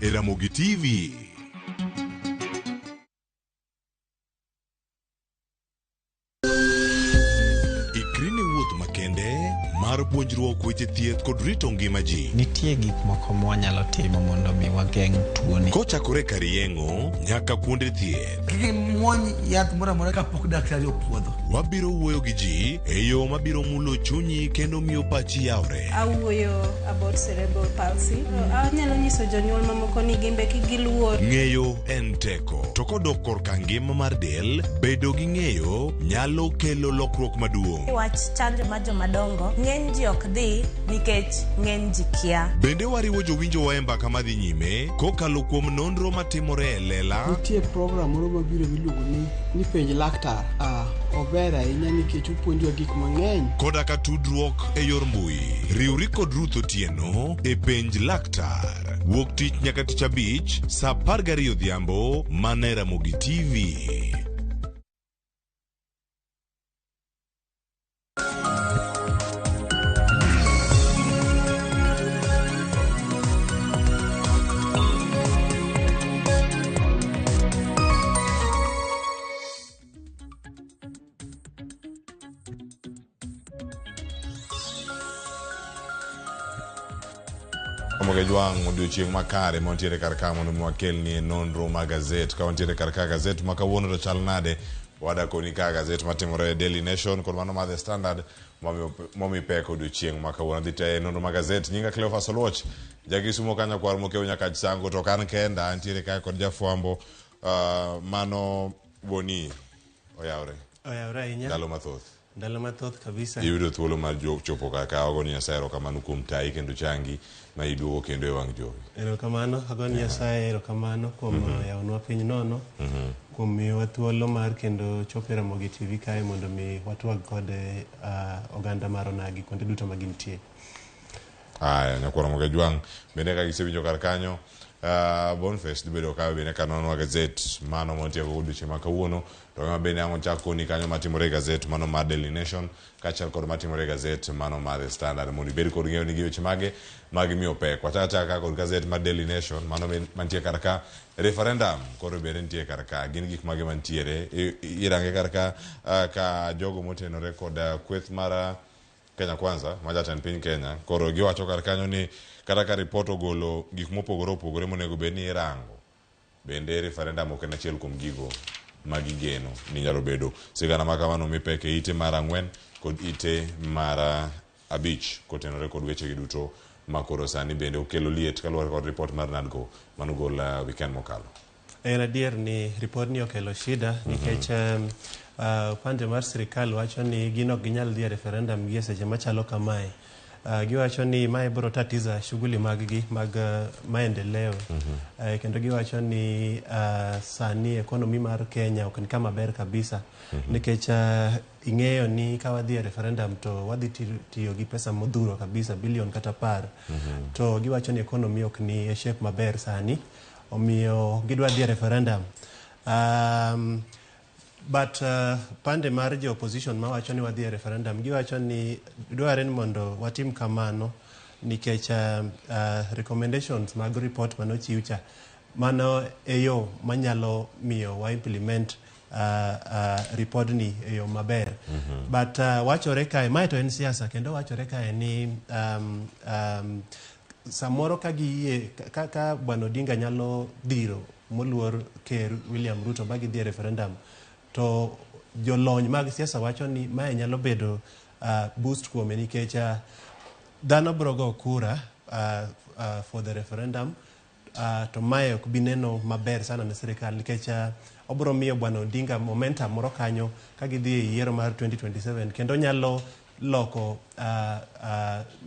e Ramogi TV. Ikri ne wuoth makende mar puonjruok weche thieth kod rito ngima ji. Nitie gik moko mwanyalo timo mondo mi wageng' tuoni. Kochakore kar yeng'o nyaka kuonde thieth. Kik imuony yath moro amora kapok daktari opuodho. Wabiro wuoyo gi ji e yo mabiro mulo chunyi kendo miyo pachi yawre. Awuoyo about cerebral palsy. Anyalo nyiso jonyuol mamoko ni gimbe kik giluor. Ng'eyo en teko. To kodok korka ngima mar del, bedo gi ng'eyo nyalo kelo lokruok maduong'. Wach chanjo mar jomadongo, ng'eny ji ok dhi nikech ng'eny ji kia. Bende wariwo jowinjowa e mbaka madhi nyime kokalo kuom nonro matimore e lela. Nitie program moro mabiro miluongo ni, ni penj laktar. Ah, ober ahinya nikech opuonjowa gik mang'eny. Koda ka tudruok e yor mbui. Riwri kod Ruth Otieno e penj laktar. Wuok tich nyaka tich abich saa 12 odhiambo mana e Ramogi TV. Omoge Jwang' odiochieng' makare ma wantiere kar ka mondo mi wakelni nonro mag gazet. Ka wantiere kar ka gazet ma kawuono to chal nade? Wadakoni ka gazet matimore e Daily Nation kod mano mar The Standard momi pek odiochieng' ma kawuono. Adhi te nonro mag gazet. Nyinga Cleophas Oluoch, jakisumo kanyo kwar mokew nyaka Sango to ok an kenda, antiere ka kod jafwambo mano Boni oyawre. Oyawre ahinya. Ndalo mathoth. Ndalo mathoth kabisa. Iyudo thuolo mar chopo kar ka wago ni Nyasaye erokamano kuom tayi kendo changi ma iduogo kendo e wang' jowi. Erokamano, ago ni Nyasaye erokamano kuom yawonwa piny nono, kuom miyowa thuolo mar kendo chopo e Ramogi TV kae mondo mi watwag kod oganda mar onagi kuonde duto ma gintie. Aya, nyakwar Ramogi Ajwang' bende ka gisewinjo kar kanyo Boniface dhi bedo ka bende ka nonwa gazet mano mantiere go odiochieng' ma kawuono to ema bende ang' ochak koni kanyo matimore e gazet mano mar Daily Nation kaachiel kod matimore e gazet mano mar The Standard mondo ibed kod ng'eyo ni gi weche mage mag miyo pek. Wachak achaka ka kod gazet mar Daily Nation mano mantie kar ka referendum koro bende nitie kar ka gin gik mage mantiere irange kar ka ka jogo motenore kod kweth mar Kenya Kwanza ma jatend piny Kenya koro giwacho kar kanyo ni kata ka ripot ogolo gik mopogore opogore monego bed ni irango bende referendum ok en achiel kuom gigo ma gigeno ni nyalo bedo sigana ma kamano mi pek e ite mar ang'wen kod ite mar abich kotenore kod wechegi duto ma koro sani bende okelo liet kaluwore kod ripot mar NADCO manogol weekend mokalo. En adier ni ripodni okelo shida nikech upande mar sirikal wacho ni gin ok ginyal dhi e referendum gi e seche machalo kamae. Giwacho ni mae biro tatiza shughuli mag gi mag maendeleo. Kendo giwacho ni sani economy mar Kenya ok ni kama ber kabisa nikech ing'eyo ni ka wadhi e referendum to wadhi tiyo gi pesa modhuro kabisa bilion kata 10. To giwacho ni economy ok ni e shape maber sani. Omiyo gidwa dhi e referendum. But pande mar jo opposition mawacho ni wadhi e referendum giwacho ni dwarre ni mondo watim kamano nikech recommendations mag report manochiw cha mano e yo manyalo miyo wa implement repodni e yo maber. But wachore kae, mae to en siasa kendo wachore kae ni samoro ka giyie ka, ka Bwana Odinga nyalo dhiro moluor Ker William Ruto ba gidhi e referendum to jolony mag siasa wacho ni mae nyalo bedo boost kuome nikech dhano biro go kura for the referendum to mae ok bi neno maber sana ne sirikal nikech obiro miyo Bwana Odinga momentum moro kanyo ka gidhi e yiero mar 2027 kendo nyalo loko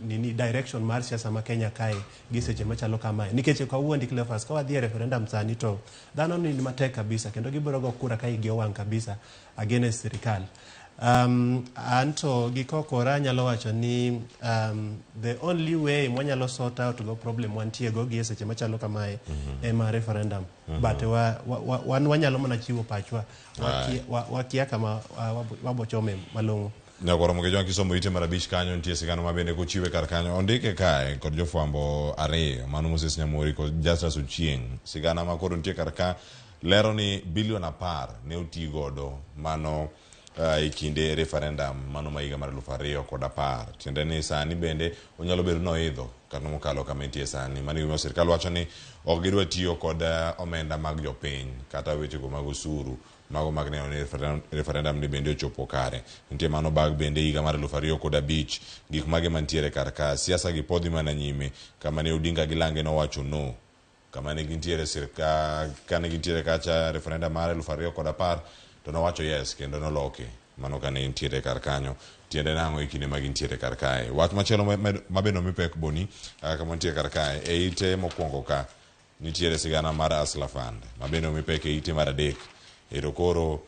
nini direction mar siasa ma Kenya kae gi seche machalo kamae nikech ok awuondi Cleophas ka wadhi e referendum sani to dhano ni matek kabisa kendo gibiro go kura ka igi owang' kabisa against sirikal. Anto gi kokora anyalo wacho ni the only way mwanyalo sort out go problem wantie go gi e seche machalo kamae ema referendum. But wan wanyalo mana chiwo pachwa wakia kama wabochome malong'o. Nyakoro Mugejwa kisomo ite mar abich kanyo nitie sigana ma bende kochiwe kar kanyo ondike kae kod jofwambo ariyo mano Moses Nyamori kod Justus Ochieng. Sigana ma koro nitie kar ka lero ni bilion 10 ne oti godo mano e kinde referendum mano ma higa mar 2010. Tiende ni sani bende onyalo bedo ni oidho kata mokalo kama entie sani. Mano e gimomiyo sirkal wacho ni ok gidwa tiyo kod omenda mag jopiny kata wechego mag osuru mago mag neno ni referendum ni bende ochopo kare. Nitie mano bag bende higa mar 2005 gik mage mantiere kar ka siasa gi podhi mana nyime kama ne Odinga gi Lange nowacho no kama ne gintiere sirka kane gintiere kacha referendum mar 2010 to nowacho yes kendo noloke mano kane entiere kar kanyo. Tiende nang'o e kinde ma gintiere kar kae. Wach machielo ma bende omi pek Boni kama nitie kar kae e ite mokwongo ka nitiere sigana mar Hustler Fund ma bende omi pek e ite mar adek. Ero koro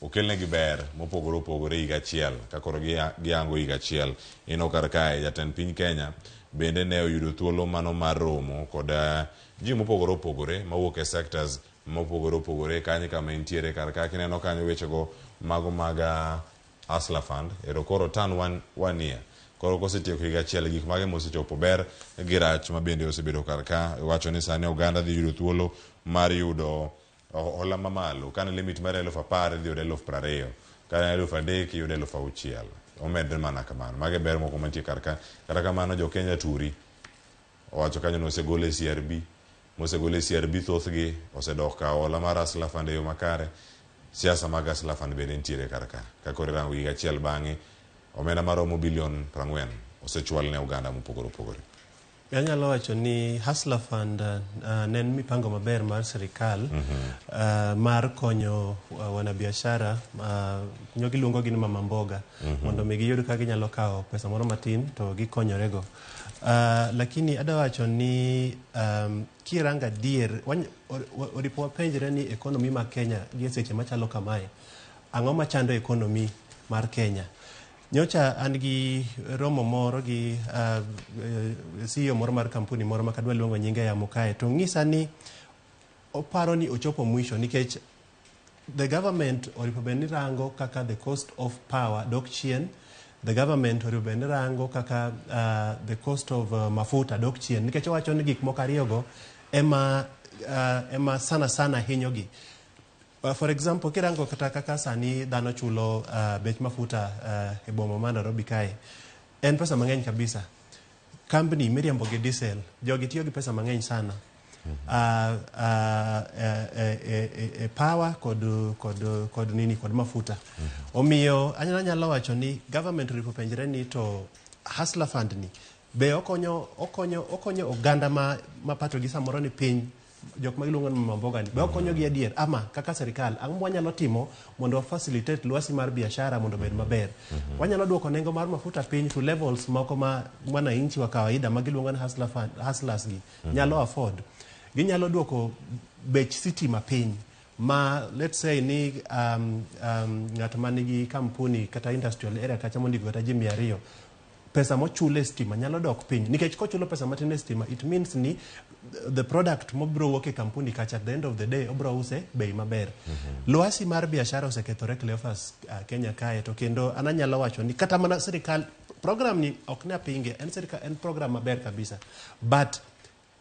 okelnegi ber mopogore opogore higa achiel ka koro giyango higa achiel. Ineno kar kae jatend piny Kenya bende ne oyudo thuolo mano mar romo kod ji mopogore opogore mawuok e sectors mopogore opogore kanyo kama entiere kar ka kineno kanyo wechego mago mag Hustler Fund. Ero koro turn one year. Koro kosetieko higa achiel gik mage mosechopo ber gi rach ma bende osebedo kar ka wacho ni sani oganda dhi yudo thuolo mar yudo hola mamalo. Kane limit mar 10,000 idhi yudo 20,000. Kane 3,000 iyudo 6,000. Omedre mana kamano. Mago e ber moko mantie kar ka. Kata kamano jo Kenya turi owacho kanyo ni osegol e CRB. Mosegol e CRB thothgi osedok kawo hola mar Hustler Fund e yo makare. Siasa mag Hustler Fund bende nitiere kar ka. Ka koro irango higa achiel bang'e omenda maromo bilion 40 osechwal ne oganda mopogore opogore. Anyalo wacho ni Hustler Fund ne en mipango maber mar sirikal mar konyo wanabiashara nyo giluongo gi ni mama mboga mondo mi giyud kaka ginyalo kawo pesa moro matin to gikonyorego. Lakini adwa wacho ni kirango adier oripo wapenjre ni economy ma Kenya gi e seche machalo kamae ang'o machando economy mar Kenya? Nyocha an gi romo moro gi CEO moro mar kampuni moro ma kadwa luongo nyinge e yamo kae to ng'isa ni oparo ni ochopo mwisho nikech the government oripo bed ni rango kaka the cost of power dok chien, the government oripo bed ni rango kaka the cost of mafuta dok chien nikech owacho ni gik moko ariyogo ema sana sana hinyogi. For example, kirango kata kaka sani dhano chulo bech mafuta e boma ma Nairobi kae, en pesa mang'eny kabisa. Kambni miriembo gi diesel, jogi tiyo gi pesa mang'eny sana. E power kod nini kod mafuta. Omiyo anyalo wacho ni government oripo penjre ni to Hustler Fund ni be okonyo oganda ma pato gi samoro ni piny, jok ma iluongo ni mama mboga ni be okonyo gi adier ama kaka sirikal ang'o mwanyalo timo mondo wa facilitate lwasi mar biashara mondo obed maber. Wanyalo duoko nengo mar mafuta piny to levels moko ma mwananchi wa kawaida ma giluongo ni hustler fund, hustlers gi nyalo afford. Ginyalo duoko bech sitima piny ma let's say ni ng'at manigi kampuni kata industrial area kacha mondiko kata ji 200, pesa mochule e stima nyalo dok piny nikech kochulo pesa matin e stima it means ni the product mobiro wuok e kampuni kacha at the end of the day obiro use bei maber. Lwasi mar biashara osekethore Cleophas, Kenya kae to kendo an anyalo wacho ni kata mana sirikal program ni ok ne apinge, en sirikal, en program maber kabisa but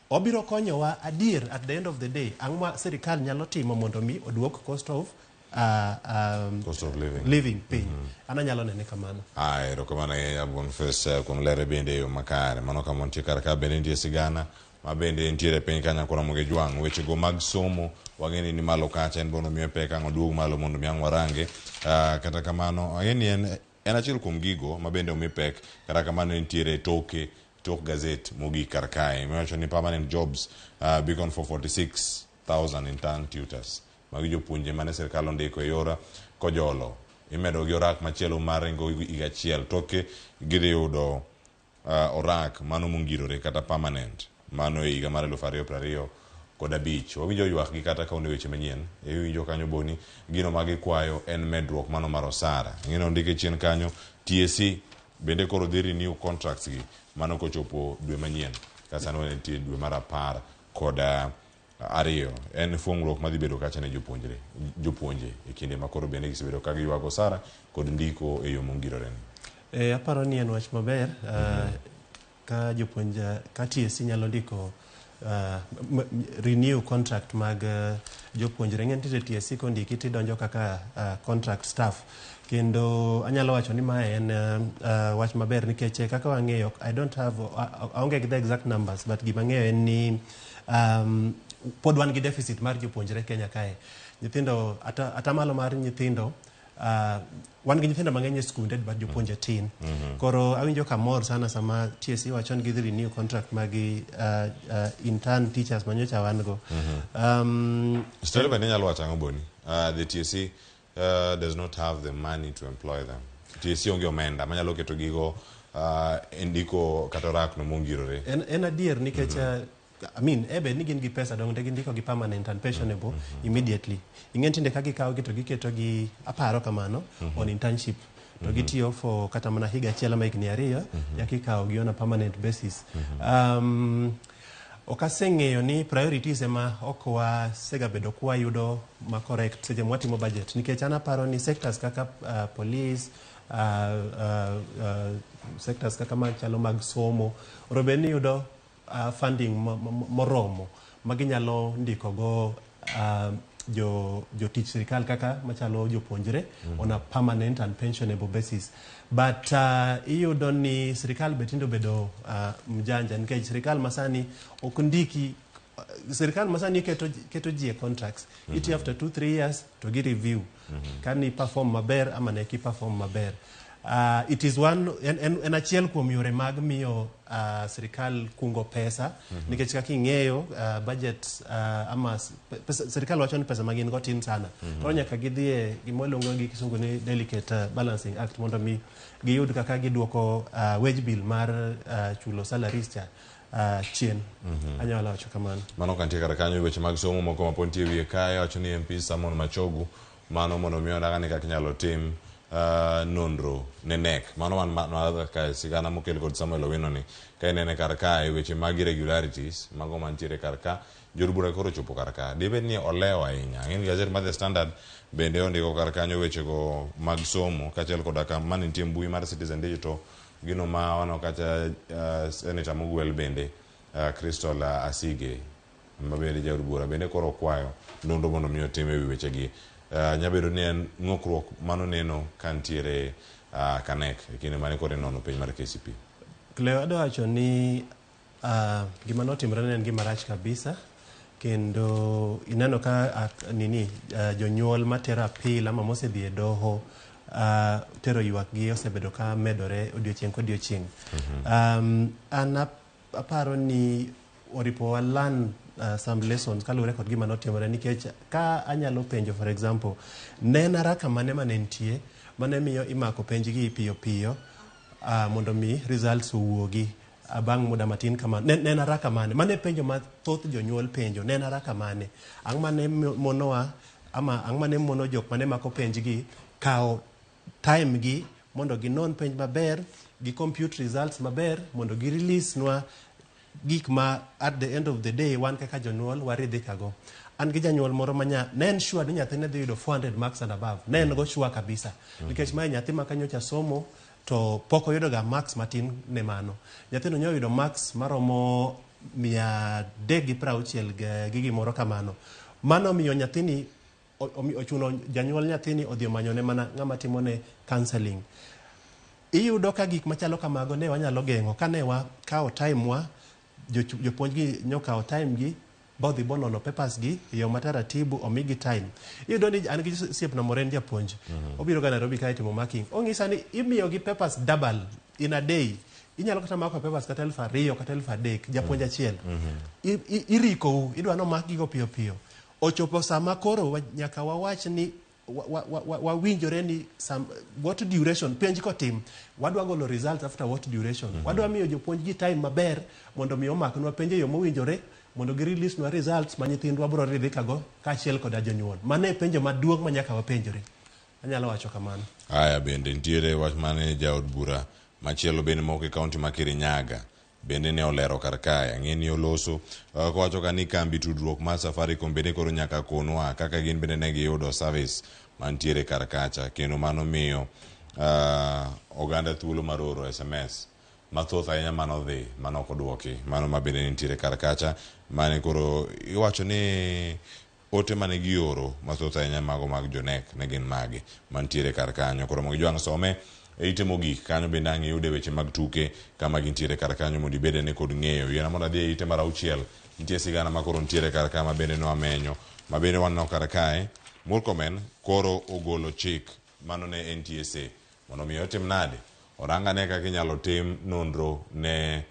obiro konyowa adier at the end of the day ang'o ma sirikal nyalo timo mondo mi oduok cost of cost of living, living piny. An anyalo nene kamano. Erokamano ahinya Boniface kuom lere bende e yo makare. Mano kama nitie kar ka bende nitie sigana ma bende nitiere piny kanyo koro Ramogi Jwang'. Wechego mag somo wang'e ni malo kacha en bono miyo pek ang' oduog malo mondo mi ang' warange. Kata kamano ang'e ni en achiel kuom gigo ma bende omi pek. Kata kamano entiere toke tok gazet mogik kar kae miwacho ni permanent jobs beacon for 46,000 intern tutors. Magi jopuonje mane sirkal ondiko e yor kojolo. Imedo gi orak machielo mar ringo higa achiel. Toke gidhi yudo orak mano mongirore kata permanent mano e higa mar 2025. Wawinjo ywak gi kata ka onge weche manyien. Iwinjo kanyo Boni gino ma gikwayo en medruok mano mar osara. Ing'eno ondike chien kanyo TSC bende koro dhi renew contracts gi mano kochopo dwe manyien. Ka sani wantie dwe mar 10 kod Ariyo, en fuong'ruok madhi bedo kacha ne jopuonjre, jopuonje e kinde ma koro bende gisebedo ka giywago osara kod ndiko e yo mongirore ni. Aparo ni en wach maber ka jopuonj ka TSC nyalo ndiko renew contract mag jopuonjre. Ing'e ni TSC kondiki tidonjo kaka contract staff. Kendo anyalo wacho ni mae en wach maber nikech kaka wang'eyo I don't have aonge gi the exact numbers but gima ang'eyo en ni pod wan gi deficit mar jopuonjre Kenya kae. Nyithindo atamalo mar nyithindo wan gi nyithindo mang'eny e skunde but jopuonje tin. Koro awinjo kamor sana sama TSC wacho ni gidhi renew contract magi intern teachers manyocha wan go. Story bende inyalo wacho ang'o Boni? The TSC does not have the money to employ them. TSC onge omenda manyalo keto gigo e ndiko kata orak no mongirore. En adier nikech I mean, ebe ni gin gi pesa dong' de gindiko gi permanent and pensionable immediately. Ing'e tinde ka gikawo gi to giketo gi aparo kamano on internship. To gitiyo for kata mana higa achiel ama higni 2 nyaka ikawo gi on a permanent basis. Ok aseng'eyo ni priorities ema ok wasegabedo kwayudo ma correct seche mwatimo budget nikech an aparo ni sectors kaka police, sectors kaka machalo mag somo onego bed ni yudo funding moromo ma ginyalo ndiko go jotich sirikal kaka machalo jopuonjre on a permanent and pensionable basis. But iyudo ni sirikal be tinde obedo mjanja nikech sirikal masani ok ndiki sirikal masani keto ji e contracts. Itiyo after 2-3 years to gi review ka ni perform maber ama ne ki perform maber. It is one en achiel kuom yore mag miyo sirikal kungo pesa nikech kaka ing'eyo budget ama pesa, sirikal wacho ni pesa ma gin go tin sana. Koro nyaka gidhie gima waluongo gi kisungu ni delicate balancing act mondo mi giyud kaka giduoko wage bill mar chulo salaries cha chien. Anyalo wacho kamano. Mano kantie kar kanyo weche mag somo moko ma pod nitie e wiye kae wacho ni MP Simon Machogu mano mondo mi onagane kaka inyalo tim nonro ne KNEC. Mano wan kae sigana mokel kod Samuel Owino ni ka inene kar kae weche mag irregularities mago mantiere kar ka jood bura koro ochopo kar ka dibed ni olewo ahinya. Ang'e ni gazet mar The Standard bende ondiko kar kanyo wechego mag somo kaachiel koda ka mane nitie mbui mar Citizen Digital gino ma waneno kacha Senator mogwel bende Crystal Asige ma bende jaod bura bende koro okwayo nonro mondo mi otim ewi wechegi. Nyabedo ni en ng'okruok mano neno ka nitiere ka KNEC e kinde mane koro inono penj mar KCPE. Cleo adwa wacho ni gima notimore ne en gima rach kabisa kendo ineno ka nini jonyuol matero appeal ama mosedhi e doho tero ywak gi osebedo ka medore odiochieng' kodiochieng'. An aparo ni oripo wa learn some lessons kaluwore kod gima notimore nikech ka anyalo penjo for example ne en haraka mane mane nitie mane miyo imako penj gi piyo piyo mondo mi results owuogi bang' muda matin kama ne en haraka mane mane penjo ma thoth jonyuol penjo ne en haraka mane ang' mane monowa ama ang' mane mono jok mane mako penj gi kawo time gi mondo ginon penj maber gi compute results maber mondo gi release nwa gik ma at the end of the day wan kaka jonyuol waridhika go. An gi janyuol moro manya ne en sure ni nyathine dhi yudo 400 marks and above. Ne en go sure kabisa. Nikech mae nyathi ma kanyocha somo to pok oyudo ga marks matin ne mano. Nyathino nyo oyudo marks maromo 360 gi gimoro kamano. Mano miyo nyathini ochuno janyuol nyathini odhi omanyone mana ng'ama timone counseling. Iyudo ka gik machalo kamago ne wanyalo geng'o ka ne wakawo time wa, jopuonj gi nyokawo time gi bodhi bonono papers gi e yo mataratibu omigi time. Iyudo ni an gi osiepna moro en japuonj, obiro ga Nairobi kae timo marking. Ong'isa ni imiyo gi papers double in a day. Inyalo kata mako papers kata 2000 kata 3000 japuonj achiel. Irikou, idwa ni omak gigo piyo piyo. Ochopo sama koro nyaka wawach ni wawinjore ni some, what duration penj kotim wadwa golo results after what duration. Wadwa miyo jopuonj gi time maber mondo mi omaknwa penj e yo mowinjore mondo gi release nwa results ma nyithindwa biro ridhika go kaachiel koda jonyuol. Mano e penjo maduong' ma nyaka wapenjore. Anyalo wacho kamano. Aya bende nitiere wach mane jaod bura machielo bende mok e kaunti ma Kirinyaga. bende ne olero kar kae. Ang'e ni oloso kowacho ka ni kambi tudruok mar Safaricom bende koro nyaka konwa kaka gin bende ne giyudo service mantiere kar kacha kendo mano miyo oganda thuolo mar oro SMS mathoth ahinya manodhi manok oduoki mano ma bende nitiere kar kacha mane koro iwacho ni ote mane gioro mathoth ahinya mago mag jonek ne gin magi mantiere kar kanyo. Koro mondo ijwang' some e ite mogik kanyo bende ang' iyude weche mag tuke kama gintiere kar kanyo mondo ibed ane kod ng'eyo. Yiena mondo adhi e ite mar auchiel nitie sigana ma koro nitiere kar ka ma bende nwamenyo ma bende waneno kar kae Murkomen koro ogolo chik mano ne NTSA mondo mi otim nade orang ane kaka inyalo tim nonro ne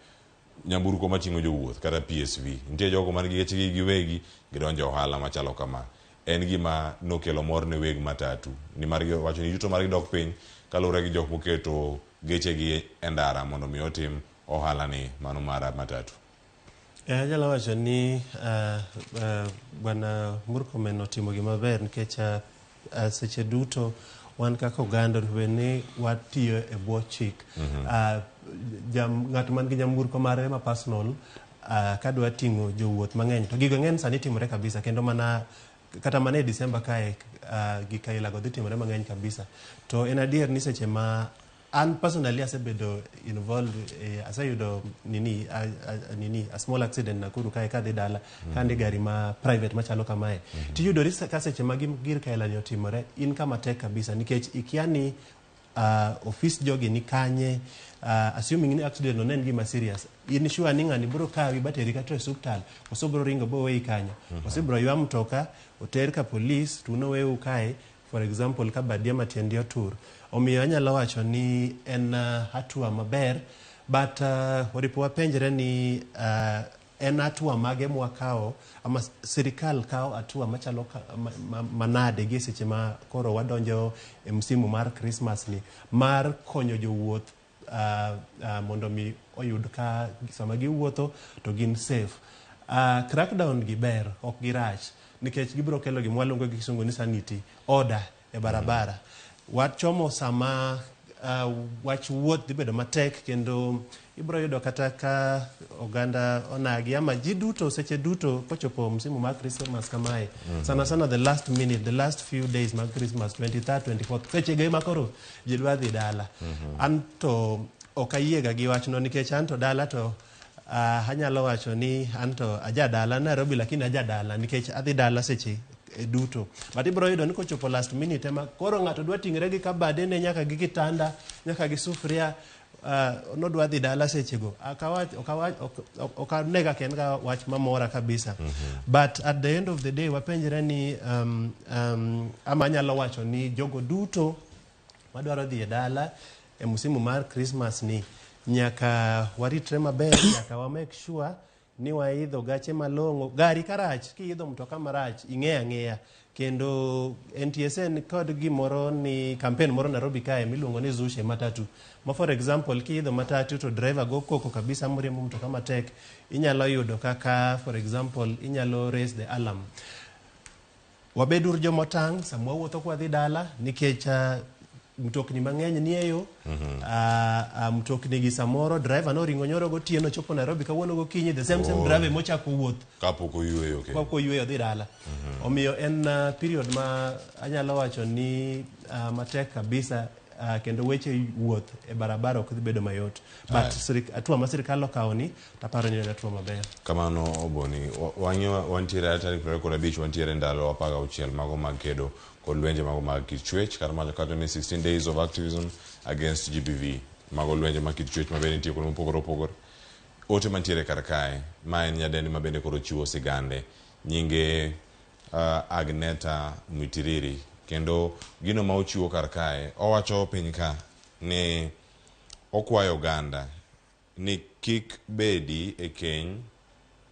nyamburko mating'o jowuoth kata PSV. Nitie jogo man gi gechegi giwegi gidonjo e ohala machalo kama. En gima nokelo mor ne weg matatu nimar giwacho ni yuto margi dok piny kaluwore gi jok moketo gechegi e ndara mondo mi otim ohala ni mano mar matatu. Anyalo wacho ni Bwana Murkomen otimo gima ber nikech seche duto wan kaka oganda onego bed ni watiyo e bwo chik. Ng'at man gi nyamburko mare ma personal kadwa ting'o jowuoth mang'eny to gigo ng'eny sani timore kabisa kendo mana kata mana e December kae gik ailago dhi timore mang'eny kabisa. To en adier ni seche ma an personally asebedo involved aseyudo nini a nini a small accident Nakuru kae kadhi dala ka gari ma private machalo kamae tiyudori ka seche ma gir kailani otimore in kama tek kabisa nikech ikia ni ofis jogi ni kanye assuming ni accident no ne en gima serious in sure ni ng'ani biro kawi bateri kata e osiptal koso biro ringo boweyi kanyo koso ibiro ywa mtoka oter ka polis to un oweu kae for example ka badi ama tiendi otur omiyo anyalo wacho ni en hatua maber but oripo wapenjre ni en hatua mage mwakawo ama sirikal kawo hatua machalo manade gi e seche ma koro wadonjo e msimu mar Christmas ni mar konyo jowuoth mondo mi oyud ka sama giwuotho to gin safe. Crackdown gi ber ok girach nikech gibiro kelo gima waluongo gi kisungu ni sanity order e barabara. Wachomo sama wach wuoth dhi bedo matek kendo ibiro yudo kata ka oganda onagi ama ji duto seche duto kochopo msimu mar Christmas kamae sana sana the last minute the last few days mag Christmas 23rd 24th seche go ema koro ji dwa dhi dala an to ok ayiega gi wachno nikech an to dala to anyalo wacho ni an to aja dala Nairobi lakini aja dala nikech adhi dala seche duto but ibiro yudo ni kochopo last minute ema koro ng'ato dwa ting're gi kabadene nyaka gi kitanda nyaka gi sufuria nodwa dhi dala sechego ok anega ka en ga wach mamora kabisa but at the end of the day wapenjre ni ama anyalo wacho ni jogo duto madwaro dhi e dala e msimu mar Christmas ni nyaka waritre maber nyaka wa make sure ni waidho gache malong'o gari karach kiidho mtoka marach ing'eyo ang'eya kendo NTSA ni kod gimoro ni campaign moro Nairobi kae miluongo ni Zushe Matatu ma for example kiidho matatu to driver go koko kabisa moriembo mtoka matek inyalo yudo kaka for example inyalo raise the alarm wabeduru jomotang' sama wawuotho kwadhi dala nikech mtokni mang'eny nie yo mtokni gi samoro driver noringo nyoro gotieno chopo Nairobi kawuono gokinyi the same same Oh. driver mochako wuoth kapok oyweyo kendo. kapok oyweyo dhi dala omiyo en period ma anyalo wacho ni matek kabisa kendo weche wuoth e barabara ok dhi bedo mayot but hatua ma sirikal okawo ni taparo ni en hatua maber Kamano Oboni, wang'iyo wantiere tarik 25 wantiere ndalo 16 mago mag kedo kod lwenje mago mag kit chwech kata macho kacho ni 16 days of activism against GBV mago lwenje mag kit chwech mabende nitie kuonde mopogore opogore ote mantiere kar kae ma en nyadendi ma bende koro chiwo sigande nyinge Agneta Mwitiriri kendo gino ma ochiwo kar kae owacho piny ka ni okwayo oganda ni kik bedi e keny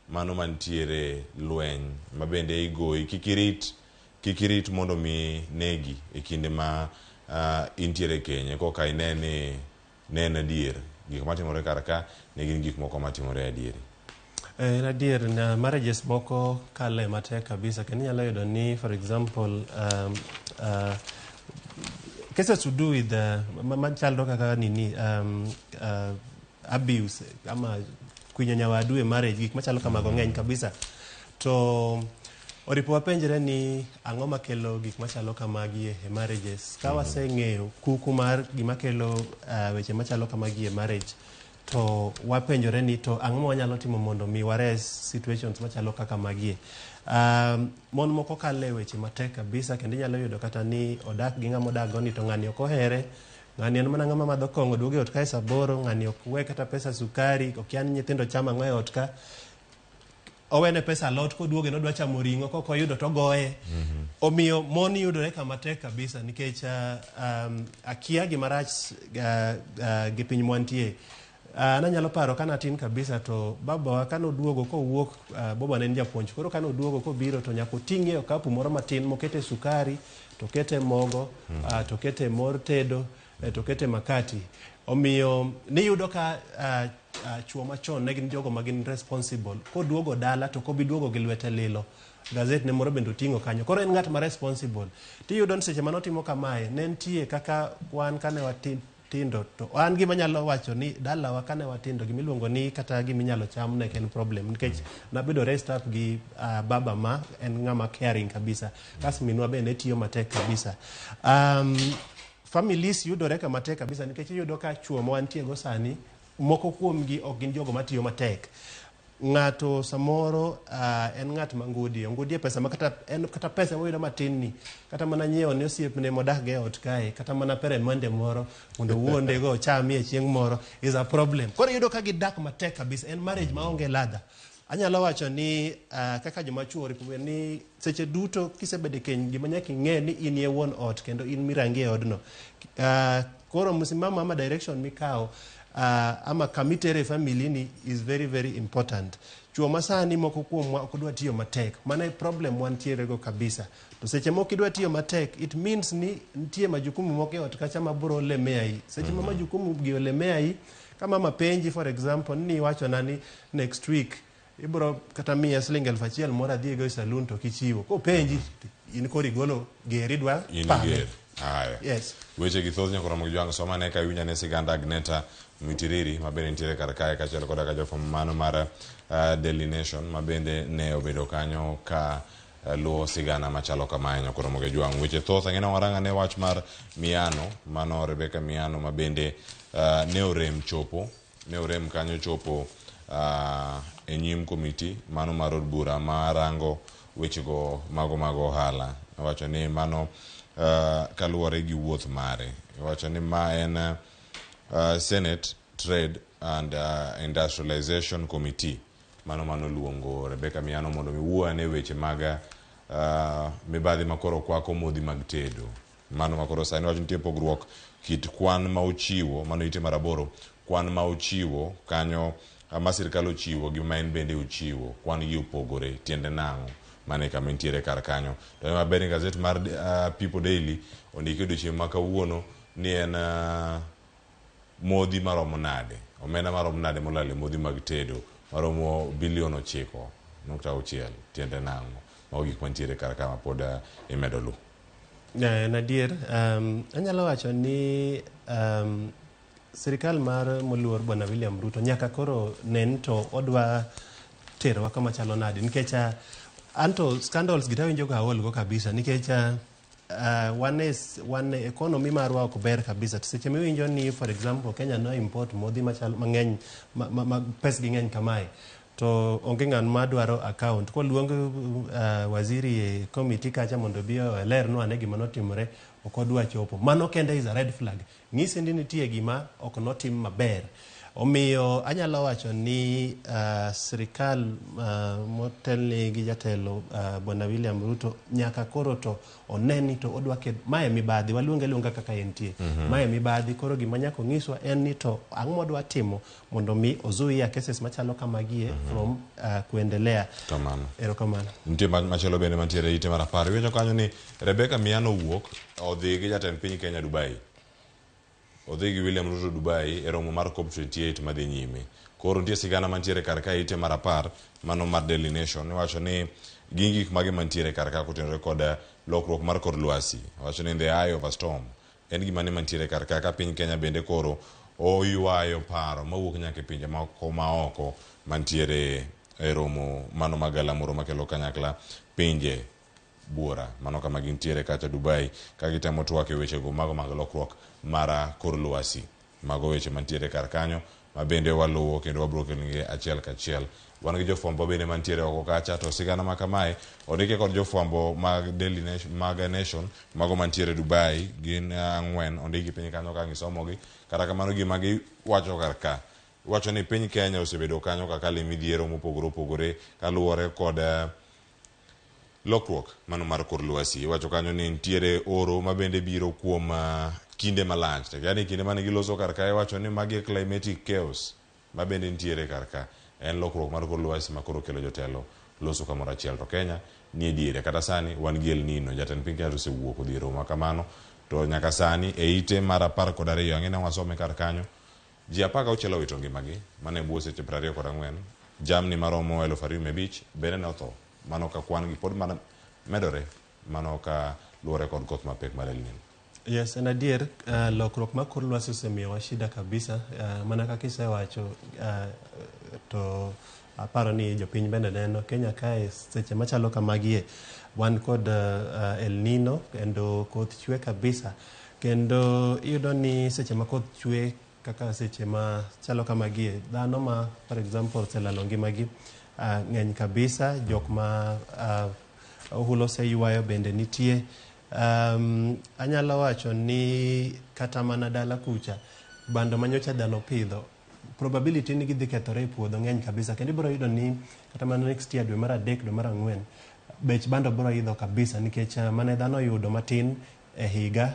mano mantiere lweny ma bende igoyi kik irit mondo mi negi e kinde ma intiere e keny koka ine ni ne en adier gik matimore kar ka ne gin gik moko matimore adieri En adier na marriages moko kale matek kabisa kendo inyalo yudo ni for example cases to do with machalo kaka nini abuse ama Kwinyo nyawadu e marriage, gik machalo kamago ng'eny kabisa. To oripo wapenjre ni ang'o makelo gik machalo kamagi e marriages. Ka waseng'eyo kuku mar gima kelo weche machalo kamagi e marriage, to wapenjore ni to ang'o ma wanyalo timo mondo mi wares situations machalo kaka magie. Mon moko kale weche matek kabisa, kendo inyalo yudo kata ni odak gi ng'ama odak go ni to ng'ani ok ohere, ng'ani en mana ng'ama madho kong'o, duogo e ot kae saa 8, ng'ani ok we kata pesa sukari, okia ni nyithindo chamo ang'o e ot ka, owene pesa alot, koduoge nodwa chamo ring'o, kok oyudo to ogoye. Omiyo mon yudore kama tek kabisa nikech akia gima rach gi piny mwantie. Nanyalo paro ka natin kabisa to babawa kanoduogo kowuok, baba ne en japuonj, koro kanoduogo kobiro to nyaka oting'e okapu moro matin mokete sukari, to kete mogo, to kete mor tedo, to kete makati. Omiyo niyudo ka chuo machon ne gin jogo ma gin responsible. Koduogo dala to ok obi duogo gi lwete lilo. Gazet ne moro bende oting'o kanyo. Koro en ng'at ma responsible. Tiyudo ni seche manotimo kamae, ne nitie kaka wan kane watindo to an gima anyalo wacho ni dalawa kane watindo gimiluongo ni kata giminyalo cham ne ok en problem nikech nabedo raised up gi baba ma en ng'ama caring kabisa. Kas minwa be ne tiyo matek kabisa. Families yudore kama tek kabisa nikech iyudo ka chuo ma wantie go sani moko kuomgi ok gin jogo matiyo matek. Ng'ato samoro en ng'at ma ngudi, ongudi e pesa ma kata en kata pesa moyudo matin ni kata mana nyiewo ne osiepne modak go e ot kae, kata mana peremende moro mondo owuonde go ochamie chieng' moro is a problem. Koro iyudo ka gidak matek kabisa, en marriage maonge ladha. Anyalo wacho ni kaka joma chuo oripo bed ni seche duto kisebedo e keny gima nyaka ing'e ni in e wuon ot kendo in mirangi e odno. Koro msimamo ama direction mikawo ama kamitere family ni is very very important. Chuo masani moko kuomwa ok dwa tiyo matek. Mano e problem wantiere go kabisa. To seche moko idwa tiyo matek, it means ni nitie majukumu moko e ot kacha ma biro lemeai. Seche ma majukumu gi olemeai, ka mama penji for example ni iwachona ni next week ibro kata miya siling 1000 moro adhigo e saloon to kichiwo. Kopenji, in koro igolo geri idwa In pame. iger. Haya. Yes. Weche gi thoth nyakoro mag jwang' soma ne ka iwinjo ane sigand Agneta Mwitiriri ma bende nitiere kar kae kaachiel koda ka jafwambo mano mar Daily Nation ma bende ne obedo kanyo ka luwo sigana machalo kamae nyakoro mag jwang'. Weche thoth ang'e ni warang' ane wach mar Miano, mano Rebecca Miano ma bende ne orem chopo, ne orem kanyo chopo e nyim komiti mano mar od bura marango wechego mago mag ohala. Owacho ni mano kaluwore gi wuoth mare. Owacho ni ma en Senate Trade and Industrialization Committee mano luongo Rebecca Miano mondo mi wuo ane weche mag mibadhi makoro kwako modhi mag tedo. Mano makoro sani wacho nitie pogruok kit kwan ma ochiwo, mano ite mar 8, kwan ma ochiwo kanyo ma sirkal ochiwo gi ma en bende ochiwo, kwan gi opogore, tiende nang'o? Mano e kama entiere kar kanyo. To ema ber ni gazet mar People Daily ondiki odiochieng' ma kawuono ni en modhi maromo nade, omenda maromo nade molal e modhi mag tedo maromo bilion 9.6, tiende nang'o? Mago gik mantiere kar ka ma pod imedo lu. En adier, anyalo wacho ni sirikal mar moluor Bwana William Ruto nyaka koro nen to odwa terowa kama chalo nade nikech anto scandals gi tawinjo ga aol go kabisa nikech wan economy marwa ok ber kabisa. To seche miwinjo ni for example Kenya no import modhi machal mang'eny ma pesgi ng'eny kamae to onge ng'an madwaro account. Koluong waziri e committee kacha mondo obi olernwa ane gima notimore, ok odwa chopo. Mano kende is a red flag. Ng'isi ni nitie gima ok notim maber. Omiyo anyalo wacho ni sirikal motelni gi jatelo Bwana William Ruto nyaka koro to one ni to odwa kedo. Mae mibadhi, waluonge aluonga kaka entie. Mae mibadhi, koro gima nyaka onyiswa en ni to ang'o modwa timo mondo mi ozuia cases machalo kamagie from kuendelea. Kamano. Erokamano. Nitie machielo bende mantiere ite mar 10. Iwinjo kanyo ni Rebecca Miano wuok odhi gi jatend piny Kenya Dubai. Odhi gi William Ruto Dubai e romo mar COP28 madhi nyime. Koro nitie sigana mantiere kar ka ite mar 10 mano mar Daily Nation. Iwacho ni gin gik mage mantiere kar ka kotenore kod lokruok mar kor lwasi. Iwacho ni in the eye of a storm. En gima ne mantiere kar ka ka piny Kenya bende koro oywayo paro mawuok nyaka e pinje moko maoko. mantiere e romo mano mag galamoro makelo kanyakla pinje buora mano kama gintiere kacha Dubai ka gitemo twak e wechego mago mag lokruok mar kor lwasi. Mago weche mantiere kar kanyo ma bende waluwo kendo wabro kelonigi achiel kachiel. Wan gi jofwambo bende mantiere oko kacha to sigana ma kamae ondike kod jofwambo mag Daily Nation, mag Nation mago mantiere Dubai gin ang'wen ondiki piny kanyo ka gisomogi. Kata kamano gima giwacho kar ka wacho ni piny Kenya osebedo kanyo kaka le midhiero mopogore opogore kaluwore kod lokruok mano mar kor lwasi. Iwacho kanyo ni nitiere oro ma bende biro kuom kinde malach. Yaani kinde mane giloso kar ka iwacho ni magi e climatic chaos ma bende nitiere kar ka. En lokruok mar kor lwasi ma koro kelo jotelo loso kamoro achiel to Kenya nie diere. Kata sani wan gi El Nino, jatend piny Kenya osewuok odhi e romo ma kamano to nyaka sani e ite mar 12 ang'e ni wasome kar kanyo ji 16 owito ngimagi mana e bwo seche 24 jamni maromo 2500 bende ne otho mano ka kwan gi pod mana medore mano ka luwore kod koth mapek mar El Nino. Yes, en adier lokruok mar kor lwasi osemiyowa shida kabisa mana kaka isewacho to aparo ni jopiny bende neno Kenya kae seche machalo kamagie wan kod El Nino kendo koth chwe kabisa kendo iyudo ni seche ma koth chwe kaka seche ma chalo kamagie dhano ma for example oselalo ngimagi ng'eny kabisa jok ma ohulo oseywayo bende nitie. Anyalo wacho ni kata mana dala kucha bando manyocha dhano pidho probability ni gidhi kethore e puodho ng'eny kabisa kendo ibiro yudo ni kata mana next year dwe mar adek dwe mar ang'wen bech bando biro idho kabisa nikech mane dhano oyudo matin e higa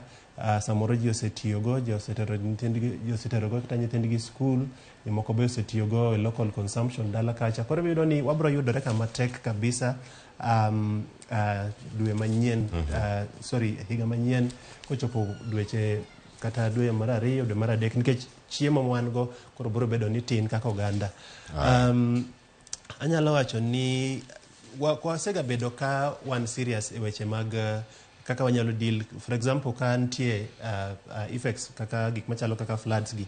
samoro ji osetiyogo ji osetero nyithindgi ji oseterogo kata nyithindgi skul jomoko be osetiyogo e local consumption dala kacha koro ibiro yudo ni wabiro yudore kama tek kabisa dwe manyien sorry higa manyien kochopo dweche kata dwe mar ariyo dwe mar adek nikech chiemo ma wan go koro biro bedo ni tin kaka oganda. Anyalo wacho ni wasega bedo ka wan serious e weche mag kaka wanyalo deal for example ka nitie effects kaka gik machalo kaka floods gi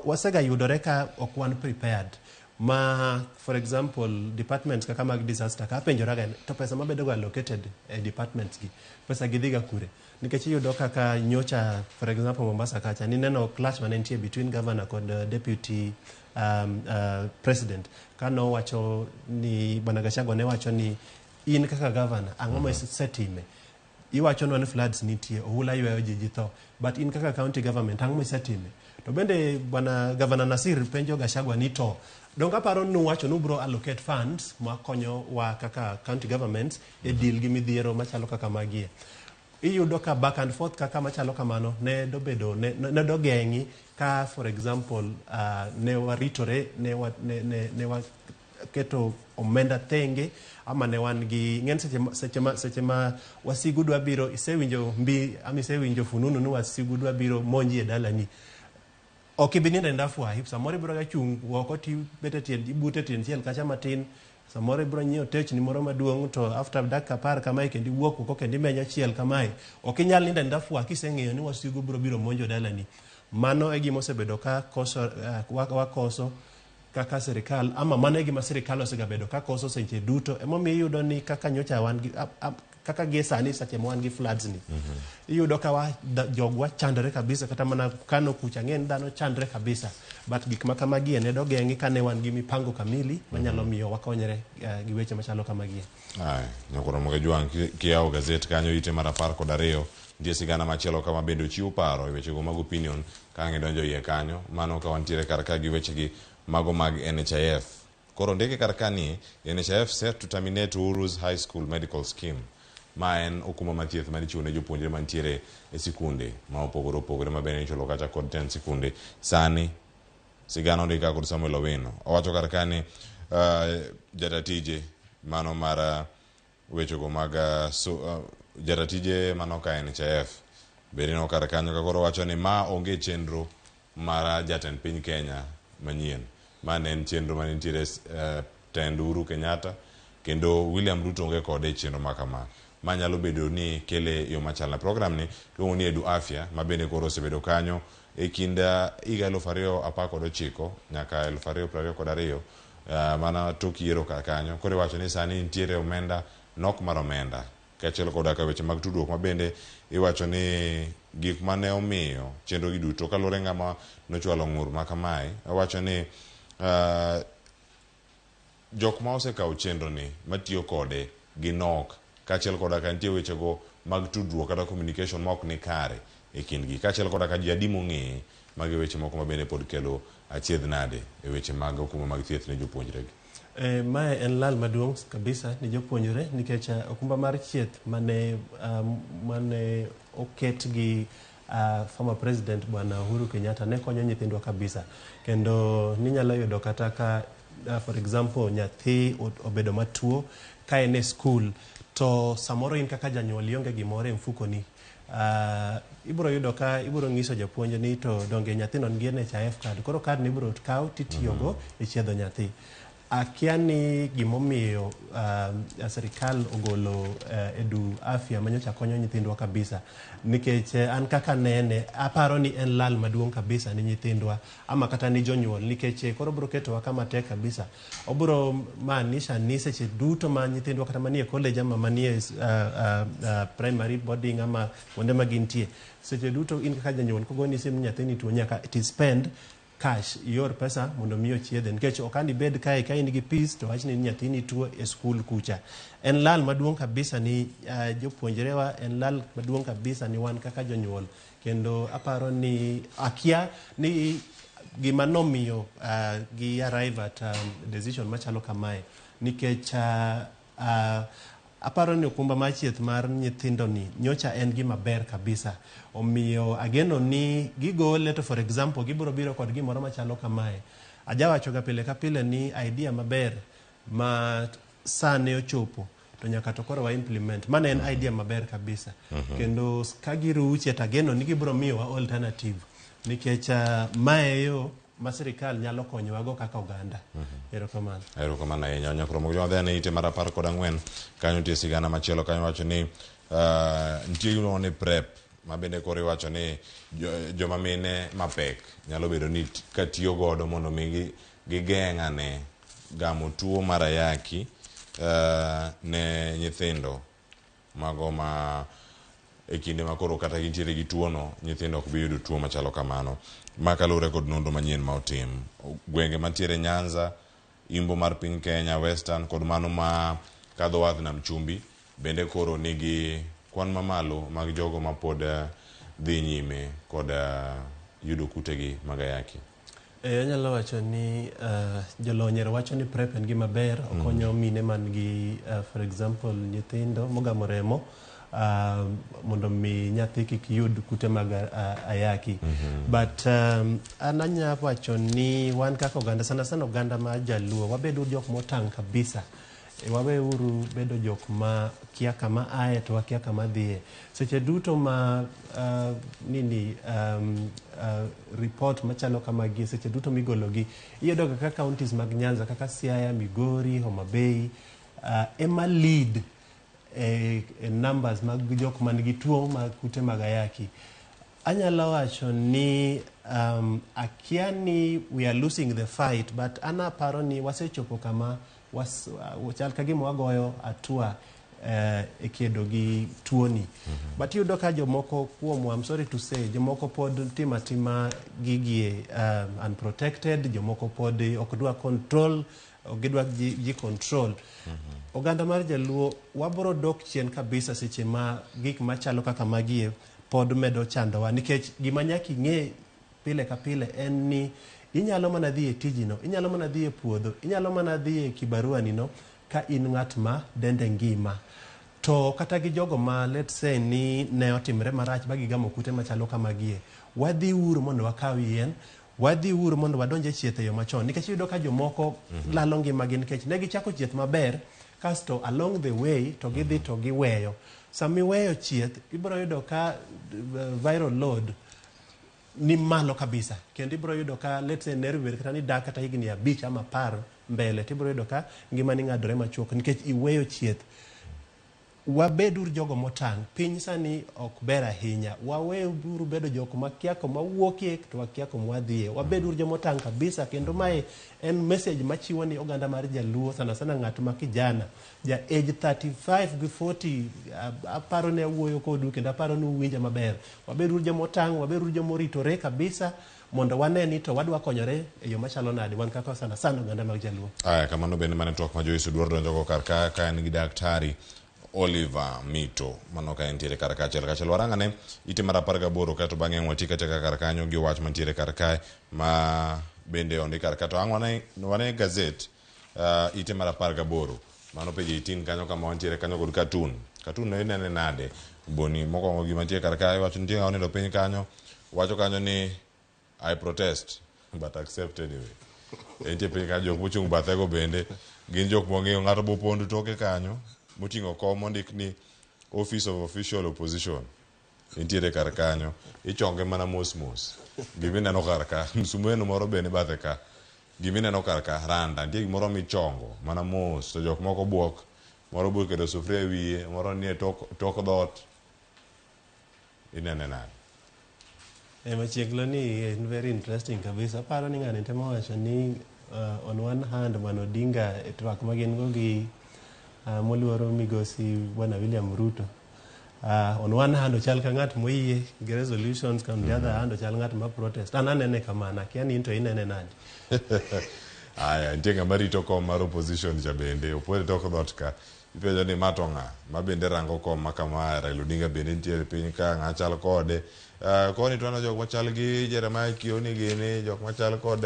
wasega yudore ka ok wan prepared ma for example departments kaka mag disaster ka apenjoraga to pesa mabedo ga allocated e departments gi pesa gi dhiga kure nikech iyudo kaka nyocha for example Mombasa kacha nineno clash mane nitie between governor kod deputy president kanowacho ni bwana Gachagua ne wacho ni in kaka governor ang'o ma isetime iwachonwa ni floods nitie ohula ywayo ji ji tho but in kaka county government ang'o misetime to bende bwana governor Nasir penjo Gachagua ni to donge aparo nuwacho ni ubiro allocate funds makonyo wa kaka county governments e deal gi midhiero machalo kaka magie iyudo ka back and forth kaka machalo kamano ne dobedo ne, ne dogeng'i ka for example ne waritore ne, wa, ne, ne, ne waketo omenda thenge ama ne wan gi ng'eny seche ma wasigu dwa biro isewinjo mbi ama isewinjo fununu ni wasigu dwa biro monji e dalani ok ibi nindo e fwahi samoro ibiro ga chung' oko tibet e tiend ibute e tiend chiel kacha matin samoro ibiro nyiewo techni moro maduong' to after dakika 10 kamae kendo iwuok oko kendo imenyo chiel kamae ok inyal nindo e fwa kiseng'eyo ni wasigu biro biro monjo dalani mano e gima osebedo ka koso wakoso kaka sirikal ama mano e gima sirikal osegabedo ka koso seche duto emomiyo iyudo ni kaka nyocha wan gi kaka gie sani seche ma wan gi floods ni iyudo ka jogwa chandore kabisa kata mana kano kucha ng'e ni dhano chandre kabisa but gik ma kamagie ne dogeng'i kane wan gi mipango kamili manyalo miyo wakonyre gi weche machalo kamagie. Aya, nyakoro Jwang' kiyawo gazet kanyo ite mar 12 nitie sigana machielo kama bende ochiwo paro e wechego mag opinion ka ang' idonjo iye kanyo mano ka wantiere kar ka gi wechegi mago mag NHIF. Koro ndike kar ka ni NHIF set to terminate Uhuru's high school medical scheme. Ma en okumba mar thieth mar ichiwo ne jopuonjre mantiere e sikunde ma opogore opogore ma bende ichulo kata kod tend sikunde. Sani sigana ondika kod Samuel Owino. Owacho kar ka ni jatatije mano mar wechego mag jatatije mano ka NHIF bende no kar kanyo ka koro wacho ni ma onge chenro mar jatend piny Kenya manyien. Ma ne en chenro mane nitiere tend Uhuru Kenyatta kendo William Ruto onge kode e chenro ma kama. Ma nyalo bedo ni kele yo machalna. Program ni iluongo ni Edu Afya ma bende koro osebedo kanyo e kind higa 2019 nyaka 2022. Mana tok yiero kar kanyo koro iwacho ni sani nitiere omenda nok mar omenda kaachiel koda ka weche mag tudruok ma bende iwacho ni gik mane omiyo chenro gi duto kaluwore ng'ama nochwalo ng'ur ma kamae owacho ni jok ma osekawo chenro ni matiyo kode ginok kaachiel koda ka nitie wechego mag tudruok kata communication ma ok ni kare e kindgi kaachiel koda ka ji adi mong'eye magi weche moko ma bende pod kelo achiedh nade e weche mag okumba mag thieth ne jopuonjregi. Mae en lal maduong' kabisa ni jopuonjre nikech okumba mar thieth mane mane oket gi former president Bwana Uhuru Kenyatta ne konyo nyithindwa kabisa kendo ninyalo yudo kata ka for example nyathi obedo matuo ka en e skul to samoro in kaka janyuol ionge gimoro e mfukoni ibiro yudo ka ibiro nyiso japuonj ni to donge nyathino nigi NHIF card koro card ni ibiro kaw titiyogo e chiedho nyathi akia ni gimomiyo sirikal ogolo Edu Afya manyocha konyo nyithindwa kabisa nikech an kaka nene aparo ni en lal maduong' kabisa ni nyithindwa ama kata ni jonyuol nikech koro biro ketowa kama tek kabisa obiro maanisha ni seche duto ma nyithindwa kata manie college ama manie primary boarding ama kuonde ma gintie seche duto in kaka janyuol kogoni simu nyathini tuo nyaka to spend cash ior pesa mondo mi ochiedhe nikech ok an ibed kae ka in gi peace to wach ni nyathini tuo e skul kucha en lal maduong' kabisa ni jopuonjrewa en lal maduong' kabisa ni wan kaka jonyuol kendo aparo ni akia ni gima nomiyo gi arrive at decision machalo kamae nikech aparo ni okumba mar thieth mar nyithindo ni nyocha en gima ber kabisa omiyo ageno ni gigole to for example gibiro biro kod gimoro machalo kamae ajawacho ga pile ka pile ni idea maber ma sane ochopo to nyaka to koro wa implement mano en idea maber kabisa kendo ka giruche to ageno ni gibiro miyowa alternative nikech mae yo ma sirikal nyalo konyowago kaka oganda erokamano erokamano ahinya nyakromo joma dhi ite mar 14 kanyo nitie sigana machielo kanyo wacho ni nitie gimiluongo ni PrEP ma bende koro iwacho ni joma mine mapek nyalo bedo ni ka tiyo godo mondo mi gigeng' ane gamo tuo mar ayaki ne nyithindo mago ma e kinde ma koro kata gintiere gi tuono nyithindo ok bi yudo tuo machalo kamano ma kaluwore kod nonro manyien ma otim gwenge mantiere Nyanza imbo mar piny Kenya Western kod mano ma kadho wath nam chumbi bende koro nigi kwan mamalo mag jogo ma pod dhi nyime kod yudo kutegi mag ayaki. Anyalo wacho ni jolony ero wacho ni PrEP en gima ber okonyo mine man gi for example nyithindo mogamo remo mondo mi nyathi kik yud kute mag ayaki but an anya wacho ni wan kaka oganda sana sana oganda ma jaluo wabedo jok motang' kabisa waweuru bedo jok ma kia kama aye to wakia kama dhiye seche duto ma nini report machalo kamagi seche duto migologi iyudo ga kaka counties mag Nyanza kaka Siaya, Migori, Homa Bay ema lead e numbers mag jok man gi tuo mag kute mag ayaki anyalo wacho ni akia ni we are losing the fight but an aparo ni wasechopo kama chal ka gima wagoyo hatua e kedo gi tuoni but iyudo ka jomoko kuomwa I'm sorry to say jomoko pod timo atima gigie unprotected jomoko pod ok dwa control ok gidwa ji control oganda mar jaluo wabro dok chien kabisa seche ma gik machalo kaka magie pod medo chandowa nikech gima nyaka ing'e pile ka pile en ni inyalo mana dhi e tijino inyalo mana dhi e puodho inyalo mana dhi e kibarua ni no ka in ng'at ma dende ngima to kata gi jogo ma let's say ni ne otimre marach ba gigamo kute machalo kamagie wadhi uru mondo wakaw yien wadhi uru mondo wadonj e chieth e yo machon nikech iyudo ka jomoko lalo ngimagi nikech ne gichako chieth maber kasto along the way to gidhi to giweyo samiweyo chieth ibiro yudo ka viral load ni malo kabisa kendo ibiro yudo ka let's say Nairobi kata ni dak kata higni 5 ama 10 mbele tibiro yudo ka ngimani ng'adore machuok nikech iweyo chieth. Wabeduru jogo motang'. Piny sani ok ber ahinya. Waweuru bedo jok makia koma wuokie to wakia koma wadhiye. Wabeduru joma otang' kabisa kendo mae en message machiwo ni oganda mar jaluo sana sana ng'at ma kijana ja age 35 gi 40 aparo ni awuoyo kodu kendo aparo ni uwinja maber. Wabeduru joma otang', wabeduru joma oritore kabisa mondo wane ni to wadwa konyore e yo machalo nade wan kaka sana sana oganda mag jaluo. Aya, kamano bende mane twak ma Joyce Oduor donjogo kar ka ka en gi daktari Oliver Mito mano ka entiere kar kaachiel kachiel. Warang'ane ite mar 18 kaeto bang'e ang' watiek atieka kar kanyo gi wach mantiere kar kae ma bende ondik kar ka. To ang' wane, wane gazet ite mar 18 mano page 18 kanyo kama wantiere kanyo kod cartoon. Cartoon no inene nade? Boni mokwongo gima nitie kar kae wacho nitie ng'ama onindo piny kanyo wacho kanyo ni I protest but accept anyway. Entie piny kanyo jok mochung' bathego bende gin jok mong'eyo ng'ato bopondo toke kanyo moting'o kom mondik ni Office of Official Opposition nitiere kar kanyo ichonge mana mos mos gimineno kar ka msumeno moro bende bathe ka gimineno kar ka randa nitie gimoro michongo mana mos to jok moko buok moro bo keto sufuria e wiye moro nie tok, tok dhoot inene nade E machiegno ni en very interesting kabisa. Aparo ni ng'ani temo wacho ni on one hand Bwana Odinga e twak ma gin go gi moluoro migosi Bwana William Ruto. On one hand ochal ka ng'at moyie gi resolutions, on the other hand ochal ng'at ma protest. An anene kamano, akia ni in to inene nade. Aya, nitie ng'ama rito kom mar opposition cha bende opondo tok dhoot ka ipenjo ni ma to ng'a ma bende rango kom ma kama Raila Odinga bende nitiere piny ka ng'a chal kode koni to waneno jok machal gi Jeremiah Kioni gini jok machal kod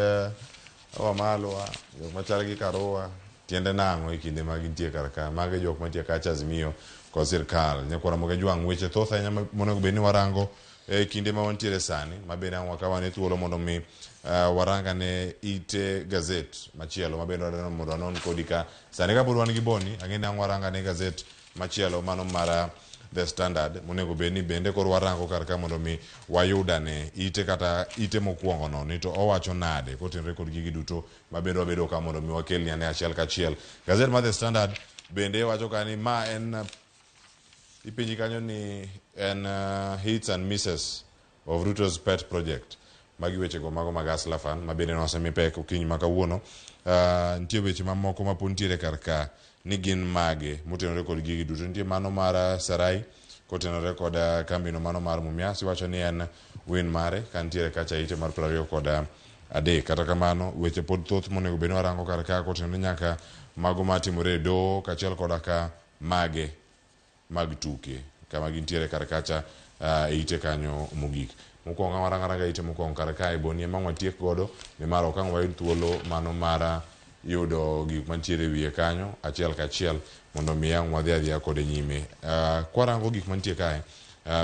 Wamalwa jok machal gi Karua tiende nang'o e kinde ma gintie kar ka magi jok mantie kacha Azimio kod sirkal nyakwara Ramogi Ajwang' weche thoth ahinya monego bed ni warango e kinde ma wantiere sani ma bende ang' wakaw ane thuolo mondo mi warangane ite gazet machielo ma bende wadwaro mondo wanon kodi ka sani kapod wan gi Boni ang'e ni ang' warangane gazet machielo mano mar The Standard monego bed ni bende koro warango kar ka mondo mi wayudane ite kata ite mokwongo no ni to owacho nade kotenore kod gigi duto ma bende wabedo ka mondo mi wakelni ane achiel kachiel. Gazet mar The Standard bende wacho ka ni ma en ipenji kanyo ni en hits and misses of Ruto's pet project. Magi wechego mago mag Hustler Fund ma bende nosemi pek okinyi ma kawuono. Nitie weche mamoko ma pod nitiere kar ka ni gin mage motenore kod gigi duto. Nitie mano mar Sarai kotenore kod kambino mano mar Mumias iwacho ni en win mare ka nitiere kacha ite mar 23. Kata kamano weche pod thoth monego bed ni warango kar ka kotenore nyaka mago matimore e doho kaachiel koda ka mage mag tuke kama gintiere kar kacha e ite kanyo mogik. Mokwongo warango aranga ite mokwongo kar kae Boni ema watiek godo nimar ok ang' wayud thuolo mano mar yudo gik mantiere e wiye kanyo achiel kachiel mondo mi ang' wadhi adhiya kode nyime. Kwarango gik mantie kae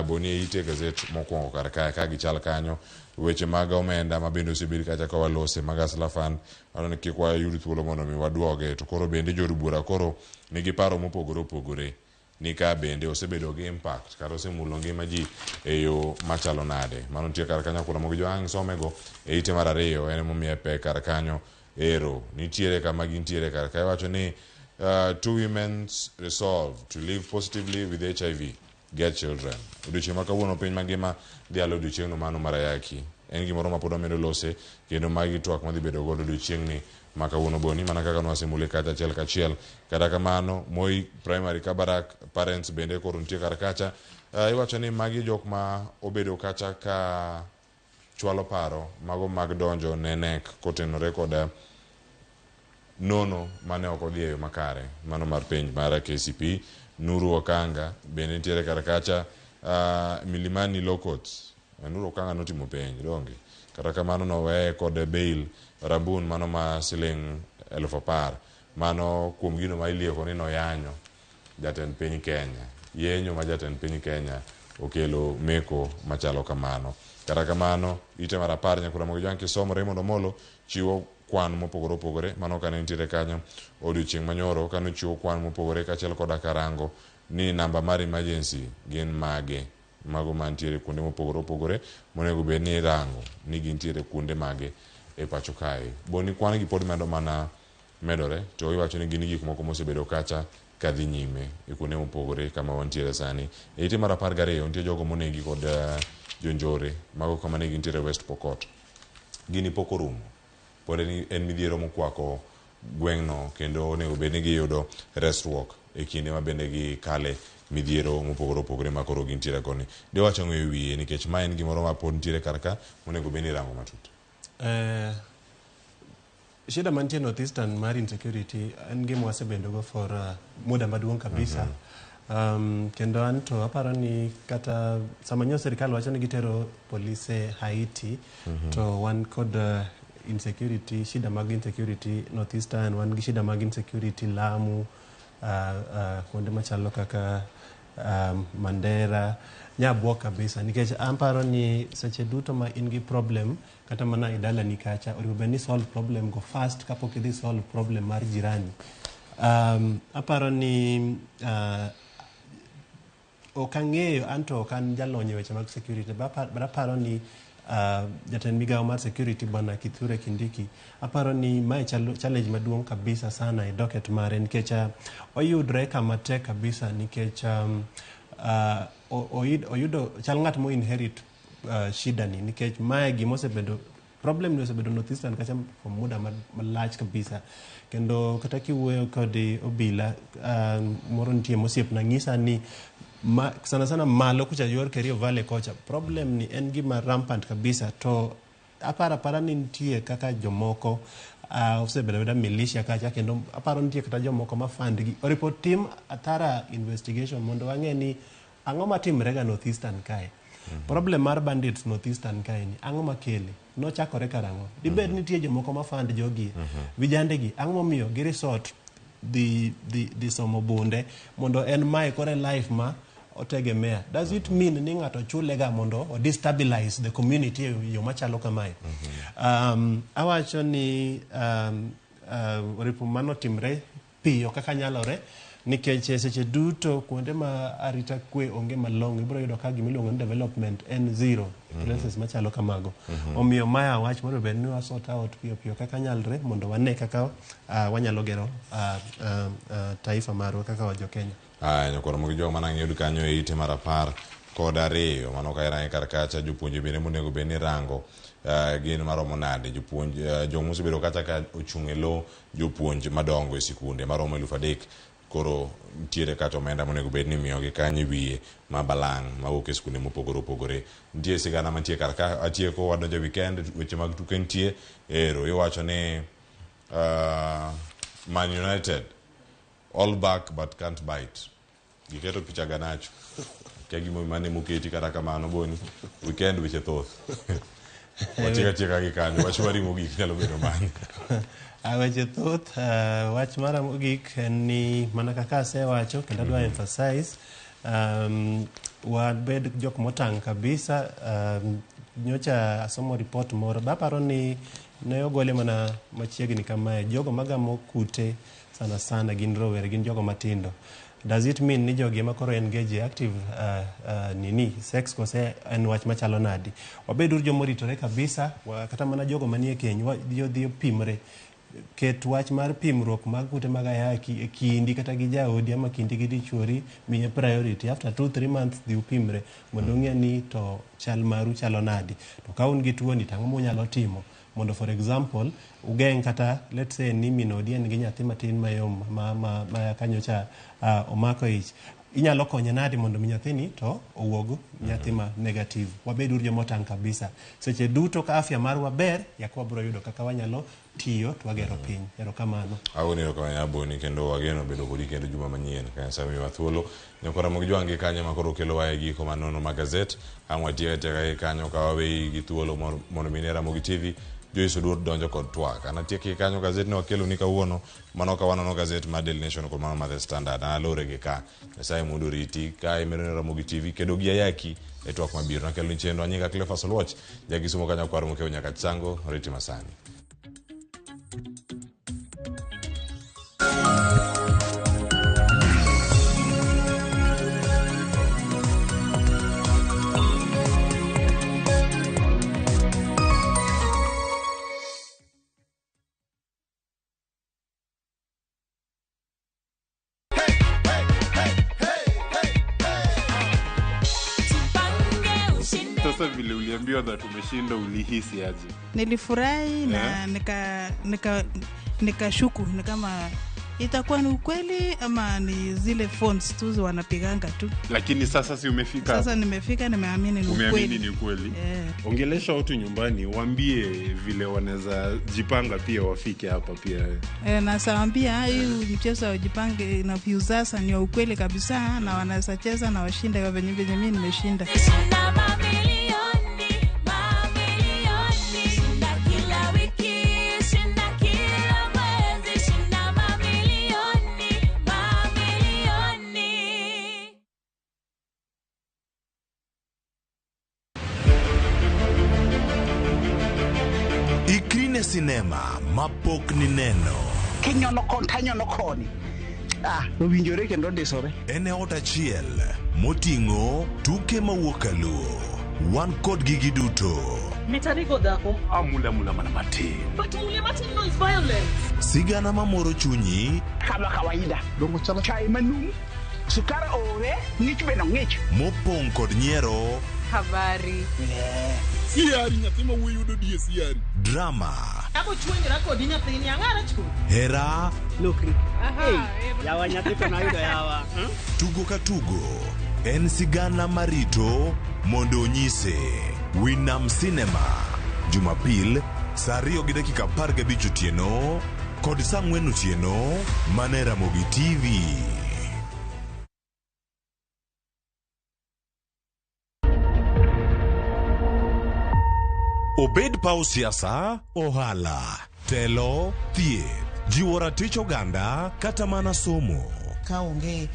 Boni e ite gazet mokwongo kar kae ka gichal kanyo weche mag omenda ma bende osebed kacha ka walose mag Hustler Fund aneno ni kik wayud thuolo mondo mi waduoge to koro bende jood bura koro nigi paro mopogore opogore ni ka bende osebedo gi impact kata osemulo ngima ji e yo machalo nade. Mano nitie kar kanyo kuno mogi jo ang' somego e ite mar ariyo en emomiye pek kar kanyo ero nitiere kama gintiere kar ka iwacho ni two women's resolve to live positively with HIV get children. Odiochieng' ma kawuono piny mangima dhialo odiochieng'no mano mar ayaki. En gimoro ma pod wamedo lose kendo magi twak madhi bedo godo odiochieng'ni ma kawuono Boni mana kaka nwasemule kacha achiel kachiel. Kata kamano Moi Primary Kabarak parents bende koro nitie kar kacha. Iwacho ni magi jok ma obedo kacha ka chwalo paro mago mag donjo ne NEC kotenore kod nono mane ok odhi e yo makare mano mar penj mar KCPE. Nuru Okanga bende nitiere kar kacha Milimani Law Courts. Nuru Okanga notimo penj donge kata kamano noweye kod bail rabun mano ma siling 10,000 mano kuom gino ma ilieko ni noyanyo jatend piny Kenya yenyo ma jatend piny Kenya okelo meko machalo kamano. Kata kamano ite mar 10 nyakura Ramogi Jwang' kisomo Raymond Omolo chiwo kwan mopogore opogore mano kane nitiere kanyo odiochieng' manyoro kane ochiwo kwan mopogore kaachiel koda karango ni namba mar emergency gin mage mago mantiere kuonde mopogore opogore monego bed ni irango ni gintiere kuonde mage e pacho kae. Boni kwan gi pod medo mana medore to iwacho ni gin gik moko mosebedo kacha kadhi nyime e kuonde mopogore kama wantiere sani. E ite mar 12 nitie jogo monegi kod jonjore mago kama ne gintiere West Pokot. Gini pok orumo. Pod en midhiero mokwako gweng'no kendo onego bed ni giyudo resruok e kinde ma bende gikale midhiero mopogore opogore ma koro gintiere koni. Diwach ang'o e wiye nikech ma en gimoro ma pod nitiere kar ka monego bed ni irango matut. Shida mantie North Eastern mar insecurity en gima wasebedo go for muda maduong' kabisa. Kendo an to aparo ni kata sama nyo sirikal wacho ni gitero polise Haiti, to wan kod insecurity, shida mag insecurity North Eastern, wan gi shida mag insecurity Lamu, kuonde machalo kaka Mandera, nyabuok kabisa nikech amparo ni seche duto ma in gi problem kata mana e dalani kacha onego bed ni solve problem go first kapok idhi solve problem mar jirani. Aparo ni ok ang'eyo anto ok an jalony e weche mag security but aparo ni jatend migawo mar security bwana Kithure Kindiki aparo ni mae challenge maduong' kabisa sana e docket mare nikech oyudre kama tek kabisa nikech oyudo chal ng'at mo inherit shida ni nikech mae gimosebedo problem ni osebedo North Eastern kacha kuom muda malach kabisa kendo kata kiwuoyo kod obila moro nitie mosiepna ng'isa ni sana sana malo kucha yor Kerio Valley kocha problem ni en gima rampant kabisa to aparo apara ni nitie kaka jomoko osebedo abeda militia kacha kendo aparo nitie kata jomoko ma fund gi oripo tim athara investigation mondo wang'e ni ang'o matimre ga North Eastern kae. Problem mar bandits North Eastern kae ni ang'o makele nochakore karang'o dibed nitie jomoko ma fund jogi vijande gi ang'o momiyo gi resort dhi somo bunde mondo en mae kore life ma otegemea. Does it mean ni ng'ato chule ga mondo o destabilize the community e yo machalo kamae? Awacho ni oripo mano timre piyo kaka nyalore nikech seche duto kuonde ma arita kwe onge malong'o ibiro yudo ka gimiluongo ni development en zero places machalo kamago. Omiyo maya wach mondo bed ni wa sort out piyo piyo kaka nyalre mondo wane kaka wanyalo gero taifa marwa kaka wa jo-Kenya. Aya, nyakoro mogi jogo mana ng'iyud kanyo e ite mar 12 mano ka irange kar kacha jopuonje bende monego bed ni rango gin maromo nade jopuonj jogo mosebedo kacha ka ochung' e lo jopuonj madongo e sikunde maromo 3000 koro nitiere kata omenda monego bed ni imiyogi kanyo e wiye ma balang' mawuok e sikunde mopogore opogore. Nitie sigana mantie kar ka atieko wadonjo e weekend weche mag tuke nitie ero iwacho ni Man United all back but can't bite. Giketo picha Garnacho. Kia gimomiyo mane moketi kata kamano boni weekend weche thoth. Watiek atieka gi kanyo wach mari mogik nyalo bedo mane. Weche thoth wach mara mogik en ni mana kaka asewacho kendo adwa emphasize wabed jok motang' kabisa. Nyocha asomo report moro baparo ni ne ogole mana machiegni kamae jogo magamo kute sana sana gin rowere gin jogo matindo. Does it mean ni jogi ema koro engage e active nini sex kose en wach machalo nadi? Wabed uru joma oritore kabisa kata mana jogo manie keny dhi opimre. Ket wach mar pimruok mag kute mag ayaki e kindi kata gi jaodi ama kindi gi dichuori miye priority. After 2-3 months dhi upimre mondo ung'e ni to chal maru chalo nadi. To ka un gi tuoni to ang'o munyalo timo mondo for example ugeng' kata let's say ni min odi en gi nyathi matin mayom ma kanyocha omako ich inyalo konye nadi mondo mi nyathini to owuog nyathi ma negative. Wabed uru joma otang' kabisa seche duto ka afya marwa ber yak wabiro yudo kaka wanyalo tiyo to wagero piny. Erokamano. Agoni erokamano Aboni kendo wageno bedo kodi kendo juma manyien ka Nyasaye omiyowa thuolo. Nyakora mogi jwangi kanyo ma koro kelowa e giko manono ma gazet. Ang' watiek atieka gi kanyo ka waweyi gi thuolo mondo mi ne Ramogi TV Joyce Oduor donjo kod twak. An atiek gi kanyo gazet ne wakelo ni kawuono mano ka wanono gazet mar Daily Nation kod mano mar The Standard. An alore gi ka. Nyasaye mondo oriti ka imedo ne Ramogi TV kedo gi Ayaki e twak mabiro. Nakelo ni chenro anyinga Cleophas Oluoch, jakisumo kanyo kwaro mokew nyaka Chango, oriti masani. Sasa vile uliambiwa that umeshinda ulihisi aje? Nilifurahi na nikashuku ni kama itakuwa ni ukweli ama ni zile phones tu wanapiganga tu. Lakini sasa si umefika? Sasa nimefika, nimeamini ni ukweli. Umeamini ni ukweli. Ongelesha watu nyumbani, waambie vile wanaweza jipanga pia wafike hapa pia. Nasaambia hii mchezo wa Jipange na Viusasa ni wa ukweli kabisa, na wanaweza cheza na washinde kwa venye mimi nimeshinda. Shinda mamilioni, mamilioni. Shinda kila wiki, shinda kila mwezi, shinda mamilioni, mamilioni. Ikri ne sinema mapok nineno. Kinyono kon tanyono koni. Ah, owinjore kendo ndisore. En e ot achiel moting'o tuke mawuok kaluo. Wan kodgi giduto. Mitanigo dhako. Amula mula mana matin. But mule matin no is violence. Sigana mamoro chunyi. Kama kawaida. Dongo chalo chai manum. Sukari ore, ng'ich bende ng'ich. Mopong' kod nyiero. Habari. Siari nyathi ma wuoyi yudo die siari. Drama. Abo chuenyra kodi nyathini ang'ara chu. Hera. Lokri. Yawa nyathi to nayudo yawa. Tugo ka tugo en sigana marito mondo onyise. Winam Cinema Jumapil saa 2:15 otieno kod saa 4 otieno mana e Ramogi TV. Obed paw siasa, ohala, telo, thieth, jiwo ratich oganda kata mana somo. Ka onge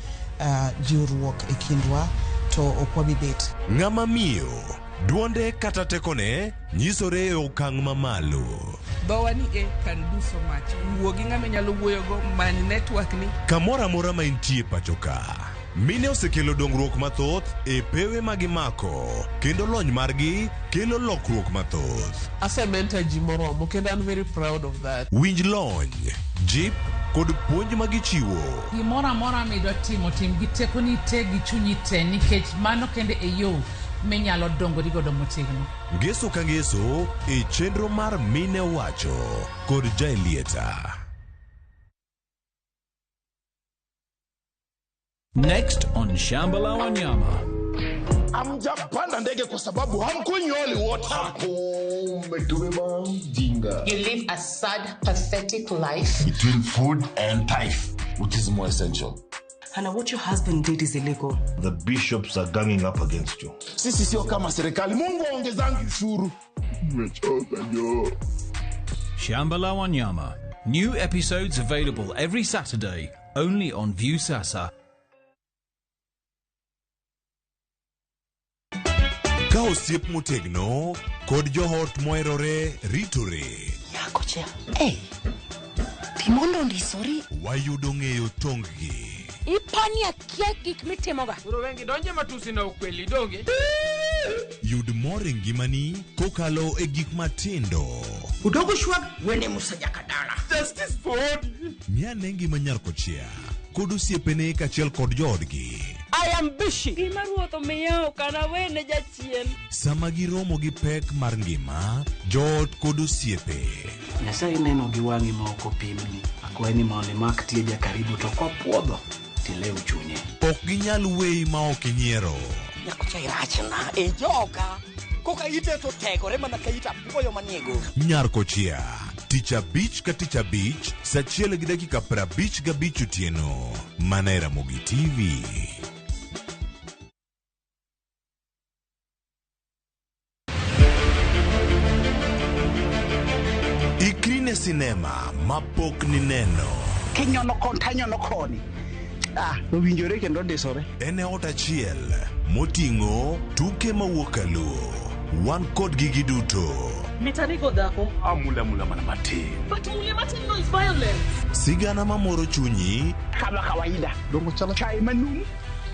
jiwruok e kindwa to ok wabi bet. Ng'ama miyo, duonde kata tekone nyisore e okang' mamalo. Dhowa ni e can do so much. Wuo gi ng'ama inyalo wuoyogo, many network ni. Kamoro amora ma intie pacho ka, mine osekelo dongruok mathoth e pewe ma gimako, kendo lony margi kelo lokruok mathoth. Asementor ji moromo kendo I'm very proud of that. Winj lony, jip kod puonj ma gichiwo. Gimoro amora midwa timo, tim gi tekoni te gi chunyi te, nikech mano kende e yo minyalo dongori godo motegno. Ngeso ka ngeso e chenro mar Mine Wacho kod Jaelieta. Next on Shamba la Wanyama. Hamjapanda ndege kwa sababu hamkunywi holy water. Umetubeba mjinga. You live a sad, pathetic life. Between food and tithe, which is more essential? Hannah, what your husband did is illegal. The bishops are ganging up against you. Sisi sio kama serikali. Mungu aongezangi ushuru. Nimechoka jo. Shamba la Wanyama. New episodes available every Saturday, only on Viusasa. Ka osiep motegno kod joot moherore ritore. Nyako cha. Hey, timondo ndisori. Wayudo ng'eyo tong-gi. Ipani akia gik mitimoga. Koro wengi donje matusi na ukweli donge. Yud mor e ngimani kokalo e gik matindo. Udogo shwag wene Musa Jakadala. Justice for Odi. Ng'ane ngima nyar kochia kod osiepene kaachiel kod joodgi. I am busy. Gima ruoth omiya ok anawene jachien. Sama giromo gi pek mar ngima, joot kod osiepe. Nyasaye neno gi wang'i ma ok opimni. Akwayi ni mondo imak tieja karibu to kopuodho tilew chunye. Ok ginyal weyi ma ok inyiero. Nyakocha irachna e joka. Koka ite to tegore mana ka ita apuoyo manie goro. Nyar kochia, tich abich ka tich abich, saa 1:55 otieno, mana e Ramogi TV. Ikri ne sinema mapok nineno. Kinyono kon tanyono koni. Ah, owinjore kendo ndisore. En e ot achiel moting'o tuke mawuok kaluo. Wan kodgi giduto. Mitanigo dhako. Amula mula mana matin. But mule matin no is violence. Sigana mamoro chunyi. Kama kawaida. Dongo chalo chai manum.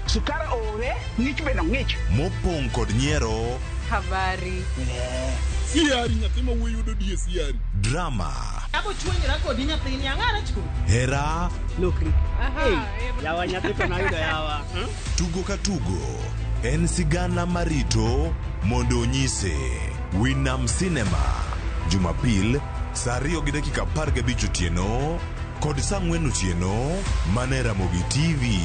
Sukari ore, ng'ich bende ng'ich. Mopong' kod nyiero. Habari. Siari nyathi ma wuoyi yudo die siari. Drama. Abo chuenyra kodi nyathini ang'ara chu. Hera. Lokri. Yawa nyathi to nayudo yawa. Tugo ka tugo en sigana marito mondo onyise Winam Cinema Jumapil saa 2:15 otieno kod saa 4 otieno mana e Ramogi TV.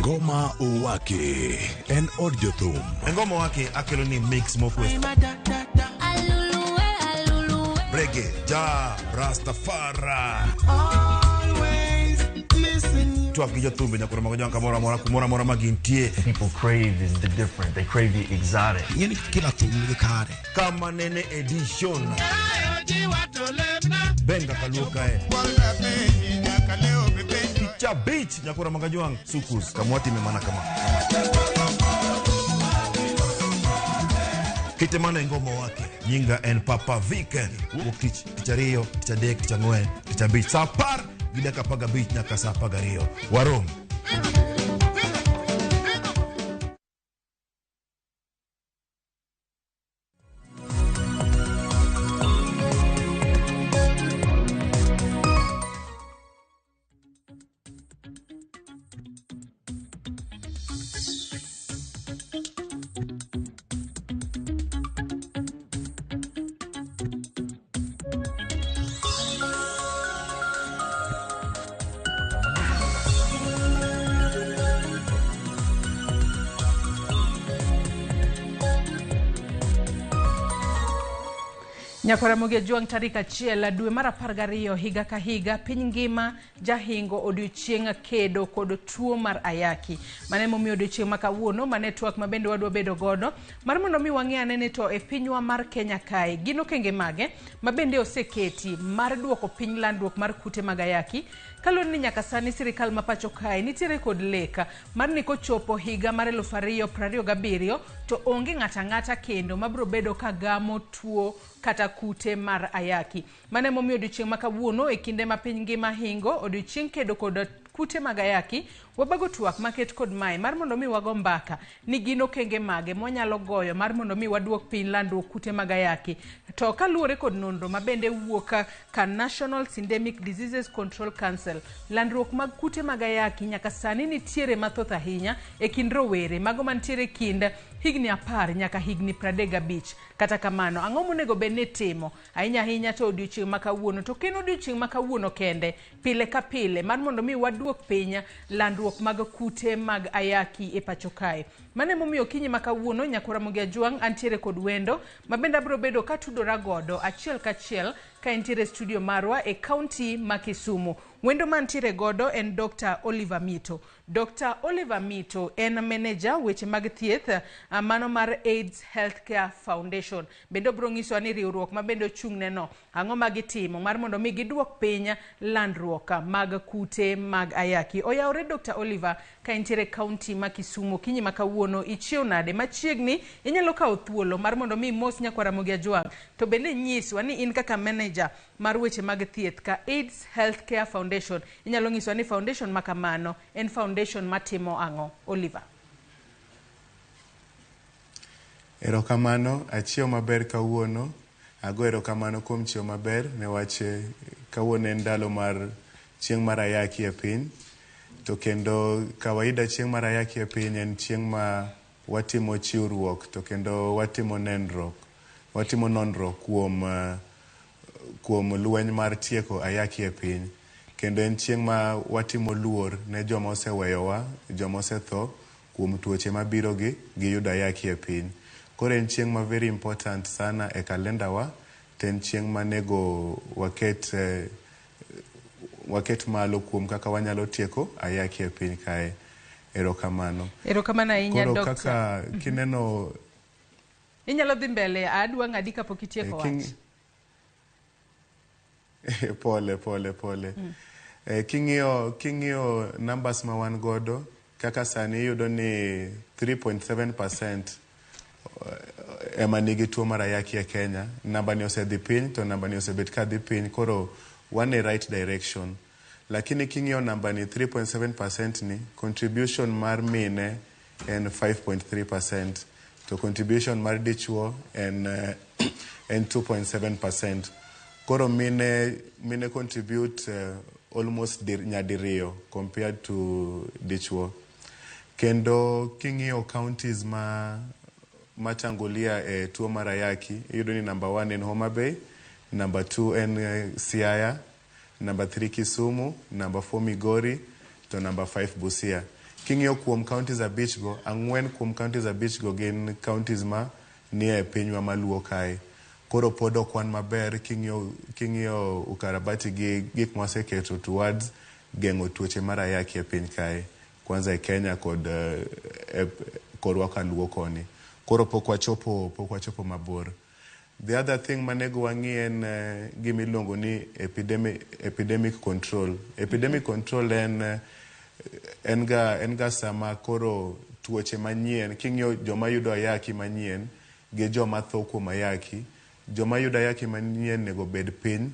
Ngoma Owake en od jothum. Ngoma Owake akelo ni mix mofwe. Reggae, ja, Rastafari. Twak gi jothumbe nyaka romo gi kamoro amora kumoro amora ma gintie. People crave is the different. They crave the exotic. Ing'eni kila thum nigi kare. Kama nene edition. Benga kaluo kae. Picha beach nyakura magajwang sukus kamwati memana kama. Kitemana ngoma wake nyinga en Papa Viken wuok tich tich ariyo tich adek tich ang'wen tich abich saa apar gi dakika apar gabich nyaka saa apar gariyo warom. Nyakwar Ramogi Ajwang' tarik 1 dwe mar 12 higa ka higa piny ngima jahingo odiochieng' kedo kod tuo mar ayaki. Mano emomiyo odiochieng' ma kawuono mane twak ma bende wadwa bedo godo mar mondo mi wang'e ane ni to e pinywa mar Kenya kae gin okenge mage ma bende oseketi mar duoko piny landruok mar kute mag ayaki kaluwore ni nyaka sani sirikal ma pacho kae nitiere kod lek mar ni kochopo higa mar 2027 to onge ng'ato ang'ata kendo mabiro bedo ka gamo tuo kata kute mar ayaki. Mano emomiyo odiochieng' ma kawuono e kinde ma piny ngima hingo odiochieng' kedo kod kute mag ayaki, wabago twak maket kod mae mar mondo mi wago mbaka ni gin okenge mage mwanyalo goyo mar mondo mi waduok piny landruok kute mag ayaki. To kaluwore kod nonro ma bende wuok ka National Syndemic Diseases Control Council, landruok mag kute mag ayaki nyaka sani nitiere mathoth ahinya e kind rowere mago mantiere kind higni 10 nyaka higni 35. Kata kamano, ang'o monego bed ni timo ahinya ahinya to odiochieng' ma kawuono, to ok en odiochieng' ma kawuono kende, pile ka pile mar mondo mi waduok piny landruok mag kute mag ayaki e pacho kae. Mano emomiyo okinyi ma kawuono Nyakwar Ramogi Ajwang' antiere kod wendo ma bende abiro bedo katudora godo achiel kachiel ka entiere studio marwa e kaunti ma Kisumu. Wendo mantiere godo en Dr. Oliver Mito. Dr. Oliver Mito en manager weche mag thieth mano mar AIDS Healthcare Foundation. Bende obiro nyisowa ni riwruok ma bende ochung' neno ang'o ma gitimo mar mondo mi giduok piny landruok mag kute mag ayaki. Oyawore Dr. Oliver ka entiere kaunti ma Kisumu okinyi ma kawuono ichiew nade? Machiegni inyalo kawo thuolo mar mondo mi mos Nyakwar Ramogi Ajwang' to bende nyiswa ni in kaka manager mar weche mag thieth ka AIDS Healthcare Foundation inyalo nyiswa ni foundation ma kamano en foundation matimo ang'o? Oliver. Erokamano, achiew maber kawuono. Ago erokamano kuom chiew maber newach kawuono en ndalo mar chieng' mar ayaki e piny. To kendo kawaida chieng' mar ayaki e piny en chieng' ma watimo chiwruok to kendo watimo nenruok. Watimo nonro kuom lweny mar tieko ayaki e piny. Kendo en chieng' ma watimo luor ne joma oseweyowa, joma osetho kuom tuoche mabiro gi giyudo ayaki e piny. Koro en chieng' ma very important sana e kalenda wa, to en chieng' manego waket malo kuom kaka wanyalo tieko ayaki e piny kae. Erokamano. Erokamano ahinya Koro Dr. kaka kineno Inyalo dhi mbele, adwa ng'adi kapok itieko wach. Pole pole pole. King'iyo numbers ma wan godo kaka sani iyudo ni 3.7% ema nigi tuo mar ayaki e Kenya. Namba ni osedhi piny to namba ni osebet ka dhi piny, koro wan e right direction. Lakini king'iyo namba ni 3.7% ni contribution mar mine en 5.3% to contribution mar dichuo en 2.7%. Koro mine contribute almost nyadiriyo compared to dichuo. Kendo king'iyo counties ma matangulia e tuo mar ayaki, iyudo ni number 1 en Homa Bay, number 2 en Siaya, number 3 Kisumu, number 4 Migori, to number 5 Busia. King'iyo kuom counties abich go, 4 kuom counties 5 go gin counties ma nie pinywa maluo kae. Koro pod ok wan maber king'iyo ukarabati gi gik mwaseketo towards geng'o tuoche mar ayaki e piny kae, kwanza e Kenya kod korwa kaluo koni. Koro pok wachopo mabor. The other thing manego wang'i en gima iluongo ni epidemic control. Epidemic control en ga sama koro tuoche manyien, king'iyo joma yudo ayaki manyien gi joma tho kuom ayaki, joma yudo ayaki manyien nego bed piny,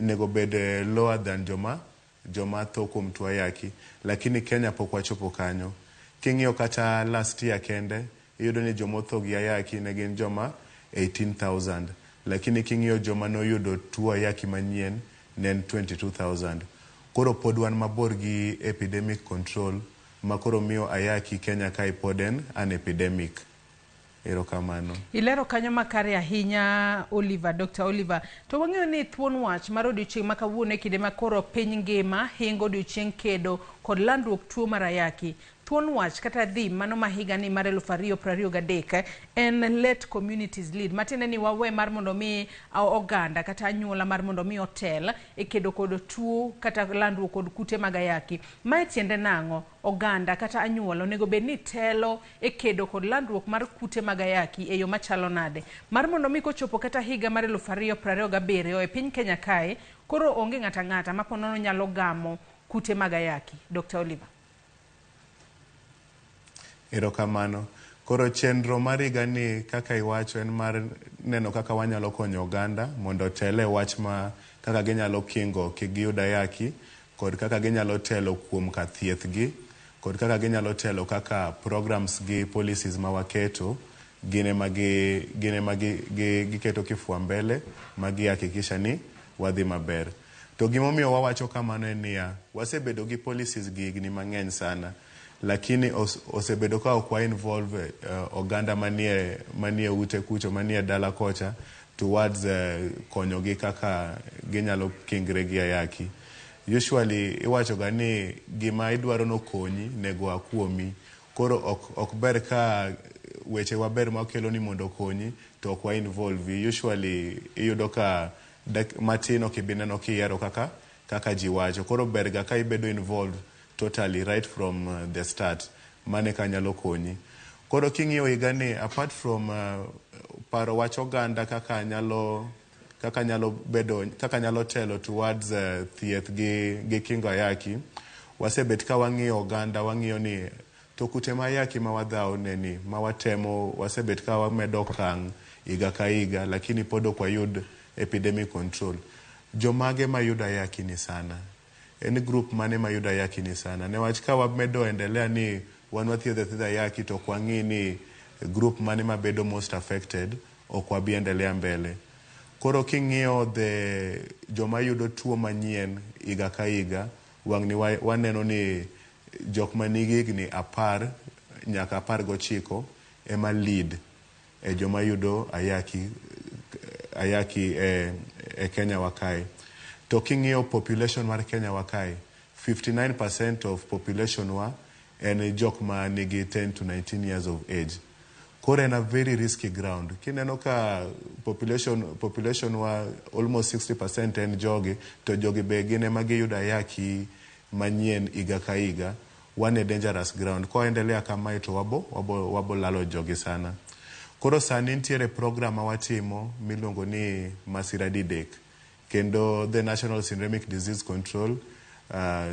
nego bed lower than joma tho kuom tuo ayaki, lakini Kenya pok wachopo kanyo. King'iyo kata last year kende, iyudo ni joma otho gi ayaki ne gin joma 18,000, lakini king'iyo joma noyudo tuo ayaki manyien ne en 22,000. Koro pod wan mabor gi epidemic control ma koro miyo ayaki Kenya kae pod en an epidemic. Erokamano. Ilero kanyo makare ahinya Oliver, Dr. Oliver. To wang'eyo ni thuon wach mar odiochieng' ma kawuono e kinde ma koro piny ngima hingo odiochieng' kedo kod landruok tuo mar ayaki. Thuon wach kata theme mano ma higani mar 2023 en let communities lead. Matiende ni wawe mar mondo mi oganda kata anyuola mar mondo mi otel e kedo kod tuo kata landruok kod kute mag ayaki. Mae tiende nang'o? Oganda kata anyuola onego bed ni telo e kedo kod landruok mar kute mag ayaki e yo machalo nade? Mar mondo mi kochopo kata higa mar 2027 e piny Kenya kae, koro onge ng'ata ng'ata ma ponono nyalo gamo kute mag ayaki. Dr. Oliver. Erokamano. Koro chenro mar higani kaka iwacho en mar neno kaka wanyalo konyo oganda mondo otel e wach ma kaka ginyalo kingo kik giyud ayaki, kod kaka ginyalo telo kuom ka thieth gi, kod kaka ginyalo telo kaka programs gi policies ma waketo gin ema giketo kifua mbele ma gihakikisha ni wadhi maber. To gimomiyo wawacho kamano en niya, wasebedo gi policies gi higni mang'eny sana, lakini osebedo ka ok wa involve oganda manie ute kucho, manie dala kocha towards konyogi kaka ginyalo kingre gi ayaki. Usually iwacho ga ni gima idwaro nokonyi nego a kuomi. Koro ok ber ka weche waber ma wakelo ni mondo okonyi to ok wa involve. Usually iyudo ka matin ok ibi neno kiyiero kaka ji wacho. Koro ber ga ka ibedo involved totally right from the start. Mane ka nyalo konyi. Koro king'iyo higani, apart from paro wach oganda kaka nyalo telo towards thieth gi kingo ayaki, wasebet ka wang'iyo oganda, wang'iyo ni to kute ma ayaki ma wadhawo ne ni, ma watemo, wasebet ka wamedo okang' higa ka higa, lakini pod ok wayud epidemic control. Jomage mayudo ayaki ni sana? En group mane mayudo ayaki ni sana? Newach ka wamedo endelea ni wan wathiedho athiedha ayaki to ok wang'i ni group mane mabedo most affected, ok wabi endelea mbele. Koro king'iyo the joma yudo tuo manyien higa ka higa, wang'ni waneno ni jok manigi higni 10 nyaka 19 ema lead e joma yudo ayaki e Kenya wa kae. To king'iyo population mar Kenya wa kae, 59% of population wa en jok ma nigi 10 to 19 years of age. Koro en a very risky ground. Kineno ka population wa almost 60% en jogi, to jogi be gin ema giyudo ayaki manyien higa ka higa, wan e dangerous ground. Koendelea kamae to wabo lalo jogi sana. Koro sani nitiere program ma watimo miluongo ni Masira Didek. Kendo the National Syndromic Disease Control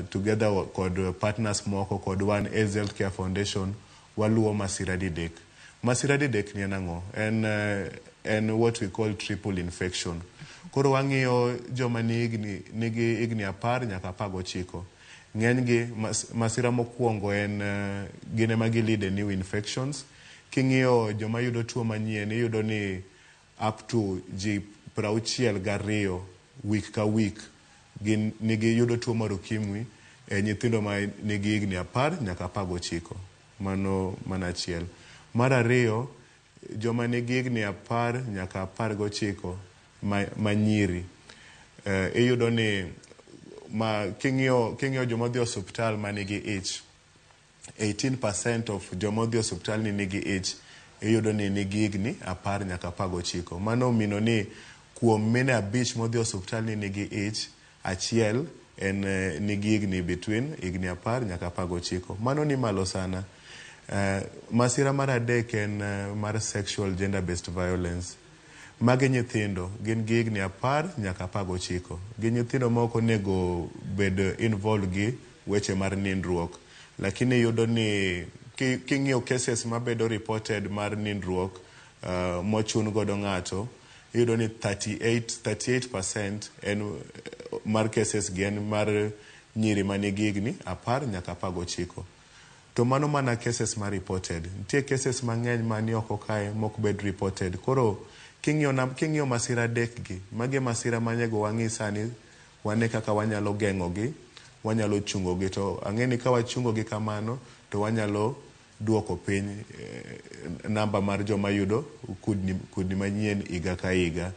together kod partners moko kod wan AIDS Healthcare Foundation waluwo Masira Didek. Masira Didek ni en ang'o? En what we call triple infection. Koro wang'iyo joma nigi higni 10 nyaka 19. Ng'enygi masira mokwongo en gin ema gi lead e new infections. King'iyo joma yudo tuo manyien, iyudo ni up to ji 62 week ka week gin nigi yudo tuo mar ukimwi e nyithindo ma nigi higni 10 nyaka 19. Mano mana achiel. Mar ariyo, joma nigi higni 10 nyaka 19 ma nyiri, iyudo ni ma king'iyo joma odhi osuptal manigi ich, 18% of joma odhi osuptal ni nigi ich, iyudo ni nigi higni 10 nyaka 19. Mano mino ni kuom mine 5 modhi osuptal ni nigi ich, achiel en nigi higni between higni 10 nyaka 19. Mano ni malo sana. Masira mar adek en mar sexual gender based violence. Magi nyithindo gin gi higni 10 nyaka 19. Gin nyithindo ma ok onego bed involved gi weche mar nindruok. Lakini iyudo ni king'iyo cases mabedo reported mar nindruok mochun godo ng'ato, iyudo ni 38% en mar cases gi en mar nyiri manigi higni 10 nyaka 19. To mano mana cases ma reported. Nitie cases mang'eny mani oko kae mok bed reported. Koro king'iyo masira adek gi, magi masira manego wang'i sani, wane kaka wanyalo geng'o gi, wanyalo chungo gi. To ang'e ni ka wachungo gi kamano, to wanyalo duoko piny namba mar joma yudo kudni manyien higa ka higa.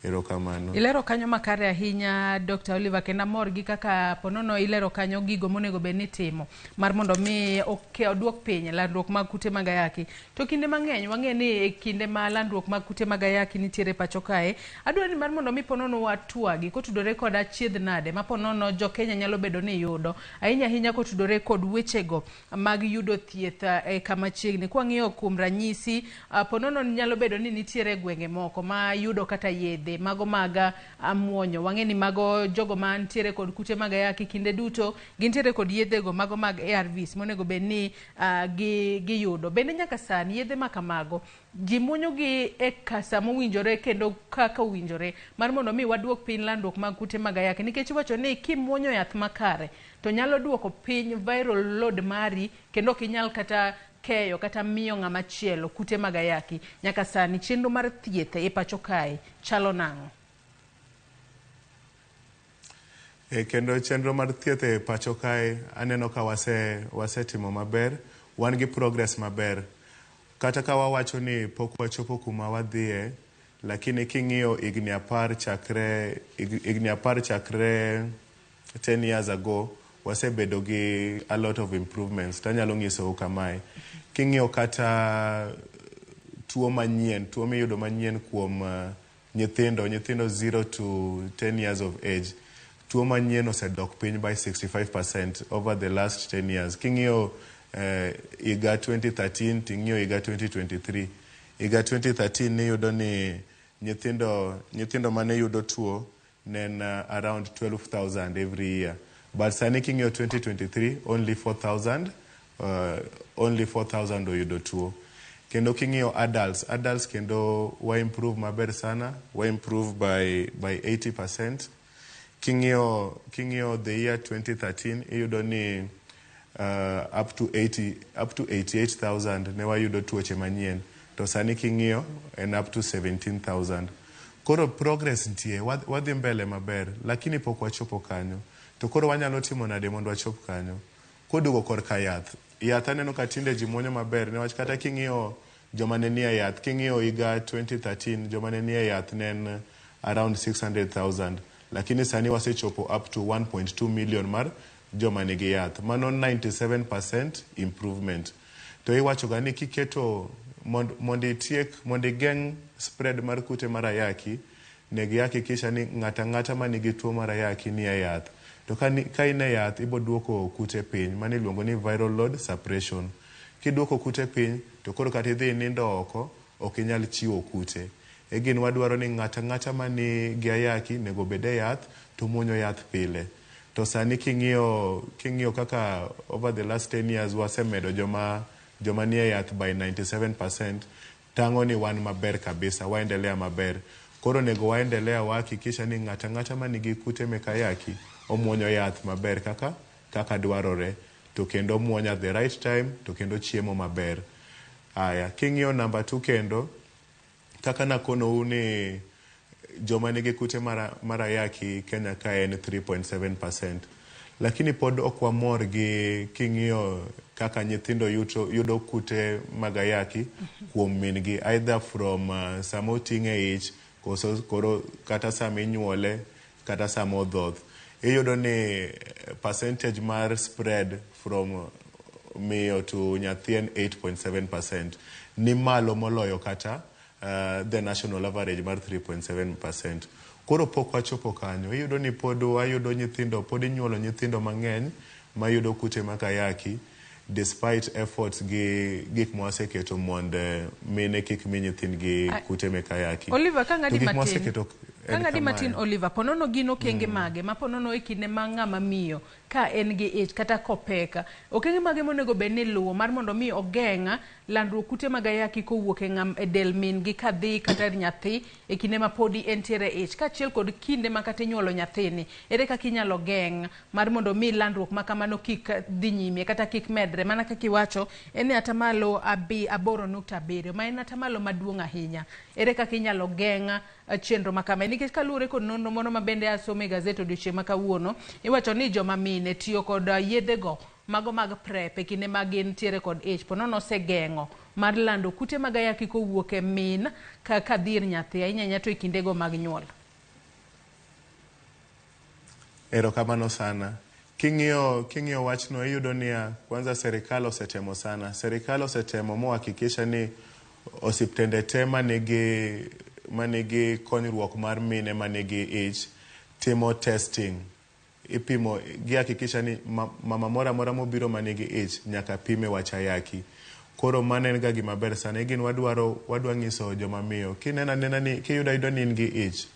Erokamano. Ilero kanyo makare ahinya Dr. Oliver, kendo amor gi kaka ponono ilero kanyo gigo monego bed ni itimo mar mondo mi oduok piny landruok mag kute mag ayaki. To kinde mang'eny wang'e ni e kinde ma landruok mag kute mag ayaki nitiere pacho kae, adwaro ni mar mondo mi ponono watwagi kotudore kod achiedh nade ma ponono jo Kenya nyalo bedo ni yudo ahinya ahinya kotudore kod wechego mag yudo thieth e kama chiegni. Kwang'iyo kuom ranyisi, ponono nyalo bedo ni nitiere gwenge moko ma yudo kata yedhe mago mag amuonyo. Wang'e ni mago jogo mantiere kod kute mag ayaki kinde duto gintiere kod yedhego mago mag ARVs monego bed ni giyudo. Bende nyaka sani yedhe ma kamago ji muonyogi e kasa mowinjore kendo kaka owinjore mar mondo mi waduok piny landruok mag kute mag ayaki, nikech iwacho ni kimuonyo yath makare to nyalo duoko piny viral load mari kendo ok inyal kata keyo kata miyo ng'ama chielo kute mag ayaki. Nyaka sani chenro mar thieth e pacho kae chalo nang'o? Kendo chenro mar thieth e pacho kae aneno ka wasetimo maber, wan gi progress maber. Kata ka wawacho ni pok wachopo kuma wadhiye, lakini king'iyo higni 10 chakre 10 years ago, wasebedo gi a lot of improvements. Tanyalo nyisou kamae. King'iyo kata tuo manyien, tuo miyudo manyien kuom nyithindo 0 to 10 years of age, tuo manyien osedok piny by 65% over the last 10 years. King'iyo higa 2013 ting'iyo higa 2023. Higa 2013 niyudo ni nyithindo mane yudo tuo ne en around 12,000 every year. But sani king'iyo 2023 only 4,000 only 4,000 oyudo tuo. Kendo king'iyo adults kendo wa improve maber sana, wa improve by 80%. King'iyo the year 2013 iyudo ni up to 88,000 ne wayudo tuoche manyien. To sani king'iyo en up to 17,000. Koro progress nitie, wadhi mbele maber, lakini pok wachopo kanyo. To koro wanyalo timo nade mondo wachop kanyo? Koduogo korka yath. Yath aneno ka tinde ji muonyo maber, newach kata king'iyo joma ne nie yath, king'iyo higa 2013 joma ne nie yath ne en around 600,000. Lakini sani wasechopo up to 1.2 million mar joma nigi yath. Mano 97% improvement. To iwacho ga ni kiketo mondo itiek, mondo igeng' spread mar kute mar ayaki, negi hakikisha ni ng'ata ng'ata manigi tuo mar ayaki nie yath. To ka in e yath, ibo duoko kute piny, mano iluongo ni viral load suppression. Kiduoko kute piny, to koro kata idhi nindo oko, ok inyal chiwo kute. E gin wadwaro ni ng'ata ng'ata manigi ayaki nego bed e yath, to muonyo yath pile. To sani king'iyo kaka over the last 10 years wasemedo joma nie yath by 97%, tang'o ni wan maber kabisa, waendelea maber. Koro nego waendelea wahakikisha ni ng'ata ng'ata manigi kute mek ayaki omuonyo yath maber kaka dwarore, to kendo muonyo at the right time, to kendo chiemo maber. Aya, king'iyo namba 2 kendo, kaka nakonou ni joma nigi kute mar ayaki Kenya ka en 3.7%. Lakini pod ok wamor gi king'iyo kaka nyithindo yudo kute mag ayaki kuom min gi, either from sama oting'e ich, koso koro kata sama inyuole, kata sama odhoth. Iyudo ni percentage mar spread from miyo to nyathi en 8.7%, ni malo moloyo kata the national average mar 3.7%. Koro pok wachopo kanyo. Iyudo ni pod wayudo nyithindo, pod inyuolo nyithindo mang'eny mayudo kute mag ayaki despite efforts gi gik mwaseketo mondo mine kik mi nyithindgi kute mek ayaki. Oliver, ka ng'adi To gik matin, mwaseketo ka en ng'adi matin kamae. Oliver, ponono gin okenge mage ma ponono e kinde ma ng'ama miyo ka en gi ich kata kopek, okenge mage monego bed ni luwo mar mondo mi ogeng' landruok kute mag ayaki kowuok e, ng'am, e del min gi kadhi kata ir nyathi e kinde ma podi entiere e ich, kaachiel kod kinde ma kata inyuolo nyathini, ere kaka inyalo geng' mar mondo mi landruok ma kamano kik dhi nyime kata kik medre? Mana kaka iwacho, en ni atamalo 8.7, ma en atamalo maduong' ahinya. Ere kaka inyalo geng' chenro ma kama? Nikech kaluwore kod nonro moro ma bende asomo e gazet odiochieng' ma kawuono, iwacho ni joma mine tiyo kod yedhego mago mag PrEP e kinde ma gintiere kod ich, ponono osegeng'o mar lando kute mag ayaki kowuok e min ka kadhi ir nyathi, ahinya ahinya to e kindego mag nyuol. Erokamano sana. King'iyo wachno, iyudo niya, kwanza serikal osetemo sana. Serikal osetemo mohakikisha ni osiptende te manigi konyruok mar mine manigi ich timo testing. Ipimo, gihakikisha ni mama moro amora mobiro manigi ich nyaka pime wach ayaki. Koro mano en ga gima ber sana. Gin wadwa nyiso joma miyo. Kineno anena ni kiyudo ayuda ni in gi ich,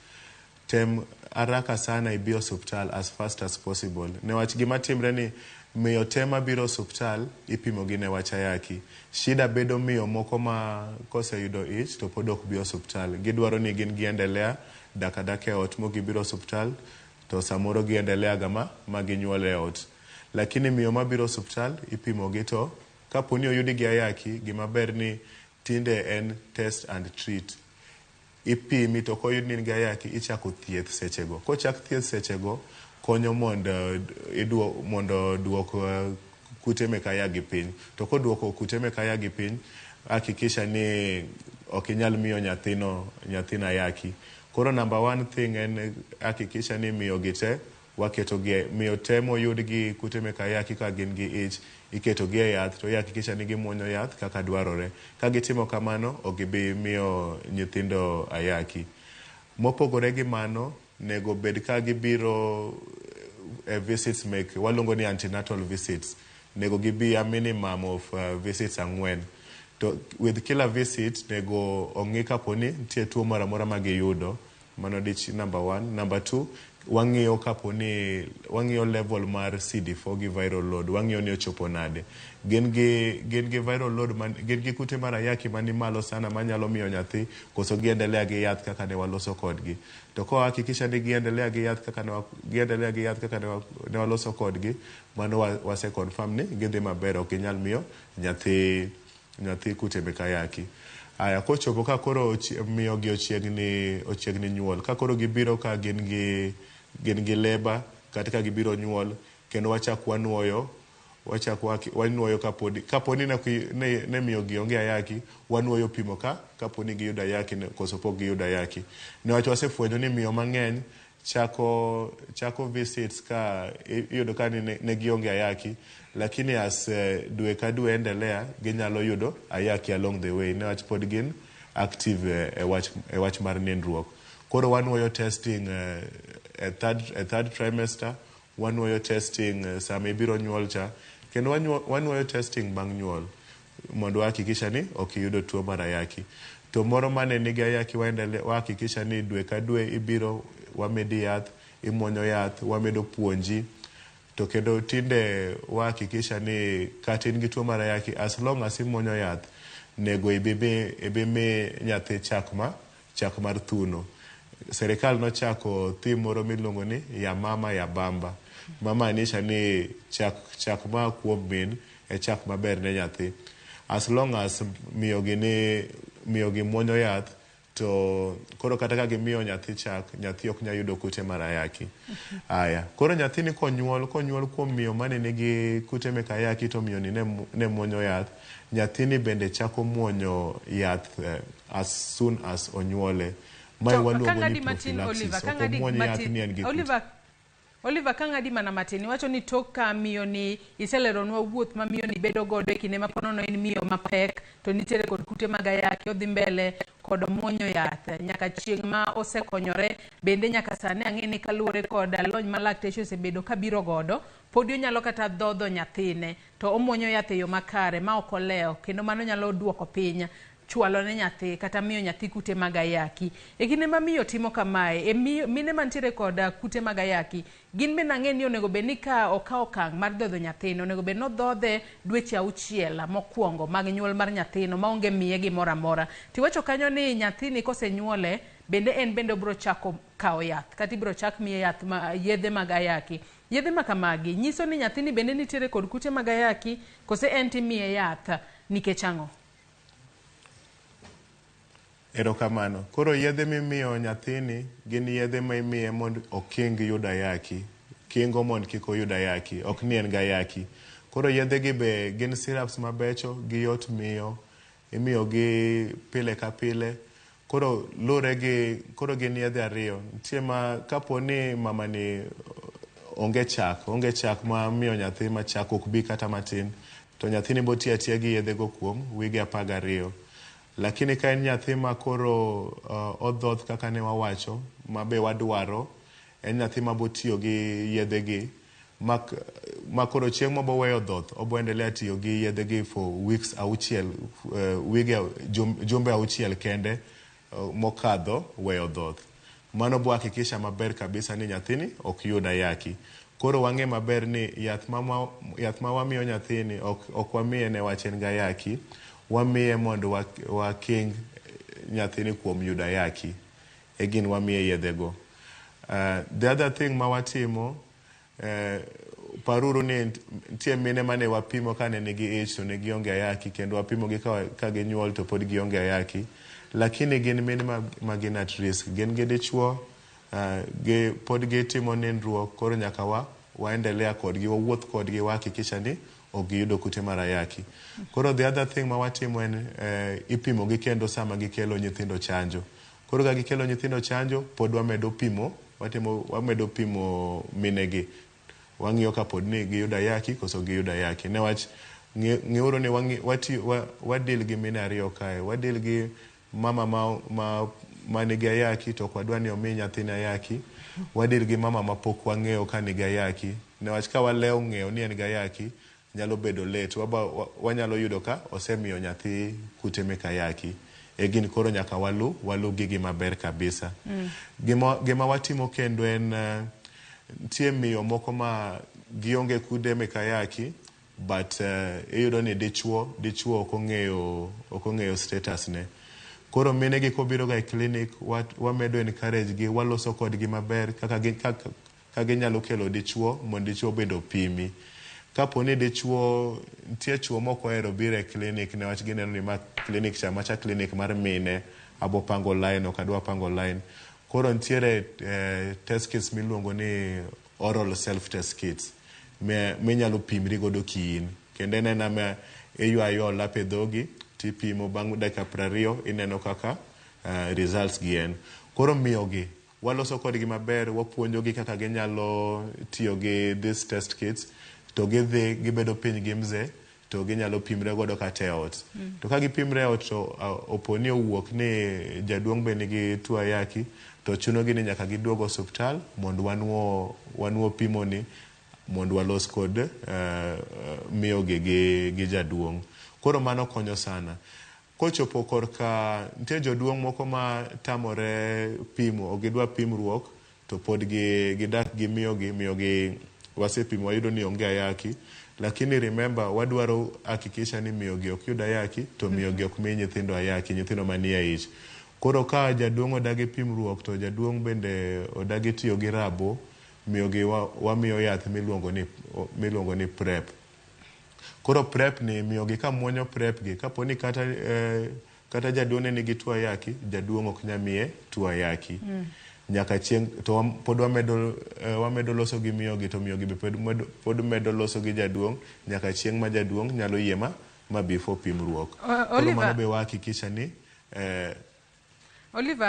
tem haraka sana ibi osuptal as fast as possible. Newach gima timre ni miyo te mabiro osuptal ipimo gi ne wach ayaki. Shida bedo miyo moko ma koseyudo ich to pod ok bi osuptal. Gidwaro ni gin giendelea dak adaka e ot mok gibiro osuptal, to samoro giendelea ga ma ginyuol e ot. Lakini miyo mabiro osuptal ipimo gi, to kapo ni oyudi gi ayaki, gima ber ni tinde en test and treat. Ipimi, to koyud ni in gi ayaki, ichako thieth sechego. Kochak thieth sechego, konyo mondo duok kute mek ayaki piny. To koduoko kute mek ayaki piny, hakikisha ni ok inyal miyo nyathino ayaki. Koro number one thing en hakikisha ni miyo gi te waketo gi, miyo te moyud gi kute mek ayaki ka gin gi ich, iketo gi e yath, to ihakikisha ni gimuonyo yath kaka dwarore. Ka gitimo kamano, ok gibi miyo nyithindo ayaki. Mopogore gi mano, nego bed ka gibiro e visits mek waluongo ni antenatal visits. Nego gibi a minimum of visits 4. To with kila visit, nego ong'i kapo ni nitie tuo moro amora ma giyudo. Mano dich number one. Number two, wang'iyo kapo ni wang'iyo level mar CD4 gi viral load, wang'iyo ni ochopo nade. Gin gi viral load man, gin gi kute mar ayaki mani malo sana manyalo miyo nyathi, koso giendelea gi yath kaka ne waloso kodgi. To kohakikisha ni giendelea gi yath kaka ne waloso kodgi, mano wase confirm ni gidhi maber, ok ginyal miyo nyathi kute mek ayaki. Aya, kochopo ka koro miyo gi ochiegni nyuol, ka koro gibiro ka gin gi labour kata ka gibiro nyuol, kendo wachak wanuoyo, wachak wanuoyo kapodi ne miyo gi onge ayaki, wanuoyo pimo ka kaponi giyudo ayaki koso pok giyudo ayaki. Niwach wasefwenyo ni miyo mang'eny chako visits ka iyudo ka ne gionge ayaki, lakini as dwe ka dwe endelea, ginyalo yudo ayaki along the way, niwach pod gin active e wach mar nindruok. Koro wanuoyo testing e third trimester, wanuoyo testing sama ibiro nyuol cha, kendo wanuoyo testing bang' nyuol mondo wahakikisha ni ok iyudo tuo mar ayaki. To moro mane nigi ayaki, wahakikisha ni dwe ka dwe ibiro, wamedi yath, imuonyo yath, wamedo puonji. To kendo tinde wahakikisha ni kata in gi tuo mar ayaki, as long as imuonyo yath, nego ibi mi nyathi chak mar thuno. Serikal nochako theme moro miluongo ni "Ya mama ya bamba", ma maanisha ni chak ma kuom min e chak maber ne nyathi. As long as miyo gi muonyo yath. To koro kata ka gimiyo nyathi chak, nyathi ok nyal yudo kute mar ayaki. Aya, koro nyathini konyuol, konyuol kuom miyo mane nigi kute mek ayaki to miyo ni ne muonyo yath, nyathini bende chako muonyo yath as soon as onyuole. Mae To waluongo ni kang'adi matin prophylaxis. Oliver, Ok kang'adi omuony yath matin ni en gi kute. Oliver, Oliver kang'adi mana matin, iwacho ni tok ka miyo ni iseleronwa wuoth ma miyo ni bedo godo e kinde ma ponono en miyo mapek to nitiere kod kute mag ayaki, odhi mbele kod muonyo yath nyaka chieng' ma osekonyore. Bende nyaka sani ang'e ni kaluwore kod lony ma lakteche osebedo kabiro godo, podi onyalo kata dhodho nyathine to omuonyo yath e yo makare ma ok olewo, kendo mano nyalo duoko piny chwalo ne nyathi kata miyo nyathi kute mag ayaki. E kinde ma miyo timo kamae, e miyo, mine mantiere kod kute mag ayaki, gin bende ang'e ni onego bed ni ka okawo okang' mar dhodho nyathino, onego bed ni odhodhe dweche 6 mokwongo mag nyuol mar nyathino maonge miye gimoro amora. Tiwacho kanyo ni nyathini kosenyuole, bende en bende obiro chako kawo yath, kata ibiro chak miye yath ma, yedhe mag ayaki. Yedhe ma kamagi nyiso ni nyathini bende nitiere kod kute mag ayaki, kose en timiye yath nikech ang'o? Erokamano. Koro yedhe mimiyo nyathini gin yedhe ma imiye mondo oking yudo ayaki. Kingo mondo kik oyud ayaki, ok ni en gi ayaki. Koro yedhe gi be gin syrups mabecho, giyot miyo, imiyogi pile ka pile. Koro lure gi, koro gin yedhe ariyo. Nitie ma kapo ni mama ni onge chak, onge chak ma miyo nyathi ma chak ok bi kata matin, to nyathini bo tiyo atiya gi yedhe go kuom wige 12. Lakini ka en nyathi ma koro odhoth kaka ne wawacho, ma be wadwaro, en nyathi ma botiyo gi yedhe gi, ma koro chieng' ma boweyo dhoth, obo endelea tiyo gi yedhe gi for weeks 6, wige, jumbe 6 kende mokadho weyo dhoth. Mano bo hakikisha maber kabisa ni nyathini ok yud ayaki. Koro wang'e maber ni yath ma wamiyo nyathini ok wamiye ne wach en gi ayaki, wamiye mondo waking nyathini kuom yudo ayaki. E gin wamiye yedhe go. The other thing ma watimo, paruru ni nitie mine mane wapimo kane nigi ich to ne gionge ayaki, kendo wapimo gi ka ginyuol to pod gionge ayaki. Lakini gin mine ma gin at risk, gin gi dichuo, pod gitimo nindruok, koro nyaka waendelea kodgi, wawuoth kodgi, wahakikisha ni ok giyudo kute mar ayaki. Koro the other thing ma watimo en ipimo gi kendo sama gikelo nyithindo chanjo. Koro ka gikelo nyithindo chanjo, pod wamedo pimo, wamedo pimo minegi. Wang'iyo ka pod ni giyudo ayaki koso giyudo ayaki. Newach ng'euru ni wadil gi mine ariyo kae. Wadil gi mama ma nigi ayaki to ok wadwa ni omi nyathine ayaki. Wadil gi mama ma pok wang'eyo ka nigi ayaki. Newach ka walewo ng'eyo ni en gi ayaki, nyalo bedo late. Wanyalo yudo ka osemiyo nyathi kute mek ayaki. E gin koro nyaka walu gigi maber kabisa. Gima watimo kendo en nitie miyo moko ma gionge kute mek ayaki, but iyudo ni dichuo ok ong'eyo status ne. Koro mine gi kobiro ga e clinic, wamedo encourage gi, waloso kodgi maber kaka ginyalo kelo dichuo mondo dichuo bende opimi. Kapo ni dichuo, nitie chuo mok ohero biro e clinic newach gineno ni ma clinic cha macha clinic mar mine, abo pango line, ok adwa pango line. Koro nitiere test kits miluongo ni oral self test kits minyalo pimri godo kiin. Kendo en ena ma iywayo olap e dhogi tipimo bang' dakika 20 ineno kaka results gi en. Koro miyogi waloso kodgi maber, wapuonjogi kaka ginyalo tiyo gi these test kits, to gidhi gibedo piny gi mzee to ginyalo pimre godo kata e ot. To ka gipimre e ot to opo ni owuok ni jaduong' be nigi tuo ayaki, to chunogi ni nyaka giduog osuptal mondo wanuo pimo ni mondo walos kod miyogi gi jaduong'. Koro mano konyo sana. Kochopo korka nitie joduong' moko ma tamore pimo, ok gidwa pimruok, to pod gidak gi miyogi wasepimo wayudo ni onge ayaki. Lakini remember, wadwaro hakikisha ni miyogi ok yud ayaki, to miyogi ok mi nyithindo ayaki, nyithindo manie ich. Koro ka jaduong' odagi pimruok, to jaduong' bende odagi tiyo gi rabo, miyogi wamiyo yath miluongo ni PrEP. Koro PrEP ni miyogi ka muonyo PrEP gi, kapo ni Kata jaduong' ne nigi tuo ayaki, jaduong' ok nyal miye tuo ayaki. Nyaka chieng' to pod wamedo, wamedo loso gi miyo gi to miyo gi be pod medo loso gi jaduong' nyaka chieng' ma jaduong' nyalo yie ma ma bi for pimruok. Koro mano be wa hakikisha ni Oliver,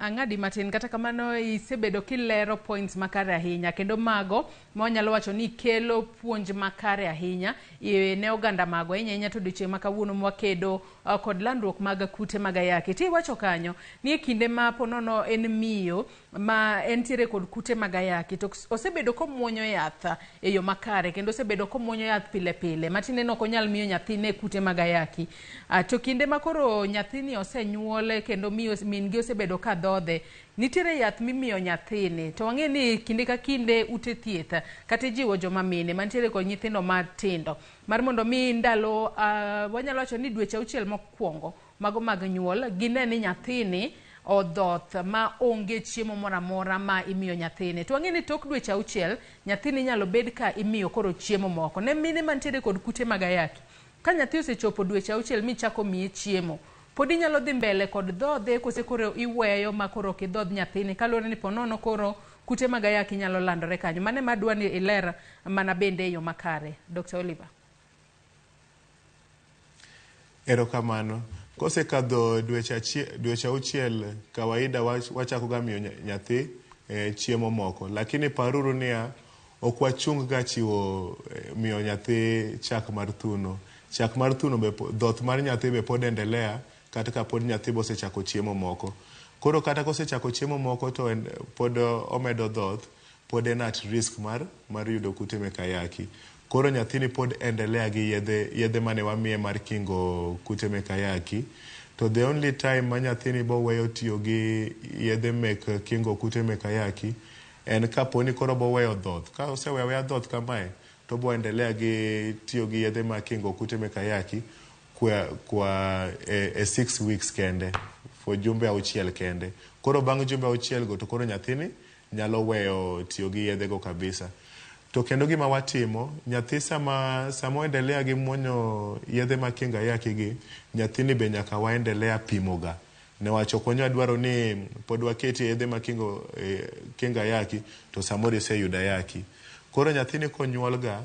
ang'adi matin, kata kamano isebedo kilero points makare ahinya kendo mago ma wanyalo wacho ni kelo puonj makare ahinya ne oganda mago ahinya ahinya to odiochieng' ma kawuono mwakedo kod landruok mag kute mag ayaki. Ti iwacho kanyo ni e kinde ma ponono en miyo ma entiere kod kute mag ayaki to osebedo komuonyo yath e yo makare kendo osebedo komuonyo yath pile pile matineno ok onyal miyo nyathine kute mag ayaki. To kinde ma koro nyathini osenyuole kendo miyo min gi osebedo ka dhodhe, nitiere yath mimiyo nyathini to wang'e ni kinde ka kinde ute thieth kata ijiwo joma mine mantiere kod nyithindo matindo mar mondo mi ndalo wanyalo wacho ni dweche auchiel mokwongo mago mag nyuol gine ni nyathini odhoth ma onge chiemo moro amora ma imiyo nyathini. To wang'e ni tok dweche auchiel nyathini inyalo bed ka imiyo koro chiemo moko. Ne mine mantiere kod kute mag ayaki, ka nyathi osechopo dweche auchiel michako miye chiemo, pod inyalo dhi mbele kod dhodhe kose koro iweyo ma koro ok idhodh nyathini kaluwore ni ponono koro kute mag ayaki nyalo landore kanyo. Mano ema adwa ni iler mana bende e yo makare. Dr. Oliver. Erokamano. Kosekadho dweche auchiel kawaida wachako ga miyo nyathi chiemo moko. Lakini paruru niya, ok wachung ga chiwo miyo nyathi chak mar thuno. Chak mar thuno be dhoth mar nyathi be pod endelea kata ka pod nyathi bosechako chiemo moko. Koro kata kosechako chiemo moko to pod omedo dhoth, pod en at risk mar yudo kute mek ayaki. Koro nyathini pod endelea gi yedhe mane wamiye mar kingo kute mek ayaki. To the only time ma nyathini bo weyo tiyo gi yedhe mek kingo kute mek ayaki en kaponi koro bo weyo dhoth. Ka oseweyo aweya dhoth kamae, to bo endelea gi tiyo gi yedhe mag kingo kute mek ayaki kwa 6 weeks kende, for jumbe auchiel kende. Koro bang' jumbe auchiel go to koro nyathini nyalo weyo tiyo gi yedhe go kabisa. To kendo gima watimo, nyathi sama oendelea gi muonyo yedhe mag kingo ayaki gi, nyathini be nyaka waendelea pimo ga. Newach ok wanyal dwaro ni pod waketie yedhe mag kingo ayaki to samoro iseyudo ayaki. Koro nyathini konyuol ga,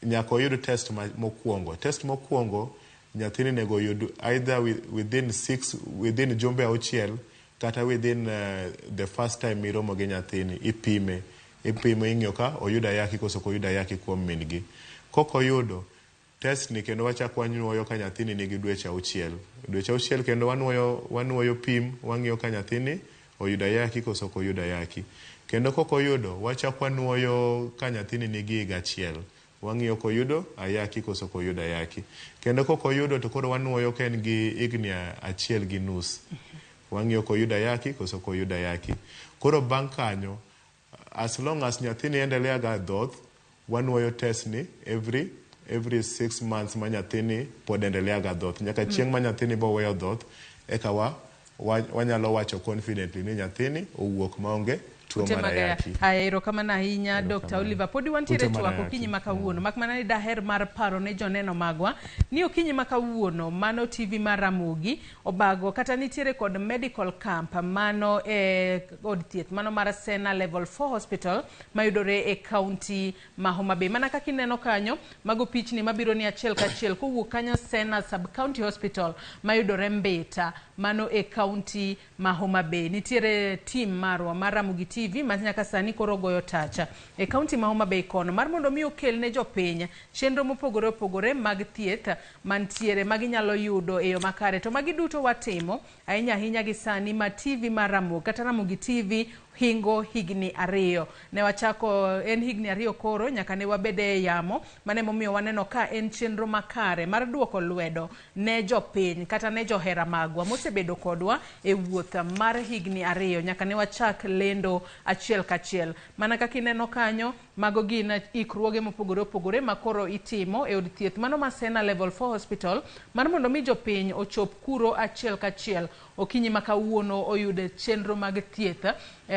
nyaka oyud test mokwongo. Test mokwongo nyathini nego oyud either within jumbe auchiel kata within the first time miromo gi nyathini ipime. Ipimo ing'iyo ka oyudo ayaki koso ok oyudo ayaki kuom min gi. Kok oyudo test ni kendo wachak wanuoyo ka nyathini nigi dweche auchiel. Dweche auchiel kendo wanuoyo pim, wang'iyo ka nyathini oyudo ayaki koso ok oyudo ayaki. Kendo kok oyudo, wachak wanuoyo ka nyathini nigi higa achiel. Wang'iyo koyudo ayaki koso ok oyudo ayaki. Kendo kok oyudo to koro wanuoyo ka en gi higni 1.5. Wang'iyo koyudo ayaki koso ok oyudo ayaki. Koro bang' kanyo, as long as nyathini endelea ga dhoth, wanuoyo test ni every 6 months ma nyathini pod endelea ga dhoth. Nyaka chieng' ma nyathini bo weyo dhoth, eka wanyalo wacho confidently ni nyathini owuok maonge tuo mar ayaki. Aya, erokamano ahinya Dr. Oliver. Podi wantiere twak okinyi ma kawuono. Mak mana ni daher mar paro ne joneno magwa ni okinyi ma kawuono mano TV mar Ramogi obago kata nitiere kod medical camp mano e od thieth mano mar Sena Level 4 Hospital mayudore e county ma Homa Bay. Mana kaka ineno kanyo, mago pichni mabiro ni achiel kachiel kowuok kanyo Sena Sub County Hospital mayudore Mbita mano e county ma Homa Bay. Nitiere team marwa mar Ramogi TV ma nyaka sani koro goyo tacha e county ma Homa Bay kono mar mondo mi okel ne jopiny chenro mopogore opogore mag thieth mantiere maginyalo yudo e yo makare. To magi duto watimo ahinya ahinya gi sani ma TV mar Ramogi kata Ramogi TV hingo higni 2. Ne wachako en higni 2 koro nyaka ne wabede e yamo, mane momiyo waneno ka en chenro makare mar duoko lwedo ne jopiny kata ne johera magwa mosebedo kodwa e wuoth mar higni 2 nyaka ne wachak lendo achiel kachiel. Mana kaka ineno kanyo, mago gin ikruoge mopogore opogore ma koro itimo e od thieth mano ma Sena Level 4 Hospital mar mondo mi jopiny ochop kuro achiel kachiel okinyi ma kawuono oyud chenro mag thieth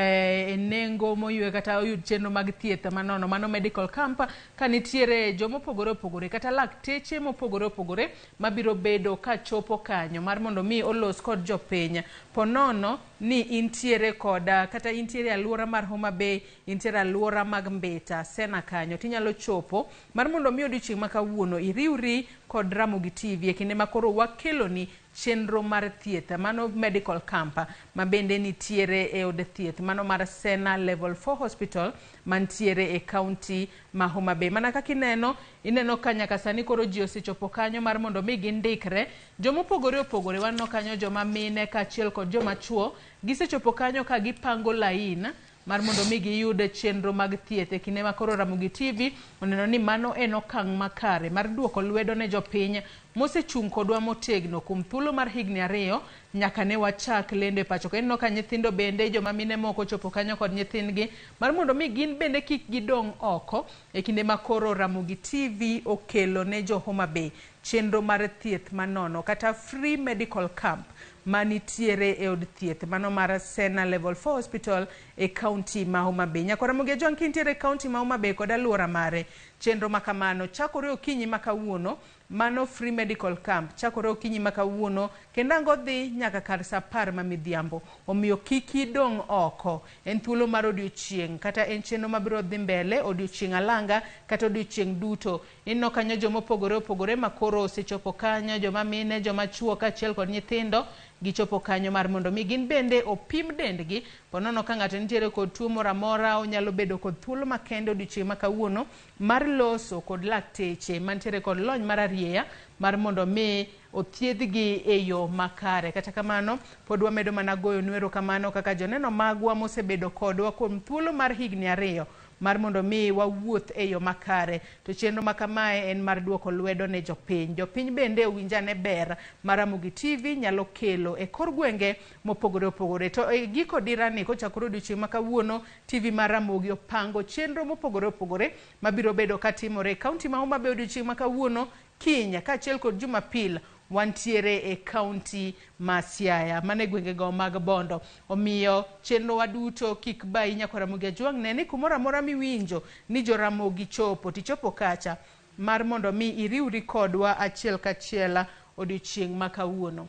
e nengo moywe kata oyud chenro mag thieth manono, mano medical camp, ka nitiere jomopogore opogore kata lakteche mopogore opogore mabiro bedo kachopo kanyo mar mondo mi olos kod jopiny. Ponono ni intiere koda kata intiere aluora mar Homa Bay, intiere aluora mag Mbita, Sena kanyo, tinyalo chopo mar mondo mi odiochieng' ma kawuono iriwri kod Ramogi TV e kinde ma koro wakeloni chenro mar thieth, mano medical camp ma bende nitiere e od thieth mano mar Sena Level 4 Hospital mantiere e county ma Homa Bay. Mana kaka ineno, ineno ka nyaka sani koro ji osechopo kanyo mar mondo mi gindikre. Jomopogore opogore, waneno kanyo joma mine kaachiel kod joma chuo, gisechopo kanyo ka gipango lain mar mondo mi giyud chenro mag thieth e kinde ma koro Ramogi TV oneno ni mano en okang' makare mar duoko lwedo ne jopiny mosechung' kodwa motegno kuom thuolo mar higni 2 nyaka ne wachak lendo e pacho ka. Ineno ka nyithindo bende, joma mine moko ochopo kanyo kod nyithindgi mar mondo mi gin bende kik gidong' oko e kinde ma koro Ramogi TV okelo ne jo Homa Bay chenro mar thieth manono kata free medical camp manitiere e od thieth mano mar Sena Level 4 Hospital e county ma Homa Bay. Nyakwa Ramogi Ajwang' kintiere e county ma Homa Bay kod aluora mare, chenro ma kamano chakore okinyi ma kawuono, mano free medical camp chakore okinyi ma kawuono kendo ang' odhi nyaka kar saa 10 ma midhiambo. Omiyo kik idong' oko, en thuolo mar odiochieng' kata en chenro mabiro dhi mbele odiochieng' alanga kata odiochieng' duto. Ineno kanyo jomopogore opogore ma koro osechopo kanyo, joma mine, joma chuo kaachiel kod nyithindo, gichopo kanyo mar mondo mi gin bende opim dendgi. Ponono ka ng'ato nitiere kod tuo moro amora, onyalo bedo kod thuolo makende odiochieng' ma kawuono mar loso kod lakteche mantiere kod lony mar arieya mar mondo mi othiedhgi e yo makare. Kata kamano, pod wamedo mana goyonu erokamano kaka joneno magwa mosebedo kodwa kuom thuolo mar higni 2 mar mondo mi wawuoth e yo makare. To chenro ma kamae en mar duoko lwedo ne jopiny. Jopiny bende owinjane ber ma Ramogi TV nyalo kelo e kor gwenge mopogore opogore. To e giko dirani kochakore odiochieng' ma kawuono, TV mar Ramogi opango chenro mopogore opogore mabiro bedo katimore e county ma Homa Bay odiochieng' ma kawuono, kiny kaachiel kod Jumapil wantiere e county ma Siaya, mano e gwengego mag Bondo. Omiyo chenrowa duto kik bayi nyakwa Ramogi Ajwang', ne ni kumoro amora miwinjo ni jo Ramogi chopo, tichopo kacha mar mondo mi iriwri kodwa achiel kachiel odiochieng' ma kawuono.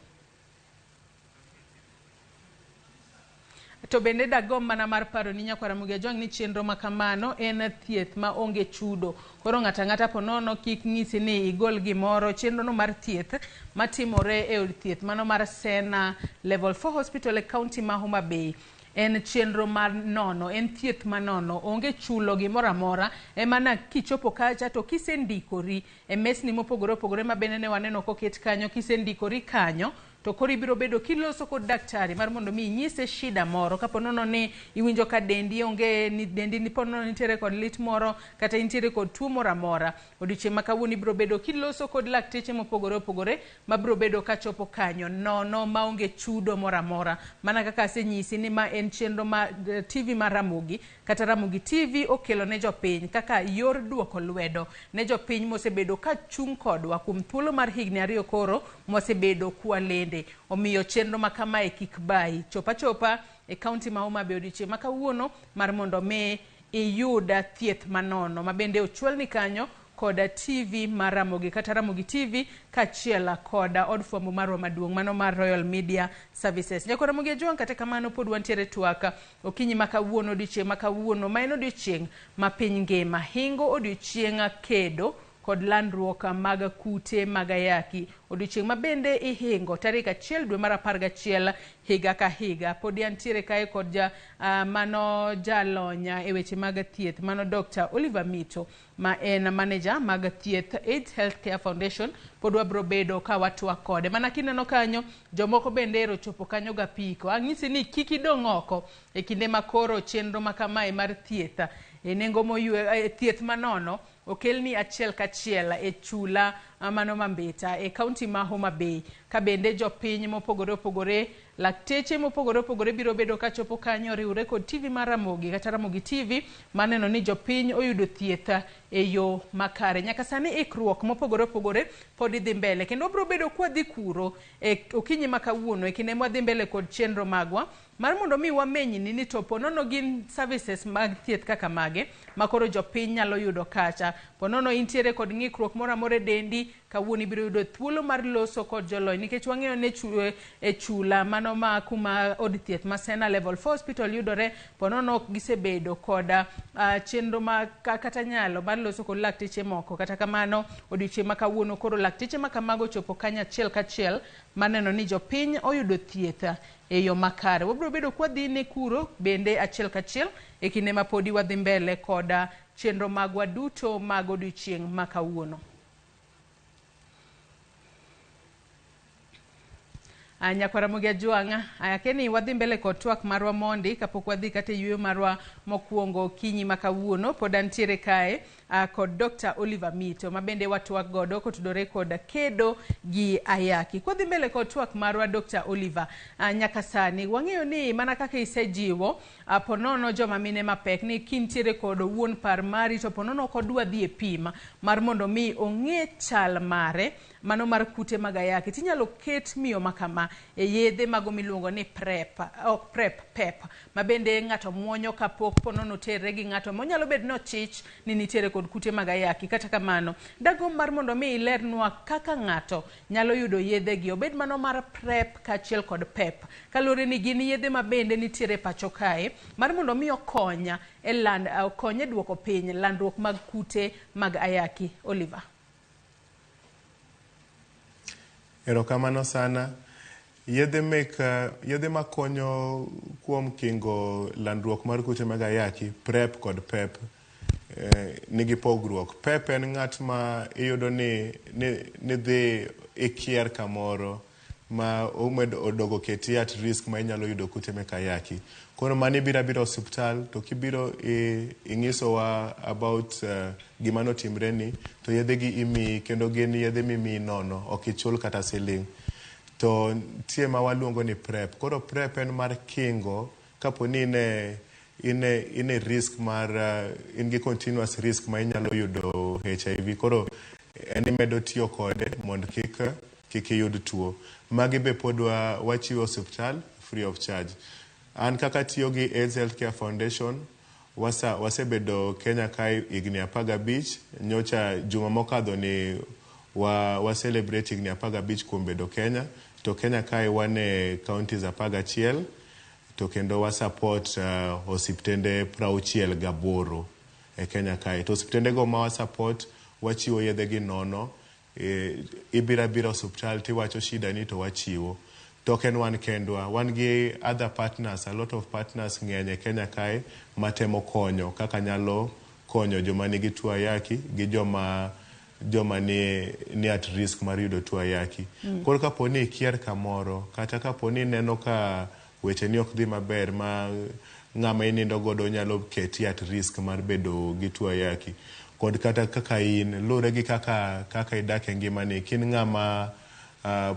To bende dagomb mana mar paro ni nyakwa Ramogi Ajwang' ni chenro ma kamano en thieth ma onge chudo. Koro ng'ato ang'ata ponono kik ng'isi ni igol gimoro. Chenro no mar thieth matimore e od thieth mano mar Sena Level 4 Hospital e county ma Homa Bay en chenro mar nono, en thieth manono, onge chulo gimoro amora. Emana kichopo kacha to kisendikori e mesni mopogore opogore ma bende ne waneno koket kanyo, kisendikori kanyo to koro ibiro bedo kiloso kod daktari mar mondo mi inyise shida moro. Kapo nono ni iwinjo ka dendi onge, ni dendi ni ponono nitiere kod lit moro kata intiere kod tuo moro amora, odiochieng' ma kawuono ibiro bedo kiloso kod lakteche mopogore opogore mabiro bedo kachopo kanyo nono maonge chudo moro amora. Mana kaka asenyisi ni ma en chenro ma TV mar Ramogi kata Ramogi TV okelo ne jopiny kaka yor duoko lwedo ne jopiny mosebedo ka chung' kodwa kuom thuolo mar higni 2 koro mwasebedo kwalende. Omiyo chenro ma kamae kik bayi. Chopa chopa e county ma Homa Bay odiochieng' ma kawuono mar mondo mi iyud thieth manono ma bende ochwalni kanyo koda TV mar Ramogi kata Ramogi TV kaachiel koda od fwambo marwa maduong' mano mar Royal Media Services. Nyakwa Ramogi Ajwang', kata kamano pod wantiere twak okinyi ma kawuono, odiochieng' ma kawuono ma en odiochieng' ma piny ngima hingo odiochieng' kedo kod landruok mag kute mag ayaki. Odiochieng' ma bende ihingo tarik 1 dwe mar 11 higa ka higa. Podi antiere kae kod mano jalony e weche mag thieth mano Dr. Oliver Mito ma en manager mag thieth AIDS Healthcare Foundation. Pod wabiro bedo ka watwak kode. Mana kineno kanyo jomoko bende ero chopo kanyo gapiko. Ang'isi ni kik idong' oko e kinde ma koro chenro ma kamae mar thieth e nengo moywe, thieth manono okelni achiel kachiel e chula mano ma Mbita e county ma Homa Bay. Ka bende jopiny mopogore opogore, lakteche mopogore opogore biro bedo kachopo kanyo riwre kod TV mar Ramogi kata Ramogi TV maneno ni jopiny oyudo thieth e yo makare. Nyaka sani ikruok mopogore opogore pod idhi mbele kendo wabiro bedo kwadhi kuro e okinyi ma kawuono e kinde mwadhi mbele kod chenro magwa. Mar mondo mi wamenyni ni to ponono gin services mag thieth kaka mage ma koro jopiny nyalo yudo kacha. Ponono intiere kod ng'ikruok moro amora e dendi, kawuono ibiro yudo thuolo mar loso kod jolony nikech wang'eyo ni e chula mano ma kuma od thieth ma Sena Level 4 Hospital yudore, ponono ok gisebedo kod chenro ma kata nyalo mar loso kod lakteche moko. Kata kamano, odiochieng' ma kawuono koro lakteche ma kamago ochopo kanyo achiel kachiel maneno ni jopiny oyudo thieth e yo makare. Wabiro bedo kwadhi ne kuro bende achiel kachiel e kinde ma podi wadhi mbele kod chenro magwa duto mag odiochieng' ma kawuono. Nyakwar Ramogi Ajwang', akeni wadhi mbele kod twak marwa mondi kapok wadhi kata e yueyo marwa mokwongo okinyi ma kawuono. Pod antiere kae kod Dr. Oliver Mito ma bende watwak godo kotudore kod kedo gi ayaki. Kwadhi mbele kod twak marwa Dr. Oliver, nyaka sani wang'eyo ni mana kaka isejiwo ponono joma mine mapek ni kintiere kod wuon par mari to ponono ok odwa dhi e pim mar mondo mi ong'e chal mare mano mar kute mag ayaki, tinyalo ket miyo makama e yedhe mago miluongo ni PrEP, ok PrEP, PEP, ma bende ng'ato muonyo kapok ponono terre gi ng'ato monyalo bedo ni ochich ni nitiere kod kute mag ayaki. Kata kamano, dagomb mar mondo mi ilernwa kaka ng'ato nyalo yudo yedhe gi, obed mano mar PrEP kaachiel kod PEP, kaluwore ni gin yedhe ma bende nitiere pacho kae mar mondo mi okony e land, okony e duoko piny landruok mag kute mag ayaki. Oliver. Erokamano sana. Yedhe mek yedhe makonyo kuom kingo landruok mar kute mag ayaki, PrEP kod PEP, nigi pogruok. PEP en ng'at ma iyudo ni dhi ikier kamoro ma omedo odogo keti at risk ma inyalo yudo kute mek ayaki. Koro mano ibiro abira osiptal to kibiro ing'isowa about gima notimre ni to yedhe gi imiyi kendo gin yedhe mimiyi nono, ok ichul kata siling'. To nitie ma waluongo ni PrEP. Koro PrEP en mar kingo kapo ni in e risk mar in gi continuous risk ma inyalo yudo HIV. Koro en imedo tiyo kode mondo kik iyud tuo. Magi be pod wachiwo osiptal free of charge. An kaka tiyo gi AIDS Healthcare Foundation, wasebedo Kenya kae higni 15, nyocha juma mokadho ni wa celebrate higni 15 kuom bedo Kenya, to Kenya kae wan e counties 11, to kendo wa support osiptende 68 e Kenya kae. To osiptende go ma wa support, wachiwo yedhe gi nono, ibiro abira osiptal tiwacho shida ni to wachiwo. To ok en wan kendwa, wan gi other partners, a lot of partners ng'eny e Kenya kae matemo konyo kaka nyalo konyo joma nigi tuo ayaki gi joma ni at risk mar yudo tuo ayaki. Koro kapo ni ikier kamoro, kata kapo ni ineno ka weche ni ok dhi maber ma ng'ama inindo godo nyalo keti at risk mar bedo gi tuo ayaki. Kod kata kaka in, luwre gi kaka idak e ngimani, kin ng'ama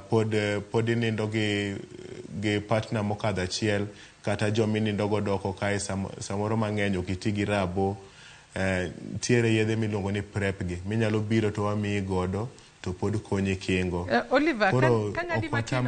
pod inindo gi partner mokadho achiel, kata joma inindo godo oko kae samoro mang'eny ok iti gi rabo, nitiere yedhe miluongo ni PrEP gi, minyalo biro to wamiyi godo to pod konyi kingo. Oliver, ka ng'adi matin,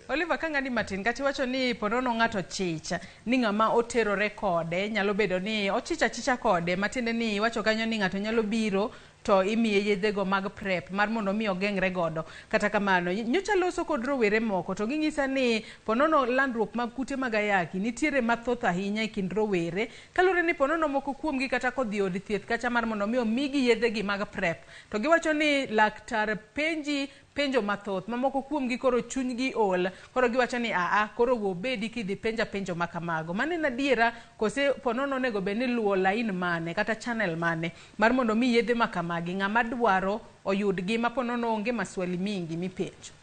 Oliver, ka ng'adi matin, kata iwacho ni ponono ng'ato chich, ni ng'ama oterore kode, nyalo bedo ni ochich achicha kode, matiende ni iwacho kanyo ni ng'ato nyalo biro to imiye yedhego mag PrEP mar mondo mi ogeng're godo. Kata kamano, nyocha loso kod rowere moko to ging'isa ni ponono landruok mag kute mag ayaki nitiere mathoth ahinya e kind rowere, kaluwore ni ponono moko kuomgi kata kodhi od thieth kacha mar mondo mi omigi yedhegi mag PrEP. To giwacho ni laktar penji penjo mathoth, mamoko kuomgi koro chunygi ol, koro giwacho ni aa, koro wobedi kidhi penja penjo makamago. Mano en adiera kose ponono onego bed ni luwo line mane kata channel mane mar mondo mi yedhe makamagi ng'ama dwaro oyudgi ma ponono onge maswali mingi mipenjo?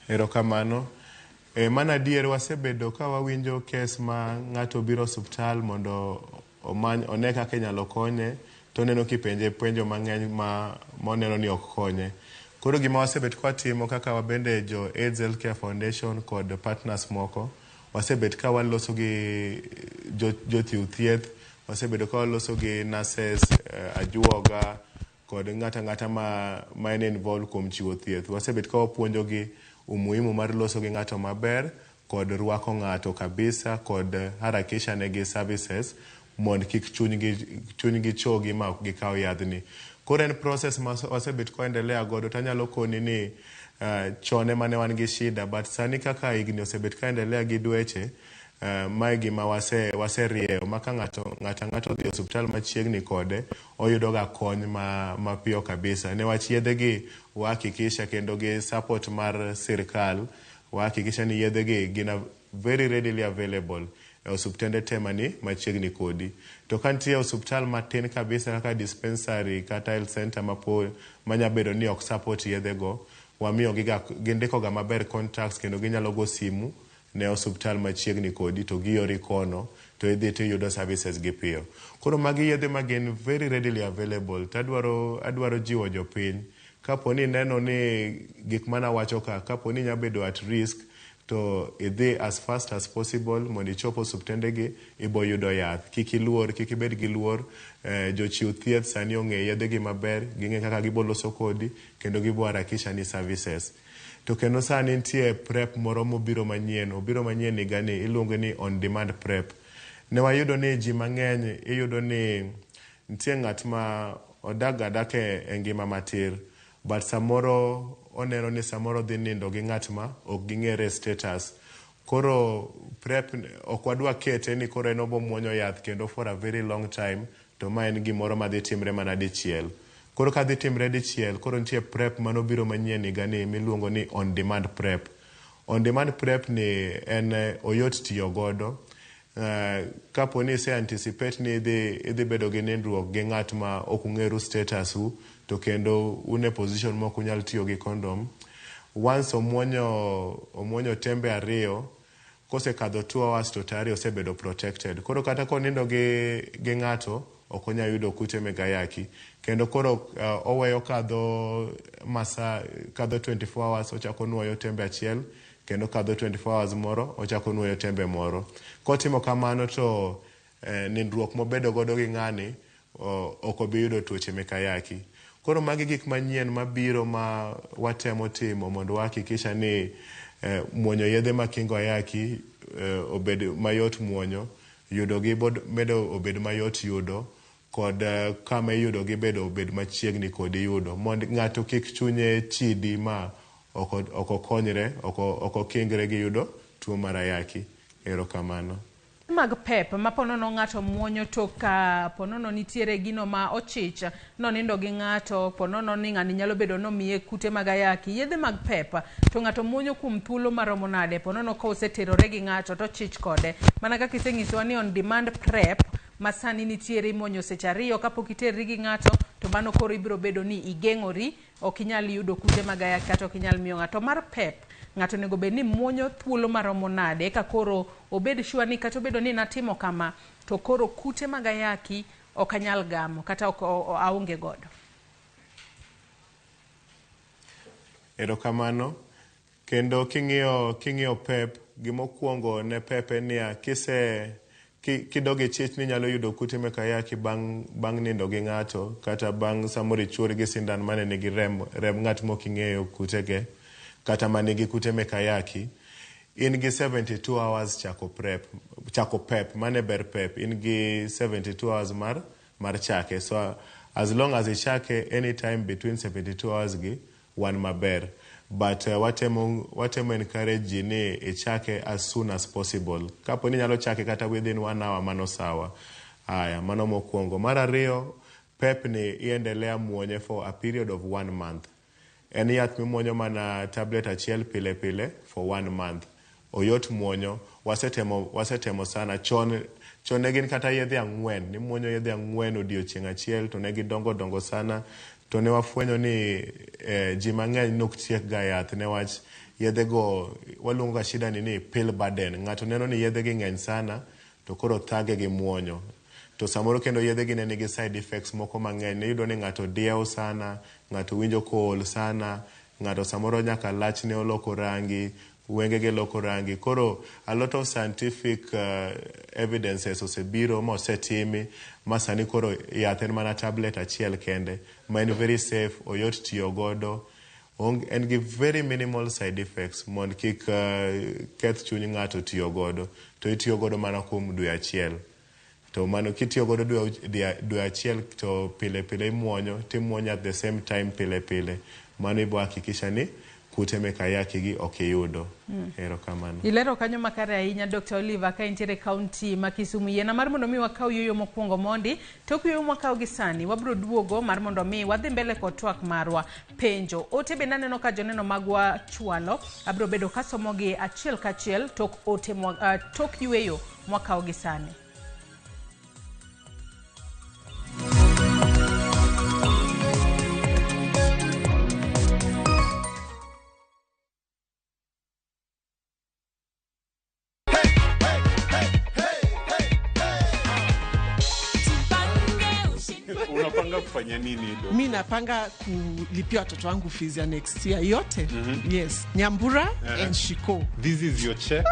Erokamano. Mano adier, wasebedo ka wawinjo kes ma ng'ato biro osiptal mondo omany one kaka inyalo konye, to oneno kipenje penjo mang'eny ma moneno ni ok konye. Koro gima wasebet kwatimo kaka wabende jo AIDS Healthcare Foundation kod partners moko, wasebet ka waloso gi jochiw thieth, wasebedo ka waloso gi nurses, ajuoga kod ng'ata ang'ata ma en involved kuom chiwo thieth. Wasebet ka wapuonjogi umuhimu mar loso gi ng'ato maber kod rwako ng'ato kabisa kod harakisha negi services mondo kik chunygi chogi ma ok gikaw yadhni. Koro en process ma wasebet koendelea godo tanyalo koni ni chon ema ne wan gi shida but sani kaka higni osebet kaendelea gi dweche mae gima waserieyo ma ka ng'ato ang'ata odhi e osiptal machiegni kode oyudo ga kony mapiyo kabisa newach yedhe gi wahakikisha kendo gi support mar sirkal wahakikisha ni yedhe gi gin very readily available e osiptende te mani machiegni kodi. To ka nitie osiptal matin kabisa kaka dispensary kata health center manya bedo ni ok support yedhe go, wamiyo giga gindiko ga maber contacts kendo ginyalo go simu ne osiptal machiegni kodi to giori kono to idhi tiyudo services gi piyo. Koro magi yedhe ma gin very readily available to adwaro jiwo jopiny kapo ni ineno ni gik manawacho ka kapo ni inya bedo at risk to idhi as fast as possible mondo ichop osiptende gi ibo yudo yath. Kik iluor, kik ibed gi luor. Jochiw thieth sani ong'e yedhe gi maber, ging'e kaka gibo loso kodi kendo gibo harakisha ni services. To kendo sani nitie PrEP moro mobiro manyien, obiro manyien higa ni iluonge ni on demand PrEP. Ne wayudo ni ji mang'eny iyudo ni nitie ng'at ma odak adaka e ngima matir but samoro oneno ni samoro dhi nindo gi ng'at ma ok ging'ere status. Koro PrEP ok wadwa kete ni koro en obo muonyo yath kendo for a very long time to ma en gimoro madhi timre mana dichiel. Koro ka dhi timre dichiel, koro nitie PrEP manobiro manyien higa ni miluongo ni on demand PrEP. On demand PrEP ni en oyot tiyo godo. Kapo ni ise anticipate ni idhi bedo gi nindruok gi ng'at ma ok ung'eru status u to kendo un e position ma ok unyal tiyo gi condom. Once omuonyo tembe ariyo, kosekadho 2 hours to tayari osebedo protected. Koro kata konindo gi ng'ato ok onyal yudo kute meg ayaki. Kendo koro oweyo kadho masa kadho 24 hours ochako nuoyo tembe achiel kendo kadho 24 hours moro ochako nuoyo tembe moro. Kotimo kamano to nindruok mobedo godo gi ng'ani ok obi yudo tuoche mek ayaki. Koro magi gik manyien mabiro ma watemo timo mondo wahakikisha ni muonyo yedhe makingo ayaki obed mayot muonyo, yudogi medo obed mayot yudo, kod kama iyudogi bedo obed machiegni kodi yudo mondo ng'ato kik chunye chidi ma ok okonyre, ok okingre gi yudo tuo mar ayaki. Erokamano. Mag PEP ma ponono ng'ato muonyo to ka ponono nitiere gino ma ochich nonindo gi ng'ato, ponono ni ng'ani nyalo bedo nomiye kute mag ayaki, yedhe mag PEP to ng'ato muonyo kuom thuolo maromo nade ponono ka oseterore gi ng'ato to ochich kode. Mana kaka isenyisowa ni on demand PrEP ma sani nitiere imuonyo seche 2 kapok iterri gi ng'ato to mano koro ibiro bedo ni igeng'ori, ok inyal yudo kute mag ayaki kata ok inyal miyo ng'ato. Mar PEP ng'ato onego bed ni muonyo thuolo maromo nade eka koro obed sure ni kata obedo ni natimo kama to koro kute mag ayaki ok anyal gamo kata ok aonge godo. Erokamano. Kendo king'iyo PEP, gimokwongo ne PEP en niya, kidog e chich ni inyalo yudo kute mek ayaki bang' nindo gi ng'ato kata bang' samoro ichuori gi sindan mane nigi remb ng'at mok ing'eyo kutege kata manigi kute mek ayaki, in gi 72 hours chako PrEP, chako PEP, mane ber PEP, in gi 72 hours mar chake. So as long as ichake anytime between 72 hours gi, wan maber. But watemo encourage ji ni ichake as soon as possible. Kapo ni inyalo chake kata within 1 hour, mano sawa. Aya, mano mokwongo. Mar ariyo, PEP ni iendelea muonye for a period of 1 month. En yath mimuonyo mana tablet achiel pile pile for 1 month. Oyot muonyo, wasetemo sana. Chon ne gin kata yedhe 4, nimuonyo yedhe 4 odiochieng' achiel to ne gidongo dongo sana. To ne wafwenyo ni ji mang'eny nok tiek ga yath newach yedhe go waluongo ga shida ni pill burden. Ng'ato neno ni yedhe gi ng'eny sana to koro thage gi muonyo. To samoro kendo yedhe gi ne nigi side effects moko mang'eny. Iyudo ni ng'ato diewo sana, ng'ato winjo kool sana, ng'ato samoro nyaka lachne oloko rangi, wengege loko rangi. Koro a lot of scientific evidences osebiro ma osetimi ma sani koro yath en mana tablet achiel kende ma en very safe, oyot tiyo godo, En gi very minimal side effects mond kik keth chuny ng'ato tiyo godo. To itiyo godo mana kuom dwe achiel. To mano kitiyo godo dwe achiel to pile pile imuonyo, timuonyo at the same time pile pile. Mano ibo hakikisha ni kute mek ayaki gi ok iyudo. Erokamano. Ilero kanyo makare ahinya Dr. Oliver ka intiere kaunti ma Kisumu. Yiena mar mondo mi wakaw yueyo mokwongo mondi. Tok yueyo mwakawo gi sani, wabiro duogo mar mondo mi wadhi mbele kod twak marwa. Penjo, ote bende aneno ka joneno magwa chwalo. Abiro bedo kasomogi achiel kachiel tok ote tok yueyo mwakawo gi sani. Unapanga kufanya nini do? Mi napanga kulipia watoto wangu fees ya next year yote. Yes, Nyambura and Shiko. This is your check.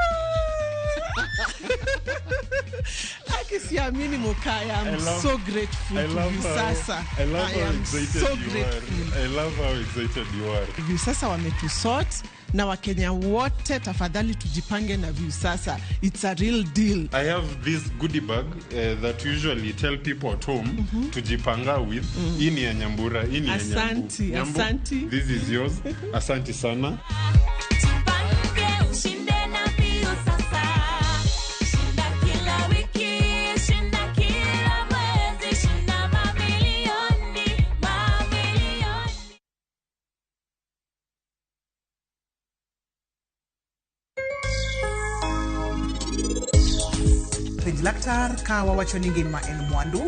Aki siamini Mokaya, I'm so grateful I to love you how, sasa. I love I how am excited so you grateful. are. I love how excited you are. Viusasa wametusort na Wakenya wote tafadhali tujipange na Viusasa. It's a real deal. I have this goodie bag that usually tell people at home to jipanga with. Hii ni ya Nyambura, hii ni ya Nyambu. Asanti, Nyambu, asanti. This is yours. Asanti sana. Jipange ushinde na Viusasa. Shinda kila wiki, shinda kila mwezi, shinda mamilioni, mamilioni. Penj laktar ka wawacho ni ngima en mwandu.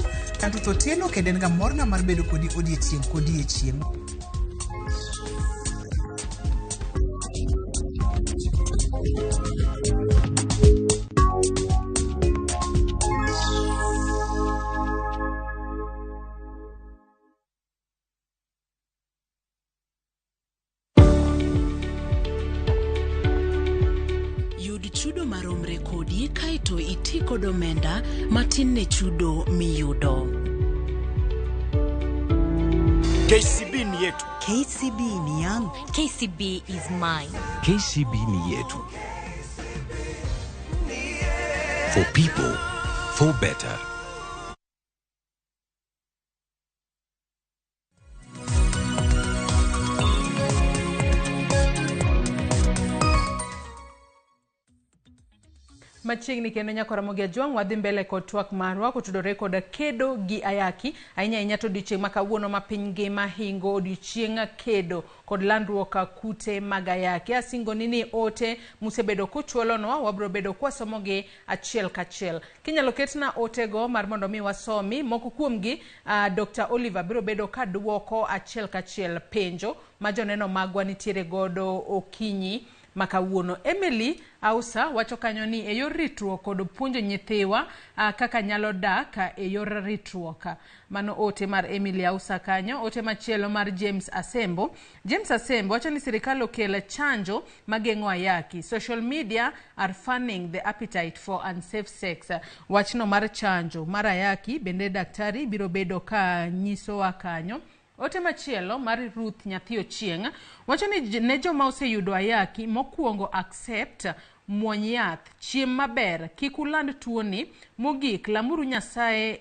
Ruth Otieno kendo en ga morna mar bedo kodi odiechieng' kodiechieng'. Yud chudo maromre kodi kaeto iti kod omenda matin ne chudo miyudo. KCB ni yetu. KCB ni yangu. KCB is mine. KCB ni yetu. For people, for better. Machiegni kendo nyakora Ramogi Ajwang' wadhi mbele kod twak marwa kotudore kod kedo gi ayaki ahinya ahinya to odiochieng' ma kawuono ma piny ngima hingo odiochieng' kedo kod landruok kute mag ayaki. Asingoni ni ote musebedo kuchwalonwa wabiro bedo kwasomogi achiel kachiel. Kinyalo ketna otego mar mondo mi wasomi moko kuomgi, Dr. Oliver biro bedo kaduoko achiel kachiel penjo ma joneno magwa nitiere godo okinyi ma kawuono. Emily Ausa wacho kanyo ni e yor ritruok kod puonjo nyithiwa kaka nyalo dak e yor ritruok. Mano ote mar Emily Ausa kanyo. Ote machielo mar James Asembo. James Asembo wacho ni sirikal okel chanjo mageng'o ayaki. Social media are fanning the appetite for unsafe sex. Wachno mar chanjo mar ayaki bende daktari biro bedo ka nyisowa kanyo. Ote machielo mar Ruth Nyathi Ochieng' wacho ni ne joma oseyudo ayaki mokwongo accept, muony yath, chiem maber, kik uland tuoni, mogik lamuru Nyasaye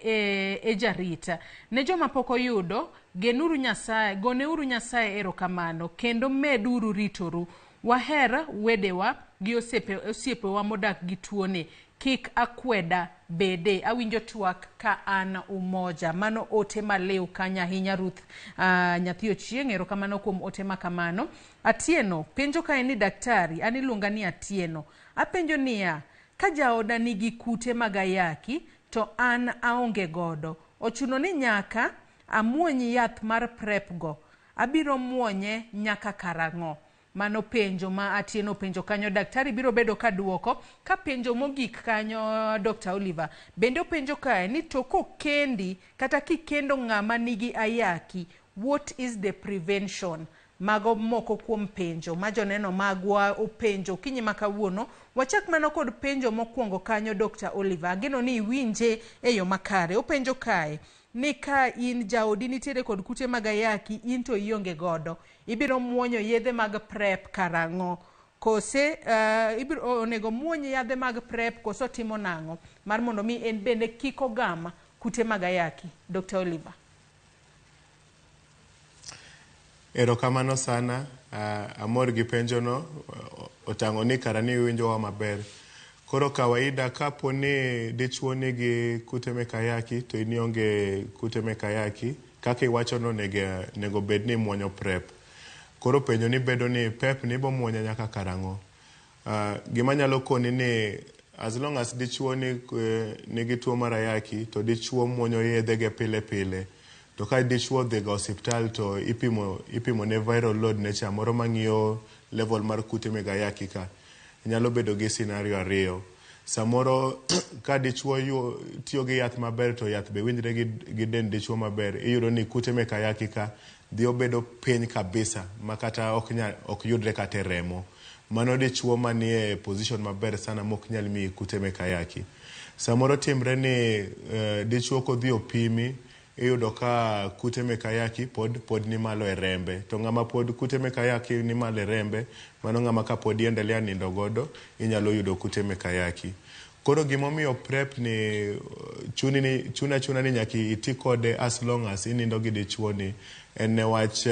e jarit. Ne joma pok oyudo, genuru Nyasaye, goneuru Nyasaye erokamano kendo meduru ritoru. Waher wedewa gi osiepewa modak gi tuoni. Kik akweda bede. Awinjo twak ka an Umoja. Mano ote maliw kanyo ahinya Ruth Nyathi Ochieng', erokamano kuom ote ma kamano. Atieno penjo kae ni daktari, an iluonga ni Atieno. Apenjo niya, ka jaoda nigi kute mag ayaki to an aonge godo, ochuno ni nyaka amuony yath mar prep go. Abiro muonye nyaka karang'o? Mano penjo ma Atieno penjo kanyo, daktari biro bedo ka duoko. Ka penjo mogik kanyo Dr. Oliver bende openjo kae ni to kokendi kata kikendo ng'ama nigi ayaki, what is the prevention? Mago moko kuom penjo ma joneno magwa openjo okinyi ma kawuono. Wachak mana kod penjo mokwongo kanyo Dr. Oliver, ageno ni iwinje e yo makare. Openjo kae ni ka in jaodi nitiere kod kute mag ayaki, in to ionge godo, ibiro muonyo yedhe mag PrEP karang'o? Kose ibiro onego muony yadhe mag PrEP koso timo nang'o mar mondo mi en bende kik ogam kute mag ayaki? Dr. Oliver. Erokamano sana, amor gi penjono, otang'o ni kara ni iwinjowa maber. Koro kawaida kapo ni dichuo nigi kute mek ayaki to in ionge kute mek ayaki, kaka iwachono onego bed ni imuonyo PrEP. Koro penjo ni bedo ni PrEP ni ibo muonyo nyaka karang'o? Gima nyalo koni ni as long as dichuo nigi tuo mar ayaki to dichuo muonyo yedhege pile pile. To ka dichuo odhiga osiptal to ipimo ne viral load ne cha moro mang'iyo level mar kute meg ayaki ka, nyalo bedo gi scenario ariyo. Samoro ka dichuo tiyo gi yath maber to yath be winjre gi dend dichuo maber, iyudo ni kute mek ayaki ka dhi obedo piny kabisa ma kata ok yudre kata e remo. Mano dichuo manie position maber sana mok nyal miyi kute mek ayaki. Samoro timre ni dichuo kodhi opimi, iyudo ka kute mek ayaki pod ni malo e rembe. To ng'ama pod kute mek ayaki ni malo e rembe, mano ng'ama kapod iendelea nindo godo, inyalo yudo kute mek ayaki. Koro gimomiyo PrEP ni chuna ni nyaka iti kode as long as inindo gi dichuo ni, en newach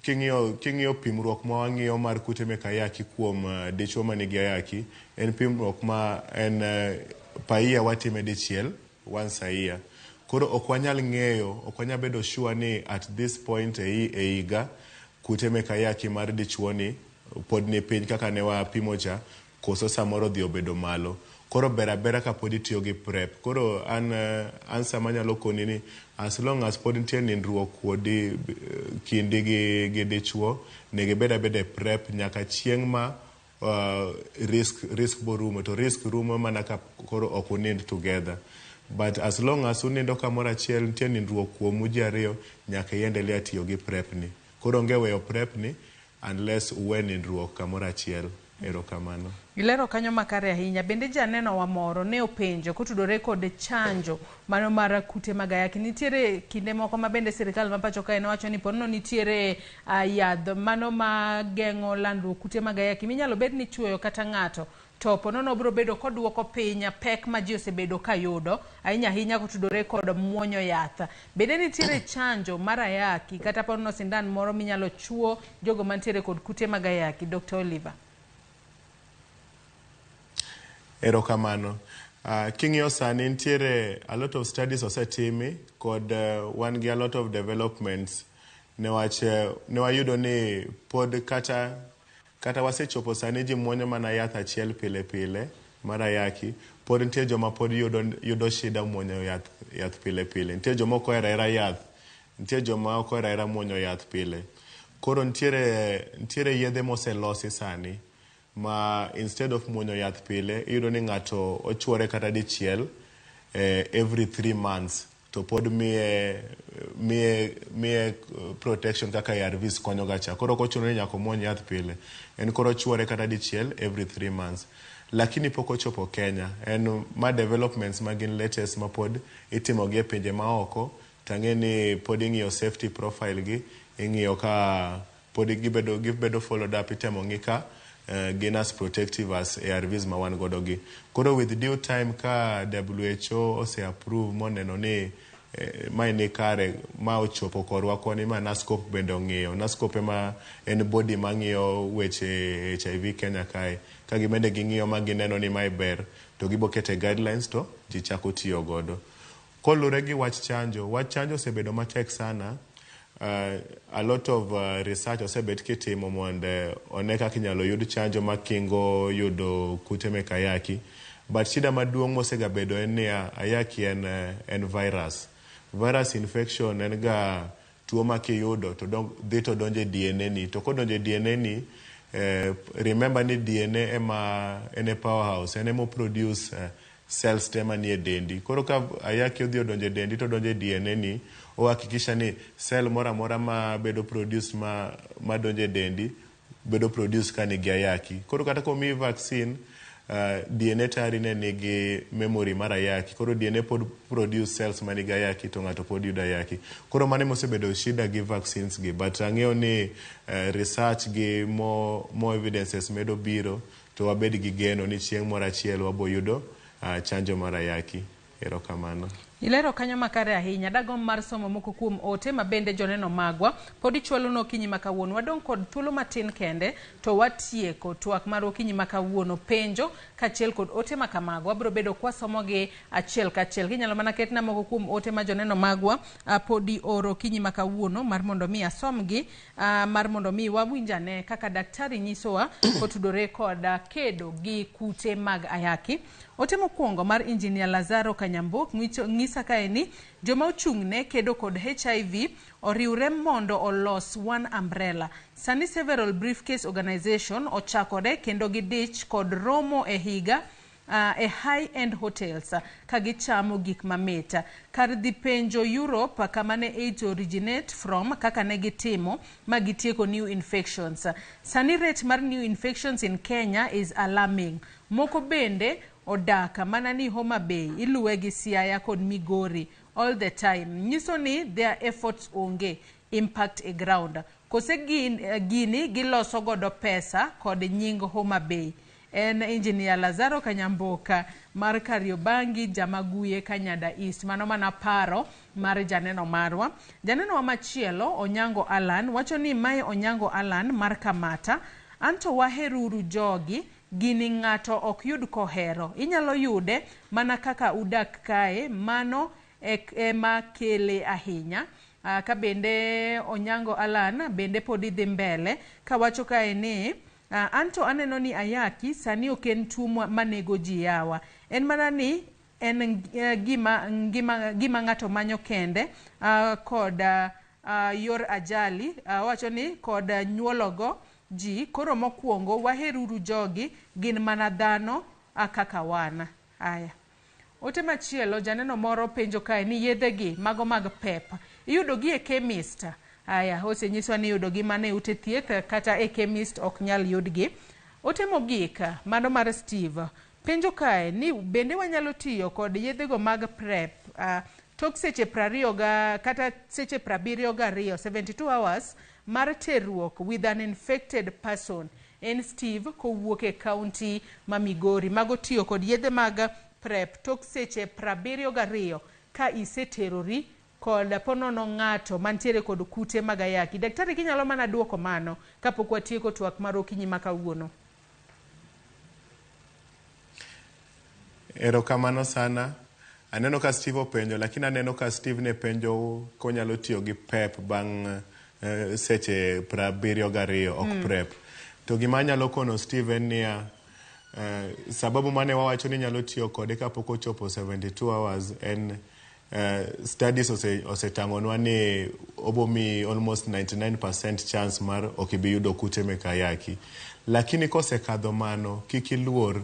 king'iyo pimruok ma wang'iyo mar kute mek ayaki kuom dichuo manigi ayaki, en pimruok ma en paia watime dichiel once a year. Koro ok wanyal ng'eyo, ok wanyal bedo sure ni at this point e higa kute mek ayaki mar dichuo ni pod ni piny kaka ne wapimo cha, koso samoro dhi obedo malo. Koro ber abera kapod itiyo gi PrEP. Koro an answer manyalo koni ni as long as pod nitie nindruok kodi kindi gi dichuo, nego ibed abeda e PrEP nyaka chieng' ma risk borumo. To risk rumo mana ka koro ok unind together. But as long as unindo kamoro achiel, nitie nindruok kuomu ji ariyo, nyaka iendelea tiyo gi PrEP ni. Koro onge weyo PrEP ni unless uwe nindruok kamoro achiel. Erokamano. Ilero kanyo makare ahinya. Bende janeno wa moro ne openjo kotudore kod chanjo mano mar kute mag ayaki. Nitiere kinde moko ma bende sirikal ma pacho kae nowacho ni ponono nitiere yadh mano ma geng'o landruok kute mag ayaki minyalo bed ni chuoyo kata ng'ato, to ponono biro bedo koduoko piny pek ma ji osebedo ka yudo ahinya ahinya kotudore kod muonyo yath. Bende nitiere chanjo mar ayaki kata ponono sindan moro minyalo chuo jogo mantiere kod kute mag ayaki? Dr. Oliver. Erokamano. King'iyo sani nitiere a lot of studies osetimi kod wan gi a lot of developments newach ne wayudo ni pod kata wasechopo sani ji muonyo mana yath achiel pile pile mar ayaki, pod nitie joma pod yudo shida muonyo yath pile pile. Nitie joma ok ohero ahera yath, nitie joma ok ohero ahera muonyo yath pile. Koro nitiere yedhe moselosi sani ma instead of muonyo yath pile, iyudo ni ng'ato ochuore kata dichiel every 3 months to pod miye protection kaka ARVs konyo ga cha. Koro ok ochuno ni nyaka omuony yath pile, en koro ochuore kata dichiel every 3 months. Lakini pok ochopo Kenya. En ma developments ma gin latest ma pod itimo gi e pinje maoko, tang'e ni pod ing'iyo safety profile gi, ing'iyo ka pod gibedo followed up, itemo ng'i ka gin as protective as ARVs ma wan godo gi. Koro with due time ka WHO ose approve moneno ni mae ni kare ma ochopo korwa koni ma NASCOP bende ong'iyo. NASCOP ema en body mang'iyo weche HIV Kenya kae. Ka gibende ging'iyo ma gineno ni mae ber, to gibo kete guidelines to ji chako tiyo godo. Kolure gi wach chanjo osebedo matek sana. A lot of research osebet kitimo mondo one kaka inyalo yud chanjo makingo yudo kute mek ayaki. But shida maduong' mosegabedo en niya, ayaki en virus. Virus infection en ga tuo ma kiyudo to dhi to donjo e DNA ni. To kodonjo e DNA ni, remember ni DNA ema en e powerhouse, en ema produce cells te manie dendi. Koro ka ayaki odhi odonjo e dendi to odonjo e DNA ni, ohakikisha ni cell moro amora ma bedo produced ma donjo e dendi bedo produced ka nigi ayaki. Koro kata komiyi vaccine, DNA tayari ne nigi memory mar ayaki. Koro DNA pod produce cells manigi ayaki to ng'ato pod yudo ayaki. Koro mano emosebedo shida gi vaccines gi. But ang'eyo ni research gi more evidences medo biro to wabed gi geno ni chieng' moro achiel wabo yudo chanjo mar ayaki. Erokamano. Ilero kanyo makare ahinya. Dagomb mar somo moko kuom ote ma bende joneno magwa pod ichwalo okinyi ma kawuono. Wadong' kod thuolo matin kende to watieko twak mar okinyi ma kawuono. Penjo kaachiel kod ote ma kamago wabiro bedo kwasomogi achiel kachiel. Kinyalo mana ketna moko kuom ote ma joneno magwa podi oro okinyi ma kawuono mar mondo mi asomgi, mar mondo mi wawinj ane kaka daktari nyisowa kotudore kod kedo gi kute mag ayaki. Ote mokwongo mar Engineer Lazaro Kanyambok ng'isa kae ni joma ochung'ne kedo kod HIV oriwre mondo olos one umbrella. Sani several briefcase organization ochakore kendo gidich kod romo e higa e high-end hotels ka gichamo gik mamit. Kar dhi penjo Europe kama ne AIDS originate from kaka ne gitimo ma gitieko new infections. Sani rate mar new infections in Kenya is alarming. Moko bende odak mana ni Homa Bay iluwe gi Siaya kod Migori all the time. Nyiso ni their efforts onge impact e ground. Kose gini giloso godo pesa kod nying Homa Bay. En Engineer Lazaro Kanyamboka mar Kariobangi Jamaguye Kanyada East. Mano mana paro mar janeno marwa. Janeno wa machielo Onyango Alan wacho ni mae Onyango Alan mar Kamata. Anto waheruru jogi, gini ng'ato ok yud kohero. Inyalo yude mana kaka udak kae, mano ema kele ahinya. Ka bende Onyango Alan bende podi dhi mbele kawacho kae ni anto aneno ni ayaki sani ok en tuo manego ji yawa. En mana ni en gima ng'ato manyo kende kod yor ajali. Owacho ni kod nyuologo ji. Koro mokwongo waheruru jogi, gin mana dhano kaka wan. Aya. Ote machielo janeno moro penjo kae ni yedhegi mago mag PEP iyudo gi e chemist. Aya, osenyiswa ni iyudo gi mana e ute thieth kata e chemist ok nyal yudgi. Ote mogik mano mar Steve penjo kae ni bende wanyalo tiyo kod yedhego mag PrEP tok seche 20 kata seche 72, 72 hours mar terruok with an infected person. En Steve kowuok e county ma Migori. Mago tiyo kod yedhe mag PrEP tok seche 72 ka iseterori kod ponono ng'ato mantiere kod kute mag ayaki. Daktari, kinyalo mana duoko mano kapok watieko twak mar okinyi ma kawuono. Erokamano sana. Aneno ka Steve openjo, lakini aneno ka Steve ne penjo konyalo tiyo gi PEP bang' seche 72 ok PrEP. To gima anyalo kono Steve en niya, sababu mane wawacho ni nyalo tiyo kode kapok ochopo 72 hours en studies osetang'onwa ni obomi almost 99% chance mar ok ibi yudo kute mek ayaki. Lakini kosekadho mano, kik iluor.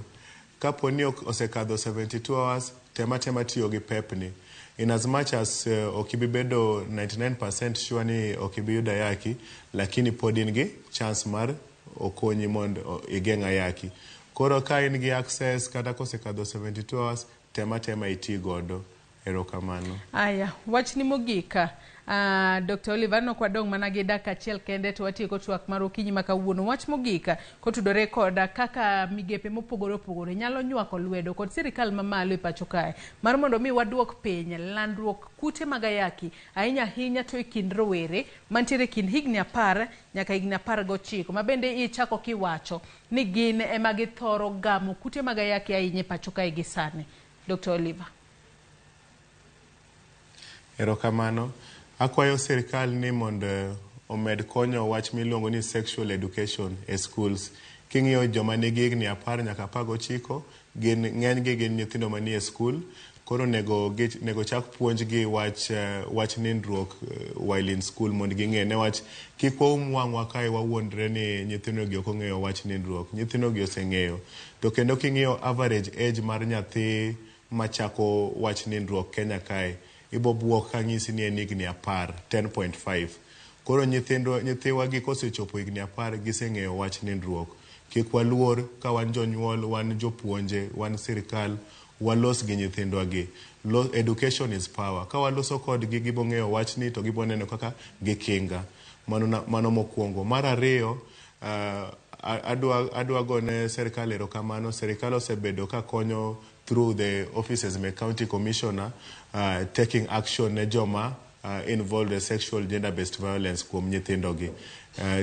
Kapo ni osekadho 72 hours, tema tema tiyo gi PEP ni. In as much as ok ibi bedo 99% sure ni ok ibi yudo ayaki, lakini pod in gi chance mar okonyi mondo igeng' ayaki. Koro ka in gi access kata kosekadho 72 hours, tema tema iti godo. Erokamano. Aya, wachni mogik. Dr. Oliver, nok wadong' mana gi dakika achiel kende to watieko twak mar okinyi ma kawuono. Wach mogik kotudore kod kaka migepe mopogore opogore nyalo nywako lwedo kod sirikal mamalo e pacho kae mar mondo mi waduok piny landruok kute mag ayaki ahinya ahinya to e kind rowere mantiere e kind higni 10 nyaka higni 19 ma bende ichako kiwacho ni gin ema githoro gamo kute mag ayaki ahinya e pacho kae gi sani. Dr. Oliver. Erokamano. Akwayo sirikal ni mondo omed konyo wach miluongo ni sexual education e schools. King'iyo joma nigi higni 10 nyaka 19, gin ng'enygi gin nyithindo manie school. Koro nego chak puonjgi wach nindruok while in school mondo ging'e. Newach kik waum wang'wa kae wawuondre ni nyithindo gi ok ong'eyo wach nindruok. Nyithindo gi oseng'eyo. To kendo king'iyo average age mar nyathi machako wach nindruok Kenya kae, ibo buok ka ng'isi ni en higni 10, 10.5. Koro nyithiwa gi kosechopo higni 10 giseng'eyo wach nindruok. Kik waluor ka wan jonyuol, wan jopuonje, wan sirikal, walos gi nyithindwa gi. Education is power. Ka waloso kodgi gibo ng'eyo wachni to gibo neno kaka gikinga. Mano, mano mokwongo. Mar ariyo, adwa gone sirikal erokamano. Sirikal osebedo ka konyo through the offices me county commissioner taking action ne joma involved in sexual gender based violence kuom nyithindo gi.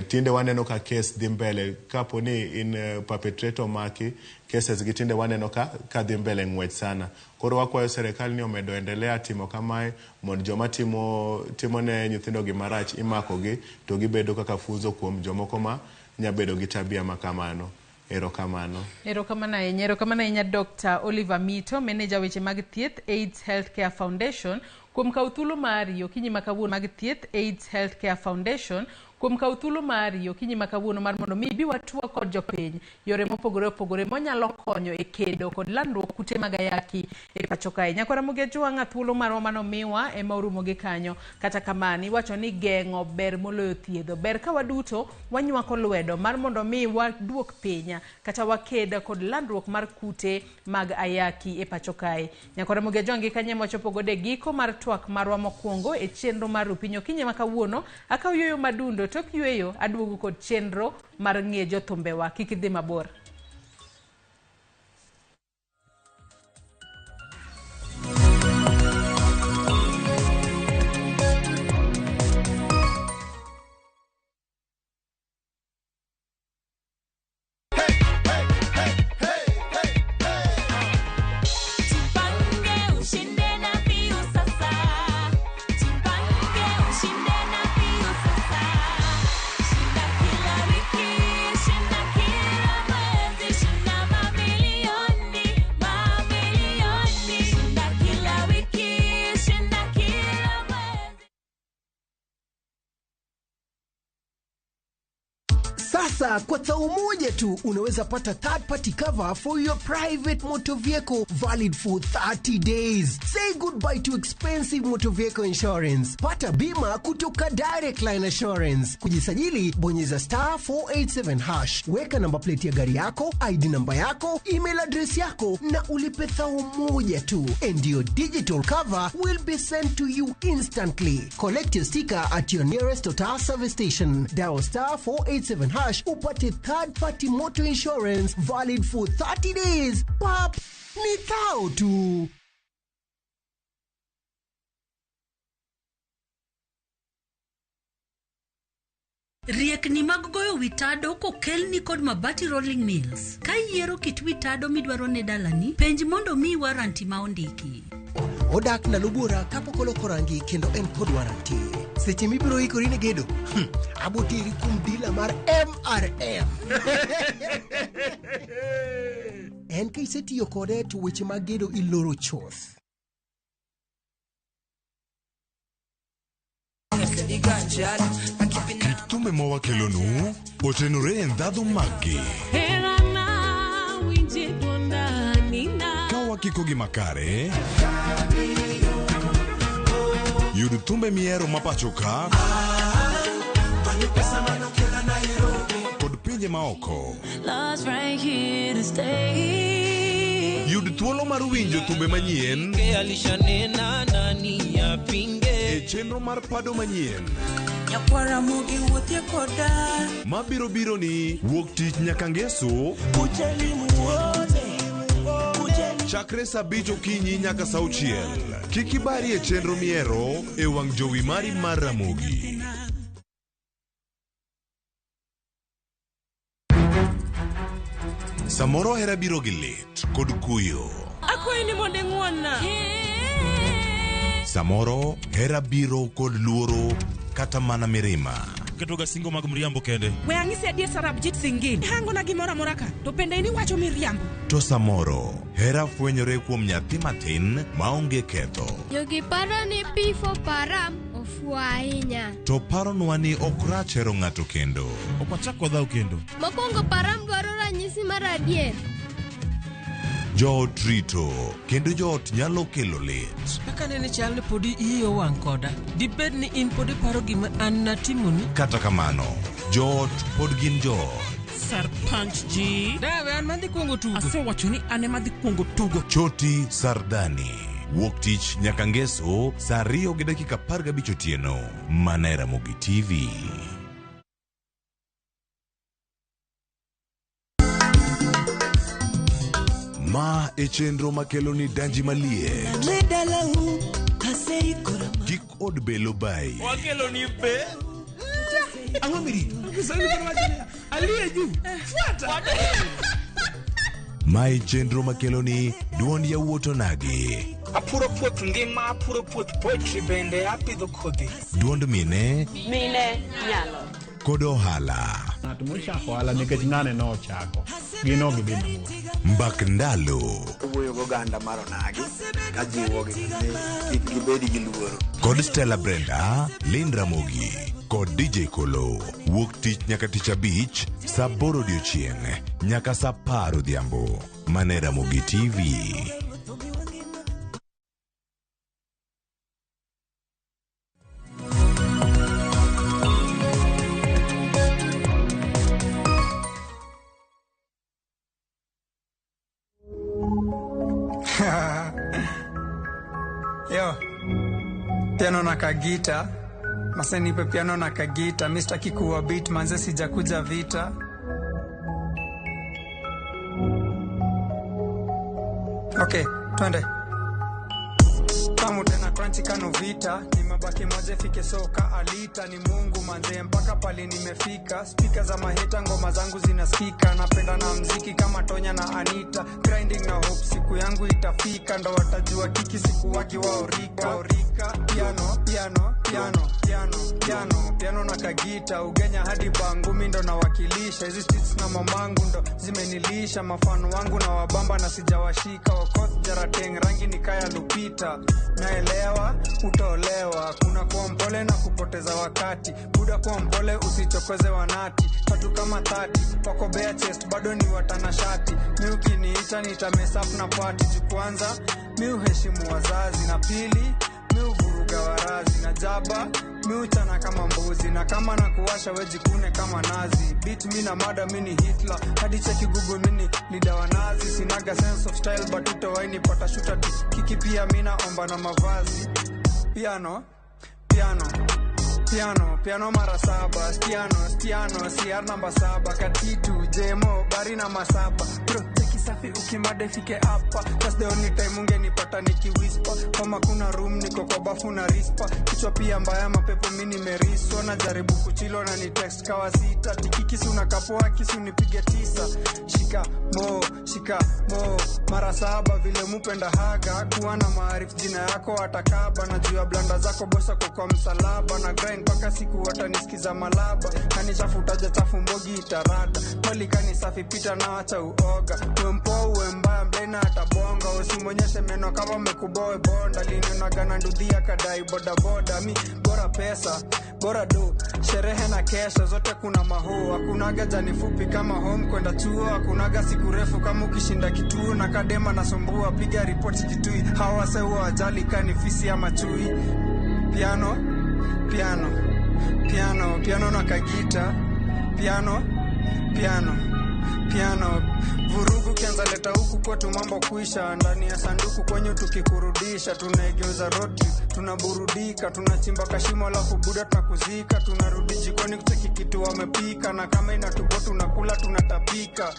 Tinde waneno ka case dhi mbele kapo ni in perpetrator maki cases gi tinde waneno ka dhi mbele ng'wech sana. Koro wakwayo sirikal ni omedo endelea timo kamae mondo joma timo ne nyithindo gi marach imako gi to gibedo kaka funzo kuom jomoko ma nyabedo gi tabia ma kamano. Erokamano. Erokamano ahinya. Erokamano ahinya Dr. Oliver Mito, meneja weche mag thieth AIDS Healthcare Foundation, kuom kawo thuolo mari okinyi ma kawuono mag thieth AIDS Healthcare Foundation, kuom kawo thuolo mari okinyi ma kawuono mar mondo mi ibi watwa kod jopiny yore mopogore opogore monyalo konyo e kedo kod landruok kute mag ayaki e pacho kae. Nyakwara Ramogi Ajwang'a, thuolo marwa manomiwa ema orumo gi kanyo. Kata kamano, iwacho ni geng'o ber moloyo thiedho. Ber ka waduto wanywako lwedo mar mondo mi waduok piny kata waked kod landruok mar kute mag ayaki e pacho kae. Nyakwara Ramogi Ajwang' gi kanyo ema wachopo godo e giko mar twak marwa mokwongo e chenro mar Rupiny okinyi ma kawuono. Akaw yueyo madundo, tok yueyo aduogo kod chenro mar ng'e jothumbewa. Kik idhi mabor. Jipange ushinde na Viusasa. Jipange ushinde na Viusasa. Shinda kila wiki, shinda kila mwezi, shinda mamilioni, mamilioni. Shinda kila wiki, shinda kila mwezi. Sasa kwa tao moja tu unaweza pata third party cover for your private motor vehicle valid for 30 days. Say goodbye to expensive motor vehicle insurance. Pata bima kutoka Direct Line Assurance. Kujisajili, bonyeza star 487 hash. Weka namba plate ya gari yako, ID namba yako, email address yako na ulipe thao moja tu. And your digital cover will be sent to you instantly. Collect your sticker at your nearest Total service station. Dial star 487 hash upate third party motor insurance valid for 30 days. Pap, ni thao tu. Riekni mag goyo witado kokelni kod Mabati Rolling Mills. Ka iyiero kit witado midwaro ne dalani, penj mondo miyi waranti ma ondiki. Odak ndalo buora kapok oloko rangi kendo en kod waranti. Seche mibiro ikori ne gedo, aboteri kuom dila mar MRM. En ka isetiyo kode to weche mag gedo iloro chuth. Kit thumbe mawakelonu otenore e ndhadhu maggi. Ka wakikogi makare, yud thumbe mihero ma pacho ka kod pinje maoko. Love's right here to stay. Yud thuolo mar winjo thumbe manyien e chenro mar pado manyien Nyakwara Ramogi wuothie koda mabiro biro ni wuok tich nyaka ngeso chakre saa 5 okinyi nyaka saa 6. Kik ibari e chenro mihero e wang' jowi mari mar Ramogi. Samoro hera biro gi lit kod kuyo. Akwayi ni mondo ing'won-na. Samoro hera biro kod luoro kata mana mirima. Ketoga singo mag mriambo kende. We ang'isi adier Sarabjit Singh. Hangona gimoro amora ka, to bende in iwacho miriambo. To samoro hera fwenyore kuom nyathi matin maonge ketho. Jogi paro ni P4 Param ofuwo ahinya. To paronwa ni ok rach hero ng'ato kendo. Ok wachak wadhaw kendo. Mokwongo Param dwaro ranyisi mar adier. Joot rito kendo joot nyalo kelo lit. Kaka nene chal ni podi iyi owang' koda. Dibed ni in pod iparo gima an natimoni? Kata kamano, joot pod gin joot. punch ji. Dawe an madhi kuongo tugo. Asewacho ni an ema adhi kuongo tugo. Choti Sardani. Wuok tich nyaka ngeso saa 2:15 otieno. Mana e Ramogi TV. Ma e chenro makelo ni danji maliet. Kik od belo bai. Wakelo ni be. Ang'o mirito? Kiswahili koro wacho niya, aliye juu fuata. Ma e chenro makelo ni duond yawuot onagi. Apuro puoth ngima, apuro puoth poetry bende apidho kodhi. Duond mine. Mine nyalo. Kod ohala. Ng'at mochako ohala nikech ng'ane nochako. Gin ok gidhi mabor. Mbak ndalo. Owuoyo goganda mar onagi kajiwogi ni kik gibed gi luoro. Kod Stella Brenda, Lynn Ramogi kod DJ Kolo. Wuok tich nyaka tich abich saa 8 odiochieng' nyaka saa 10 odhiambo. Mana e Ramogi TV. Yo, piano na kagita masenipe piano na kagita mi sitaki kuwa beat manze sijakuja vita. Okay, twende tamu tena crunchy kano vita nimebaki moja fike soka alita ni Mungu manze mpaka pali nimefika speaker za maheta ngoma zangu zinasikika napenda na mziki kama Tonya na Anita grinding na hope siku yangu itafika ndo watajua kiki siku waki waorika orika piano piano piano piano piano piano na kagita ugenya hadi bangumi ndo nawakilisha hizi streets na mamangu ndo zimenilisha mafano wangu na wabamba na sijawashika Okoth Jarateng rangi ni kaya Lupita naelewa utolewa kuna kuwa mpole na kupoteza wakati buda kuwa mpole usichokoze wanati tatu kama 30 wako bare chest bado ni watanashati mi ukiniita nitamesap na party juu kwanza mi uheshimu wazazi na pili mi uvuruga warazi na jaba mi uchana kama mbuzi na kama na kuwasha wejikune kama nazi beat mi na mada mi ni Hitler hadi cheki Google mi ni leader wa nazi sinaga sense of style but utawaini pata shuta kiki pia mi naomba na mavazi piano piano piano piano mara saba stiano stiano cr namba 7 katitu jemo bari na masaba bro cheki safi ukimada ifike hapa that's the only time ungenipata nikiwhisper kama kuna room niko kwa bafu na rispa kichwa pia mbaya mapepo mi nimeriswa najaribu kuchilo na ni text kawa sita tikikisu na kapoa kisu nipige 9 shika mo shika mo mara saba vile mupenda haga kuwa na maarifu jina yako atakaba na juu ya blanda zako bosa kwa msalaba na grind mpaka siku watanisikiza malaba kanichafutaja chafu mbogi itarada malikani safi pita na acha uoga uwe mpoa uwe mbaya mblena atabonga usimonyeshe meno kama mekuboe bonda linionagana ndudhia kadai bodaboda mi bora pesa bora do sherehe na kesha zote kuna mahoo hakunaga jani fupi kama home kwenda chuo hakunaga siku refu kama ukishinda kituo na kadema nasumbua piga ripoti kitui hawase huwa ajali kanifisi ama chui piano piano piano piano na kagita piano piano piano vurugu kianza leta huku kwetu mambo kuisha ndani ya sanduku kwenyu tukikurudisha tunaigeuza roti tunaburudika tunachimba kashimo alafu buda tunakuzika tunarudi jikoni kucheki kitu wamepika na kama inatubo tunakula tunatapika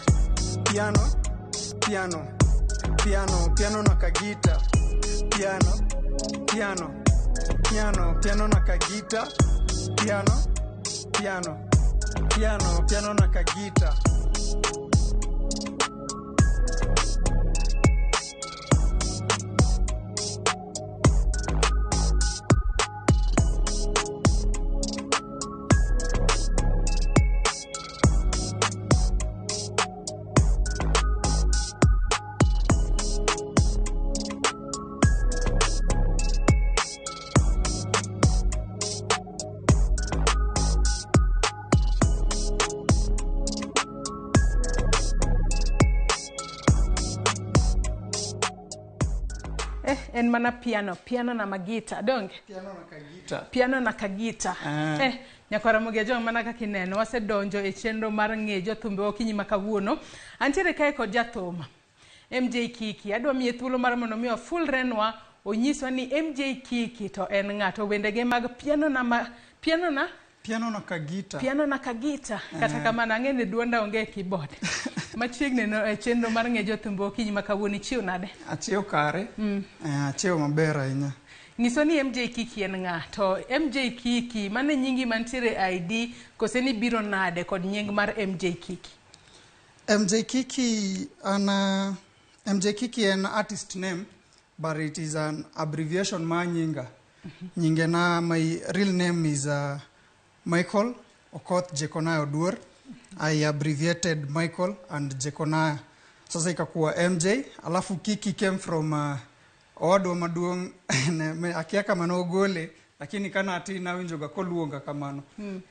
piano piano piano piano na kagita piano piano piano piano na kagita piano piano piano piano na kagita. En mana piano, piano na magita, donge? Piano na kagita. Piano na kagita. Nyakwara Ramogi Ajwang' mana kaka ineno wasedonjo e chenro mar ng'e jothumbe okinyi ma kawuono. Antiere kae kod jathum MJ Kiki. Adwa miye thuolo mar mondo mi ofulrenwa onyiswa ni MJ Kiki to en ng'a to wendege mag piano na ma, piano na Piano na kagita. Piano na kagita. Kata kamano ang'e ni duonda onge e keyboard. Machiegni no e chenro mar ng'e jothumbe okinyi ma kawuono ichiew nade? Achiew kare. Achiew maber ahinya. Nyiswa ni MJ Kiki en ng'a? To MJ Kiki, mano e nyingi mantiere e ID kose ni biro nade kod nying mar MJ Kiki? MJ Kiki an MJ Kiki en artist name but it is an abbreviation mar nyinga. Nyinge na my real name is Michael Okoth Jeconiah Oduor. I abbreviated Michael and Jeconiah. Sasa ikakuwa MJ, alafu Kiki came from owadwa maduong' akia kama nogole lakini kana atin nawinjoga koluonga kamano.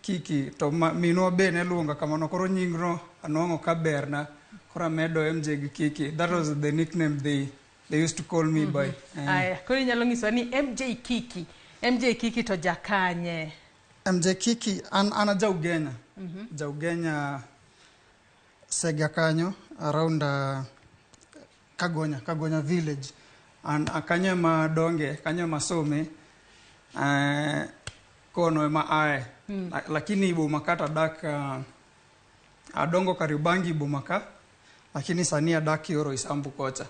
Kiki to minwa be ne luonga kamano koro nyingno anwang'o ka berna koro amedo MJ gi Kiki. That was the nickname they used to call me by. Aya, koro inyalo nyiswa ni MJ Kiki. MJ Kiki to jakanye? MJ Kiki an a Jaugenya. Jaugenya Sega kanyo around Kagonya village. And kanyo ema donge, kanyo ema some, kono ema ae. Lakini boma kata adak adongo Kariobangi boma ka, lakini sani adak Yoro Isambu kocha.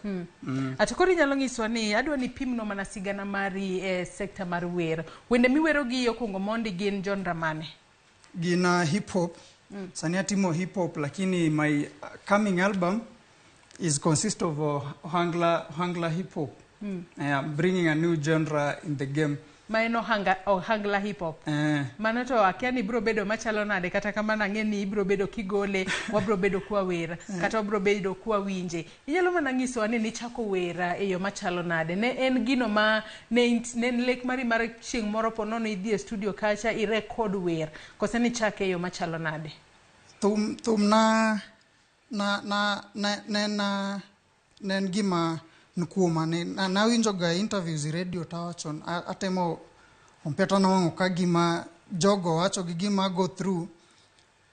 Ato koro inyalo nyiswa ni adwa ni pimno mana sigana mari e sekta mar wer. Wende miwero gi okuongo mondi gin genre mane? Gin hip hop. Sani atimo hip hop lakini my coming album is consist of Ohangla hip hop. I am bringing a new genre in the game. Maeno Ohangla hip hop. Mano to akia ni ibro bedo machalo nade kata kamano ang'e ni ibro bedo kigole, wabro bedo kwa wer, kata wabro bedo kwa winje. Inyalo mana nyisowa ni nichako wer e yo machalo nade. Ne en gino ma ne en lek mari mar chieng' moro po nono idhi e studio kacha irekod wer, kose nichake e yo machalo nade? Thum na ne en gima nkuoma ne nawinjoga interviews e radio tawacho atemo kompyuta nawang'o ka gima jogo wacho gi gima go through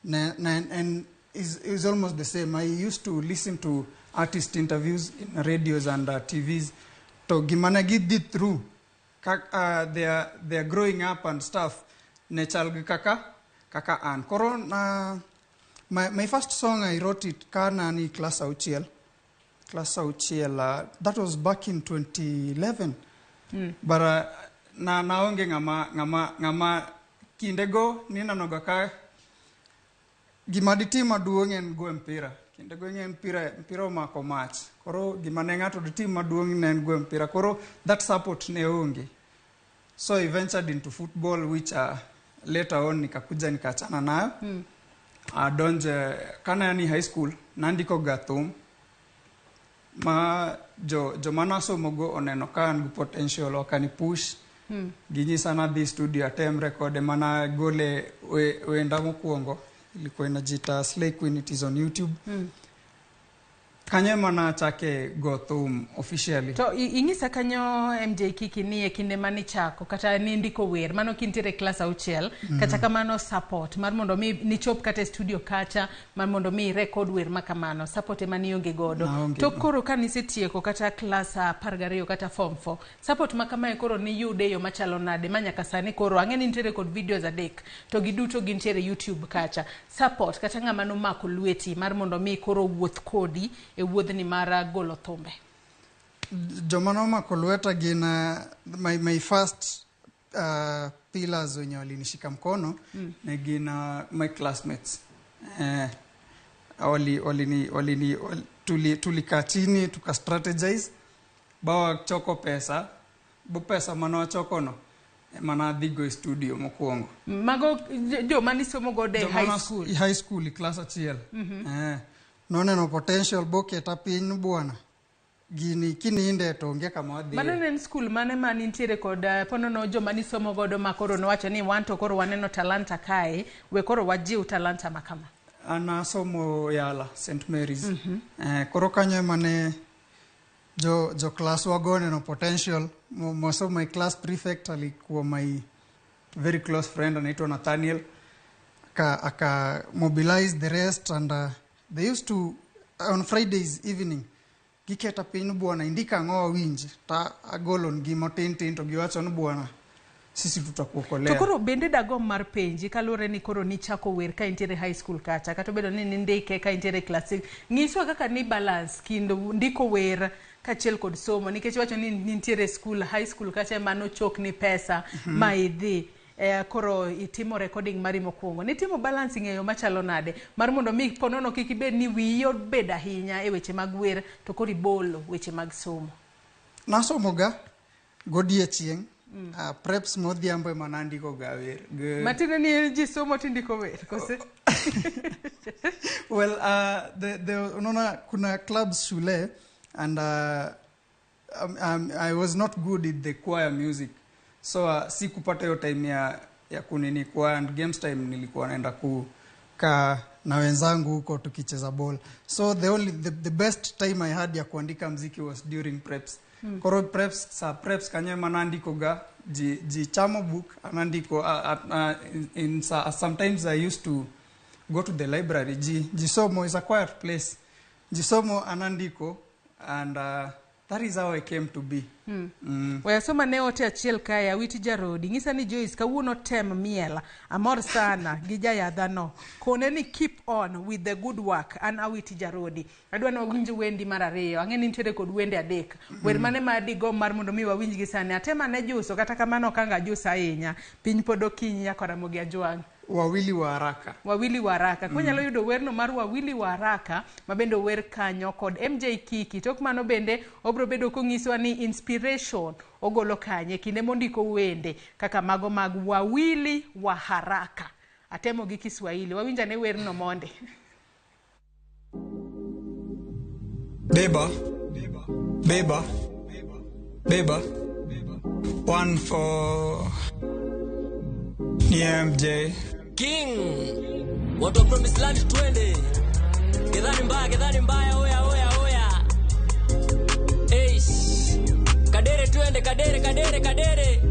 ne and is almost the same. I used to listen to artist interviews in radios and TVs to gima ne gidhi through they are growing up and stuff ne chal gi kaka an. Koro na my first song I wrote it kana ni class auchiel. That was back in 2011. But na naonge ngama kindego ninanoga ka gima ditim maduong' en go mpira. Kindego ing'e mpira omako mach. Koro gima ne ng'ato ditim maduong' ne en go mpira. Koro that support ne onge. So I ventured into football which later on nikakuja nikaachana nayo. Adonje kana ni high school nandiko ga thum ma joma nasomogo oneno ka an gi potential okani push. Ginyisa nadhi studio atem record mana gole wenda mokwongo ilikuwa inajiita Slay Queen, it is on YouTube. Kanyo mana chake go thum officially. To inyisa kanyo MJ Kiki ni e kinde mane ichako kata ni ndiko wer mano kintiere klas auchiel. Kata kamano support mar mondo mi nichop kata e studio kacha mar mondo mi record wer makamano support ema nionge godo. To koro ka nisetieko kata klas 12 kata form 4 support makamae koro niyude yo machalo nade ma nyaka sani koro ang'e ni nitiere kod videos 3 to giduto gintiere YouTube kacha. Support kata ng'ama nomako lweti mar mondo mi koro wuoth kodi e wuodhni mar golo thumbe. Joma nomako lweta gin my first pillars wenye walinishika mkono ne gin my classmates. Tulikaa chini tuka strategize bawa choko pesa bo pesa mano wachoko no mana adhi go e studio mokwongo. Mago joma nisomo godo e high school. High school class achiel. Noneno potential boketa piny bwana. Gini kininde to onge kama wadhiye. Mano ne en skul mane ma nintiere kod ponono joma nisomo godo ma koro nowacho ni wan to koro waneno talanta kae, we koro wajiw talanta ma kama. An asomo Yala, St. Mary's. Koro kanyo ema ne jo class wago neno potential. Mwaso my class prefect alikuwa my very close friend anaitwa Nathaniel. Aka mobilize the rest and they used to on Fridays evening giketa piny bwana indika ang'o wawinj ta agolo gi matin tin to giwacho ni bwana sisi tutakuokolea. To koro bende dagom mar penji kaluwore ni koro nichako wer ka intiere high school kacha kata obedo ni nindike ka intiere class 6, nyiswa kaka ni balance kind ndiko wer kaachiel kod somo, nikech iwacho ni nintiere school high school kacha ema nochokni pesa ma idhi koro itimo recording mari mokwongo. Nitimo balancing e yo machalo nade mar mondo mi ponono kik ibed ni wiyi obed ahinya e weche mag wer to koro ibolo weche mag somo? Nasomoga godiechieng'. Preps modhiambo ema nandiko ga wer. Matiende ni ji somo tindiko wer kose? Well, unaona kuna clubs shule and I was not good in the choir music. So sikupata hiyo time ya kunini choir, and games time nilikuwa naenda kukaa na wenzangu huko tukicheza ball. So the best time I had ya kuandika mziki was during preps. Koro preps, sa preps kanyo manandiko ga ji chamo book anandiko sometimes I used to go to the library. Ji somo is a quiet place. Ji somo anandiko and that is how I came to be. Wayasoma ne ote achiel kae Awiti Jarodi ng'isa ni Joyce kawuono tem miel amor sana gi jayadhano kone ni keep on with the good work. An Awiti Jarodi adwa ni wawinj wendi mar ariyo, ang'e ni nitiere kod wende adek. Wer mane ma digo mar mondo mi wawinj gi sani? Atema ne juso kata kamano ok anga juso ahinya, piny pod okinyi nyaka Ramogi Ajwang'. Wawili wa haraka. Wawili wa haraka. Kunyalo yudo werno mar Wawili wa haraka ma bende ower kanyo kod MJ Kiki. Tok mano bende obro bedo kong'iswa ni inspiration ogolo kanye kinde mondiko wende kaka mago mag Wawili wa haraka. Atemo gi Kiswahili. Wawinja ne werno monde. Beba. Beba. Beba. 1 4 MJ King. Watu wa Promised Land twende. Gedhani mbaya oya oya oya. Eish. Kadere twende, kadere kadere kadere.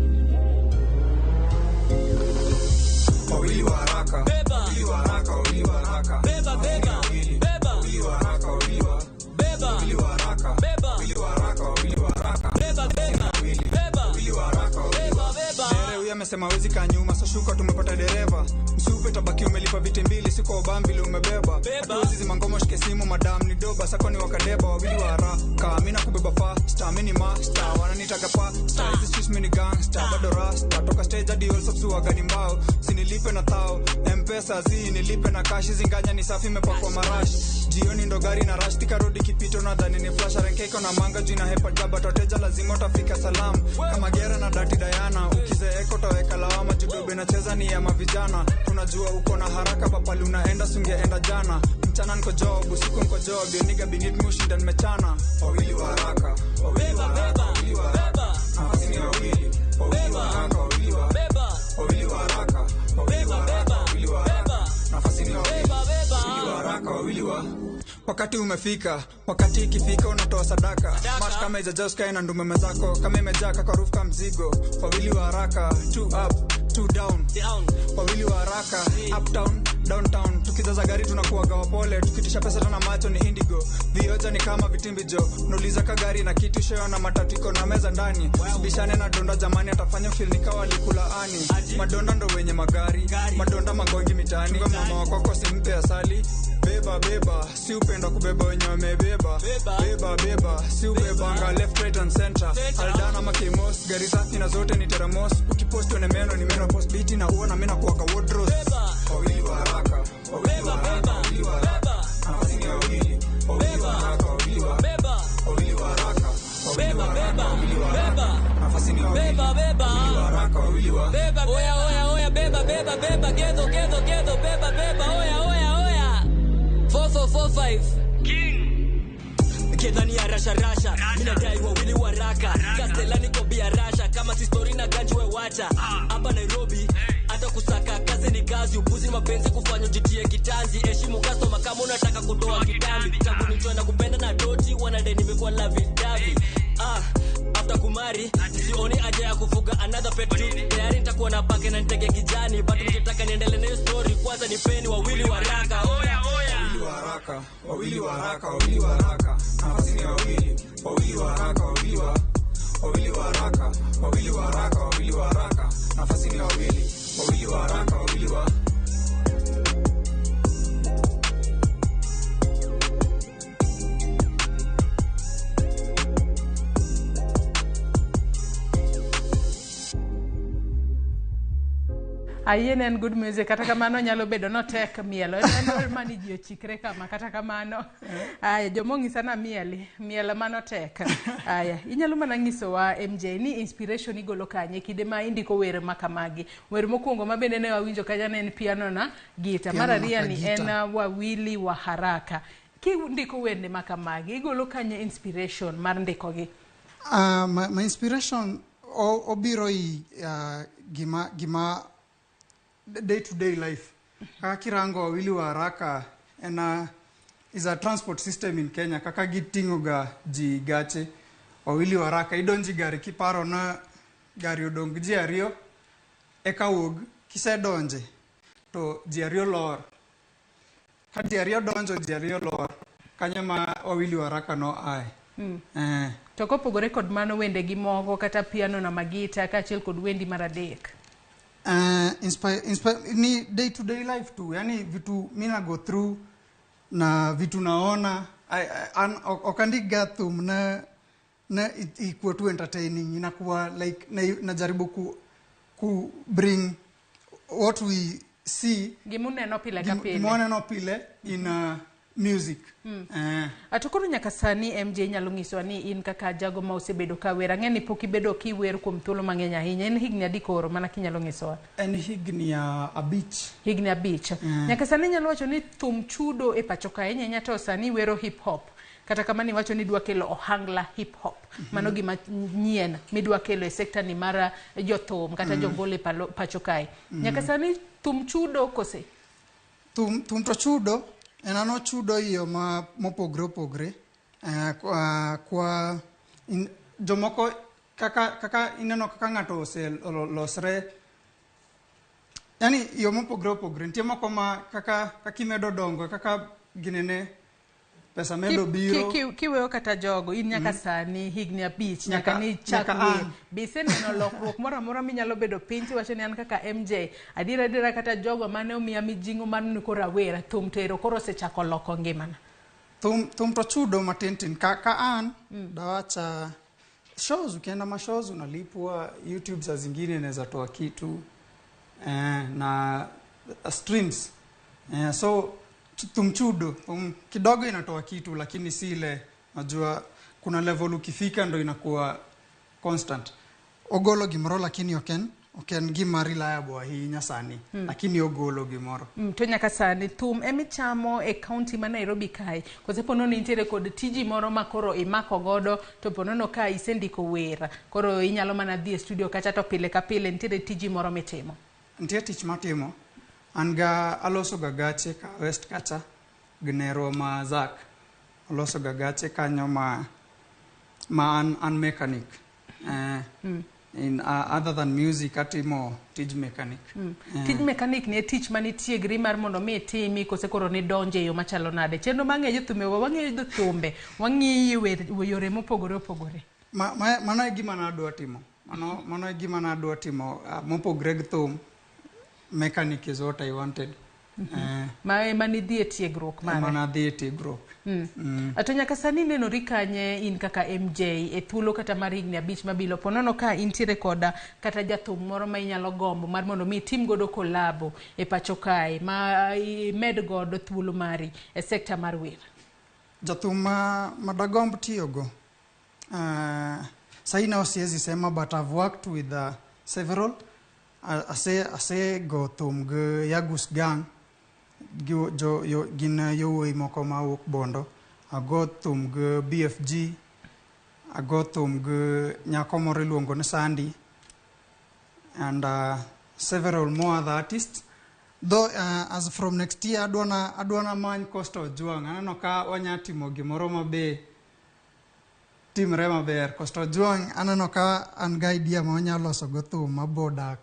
Wawili wa haraka. Beba. Wawili wa haraka, wawili wa haraka. Beba beba. Beba. Wawili wa haraka, wawili wa. Beba. Wawili wa haraka. Beba. Wawili wa haraka, wawili wa haraka. Beba beba. Beba. Wawili wa haraka. Beba beba. Dere huyu amesema hawezi kaa nyuma, so shuka tumepata dereva. Msupe tabaki umelipa viti mbili, siko obambi umebeba. Hatuwezi zima ngoma, shike simu madam ni doba, sako ni wakadeba. Wawili wa haraka, mimi nakubeba fasta, mimi ni master, wananitaga pasta. Hizi streets mimi ni gangster, bado rasta. Toka stage hadi all subs waga ni mbao. Sinilipe na thao, M-Pesa zi nilipe na cash, zinganya ni safi imepakwa marashi. Jioni ndo gari na rush, tika road ikipita unadhani ni flash, renkeko na manga juu na hepa jaba, toteja lazima utafika salamu. Kama gera na dati Diana, ukizeeka utaweka lawama, judobe nacheza ni ya mavijana. Tunajua uko na haraka papali unaenda sungeenda jana. Mchana niko job, usiku niko job, yo nigga beneath me ushinda nimechana. Wawili wa haraka, wawili wa haraka, wawili wa haraka. Nafasi ni wawili, wawili wa haraka, wawili wa. Wawili wa haraka, wawili wa haraka, wawili wa haraka. Nafasi ni wawili, wawili wa haraka, wawili wa. Wakati umefika, wakati ikifika unatoa sadaka. Mash kama haijajaa usikae na ndume mwenzako, kama imejaa kaka roof kama mzigo. Wawili wa haraka, 2 up, 2 down. Wawili wa haraka, uptown, downtown. Tukijaza gari tunakuwa gawa pole, tukitisha pesa tena macho ni indigo. Vioja ni kama vitimbi jo, nuliza ka gari na kitu sheo na matatiko na meza ndani. Bishane na donda jamani atafanya feel ni kawa alikulaani. Madonda ndo wenye magari, madonda magongi mitaani. Chunga mama wako kwa simpe asali. Beba beba, si upenda kubeba wenye wamebeba. Beba beba, si ubebanga left right and center. Aldana makimos, gari safi na zote ni teramos. Ukipost ni meno ni meno post beat na uona mimi nakuwa wardrobe. Wawili wa haraka, wawili wa haraka, wawili wa haraka. Nafasi ni wawili, wawili wa haraka, wawili wa. Wawili wa haraka, wawili wa haraka, wawili wa haraka. Nafasi ni wawili, wawili wa haraka, wawili wa. Beba oya oya oya beba beba beba gedo gedo gedo beba beba oya oya oya. 4 4 4 5 King. Kedhani ya rasha rasha, mina dai wawili wa raka. Kastelani kobia rasha, kama si story na ganji we wacha. Hapa Nairobi, hata kusaka kazi ni kazi, upuzi mapenzi kufanya ujitie kitanzi. Heshimu customer kama unataka kutoa kitambi. Tangu nichoe na kupenda na doti, wanadai nimekuwa lovey dovey. Ah, after kumari sioni haja ya kufuga another pet juu tayari nitakuwa na pake na nitege kijani, but mkitaka niendelee na hiyo story kwanza nipeni wawili waraka. Oya oya, wawili wa haraka, wawili wa haraka, wawili wa haraka, nafasi ni wawili, wawili wa haraka, wawili wa, wawili wa haraka, wawili wa haraka, wawili wa haraka, nafasi ni wawili, wawili wa haraka, wawili wa. Ayie ne en good music, kata kamano nyalo bedo notek mielo. En wer mani ji ochikre kama, kata kamano. Aya, jomong'isa na mieli, miel mano tek. Aya, inyalo mana nyisowa MJ ni inspiration igolo kanye kinde ma indiko wer ma kamagi. Wer mokwongo ma bende ne wawinjo kacha ne en piano na gita. Mar Piano na ariyo ni gita. en wawili wa haraka. Kindiko wende ma kamagi, igolo kanye inspiration mar ndikogi? My inspiration obiro i gima day to day life. Kaka kirango wawili wa haraka en is a transport system in Kenya. Kaka giting'o ga ji gache wawili wa haraka, idonji gari kiparo na gari odong' ji ariyo eka wuog, kisedonje to ji ariyo lor, ka ji ariyo donjo ji ariyo lor, kanyo ma wawili wa haraka no ae. To kopogore kod mano, wende gi moko kata piano na magita kaachiel kod wendi mar adek. Inspire, ni day to day life tu, yani vitu mina go through na vitu naona. Ok andik ga thum na ikuwe tu entertaining, inakuwa like najaribu ku bring what we see, gimuneno pile ka pile, gimuneno pile in music. To koro nyaka sani MJ nyalo nyisowa ni in kaka jago ma osebedo ka wer, ang'e ni pok ibedo kiwer kuom thuolo mang'eny ahinya, en higni adi koro mana kinyalo nyisowa? En higni 5. Higni 5. Nyaka sani inyalo wacho ni thum chudo e pacho kae, ahinya to sani wero hip hop. Kata kamano iwacho ni idwa kelo ohangla hip hop. Mano gima nyien midwa kelo e sekta ni mar jothum kata jongole pacho kae. Nyaka sani thum chudo kose? Thum to chudo. En ano chudo iyo ma mopogre opogre. Kwa jomoko kaka ineno kaka ng'ato oselosre, yani iyo mopogre opogre. Nitie moko ma kaka kimedo dongo, kaka ginene pesa medo biro. Kiweyo kata jogo, in nyaka sani higni 5 nyaka ni chak wer. Be iseneno lokruok moro amora minyalo bedo piny tiwacho ni an kaka MJ, adiera adiera kata jogo mane omiya mijing'o mar ni koro awer, thum tero koro osechako loko ngimana. Thum to chudo matin tin. Ka an, dawacha shows, ukienda ma shows unalipwa, YouTube saa zingine inaweza toa kitu, na streams. So tumchudo kidogo inatoa kitu, lakini si ile, najua kuna level ukifika ndo inakuwa constant. Ogolo gimoro lakini oken gima reliable ahinya sani, lakini ogolo gimoro. To nyaka sani thum emichamo e county ma Nairobi kae, kose ponono nitiere kod tiji moro ma koro imako godo, to ponono ka isendiko wer, koro inyalo mana dhi e studio kacha to pile ka pile nitiere tiji moro mitimo? Nitie tich matimo. An ga aloso ga gache ka West kacha gi nerwa ma Zak. Aloso ga gache kanyo ma an mechanic. In other than music atimo tij mechanic. Tij mechanic ni e tich manitiegri mar mondo mi itimi kose koro nidonje e yo machalo nade? Chenro mang'eyo jothumbe wang'eyo jothumbe, wang'iyo yore mopogore opogore. Mano e gima nadwa timo. Mano e gima nadwa timo mopogre gi thum. Mechanic is what I wanted. Ma ema nidhi e tiegruok mare? Ema nadhi e tiegruok. To nyaka sani nenori kanye in kaka MJ e thuolo kata mar higni 5 mabiro, ponono ka intiere koda kata jathum moro ma inyalo gombo mar mondo mi itim godo kolabo e pacho kae ma imed godo thuolo mari e sekta mar wer? Jathum ma dagomb tiyogo, sahi nao siwezi sema, but I've worked with several. Ase go thum gi Yagus Gang, gin yowuoyi moko mawuok Bondo. Ago thum gi BFG, ago thum gi nyako moro iluongo ni Sandy, and several more other artists. Though as from next year adwana many Costa Ojwang. Aneno ka wanya timo gimoro mabe timre maber. Kosto Ojwang aneno ka an ga idea ma wanyalo loso go thum mabo dak.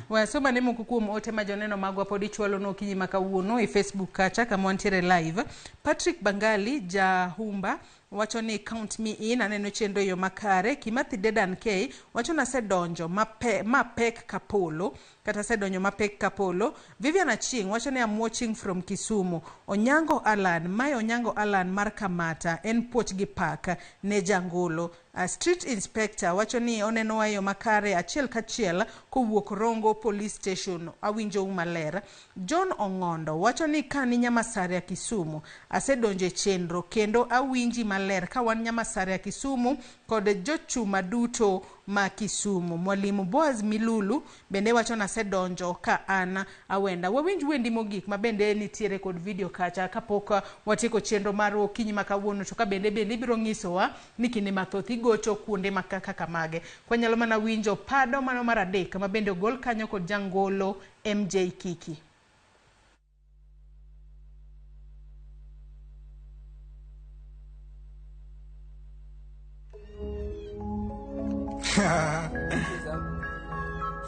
Wasoma ne moko kuom ote ma joneno magwa pod ichwalo no okinyi ma kawuono e Facebook kacha kama wantiere live. Patrick Bangali Jahumba wacho ni count me in, aneno chenro e yo makare. Kimathi Dedan K wacho ni asedonjo mapek kapolo kata asedonjo mapek kapolo. Vivian Achieng wacho ni I'm watching from Kisumu. Onyango Alan, mae Onyango Alan mar Kamata en puoch gi pak ne jangolo. Street Inspector wacho ni oneno e yo makare achiel kachiel kowuok Rongo Police Station, awinjou maler. John Ong'ondo wacho ni kani Nyamasaria Kisumu, asedonjo e chenro kendo awinji maler ka wan Nyamasaria Kisumu kod jochuma duto ma Kisumu. Mwalimu Boaz Milulu bende wacho ni asedonjo ka an awenda. Wawinj wendi mogik ma bende nitiere kod video kacha kapok watieko chenro mar okinyi ma kawuono, to ka bende ibiro nyisowa ni kinde mathoth igocho kuonde ma kaka mage. Kwanyalo mana winjo pado mano mar adek ma bende ogol kanyo kod jangolo MJ Kiki.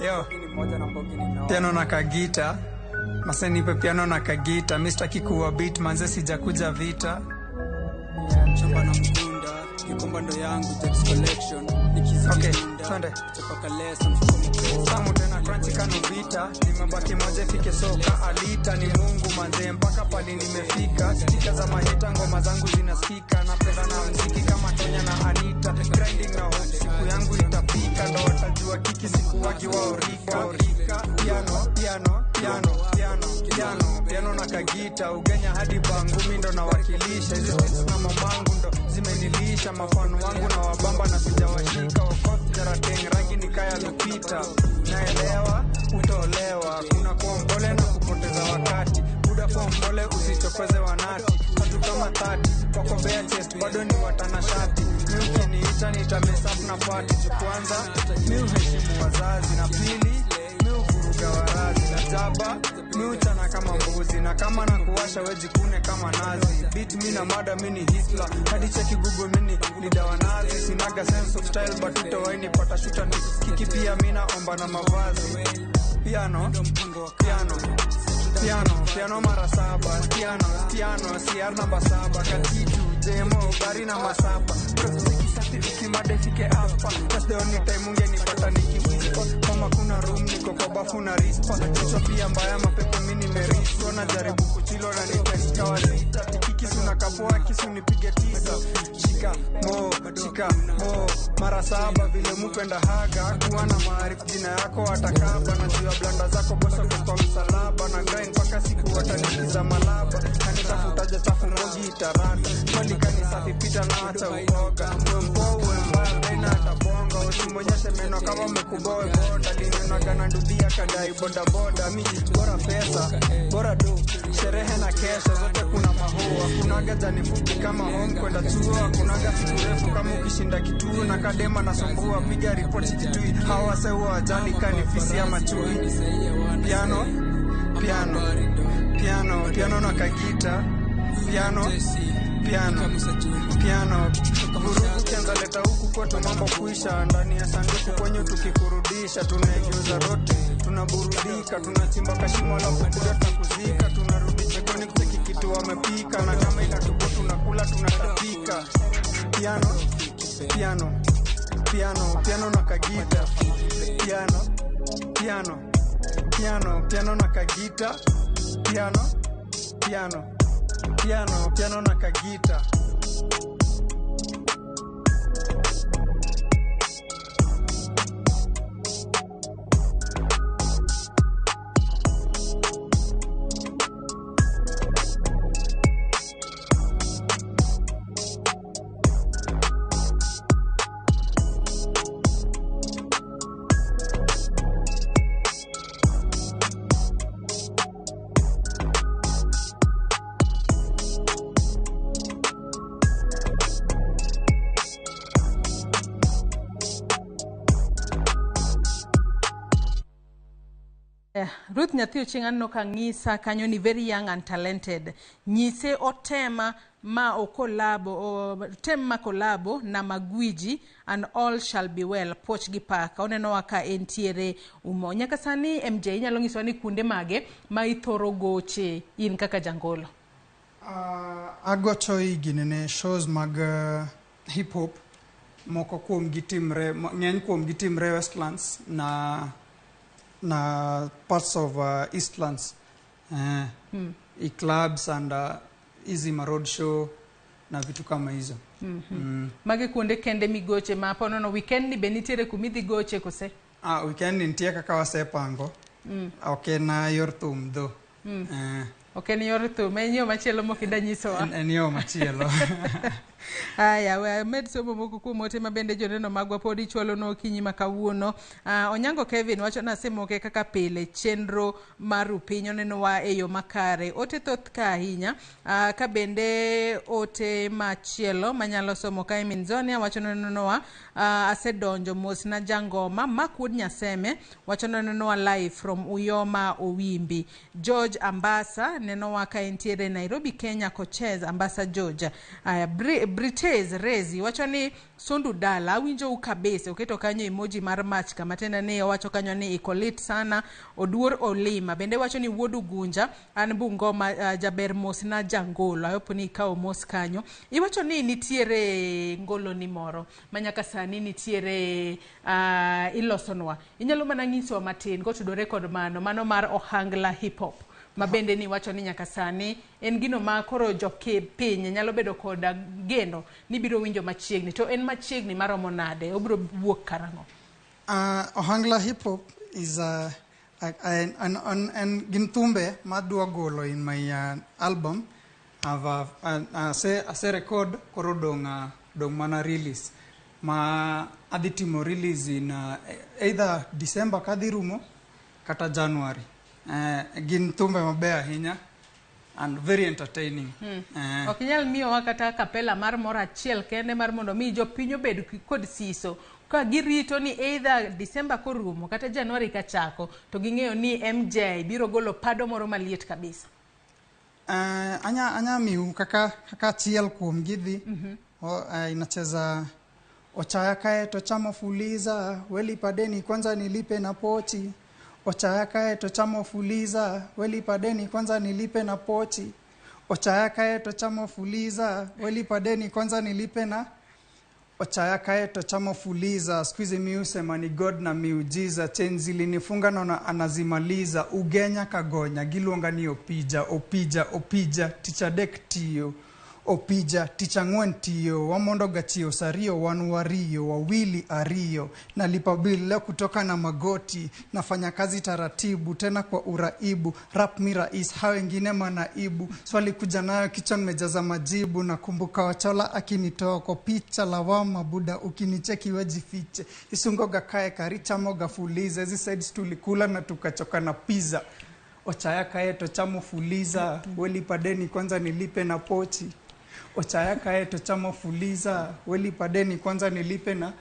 Yo, piano na kagita, masenipe piano na kagita, Mr. Kikuwa beat manze sijakuja vita. Shamba na mkunda, kikomba ndo yangu Jack's collection. Okay, twende. Tamu tena crunchy kanu vita, nimebaki moja fike soka alita ni Mungu manze mpaka pali nimefika. Stika za maheta ngoma zangu zinasikika, napenda na muziki kama Tonya na Anita. Grinding na hope siku yangu itafika, ndo watajua kiki siku wagi wa orika. Piano, piano, piano, piano, piano, piano na kagita, ugenya hadi bangumi ndo nawakilisha. Hizi streets na mamangu ndo zimenilisha, mafano wangu na wabamba na sijawashika. Wakot jarateng rangi ni kaya Lupita, naelewa utolewa, kuna kuwa mpole na kupoteza wakati. Buda kuwa mpole usichokoze wanati, watu kama 30 wako bare chest bado ni watanashati. Mi ukiniita nitamesap na party, kwanza mi uheshimu wazazi, na pili mi uvuruga warazi, na jaba mi uchana kama mbuzi, na kama nakuwasha wejikune kama nazi. Beat mi na mada mi ni Hitler, hadi cheki Google mi ni leader wa nazi. Sinaga sense of style but utawaini pata shooter ni kiki, pia mi naomba na mavazi. Piano, piano, piano, piano mara saba, piano, piano, CR namba 7, katitu, jemo, bari na masaba. Safi ukimada ifike hapa, that's the only time ungenipata nikiwhisper. Kama kuna room niko kwa bafu na rispa, kichwa pia mbaya mapepo mi nimeriswa. Najaribu kuchilo na nitest kawa sita, tikiki suna kapoa kisu nipige 9. Shika mo, shika mo, mara 7 vile mupenda haga. Kuwa na maarifu jina yako atakaba, najua blanda zako bosa kwa msalaba. Na grind mpaka siku watanikiza malaba, kanitafutaje chafu mbogi itarata. Kweli kanisafi pita na acha uoga, mpo uwe mbaya tena atabonga. Usimonyeshe meno kama umekuboe bonda, linyonaga na ndudhia kadai boda boda. Mi bora pesa, bora do, sherehe na kesha zote kuna mahoa. Kunaga jani fupi kama home kwenda chuo, kunaga siku refu kama ukishinda kituo. Na kadema nasumbua piga ripoti kitui, hawa sewa ajali kanifisi ya machui. Piano, piano, piano, piano na kagita, piano, piano, piano. Vurugu kianza leta huku kwetu mambo kuisha, ndani ya sanduku kwenye tukikurudisha. Tunaigeuza rote, tunaburudika, tunachimba kashimo la kukuda tunakuzika. Tunarudi jikoni kucheki kitu wamepika, na kama inatubo tunakula tunatapika. Piano, piano, piano, piano na kagita, piano, piano, piano, piano na kagita, piano, piano, piano, piano na kagita. Ruth nyathi Ochieng aneno ka ng'isa kanyo ni very young and talented. Nyise otema ma okolabo o, tem ma kolabo na magwiji and all shall be well. Puoch gi paka onenowa ka entiere umo. Nyaka sani MJ, inyalo nyisowa ni kuonde mage ma ithoro goche in kaka jangolo? Agocho i ginene shows mag hip hop moko kuom gi timre ng'eny kuom gi timre Westlands na parts of Eastlands, i clubs and hizi ma road show na vitu kama hizo. Magi kuonde kende migoche ma ponono weekend ni be nitiere kumidhi goche kose? Ah, weekend ni nitie kaka wasepango. Ok en yor thum dho. Ok en yor thum, en yo machielo mok ida nyisowa. En yo machielo. Aya, we amed somo moko kuom ote ma bende joneno magwa pod ichwalonwa okinyi ma kawuono. Onyango Kevin wacho nasemoke kaka pile chenro mar upiny onenowa e yo makare. Ote thoth ka ahinya. Ka bende ote machielo manyalo somo kae Minzonia wacho nenowa asedonjo mos na jangoma Mark Wuod Nyaseme wacho nenowa live from Uyoma Owimbi. George Ambasa nenowa ka entiere Nairobi Kenya Kochez Ambasa George. Britez Rezi wacho ni Sondu dala awinjo u kabisa, oketo kanyo emoji mar mach kama tiende ni owacho kanyo ni ikolit sana. Oduor Olima bende wacho ni wuod Ugunja an Bungoma, jaber mos na jangolo. Ayopo ni ikawo mos kanyo. Iwacho ni nitiere ngolo ni moro ma nyaka sani nitiere ilosonwa. Inyalo mana nyisowa matin kotudore kod mano mar Ohangla hip hop ma bende ni wacho ni nyaka sani en gino ma koro jopiny nyalo bedo koda geno ni biro winjo machiegni, to en machiegni maromo nade, obiro wuok karang'o? Ohangla hip hop is en gin thumbe madwa golo in my album. Ase record koro dong mana release ma adhi timo release in either December kadhi rumo kata January. Gin thumbe mabeyo ahinya and very entertaining. Ok inyal miyowa kata kapela mar moro achiel kende mar mondo mi jopiny obed kod siso ka girito ni either December korumo kata January kachako to ging'eyo ni MJ biro golo pado moro maliet kabisa. Anya miu kaka achiel kuom gidhi. Inacheza ochaya kae to chamo fuliza welipa deni kwanza nilipe na pochi. Ochaya kae to chamo fuliza welipa deni kwanza nilipe na pochi. Ochaya kae to chamo fuliza welipa deni kwanza nilipe na. Ochaya kae to chamo fuliza squeeze miusema ni God na miujiza chenzi linifunga naona anazimaliza ugenya kagonya giluonga ni opija opija opija ticha dek tiyo opija ticha ng'wen tiyo wamondo gachio sario wan wario wawili ariyo nalipa bill leo kutoka na magoti nafanya kazi taratibu tena kwa uraibu rap mi rais hao wengine manaibu swali kuja nayo kichwa nimejaza majibu nakumbuka wachola akinitoa kwa picha lawama buda ukinicheki wejifiche isungo gakae karicha moga fuliza hizi sides tulikula na tukachoka na pizza ochaya kae to chamo fuliza welipa deni kwanza nilipe na pochi. Ochaya kae to chamo fuliza welipa deni kwanza nilipe na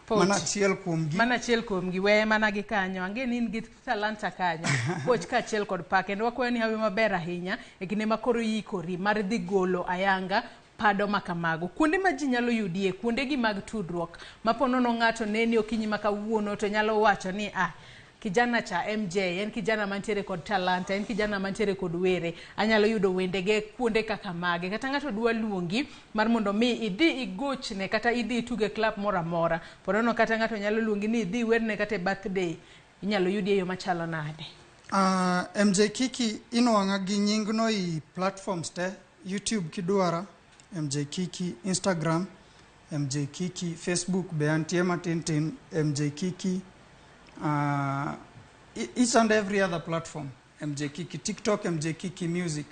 mana achiel kuomgi. Mana achiel kuomgi we mana gi kanyo ang'e ni in gi talanta kanyo. Puoch kaachiel kod pak kendo wakwayo ni hawi maber ahinya e kinde ma koro iikori mar dhi golo ayanga pado makamago. Kuonde ma ji nyalo yudie, kuonde gi mag tudruok ma po nono ng'ato neni okinyi ma kawuono to nyalo wacho ni kijana cha MJ en kijana mantiere kod talanta, en kijana mantiere kod were, anyalo yudo wendege kuonde kaka mage. Kata ng'ato dwa luongi mar mondo mi idhi igochne kata idhi ituge club moro amora. Ponono kata ng'ato nyalo luongi ni idhi werne kata e birthday, inyalo yudi e yo machalo nade? MJ Kiki inwang'a gi nyingno i platforms te, YouTube kidwara MJ Kiki, Instagram MJ Kiki, Facebook be antie matin tin MJ Kiki. Each and every other platform MJ Kiki, TikTok MJ Kiki Music.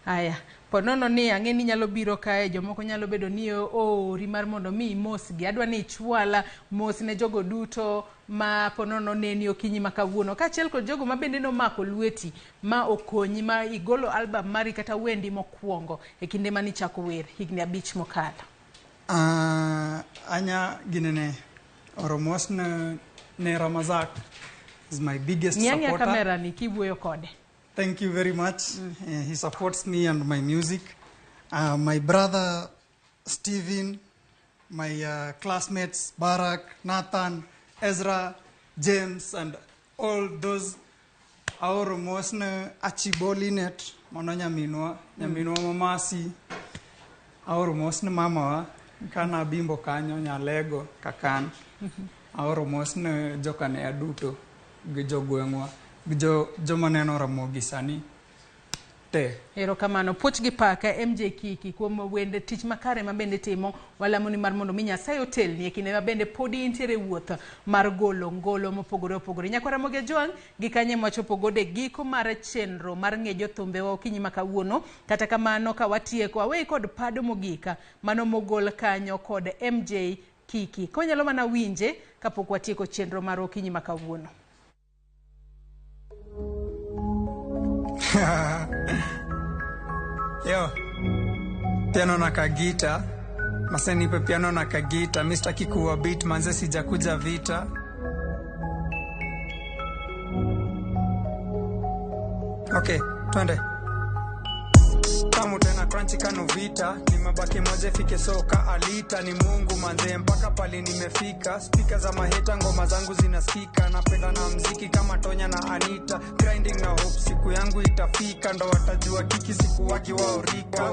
Aya, ponono ni ang'e ni nyalo biro kae jomoko nyalo bedo ni oori mar mondo mi imosgi. Adwa ni ichwala mos ne jogo duto ma ponono neni okinyi ma kawuono kaachiel kod jogo ma bende nomako lweti ma okonyi ma igolo album mari kata wendi mokwongo e kinde manichako wer higni 5 mokalo. Anya ginene oro mos ne Ramazak is my biggest supporter. Kamera ni kiwuoyo kode. Thank you very much. He supports me and my music. My brother Steven, my classmates Barak, Nathan, Ezra, James and all those. Aoro mos ne Achibolinet, mano nyaminwa, nyaminwa mamasi. Aoro mos ne mamawa, kana bimbo kanyo nyalego kakan. Aoro mos ne jokane duto gi jogweng'wa gi joma neno Ramogi sani te. Erokamano. Puoch gi paka MJ Kiki kuom wende tich makare ma bende timo. Walamo ni mar mondo mi Nyasaye otelni e kinde ma bende podi intiere wuoth mar golo ngolo mopogore opogore. Nyakwa Ramogi Ajwang' gi kanye mwachopo godo e giko mar chenro mar ng'e jothumbewa okinyi ma kawuono. Kata kamano ka watieko aweyi kod pado mogik mano mogol kanyo kod MJ Kiki. Konyalo mana winje kapok watieko chenro mar okinyi ma kawuono. Yo, piano na kagita, masenipe piano na kagita, Mr. Kikuwa beat manze sijakuja vita. Okay, twende. Tamu tena crunchy kano vita, nimebaki moja fike soka alita, ni Mungu manze mpaka pali nimefika. Speaker za maheta ngoma zangu zinasikika, napenda na mziki kama Tonya na Anita. Grinding na hope siku yangu itafika, ndo watajua Kiki siku waki waorika.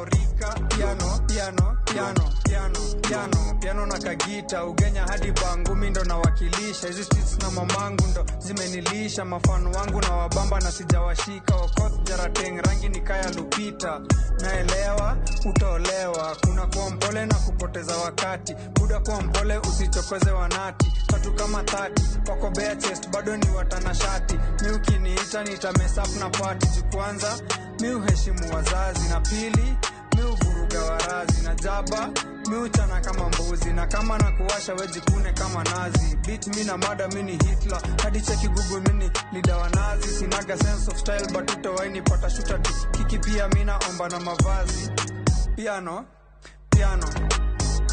Piano, piano, piano, piano, piano, piano na kagita, ugenya hadi bangu mi ndo nawakilisha. Hizi streets na mamangu ndo zimenilisha, mafano wangu na wabamba na sijawashika. Okoth Jarateng rangi ni kaya Lupita, naelewa utaolewa. Kuna kuwa mpole na kupoteza wakati, buda kuwa mpole usichokoze wanati. Tatu kama 30 wako bare chest bado ni watanashati. Mi ukiniita nitamess up na party, juu kwanza mi uheshimu wazazi, na pili mi uvuruga warazi, na jaba mi uchana kama mbuzi, na kama na kuwasha wejikune kama nazi. Beat mi na mada mi ni Hitler, hadi cheki Google mi ni leader wa nazi. Sinaga sense of style but utawaini pata shooter Kiki pia mi naomba na mavazi. Piano, piano,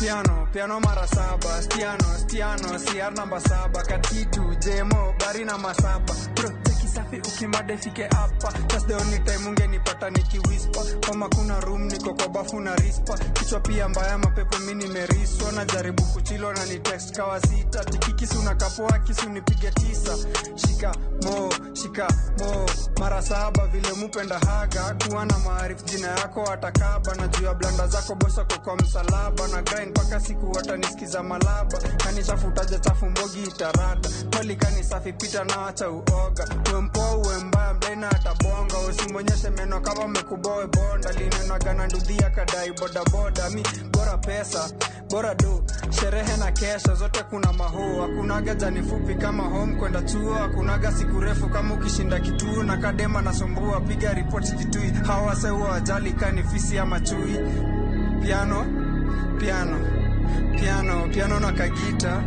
piano, piano mara saba, stiano, stiano, CR namba 7, katitu, jemo, bari na masaba. Bro, cheki safi ukimade fike hapa, that's the only time ungenipata nikiwhisper. Kama kuna room niko kwa bafu na rispa, kichwa pia mbaya mapepo mi nimeriswa. Najaribu kuchilo na ni text kawa 6, tikiki suna kapoa kisu nipige 9. Shika mo, shika mo, mara 7 vile mupenda haga. Kuwa na maarifu jina yako atakaba, na juu ya blanda zako bosa kwa msalaba. Na grind mpaka siku watanisikiza malaba, kanichafutaja chafu mbogi itarada. Kweli kani safi pita na acha uoga, uwe mpoa uwe mbaya mdena atabonga. Usimonyeshe meno kama umekuboe bonda, linenaga na ndudhi akadai boda boda. Mi bora pesa bora do, sherehe na kesha zote kuna maho. Hakunaga jani fupi kama home kwenda chuo, hakunaga siku refu kama ukishinda kituo. Na kadema nasumbua piga ripoti kitui, hawa sewa ajali kanifisi ama chui. Piano, piano, piano, piano na kagita,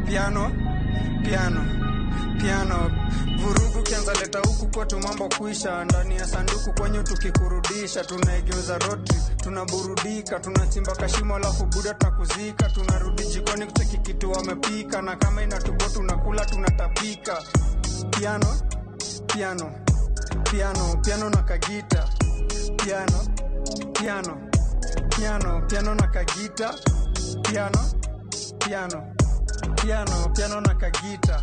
piano, piano, piano. Vurugu kianza leta huku kwetu mambo kuisha, ndani ya sanduku kwenyu tukikurudisha. Tunaigeuza road trip, tunaburudika, tunachimba kashimo alafu buda tunakuzika. Tunarudi jikoni kucheki kitu wamepika, na kama inatubo tunakula tunatapika. Piano, piano, piano, piano na kagita, piano, piano, piano, piano na kagita, piano, piano, piano, piano na kagita.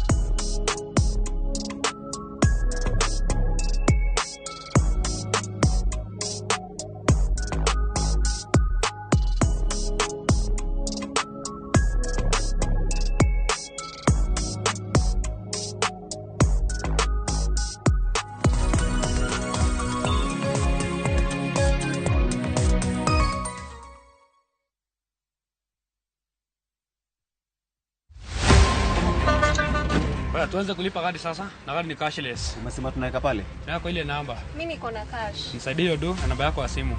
Tuanze kulipa kadi sasa, na kadi ni cashless. Umesema tunaweka pale? Na kwa ile namba. Mimi niko na cash. Nisaidie hiyo do na namba yako ya simu.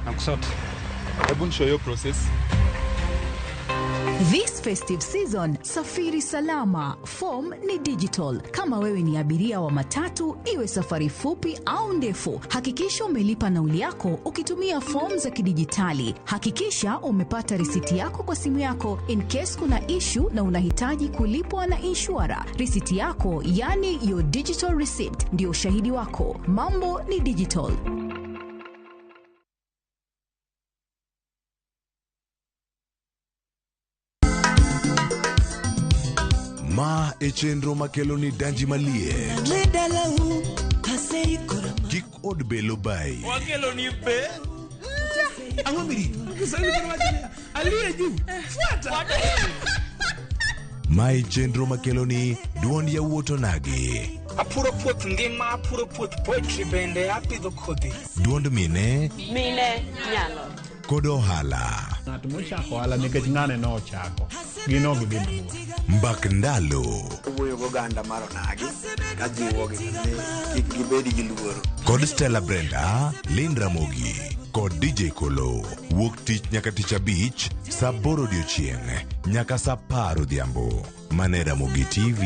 Na kusort. Hebu nishow hiyo process. This festive season, safiri salama. Form ni digital. Kama wewe ni abiria wa matatu, iwe safari fupi au ndefu, hakikisha umelipa nauli yako ukitumia form za kidijitali. Hakikisha umepata risiti yako kwa simu yako in case kuna issue na unahitaji kulipwa na insurer. Risiti yako, yani your digital receipt, ndio ushahidi wako. Mambo ni digital. Ma e chenro makelo ni danji maliet. Kik od belo bayi. Wakelo ni be. Ang'o mirito? Kiswahili bado wacho niya, aliye juu. Fuata. Ma e chenro makelo ni duond yawuot onagi. Apuro puoth ngima, apuro puoth poetry bende apidho kodhi. Duond mine Mine nyalo. kod ohala. Ng'at mochako ohala nikech ng'ane nochako. Gin ok gidhi mabor. Mbak ndalo Owuoyo goganda mar onagi kajiwogi ni kik gibed gi luoro. kod Stella Brenda, Lynn Ramogi kod DJ Kolo. Wuok tich nyaka tich abich saa aboro odiochieng' nyaka saa apar odhiambo. Mane Ramogi TV.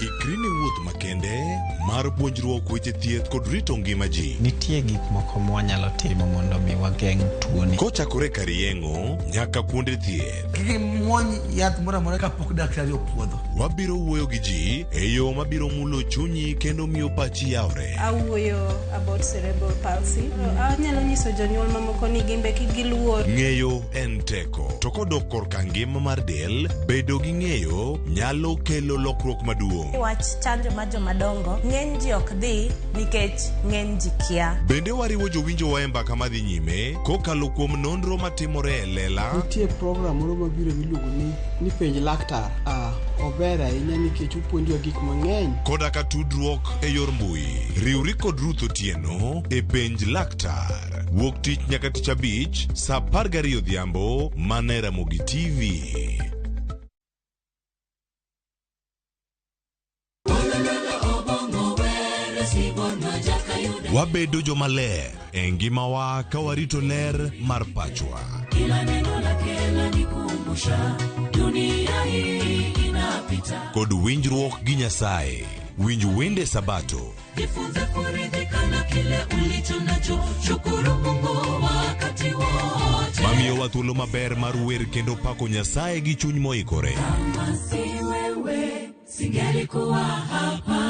Ikri ne wuoth makende mar puonjruok weche thieth kod rito ngima ji. Nitie gik moko mwanyalo timo mondo mi wageng' tuoni. Kochakore kar yeng'o nyaka kuonde thieth. Kik imuony yath moro amora kapok daktari opuodho. Wabiro wuoyo gi ji e yo mabiro mulo chunyi kendo miyo pachi yawre. Awuoyo about cerebral palsy. Anyalo nyiso jonyuol mamoko ni gin be kik giluor. Ng'eyo en teko. To kodok korka ngima mar del, bedo gi ng'eyo nyalo kelo lokruok maduong'. Wach chanjo mar jomadongo ng'eny ji ok dhi nikech ng'eny ji kia. Bende wariwo jowinjowa e mbaka madhi nyime kokalo kuom nonro matimore e lela Nitie program moro mabiro miluongo ni penj laktar. Ah, ober ahinya nikech opuonjowa gik mang'eny. Koda ka tudruok e yor mbui. Riwri kod Ruth Otieno e penj laktar. Wuok tich nyaka tich abich saa 12 odhiambo mana e Ramogi TV. Wabedo jomaler e ngimawa ka warito ler mar pachwa. Kila neno lake lanikumbusha dunia hii inapita. Kod winjruok gi Nyasaye. Winj wende Sabato. Jifunze kuridhika na kile ulicho nacho, shukuru Mungu wakati wote. Mamiyowa thuolo maber mar wer kendo pako Nyasaye gi chuny moikore. Kama si wewe, singelikuwa hapa.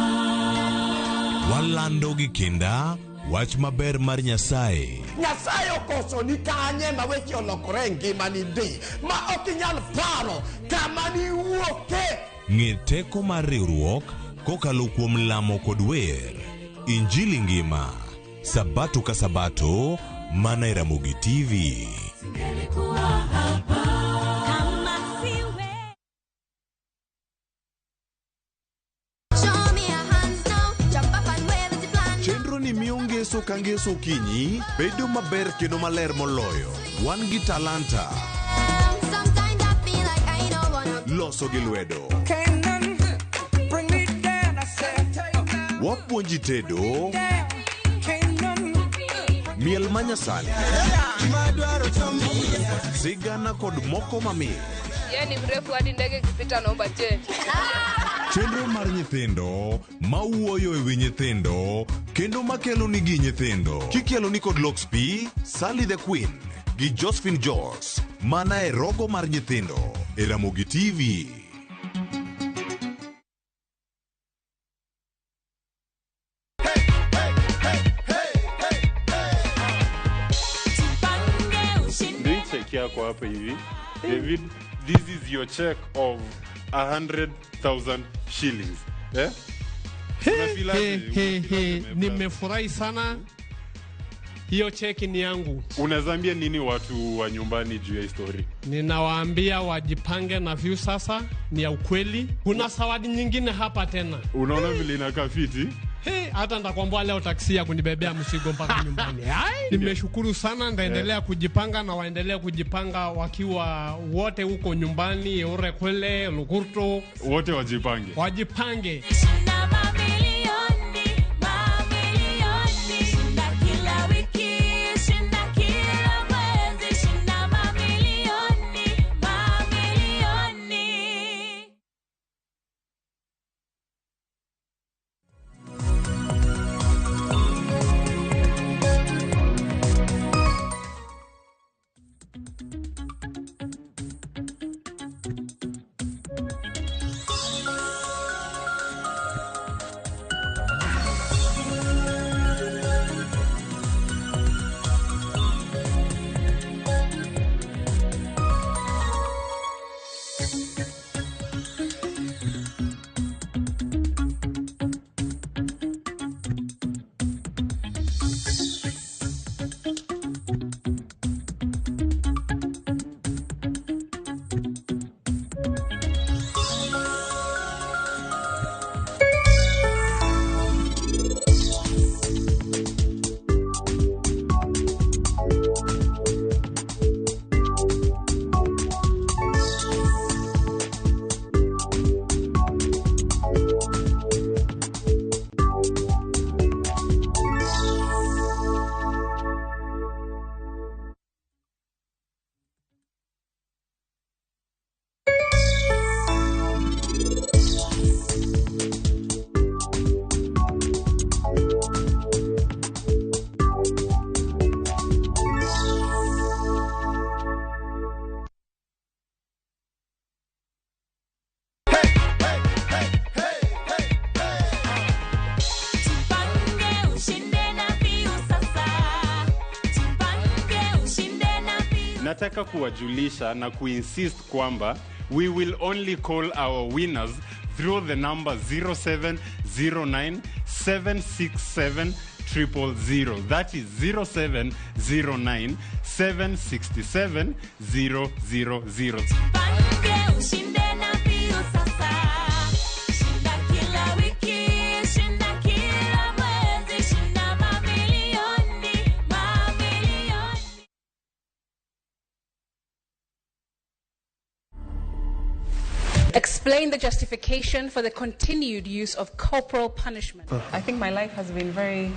Walando gi kinda wach maber mar Nyasaye. Nyasaye okoso ni kanye ma weche olokore e ngimani ndi ma ok inyal paro kama niwuoke. Ng'e teko mar riwruok kokalo kuom lamo kod wer. Injili ngima. Sabato ka sabato mana e Ramogi TV. Singelikuwa hapa. Kama si wewe. Show me your hands now. Jump up and wave as you plan. Chenro ni miyo ngeso ka ngeso okinyi bedo maber kendo maler moloyo. Wan gi talanta, Sometimes I feel like I don't wanna. loso gi lwedo. Can't none bring me down. I said, Wapuonji tedo, down. Can't none miel manyasani, sigana kod moko mamit. Yeye ni mrefu hadi ndege ikipita naomba change. Chenro mar nyithindo mawuoyo e wi nyithindo kendo makelo nigi nyithindo kikelo ni kod Lox P, Sally the Queen gi Josephine Jos mana e rogo mar nyithindo e Ramogi TV. Ndio hii check yako hapa hivi. David, this is your check of 100,000 shillings. Eh? Unafeel aje? He, he, nimefurahi sana. Hiyo cheki ni yangu. Unazambia nini watu wa nyumbani juu ya story? Ninawaambia wajipange na Viusasa, ni ya ukweli. Kuna zawadi nyingine hapa tena. Unaona vile inakaa fiti? Hey, hata nitakwambia leo taksi ya kunibebea mzigo mpaka nyumbani. Ai, nimeshukuru sana, ndaendelea kujipanga na waendelee kujipanga wakiwa wote huko nyumbani, Orekwele, Lukurto, Wote wajipange. wajipange. Shinda mamilioni, mamilioni. Shinda kila wiki, shinda kila mwezi, shinda mamilioni, mamilioni. Nataka kuwajulisha na kuinsist kwamba we will only call our winners through the number 0709 767 000. That is 0709 767 000. Pange ushinde na mbio sasa. Shinda kila wiki, shinda kila mwezi, shinda mamilioni, mamilioni. Explain the justification for the continued use of corporal punishment. I think my life has been very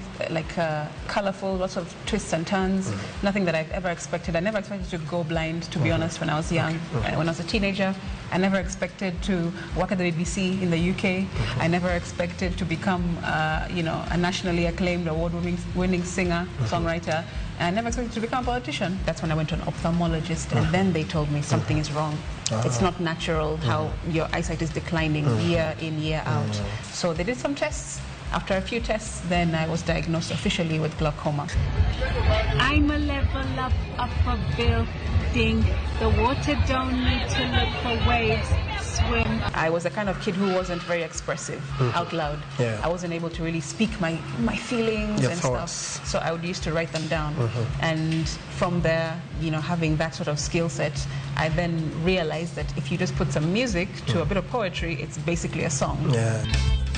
colorful, lots of twists and turns, nothing that I've ever expected. I never expected to go blind, to be honest, when I was young. When I was a teenager, I never expected to work at the BBC in the UK. I never expected to become, a nationally acclaimed award-winning singer, songwriter. And I never expected to become a politician. That's when I went to an ophthalmologist, and then they told me something is wrong. It's not natural how your eyesight is declining year in, year out. So they did some tests. After a few tests, then I was diagnosed officially with glaucoma. I'm a level up a building. The water don't need to look for waves. Swim. I was the kind of kid who wasn't very expressive out loud. Yeah. I wasn't able to really speak my feelings Your and thoughts. Stuff. So I would used to write them down. And from there, having that sort of skill set, I then realized that if you just put some music to a bit of poetry, it's basically a song. Yeah.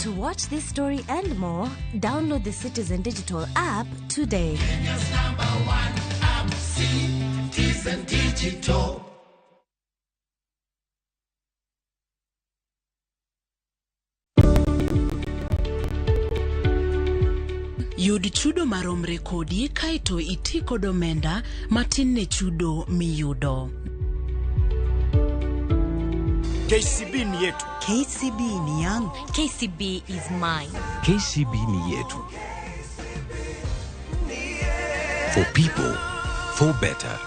To watch this story and more, download the Citizen Digital app today. Kenya's number one app, Citizen Digital. Yud chudo maromre kodi kaeto iti kod omenda matin ne chudo miyudo. KCB ni yetu. KCB ni yangu. KCB is mine. KCB ni yetu. For people, for better.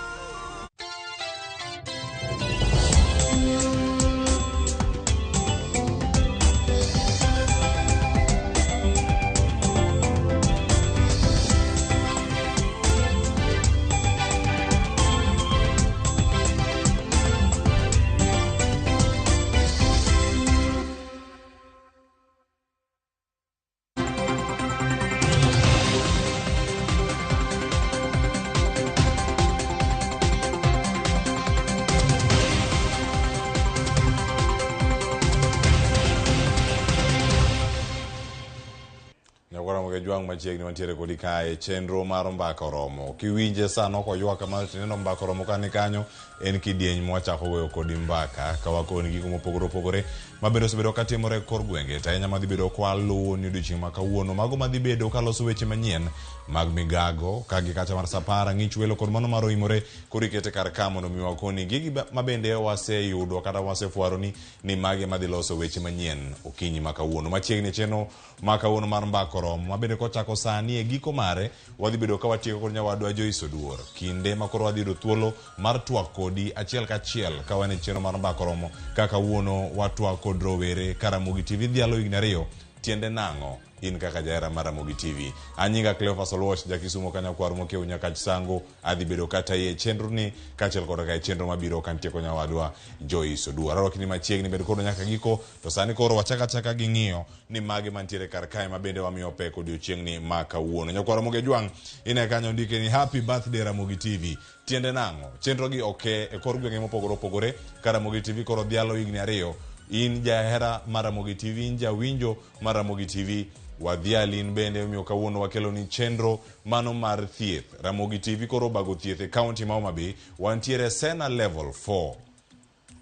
Jwang' machiegni wantiere kodi kae chenro mar Mbaka Oromo. Kiwinje sano koywak kamano tineno Mbaka Oromo kani kanyo en kidieny mwachako goyo kodi mbaka ka wakoni gigo mopogore opogore mabende osebedo katimore e kor gwenge to ahinya madhi bedo kwaluwo ni odiochieng' ma kawuono mago madhi bedo kaloso weche manyien mag migago kagi kacha mar Sapara ng'ich welo kod mano mar oimore koro ikete kar ka mondo mi wakoni gigi mabende waseyudo kata wasefwaro ni mage madhi loso weche manyien okinyi ma kawuono. Machiegni chenro ma kawuono mar Mbaka Oromo mabende kochako sani e giko mare wadhi bedo ka watieko kod nyawadwa Joyce Oduor kinde ma koro wadhi yudo thuolo mar twak kodi achiel kachiel ka wan e chenro mar Mbaka Oromo kaka wuono watwak kod rowere ka Ramogi TV dhialo higni 2 tiende nang'o in kaka jahera mar Ramogi TV. Anyinga Cleophas Oluoch jakisumo kanyakwar mokiewo Nyakach Sango adhi bedo kata iye chenro ni kaachiel kod ka e chenro mabiro kantieko nyawadwa Joyce Oduor. Arwaki ni machiegni bed kodwa nyaka giko to sani koro wachaka achaka gi ng'iyo ni mage mantiere kar kae mabende wamiyo pek odiochieng'ni ma kawuono. Nyakwar Ramogi Ojwang' ine kanyo ndike ni happy birthday Ramogi TV. Tiende nang'o? Chenro gi oke e kor gwenge mopogore opogore ka Ramogi TV koro dhialo higni 2. In jahera mar Ramogi TV, in jawinjo mar Ramogi TV, wadhiali in bende omiyo kawuono wakelo ni chenro mano mar thieth. Ramogi TV koro obago thieth e kaunti ma Homa Bay, wantiere Sena Level 4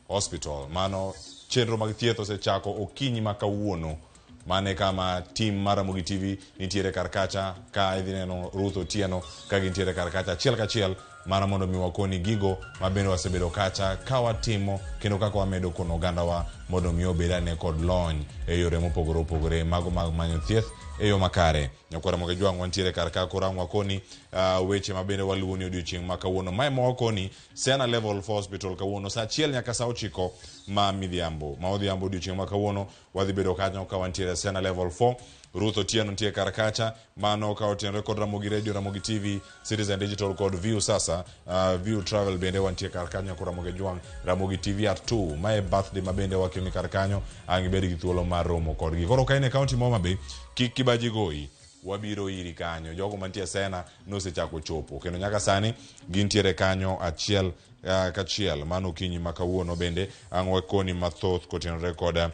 Hospital. Mano chenro mag thieth osechako okinyi ma kawuono. Mane kama team mar Ramogi TV nitiere kar kacha ka idhi neno Ruth Otieno ka gintiere kar kacha achiel kachiel mana mondo mi wakoni gigo mabende wasebedo kacha ka watimo kendo kaka wamedo kono ogandawa mondo mi obed ane kod lony e yore mopogore opogore mago mag manyo thieth e yo makare. Nyakwar Ramogi Jwang' wantiere kar ka koro ang' wakoni weche ma bende waluwoni odiochieng' ma kawuono. Mae ma wakoni Siana Level 4 Hospital kawuono saa 1 nyaka saa 9 ma midhiambo. Ma odhiambo odiochieng' ma kawuono wadhi bedo kanyo ka wantiere Siana Level 4. Ruth Otieno nitie kar kacha, mano ka otenore kod Ramogi Radio, Ramogi TV, Citizen Digital kod View sasa, View Travel bende wantie kar kanyo kod Ramogi Jwang', Ramogi TV at 2. Mae birthday ma bende wakeloni kar kanyo, ang' ibed gi thuolo mar romo kodgi. Koro ka in e county ma Homa Bay, kik kibaji goyi, wabiro iri kanyo. Jogo mantie Sena nosechako chopo kendo nyaka sani gintiere kanyo achiel kachiel. Mano okinyi ma kawuono bende ang' wakoni mathoth kotenore kod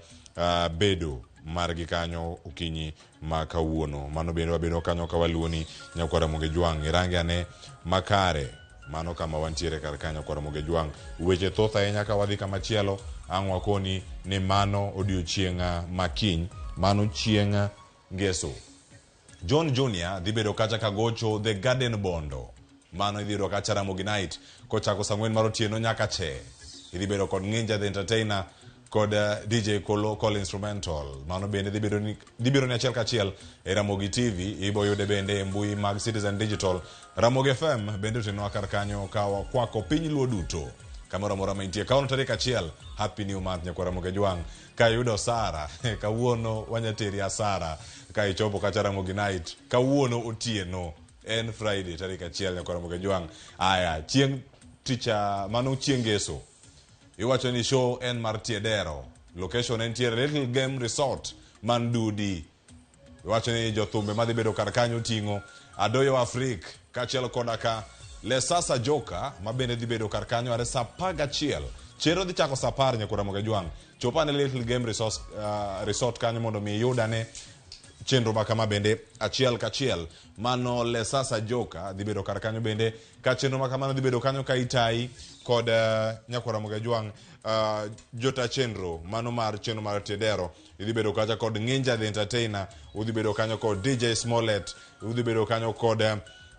bedo margi kanyo okinyi ma kawuono. Mano bende wabedo kanyo ka waluoni nyakwar Ramogi Jwang'. Irange ane makare, mano kama wantiere kar kanyo nyakwar Ramogi Jwang'. Weche thoth ahinya ka wadhi kama chielo, ang' wakoni ni mano odiochieng' ma kiny, mano chieng' ngeso. John Junior dhi bedo kacha kagocho The Garden Bondo. Mano idhi yudo kacha Ramogi Night kochako saa 4 mar otieno nyaka che. Idhi bedo kod Nginja the Entertainer kod DJ Kolo Call Instrumental. Mano bende dhi bedo ni achiel kachiel e Ramogi TV. Ibo yude bende e mbui mag Citizen Digital. Ramogi FM bende otenwa kar kanyo ka wakwako piny Luo duto. Kamoro amora ma intie. Kawuono tarik 1, Happy New Month nyakwar Ramogi Jwang'. Ka iyudo Sara, kawuono wanyateri asara. Ka ichopo kacha Ramogi Night, kawuono otieno. En Friday tarik 1 nyakwar Ramogi Jwang'. Aya, chieng' ticha mano chieng' ngeso. Iwacho ni show en mar Tiedero. Location entiere Little Game Resort man Dudi. Iwacho ni jothumbe madhi bedo kar kanyo ting'o Adoyo Afrik kaachiel koda ka Lesasa Joka ma bende dhi bedo kar kanyo are saa 11. Chenro dhi chako saa 10 nyakwar Ramogi Jwang'. Chop ane Little Game Resort kanyo mondo mi iyud ane chenro ma kama bende achiel kachiel. Mano Lesasa Joka dhi bedo kar kanyo bende ka chenro ma kamano dhi bedo kanyo ka itai kod nyakwar Ramogi Jwang' jota chenro mano mar chenro mar Tiedero. Idhi bedo kacha kod Nginja the Entertainer, udhi bedo kanyo kod DJ Smollett, udhi bedo kanyo kod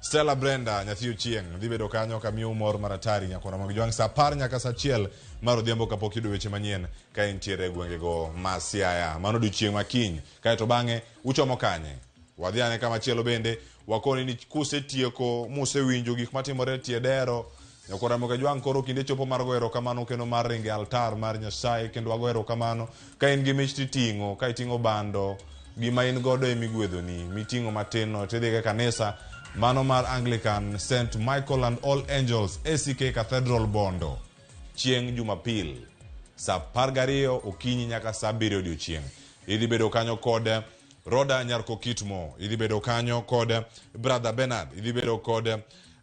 Stella Brenda nyathi Ochieng', dhi bedo kanyo kamiyo mor maratari nyakwar Ramogi Jwang' saa 10 nyaka saa 1 mar odhiambo kapok yudo weche manyien ka intiere e gwengego ma Siaya. Mano odiochieng' ma kiny. Kaeto bang'e uchomo kanye? Wadhi ane kama chielo bende wakoni ni kusetieko musewinjo gik matimore Tiedero nyakwar Ramogi Jwang' koro kinde chopo mar goyo erokamano kendo mar ringo e altar mar Nyasaye kendo wago erokamano. Ka in gi mich titing'o, ka iting'o bando, gima in godo emigwedhoni, miting'o matin no tidhi e kanisa mano mar Anglican St Michael and All Angels ACK Cathedral Bondo chieng' Jumapil saa 12 okinyi nyaka saa 7 odiochieng'. Idhi bedo kanyo kod Roda Nyarkokitmo, idhi bedo kanyo kod Brother Bernard, idhi bedo kod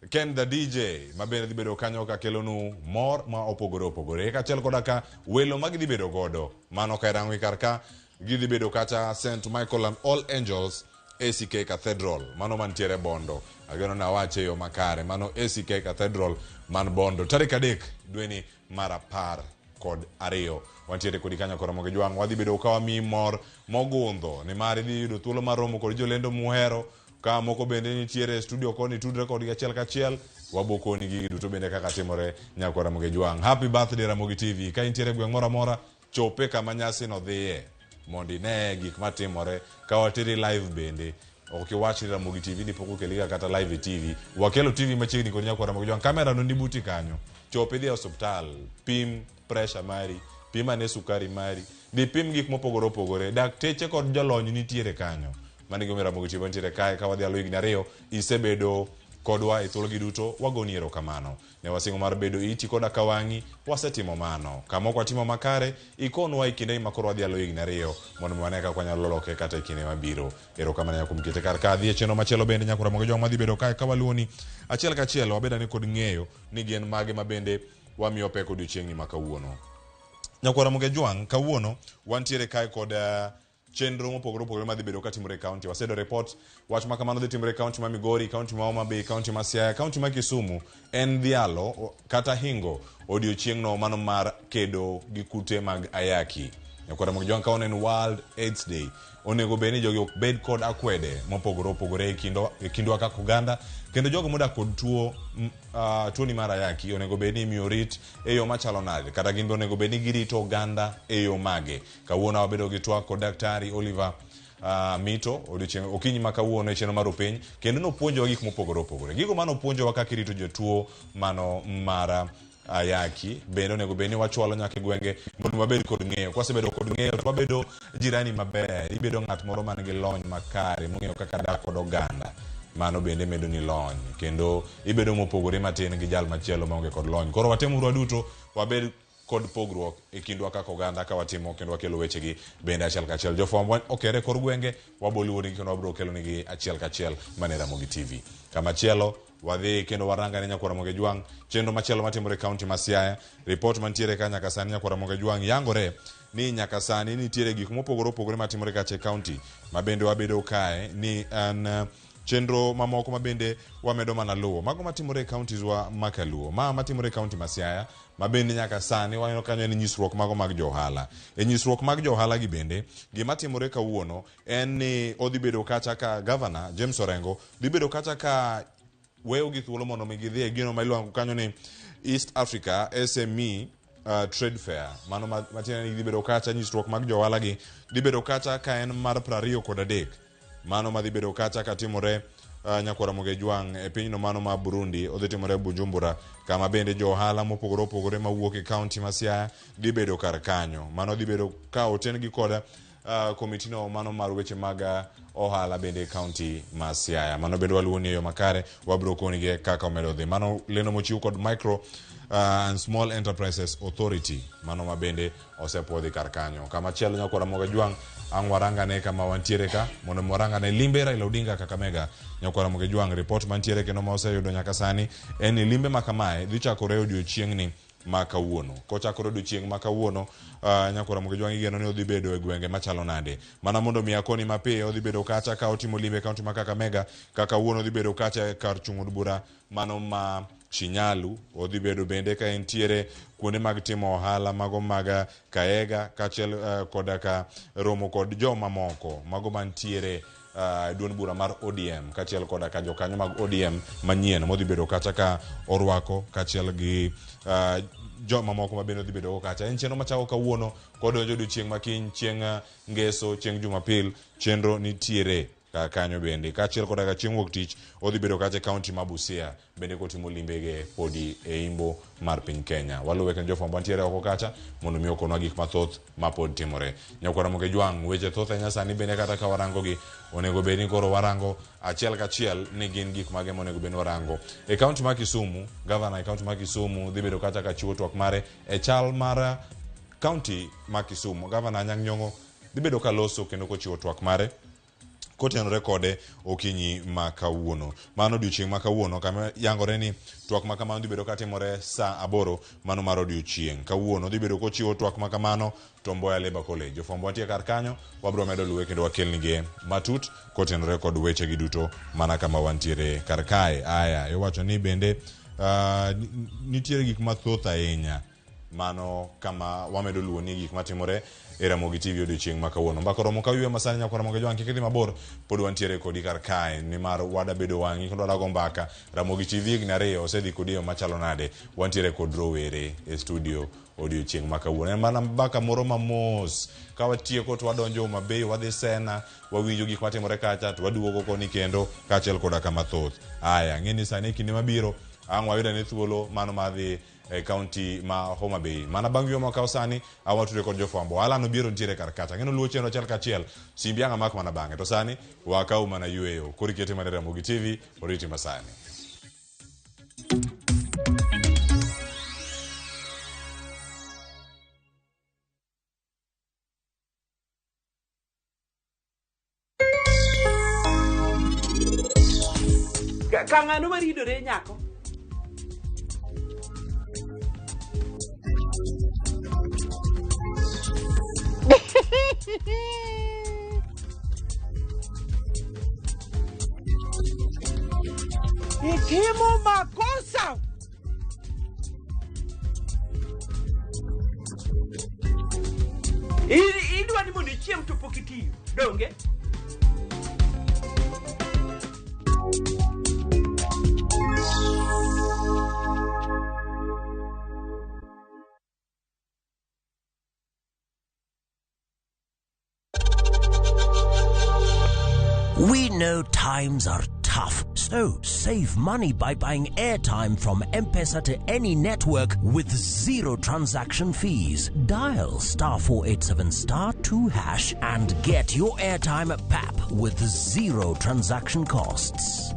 Ken the DJ ma bende dhi bedo kanyo ka kelonu mor ma opogore opogore kaachiel koda ka welo ma gidhi bedo godo. Mano ka irango kar ka gidhi bedo kacha St Michael and All Angels ACK Cathedral mano mantiere Bondo. Ageno ni awache e yo makare. Mano ACK Cathedral man Bondo tarik 3 dweni mar 12. Wantiere kodi kanyo kod Ramogi Jwang'. Wadhi bedo ka wamiyi mor mogundho nimar idhi yudo thuolo mar romo kod jolendo muhero ka moko bende nitiere e studio koni tudre kodgi achiel kachiel. Wabokoni gigi duto bende kaka timore nyakwar Ramogi Jwang'. Happy birthday Ramogi TV. Ka intiere e gweng' moro amora, chope kama nyasi no dhiye mondo ine gik matimore. Ka wateri live bende ok iwach ni Ramogi TV ni pok okeliga kata live e TV. Wakelo TV machiegni kod nyakwar Ramogi Jwang'. Kamera no ni buti kanyo. Chop idhi e osuptal, pim pressure mari, pim ane sukari mari, dhi pim gik mopogore opogore. Dakteche kod jolony nitiere kanyo. Mano e gimomiyo Ramogi TV nitiere kae. Ka wadhi alo higni 2, isebedo kodwa e thuologi duto, wagoni erokamano. Ne wasingo mar bedo iti koda ka wang'i, wasetimo mano. Kama ok watimo makare, ikonwa e kinde ma koro wadhi alo higni 2 mondo mi wane kaka wanyalo loke kata e kinde mabiro. Erokamano nyaka kuom kete kar ka. Dhi e chenro machielo bende nyakwar Ramogi Jwang' madhi bedo kae ka waluwoni achiel kachiel. Wabed ane kod ng'eyo ni gin mage ma bende wamiyo pek odiochieng'ni ma kawuono. Nyakwar Ramogi Jwang', kawuono wantiere kae kod chenro mopogore opogore madhi bedo katimore e county. Waseyudo report wach ma kamano dhi timore e county ma Migori, county ma Homa Bay, county ma Siaya, county ma Kisumu. En dhialo kata hingo odiochieng'no mano mar kedo gi kute mag ayaki. Nyakwar Ramogi Jwang' kawuono en World AIDS Day. Onego bed ni jogi ok bed kod akwede mopogore opogore e kindwa kaka oganda, kendo jogo modak kod tuo tuoni mar ayaki onego bed ni imiyo rit e yo machalo nade, kata gin be onego bed ni girito oganda e yo mage. Kawuono wabedo gi twak kod Daktari Oliver Mito odiochieng' okinyi ma kawuono e chenro mar Opiny kendo nopuonjowa gik mopogore opogore. Gigo mane opuonjowa kaka irito jotuo mano mar ayaki bende onego bed ni wachwalo nyaka e gwenge mondo wabed kod ng'eyo. Kwasebedo kod ng'eyo to wabedo jirani maber, ibedo ng'at moro man gi lony makare mong'eyo kaka dak kod oganda. Mano bende medo ni lony kendo ibedo mopogore matin gi jal machielo maonge kod lony. Koro watemuru waduto wabed kod pogruok e kindwa kaka oganda ka watimo kendo wakelo wechegi bende achiel kachiel. Jofwambo okere kor gwenge waboluonigi kendo wabiro kelonigi achiel kachiel mana e Ramogi TV. Kamachielo wadhi kendo warangane nyakwar Ramogi Jwang' chenro machielo matimore e kaunti ma Siaya. Ripot mantiere ka nyaka sani nyakwar Ramogi Jwang' yangore ni nyaka sani nitiere gik mopogore opogore matimore kacha e kaunti ma bende wabedo kae ni en chenro mamoko ma bende wamedo mana luwo mago matimore e counties wa makaluo ma matimore e kaunti ma Siaya ma bende nyaka sani waneno kanyo en nyisruok mago mag johala. E nyisruok mag johala gi bende gima timore kawuono en ni odhi bedo kacha ka governor James Orengo dhi bedo kacha ka weyo gi thuolo mondo mi gidhi e gino ma iluongo kanyo ni East Africa SME Trade Fair. Mano matiende ni dhi bedo kacha nyisruok mag johala gi dhi bedo kacha ka en mar 23. Mano madhi bedo kacha katimore nyakwar Ramogi Jwang' e pinyno mano ma Burundi odhi timore Bujumbura kama bende jo ohala mopogore opogore mawuok e kaunti ma Siaya dhi bedo kar kanyo. Mano dhi bedo ka oten gi kod komitino mano mar weche mag ohala bende e kaunti ma Siaya. Mano bende waluwo ni e yo makare wabiro konigi kaka omedo dhi. Mano lendo mochiw kod Micro and Small Enterprises Authority mano ma bende osepuodhi kar kanyo. Kama chielo nyakwar Ramogi Jwang' ang' warangane kama wantiere ka mondo warangane limbe Raila Odinga Kakamega. Nyakwar Ramogi Jwang' ripot mantiere kendo ma oseyudo nyaka sani en ni limbe ma kamae dhi chakore odiochieng'ni ma kawuono. Kochakore odiochieng' ma kawuono nyakwar Ramogi Jwang' igeno ni odhi bedo e gwenge machalo nade. Mana mondo mi akoni mapiyo odhi bedo kacha ka otimo limbe e kaunti ma Kakamega ka kawuono odhi bedo kacha e kar chung' od bura mano ma Shinyalu. Odhi bedo bende ka entiere kuonde mag timo ohala mago mag Kaega kaachiel koda ka romo kod joma moko mago mantiere duond bura mar ODM kaachiel koda ka jokanyo mag ODM manyien modhi bedo kacha ka orwako kaachiel gi joma moko ma bende odhi bedo go kacha. En chenro machako kawuono kodonjo odiochieng' ma kiny chieng' Ngeso chieng' Jumapil chenro nitiere kanyo bende kaachiel koda ka chieng' wuok tich odhi bedo kacha e kaunti ma Busia bende kotimo limbege podi e imbo mar piny Kenya. Waluwe kendo jofwambo mantiere oko kacha mondo mi okonwa gik mathoth ma pod timore. Nyakwar Ramogi Jwang' weche thoth ahinya sani bende kata ka warango gi onego bed ni koro warango achiel kachiel ni gin gik mage monego bed ni warango. E kaunti ma Kisumu, gavana e kaunti ma Kisumu dhi bedo kacha ka chiwo twak mare e chal mar kaunti ma Kisumu. Gavana Anyang' Nyong'o dhi bedo ka loso kendo kochiwo twak mare kotenore kode okinyi ma kawuono. Mano odiochieng' ma kawuono kama yangore ni twak ma kamano dhi bedo katimore saa 8 mano mar odiochieng'. Kawuono dhi bedo kochiwo twak ma kamano Tom Mboya Labour College. Jofwambo wantie kar kanyo wabiro medo luwe kendo wakelnigi matut kotenore kod weche gi duto mana kama wantiere kar kae. Aya, iwacho ni bende nitiere gik mathoth ahinya mano kama wamedo luwo ni gik matimore e Ramogi TV odiochieng' ma kawuono. Mbaka oromo ka wiwa masani nyakwar Ramogi Jwang' kik idhi mabor pod wantiere kodi kar kae nimar wada bedo wang'i kendo wada go mbaka. Ramogi TV higni 2 osedhi kodi e yo machalo nade. Wantiere kod rowere e studio odiochieng' ma kawuono. En mana mbaka moro mamos ka watieko to wadonjo Homa Bay, wadhi Sena, wawinjo gik matimore kacha to waduogo koni kendo kaachiel koda kama thoth. Aya, ng'e ni sani e kinde mabiro ang' wayud ane thuolo mano madhi e kaunti ma Homa Bay. Mana bang' ywa makaw sani awatudre kod jofwambo. Alan Obiero nitiere kar kacha. Ng'eno luwo chenro achiel kachiel. Simbi ang' amak mana bang'e. To sani wakaw mana yweyo. Koro ikete mana Ramogi TV oriti masani. Kang'ano maridore nyako? Itimo makosa. Idwa ni mondo ichiem to pok itiyo, donge? We know times are tough, so save money by buying airtime from M-Pesa to any network with zero transaction fees. Dial star 487 star 2 hash and get your airtime at PAP with zero transaction costs.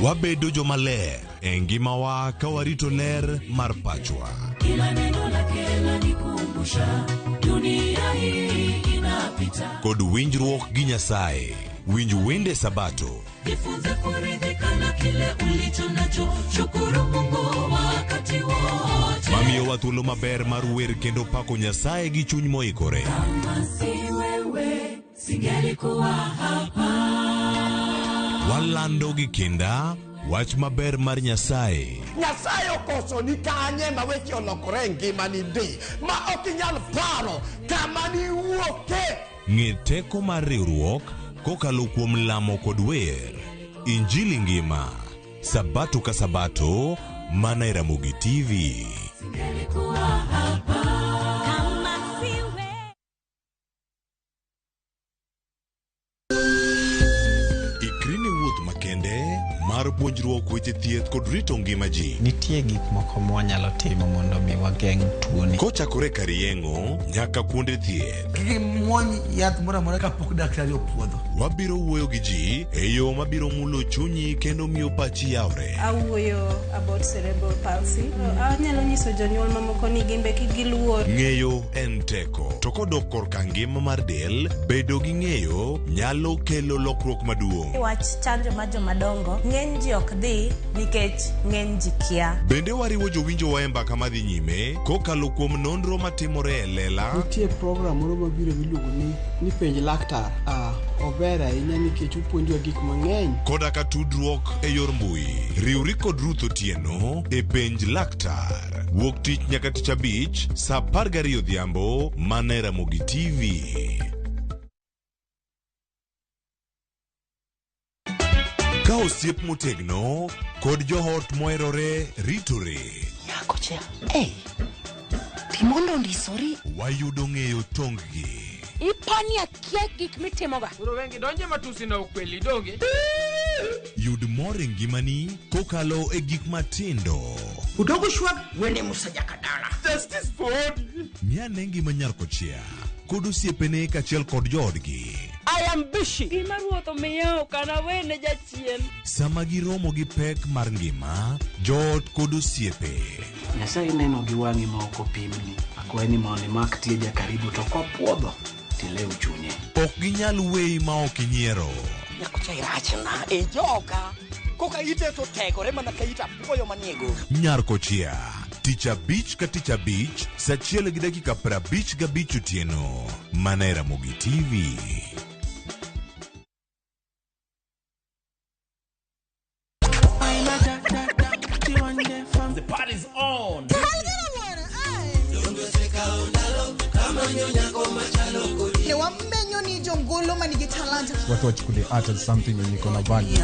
Wabedo jomaler e ngimawa ka warito ler mar pachwa. Kila neno lake lanikumbusha dunia hii inapita. Kod winjruok gi Nyasaye. Winj wende Sabato. Jifunze kuridhika na kile ulicho nacho, shukuru Mungu wakati wote. Mamiyowa thuolo maber mar wer kendo pako Nyasaye gi chuny moikore. Kama si wewe, singelikuwa hapa. Walando gi kinda wach maber mar Nyasaye. Nyasaye okoso ni kanye ma weche olokore e ngimani ndi ma ok inyal paro kama niwuoke. Ng'e teko mar riwruok kokalo kuom lamo kod wer. Injili ngima. Sabato ka Sabato mana e Ramogi TV. Singelikuwa hapa. Kama si wewe. Ikri ne wuoth makende mar puonjruok weche thieth kod rito ngima ji. Nitie gik moko mwanyalo timo mondo mi wageng' tuoni. Kochakore kar yeng'o nyaka kuonde thieth. Kik imuony yath moro amora kapok daktari opuodho. Wabiro wuoyo gi ji e yo mabiro mulo chunyi kendo miyo pachi yawre. Awuoyo about cerebral palsy. Anyalo nyiso jonyuol mamoko ni gin be kik giluor. Ng'eyo en teko. To kodok korka ngima mar del, bedo gi ng'eyo nyalo kelo lokruok maduong'. Wach chanjo mar jomadongo ng'eny ji ok dhi nikech ng'eny ji kia. Bende wariwo jowinjowa e mbaka madhi nyime kokalo kuom nonro matimore e lela. Nitie program moro mabiro miluongo ni ni penj laktar. Ah, ober ahinya nikech opuonjowa gik mang'eny. Koda ka tudruok e yor mbui. Riwri kod Ruth Otieno e penj laktar. Wuok tich nyaka tich abich saa 12 odhiambo mana e Ramogi TV. Ka osiep motegno kod joot moherore ritore. Nyakocha, hey, timondo ondisori. Wayudo ng'eyo tonggi. Ipani akia gik mitimoga. Koro wengi donje matusi na ukweli donge. Yud mor e ngimani kokalo e gik matindo. Udogo shwag wene Musa Jakadala. Justice for Ng'ane ngima nyar kochia kod osiepene kaachiel kod joodgi. I am busy. Gima ruoth omiya ok anawene jachien. Sama giromo gi pek mar ngima, joot kod osiepe. Nyasaye neno gi wang'i ma ok opimni. Akwayi ni mondo imak tieja karibu to kopuodho tilew chunye. Ok ginyal weyi ma ok inyiero. Nyakocha irachna e joka. Koka ite to tegore mana ka it apuoyo manie goro. Nyar kochia, tich abich ka tich abich, saa achiel gi dakika 55 otieno, mana e Ramogi TV. The party's on. Ne wamenyo ni jongolo manigi talanta. Watu wachukulie art as something yenye iko na value.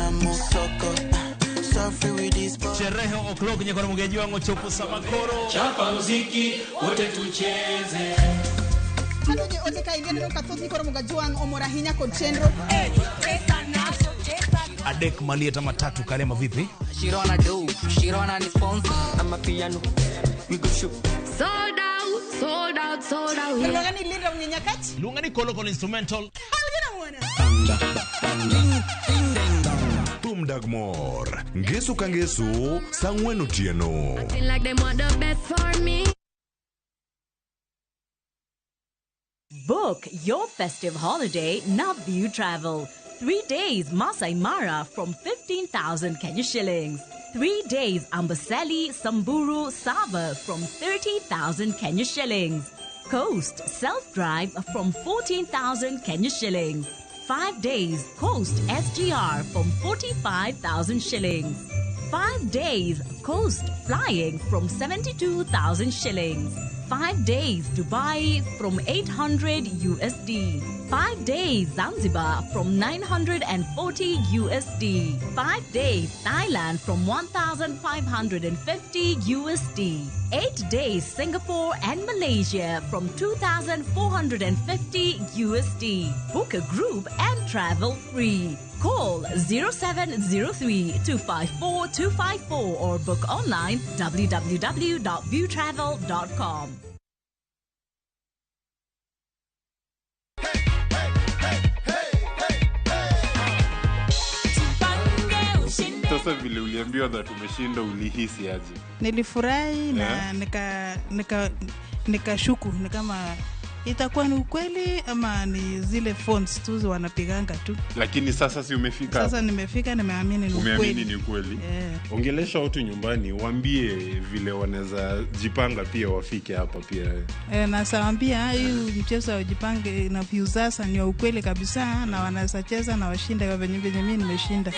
Sherehe o'clock nyakoro mugeji wangu chopo sama koro. Chapa muziki wote tucheze. Kano je ote ka ineno ka thoth nyikoro Mugajwang' omor ahinya kod chenro. Adek malieta matatu kalema vipi? Shirona do, Shirona ni sponsor. I'm a piano. We go shoot. Sold out, sold out, sold out. Luonga ni Linda Mnyenyakach. Luonga ni Kolo Kolo instrumental. Thum dag mor. Ngeso ka ngeso, saa ang'wen otieno. Acting like they want the best for me. Book your festive holiday Navview Travel. 3 days Masai Mara from 15,000 Kenya shillings. 3 days Amboseli, Samburu, Sava from 30,000 Kenya shillings. Coast self-drive from 14,000 Kenya shillings. 5 days Coast SGR from 45,000 shillings. 5 days Coast flying from 72,000 shillings. 5 days Dubai from 800 USD. 5 days Zanzibar from 940 USD. 5 days Thailand from 1,550 USD. 8 days Singapore and Malaysia from 2,450 USD. Book a group and travel free. Call 0703 254 254 or book online www.viewtravel.com. Sasa vile uliambiwa that umeshinda ulihisi aje? Nilifurahi na nikashuku ni kama itakuwa ni ukweli ama ni zile phones tu wanapiganga tu. Lakini sasa si umefika? Sasa nimefika, nimeamini ni ukweli. Umeamini ni ukweli. Yeah. Ongelesha watu nyumbani, waambie vile wanaweza jipanga pia wafike hapa pia. Na sawaambia hii mchezo wa jipange na Viusasa ni ukweli kabisa na wanaweza cheza na washinde kwa venye mimi nimeshinda.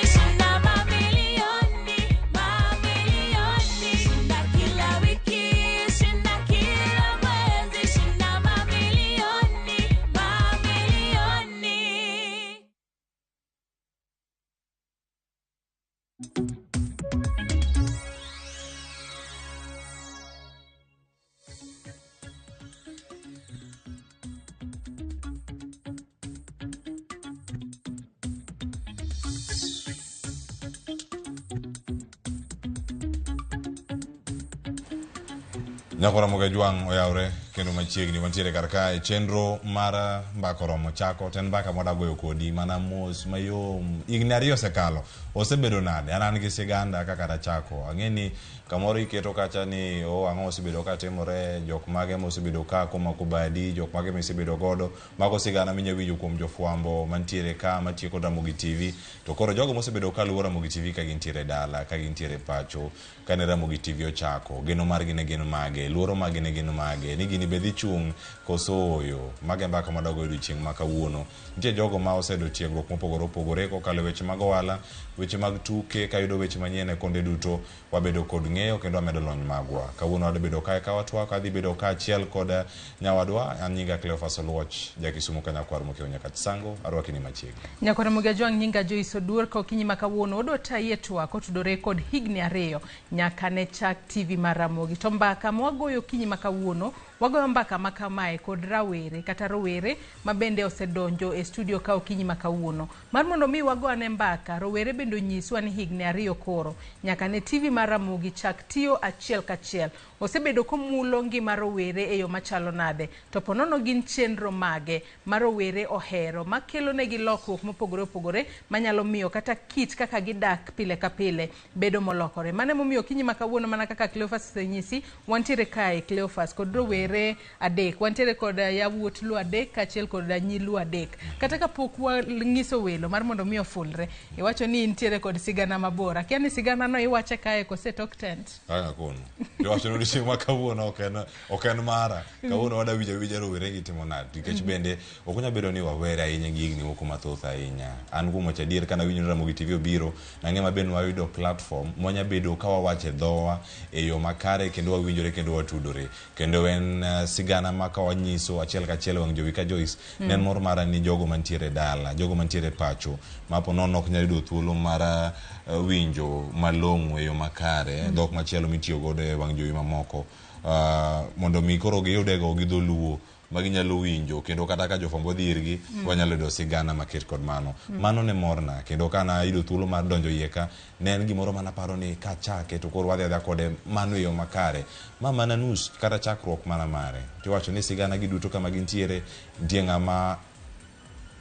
Nyakora Mogajwang' oyawre kendo machiegni wantiere kar kae chenro mar mbaka oromo chako to en mbaka mwadagoyo kodi mana mos mayom. Higni 2 osekalo, osebedo nade? An gi siganda kaka nachako. Ang'e ni kamoro iketo kacha ni ang'o osebedo ka timore, jok mage mosebedo ka komako badi, jok mage misebedo godo. Mago sigana minya winjo kuom jofwambo mantiere ka matieko Ramogi TV. To koro jogo mosebedo ka luwo Ramogi TV ka gintiere dala, ka gintiere pacho, kane Ramogi TV ochako, geno margi ne geno mage, luoro mage ne geno mage, ni gini be dhi chung' koso oyo. Mago e mbaka mwadwa goyo odiochieng' ma kawuono. Nitie jogo ma oseyudo tiegruok mopogore opogore kokalo e weche mag ohala, weche mag tuke, kayudo weche manyien e konde duto, wabedo kod ng'eyo kendo wamedo lony magwa. Kawuono wadhi bedo kae ka watwak, adhi bedo kaachiel kod nyawadwa, an nyinga Cleophas Oluoch, ja Kisumu ka nyakwar Mokeo Nyakach Sango, arwaki ni machiegni. Nyakwar Mogajwang' nyinga Joyce Oduor ka okinyi ma kawuono wadwa tayi e twak otudore kod higni 2 nyaka ne chak TV mar Ramogi. To mbaka mwagoyo okinyi ma kawuono, wagoyo mbaka ma kamae kod rawere kata rowere ma bende osedonjo e studio ka okinyi ma kawuono. Mar mondo mi wago ane mbaka, rowere bende onyiswa ni higni 2 koro nyaka ne TV mar Ramogi chak tiyo achiel kachiel. Osebedo komulo ngima rowere e yo machalo nade? To ponono gin chenro mage ma rowere ohero makelo negi lokruok mopogore opogore manyalo miyo kata kit kaka gidak pile ka pile bedo molokore. Mano emomiyo okinyi ma kawuono mana kaka Cleophas osenyisi, wantiere kae Cleophas kod rowere 3, wantiere kod yawuot Luo 3 kaachiel kod nyi Luo 3. Kata kapok wanyiso welo mar mondo mi ofulre, iwacho ni intiere kod sigana mabor. Akia ni sigana no iwache kae kose tok tent. Kaka kono. Iwacho ni odiochieng' ma kawuono ok en mara. Kawuono wada winjo rowere gitimo nade. Nikech bende ok onyal bedo ni wawere ahinya gi higni moko mathoth ahinya. An kuom wacho adier kana winjo ni Ramogi TV obiro, nang'e maber ni wayudo platform mwanya bedo ka wawacho e dhowa e yo makare kendo wawinjore kendo watudore. Kendo en sigana ma ka wanyiso achiel kachiel wang' jowi ka Joyce, ne en mor mara ni jogo mantiere dala, jogo mantiere pacho, ma po nono ok nyal yudo thuolo mar winjo malong'o e yo makare, dhok machielo mitiyo godo e wang' jowi mamoko, mondo mi koro giyudego gi dholuo ma ginyalo winjo kendo kata ka jofwambo odhi irgi, wanyalo yudo sigana maket kod mano. Mano ne morna kendo kana ayudo thuolo mar donjo iye ka, ne en gimoro manaparo ni kachake to koro wadhi adhiya kode mano e yo makare. Ma mana nus kata chakruok mana mare. Tiwacho ni sigana gi duto kama gintiere, nitie ng'ama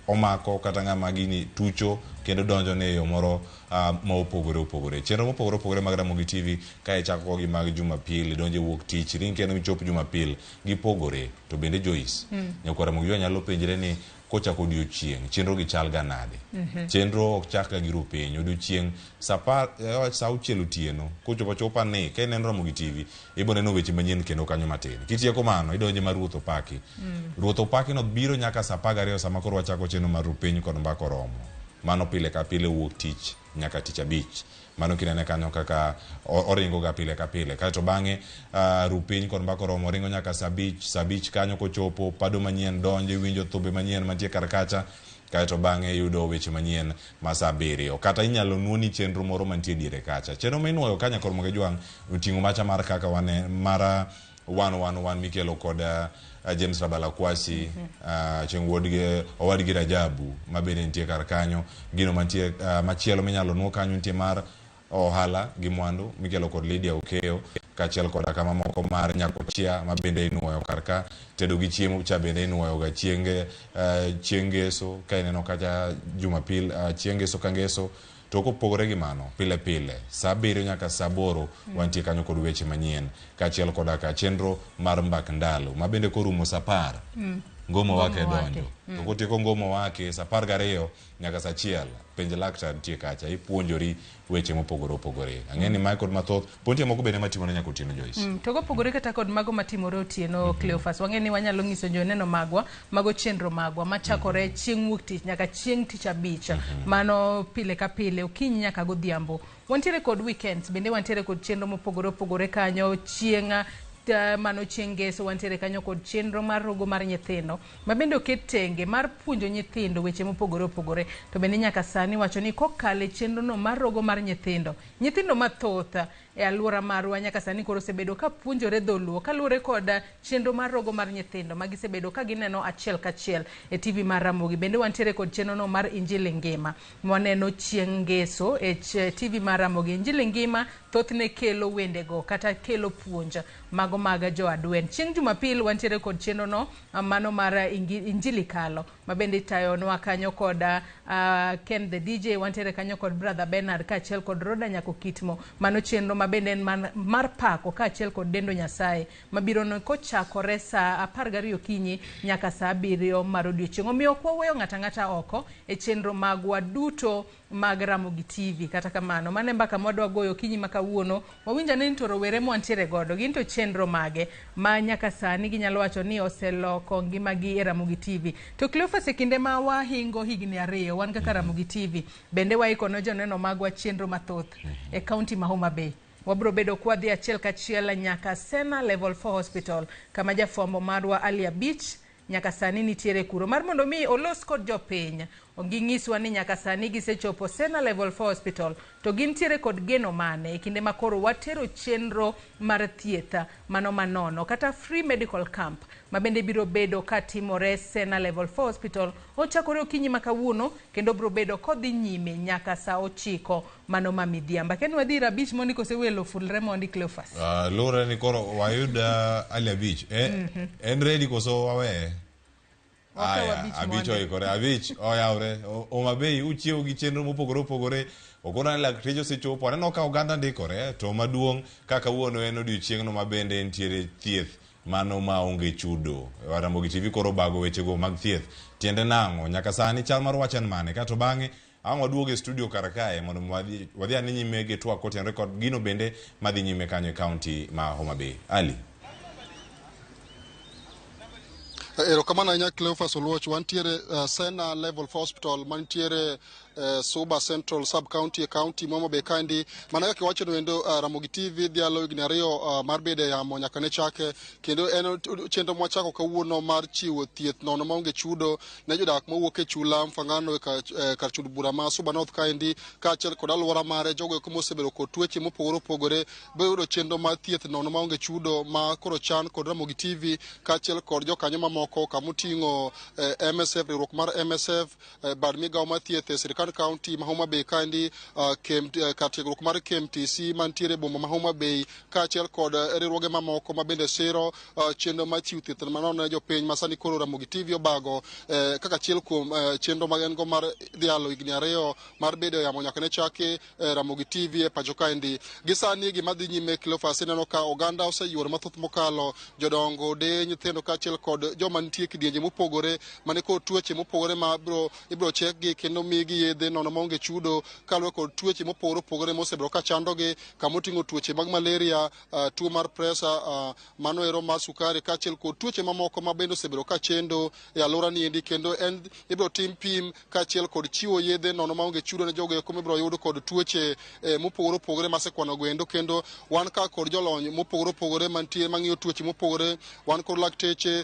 omako kata ng'ama gini tucho kendo donjo ne yo moro ma opogore opogore. Chenro mopogore opogore mag Ramogi TV ka ichako gi mag Jumapil, idonje wuok tich, ring kendo michop Jumapil, gipogore. To bende Joyce, nyakwar Ramogi nyalo penjre ni kochako odiochieng', chenro gi chal ga nade? Chenro ok chak ga gi ru piny. Odiochieng' sa 6 otieno, kochopo achopa ni, ka ineno Ramogi TV, ibo neno weche manyien kendo kanyo matin. Kitieko mano, idonje mar Ruoth Opaki. Ruoth Opaki no biro nyaka sa 12 sama koro wachako chenro mar ru piny kod mbaka oromo. Mano pile ka pile wuok tich nyaka tich abich. Mano kinene kanyo kaka oringo ga pile ka pile. Kaeto bang'e ru piny kod mbaka oromo ringo nyaka saa abich, saa abich kanyo kochopo pado manyien donjo iwinjo thumbe manyien mantie kar kacha. Kaeto bang'e yudo weche manyien ma saa abiriyo. Kata inyalo nuoni chenro moro mantie diere kacha. Chenro ma inuoyo ka nyakor Moge Jwang' oting'o macha mar kaka wane mara 111 mikelo kod James Rabala Kwasi, chieng' wuodgi owadgi Rajabu ma bende nitie kar kanyo. Gino mantie machielo minyalo nuo kanyo nitie mar ohala gi mwandu mikelo kod Lydia Okeyo kaachiel koda kama moko mar Nyakochia ma bende inuoyo kar ka. Tedo gi chiemo cha bende inuoyo ga chieng' chieng' ngeso ka ineno kacha Jumapil chieng' ngeso ka ngeso. To kopogore gi mano, pile pile saa abiriyo nyaka saa aboro wantie kanyo kod weche manyien kaachiel koda ka chenro mar mbak ndalo ma bende korumo saa apar ngomo wake donjo. To kotieko ngomo wake saa 12 nyaka saa 1 penj laktar nitie kacha ipuonjori weche mopogore opogore. Ang'e ni mae kod mathoth pod nitie moko bende matimore nyaka otieno Joyce. To kopogore kata kod mago matimore otieno Cleophas, wang'e ni wanyalo nyiso joneno magwa mago chenro magwa machakore chieng' wuok tich nyaka chieng' tich abich. Mano pile ka pile okinyi nyaka godhiambo. Wantiere kod weekends bende wantiere kod chenro mopogore opogore kanyo chieng' mano chieng' ngeso wantiere kanyo kod chenro mar rogo mar nyithindo ma bende oket tenge mar puonjo nyithindo weche mopogore opogore. To bende nyaka sani wacho ni kokalo e chenro no mar rogo mar nyithindo, nyithindo mathoth e alwora marwa nyaka sani koro osebedo ka puonjore dholuo kaluwore kod chenro mar rogo mar nyithindo ma gisebedo ka gineno achiel kachiel e TV mar Ramogi. Bende wantiere kod chenro no mar Injili Ngima mwaneno chieng' ngeso e TV mar Ramogi. Injili Ngima thothne kelo wendego kata kelo puonj mago mag jo Adwen. Chieng' Jumapil wantiere kod chenro no mano mar Injili Kalo ma bende itayonwa kanyo kod Ken the DJ, wantiere kanyo kod Brother Bernard kaachiel kod Roda Nyako Kitmo. Mano chenro ma bende en mar pako kaachiel kod dendo Nyasaye mabiro no kochakore saa 12 okinyi nyaka saa 7 mar odiochieng'. Omiyo ok waweyo ng'ato ang'ata oko e chenro magwa duto mag Ramogi TV. Kata kamano, mano e mbaka mwadwa goyo okinyi ma kawuono. Wawinjo ane ni to rowere mwantiere godo gin to chenro mage ma nyaka sani ginyalo wacho ni oseloko ngimagi e Ramogi TV. To Cleophas, e kinde ma wahingo higni 2 wan kaka Ramogi TV bende waiko ne joneno magwa chenro mathoth e kaunti ma Homa Bay. Wabro bedo kwadhi achiel kachiel nyaka Sena Level 4 Hospital kama jafwambo marwa Ali Abich nyaka sani nitiere kuro mar mondo mi olos kod jopiny. Ginyiswa ni nyaka sani gisechopo Sena Level 4 Hospital to gintiere kod geno mane e kinde ma koro watero chenro mar thieth mano manono kata free medical camp ma bende biro bedo katimore Sena Level 4 Hospital ochakore okinyi ma kawuono kendo biro bedo kodhi nyime nyaka saa 9 mano ma midhiambo. Kendo wadhi ir Abich mondi kose welo fulre mondi Cleophas. Luwore ni koro wayud Ali Abich. En ready koso waweye? Aya, Abich oikore. Abich oyawre. Homa Bay uchiewo gi chenro mopogore opogore. Okona ni lakteche osechopo. Aneno ka oganda ndikore to maduong' ka kawuono en odiochieng'no ma bende nitiere thieth mano maonge chudo. Ramogi TV koro bago wechego mag thieth. Tiende nang'o? Nyaka sani chal mar wach en mane? Kato bang'e ang' waduogo e studio kar kae mondo wadhi ane nyime gi twak kotenore kod gino bende madhi nyime kanyo e kaunti ma Homa Bay. Ali. Erokamano ahinya Cleophas Oluoch. Wantiere Sena Level 4 Hospital mantiere Suba Central Sub County e county ma Homa Bay kaendi. Mana kaka iwacho noendo, Ramogi TV dhialo higni 2 mar bedo e yamo nyaka ne chake, kendo en chenro mwachako kawuono mar chiwo thieth nono maonge chudo ne jodak mowuok e chula Mfangano e kar chud bura ma Suba North kaendi kaachiel kod alwora mare. Jogo eko mosebedo kod tuoche mopogore opogore biro yudo chenro mar thieth nono maonge chudo ma koro chan kod Ramogi TV kaachiel kod jokanyo mamoko kamoting'o MSF, riwruok mar MSF, bad migawo mar thieth e sirkand county ma Homa Bay kaendi, kar tiegruok mar KMTC mantiere e boma ma Homa Bay kaachiel kod riwruoge mamoko ma bende siro chenro mar chiwo thieth manono ne jopiny ma sani koro Ramogi TV obago kaka achiel kuom chenro ma en go mar dhialo higni 2 mar bedo e yamo nyaka ne chaki Ramogi TV e pacho kaendi. Gi sani gima dhi nyime Cleophas, ineno ka oganda oseyuoro mathoth mokalo, jodongo, deye, nyithindo kaachiel kod joma nitie kidienje mopogore mane kod tuoche mopogore ma ibiro chekgi kendo migi yedhe yedhe nono maonge chudo kaluwore kod tuoche mopogore opogore mosebedo ka chandogi, kamoting'o tuoche mag malaria, tuo mar presa, mano ero mar sukari kaachiel kod tuoche mamoko ma bende osebedo ka chendo e alwora ni endi. Kendo en ibiro tim pim kaachiel kod chiwo yedhe nono maonge chudo ne jogo eko mibiro yud kod tuoche mopogore opogore masekwano go endo. Kendo wan ka kod jolony mopogore opogore mantie mang'iyo tuoche mopogore, wan kod lakteche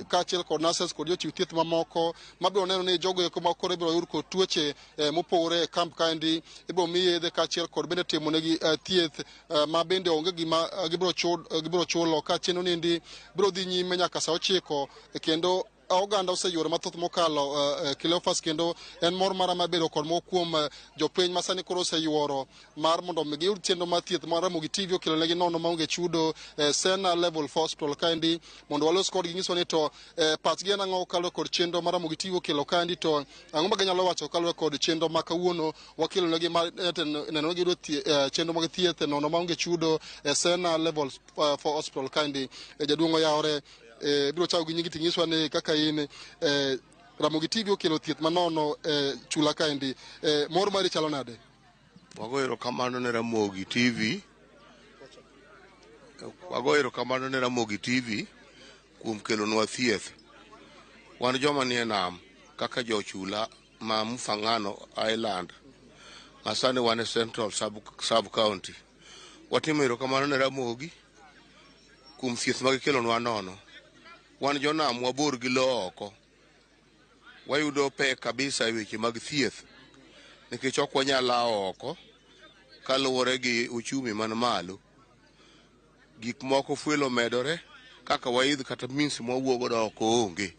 kaachiel kod nurses kod jochiw thieth mamoko mabiro neno ni jogo eko ma koro ibiro yud kod tuoche mopogore e kamp kaendi ibiro mi yedhe kaachiel kod bende timonegi thieth ma bende onge gima gibiro chulo ka chenro niendi biro dhi nyime nyaka sa 9. Kendo oganda oseyuoro mathoth mokalo Cleophas, kendo en mor mara mar bedo kod moko kuom jopiny ma sani koro oseyuoro mar mondo mi giyud chenro mar thieth mar Ramogi TV okelo negi nono maonge chudo Sena Level 4 Hospital kaendi, mondo walos kodgi nyiso ni to pachgi en ang'o kaluwore kod chenro mar Ramogi TV okelo kaendi, to ang'o ma ginyalo wacho kaluwore kod chenro ma kawuono wakelo negi mar neno ni giyudo chenro mag thieth nono maonge chudo e Sena Level 4 Hospital kaendi. Jaduong' oyawore, biro chako gi nyingi ting'iswa ni kaka in Ramogi TV okelo thieth manono e chula kaendi, mor mari chalo nade? Wago erokamano ne Ramogi TV. Wago erokamano ne Ramogi TV kuom kelonwa thieth. Wan joma nie nam kaka jochula ma Mfangano Island, ma sani wan e Central Sub County. Watimo erokamano ne Ramogi kuom thieth ma gikelonwa nono. Wan jonam wabor gi lowo oko. Wayudo pek kabisa e weche mag thieth nikech ok wanyal lawo oko kaluwore gi uchumi man malo. Gik moko fuel omedore kaka waidh kata means mwawuok godo oko onge.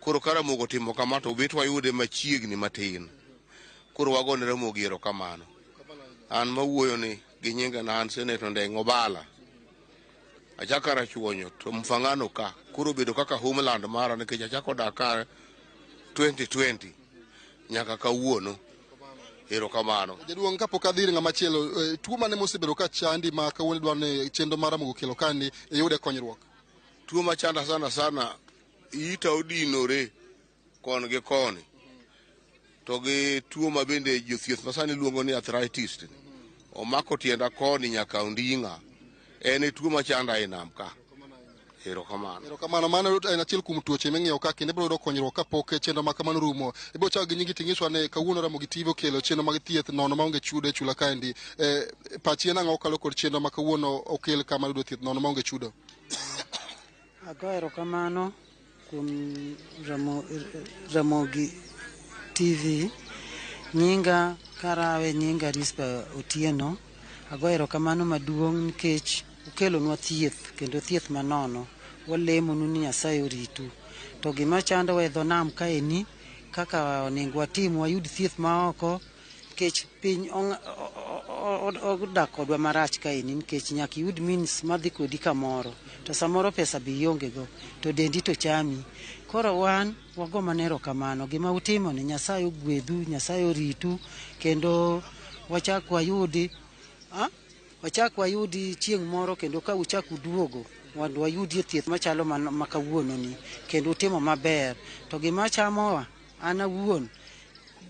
Koro ka Ramogi otimo kama to bet wayude machiegni matin. Koro wagone Ramogi erokamano. An mawuoyo ni gi nyinga na an Senator Ndeng'o Obala. Achako Rachuonyo to Mfangano ka koro obedo kaka homeland mara nikech achako dak ka 2020 nyaka kawuono. Erokamano. Jaduong', kapok adhi ir ng'ama chielo, tuo mane mosebedo ka chandi ma kawuono idwaro ni chenro mar Ramogi okelo kaendi iyude konyruok? Tuo machanda sana sana, ita odinore kon gi koni to gi tuo ma bende jothieth masani luongo ni arthritis omako tienda koni nyaka onding'a. En e tuo machanda e nam ka. Erokamano. Erokamano. Mano en achiel kuom tuoche ming'iyo ka kendo ibiro yudo konyruok kapok chenro ma kamano rumo. Ibiro chako gi nyingi ting'iswa ni kawuono Ramogi TV okelo chenro mag thieth nono maonge chudo e chula kaendi. Pachi en ang'o kokalo kod chenro ma kawuono okel kama yudo thieth nono maonge chudo? Ago erokamano kuom Ramogi TV. Nyinga karawe nyinga Rispa Otieno. Ago erokamano maduong' nikech ukelonwa thieth kendo thieth manono. Walemonu ni Nyasaye oritu. To gima chandowa e dho nam kaeni, kaka onego watim wayud thieth maoko, nikech piny odak kodwa marach kaeni, nikech nyaka iyud means madhi kodi kamoro to samoro pesa be ionge go to dendi to chami. Koro wan wago mana erokamano. Gima utimo ni Nyasaye ogwedhu, Nyasaye oritu, kendo wachak wayudi wachak wayudi chieng' moro kendo ka uchak uduogo mondo wayudie thieth machalo ma kawuono ni, kendo utimo maber. To gima chamowa an awuon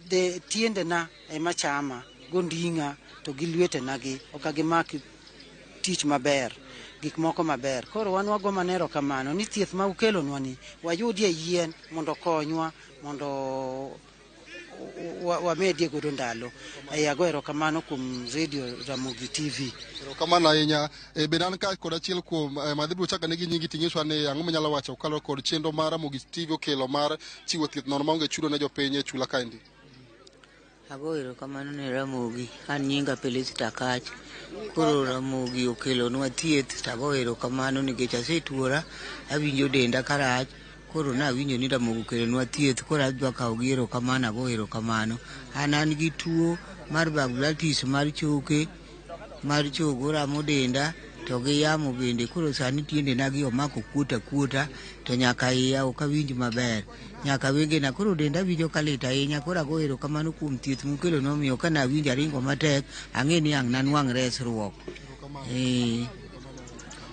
de tiendena ema chama gonding'a to gi lwetena gi ok gimak tich maber, gik moko maber. Koro wan wago mana erokamano ni thieth ma ukelonwa ni wayudie yien mondo okonywa mondo wamedie godo ndalo. Ago erokamano kuom Radio Ramogi TV. Erokamano ahinya. Bende an ka kod achiel kuom madhi biro chako negi nyingi ting'iswa ni ang'o minyalo wacho kaluwore kod chenro mar Ramogi TV okelo mar chiwo thieth nono maonge chudo ne jopiny e chula kaendi? Ago erokamano ne Ramogi. An nyinga Felista Kach. Koro Ramogi okelonwa thieth to ago erokamano nikech asetuora, awinjo denda karach. Koro nawinjo ni Ramogi okelonwa thieth, koro adwa kawo gi erokamano, ago erokamano. An gi tuo mar vasculitis mar choke, mar chogo ramo denda to gi yamo bende. Koro sani tiendena gi omako kuot akuota to nyaka iya ok awinj maber, nyaka wengena. Koro denda winjo ka lit ahinya. Koro ago erokamano kuom thieth mukelonwa, omiyo ka nawinjo aringo matek, ang'e ni ang' nanwang' resruok.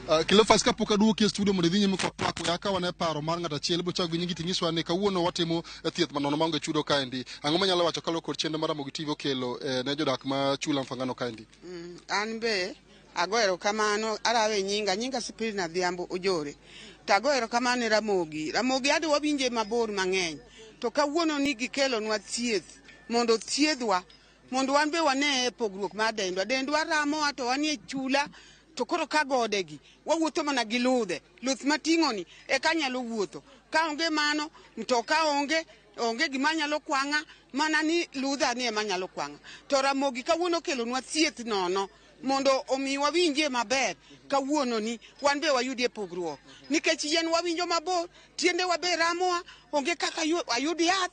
Cleophas, kapok aduoki e studio mondo idhi nyime kod twak, we akaw ane paro mar ng'ato achiel. Ibiro chako gi nyingi tinyiswa ni kawuono watimo thieth manono maonge chudo kaendi. Ang'o manyalo wacho kaluwore kod chenro mar Ramogi TV okelo ne jodak ma chula Mfangano kaendi? An be ago erokamano, arawe nyinga Sipirina Adhiambo Ojore. To ago erokamano ne Ramogi. Ramogi ade wawinje mabor mang'eny. To kawuono ni gikelonwa thieth mondo thiedhwa, mondo wan be wane pogruok mar dendwa. Dendwa ramowa to wanie chula, to koro ka godegi wawuotho mana gi ludhe. Luth mating'oni eka anyalo wuotho. Ka onge mano, mtoka onge, onge gima nyalo kwang'a, mana ni ludha ni ema nyalo kwang'a. To Ramogi kawuono okelonwa thieth nono mondo omi wawinjie maber kawuono ni wan be wayudie pogruok. Nikech yien wawinjo mabor, tiendewa be ramowa, onge kaka ayud yath,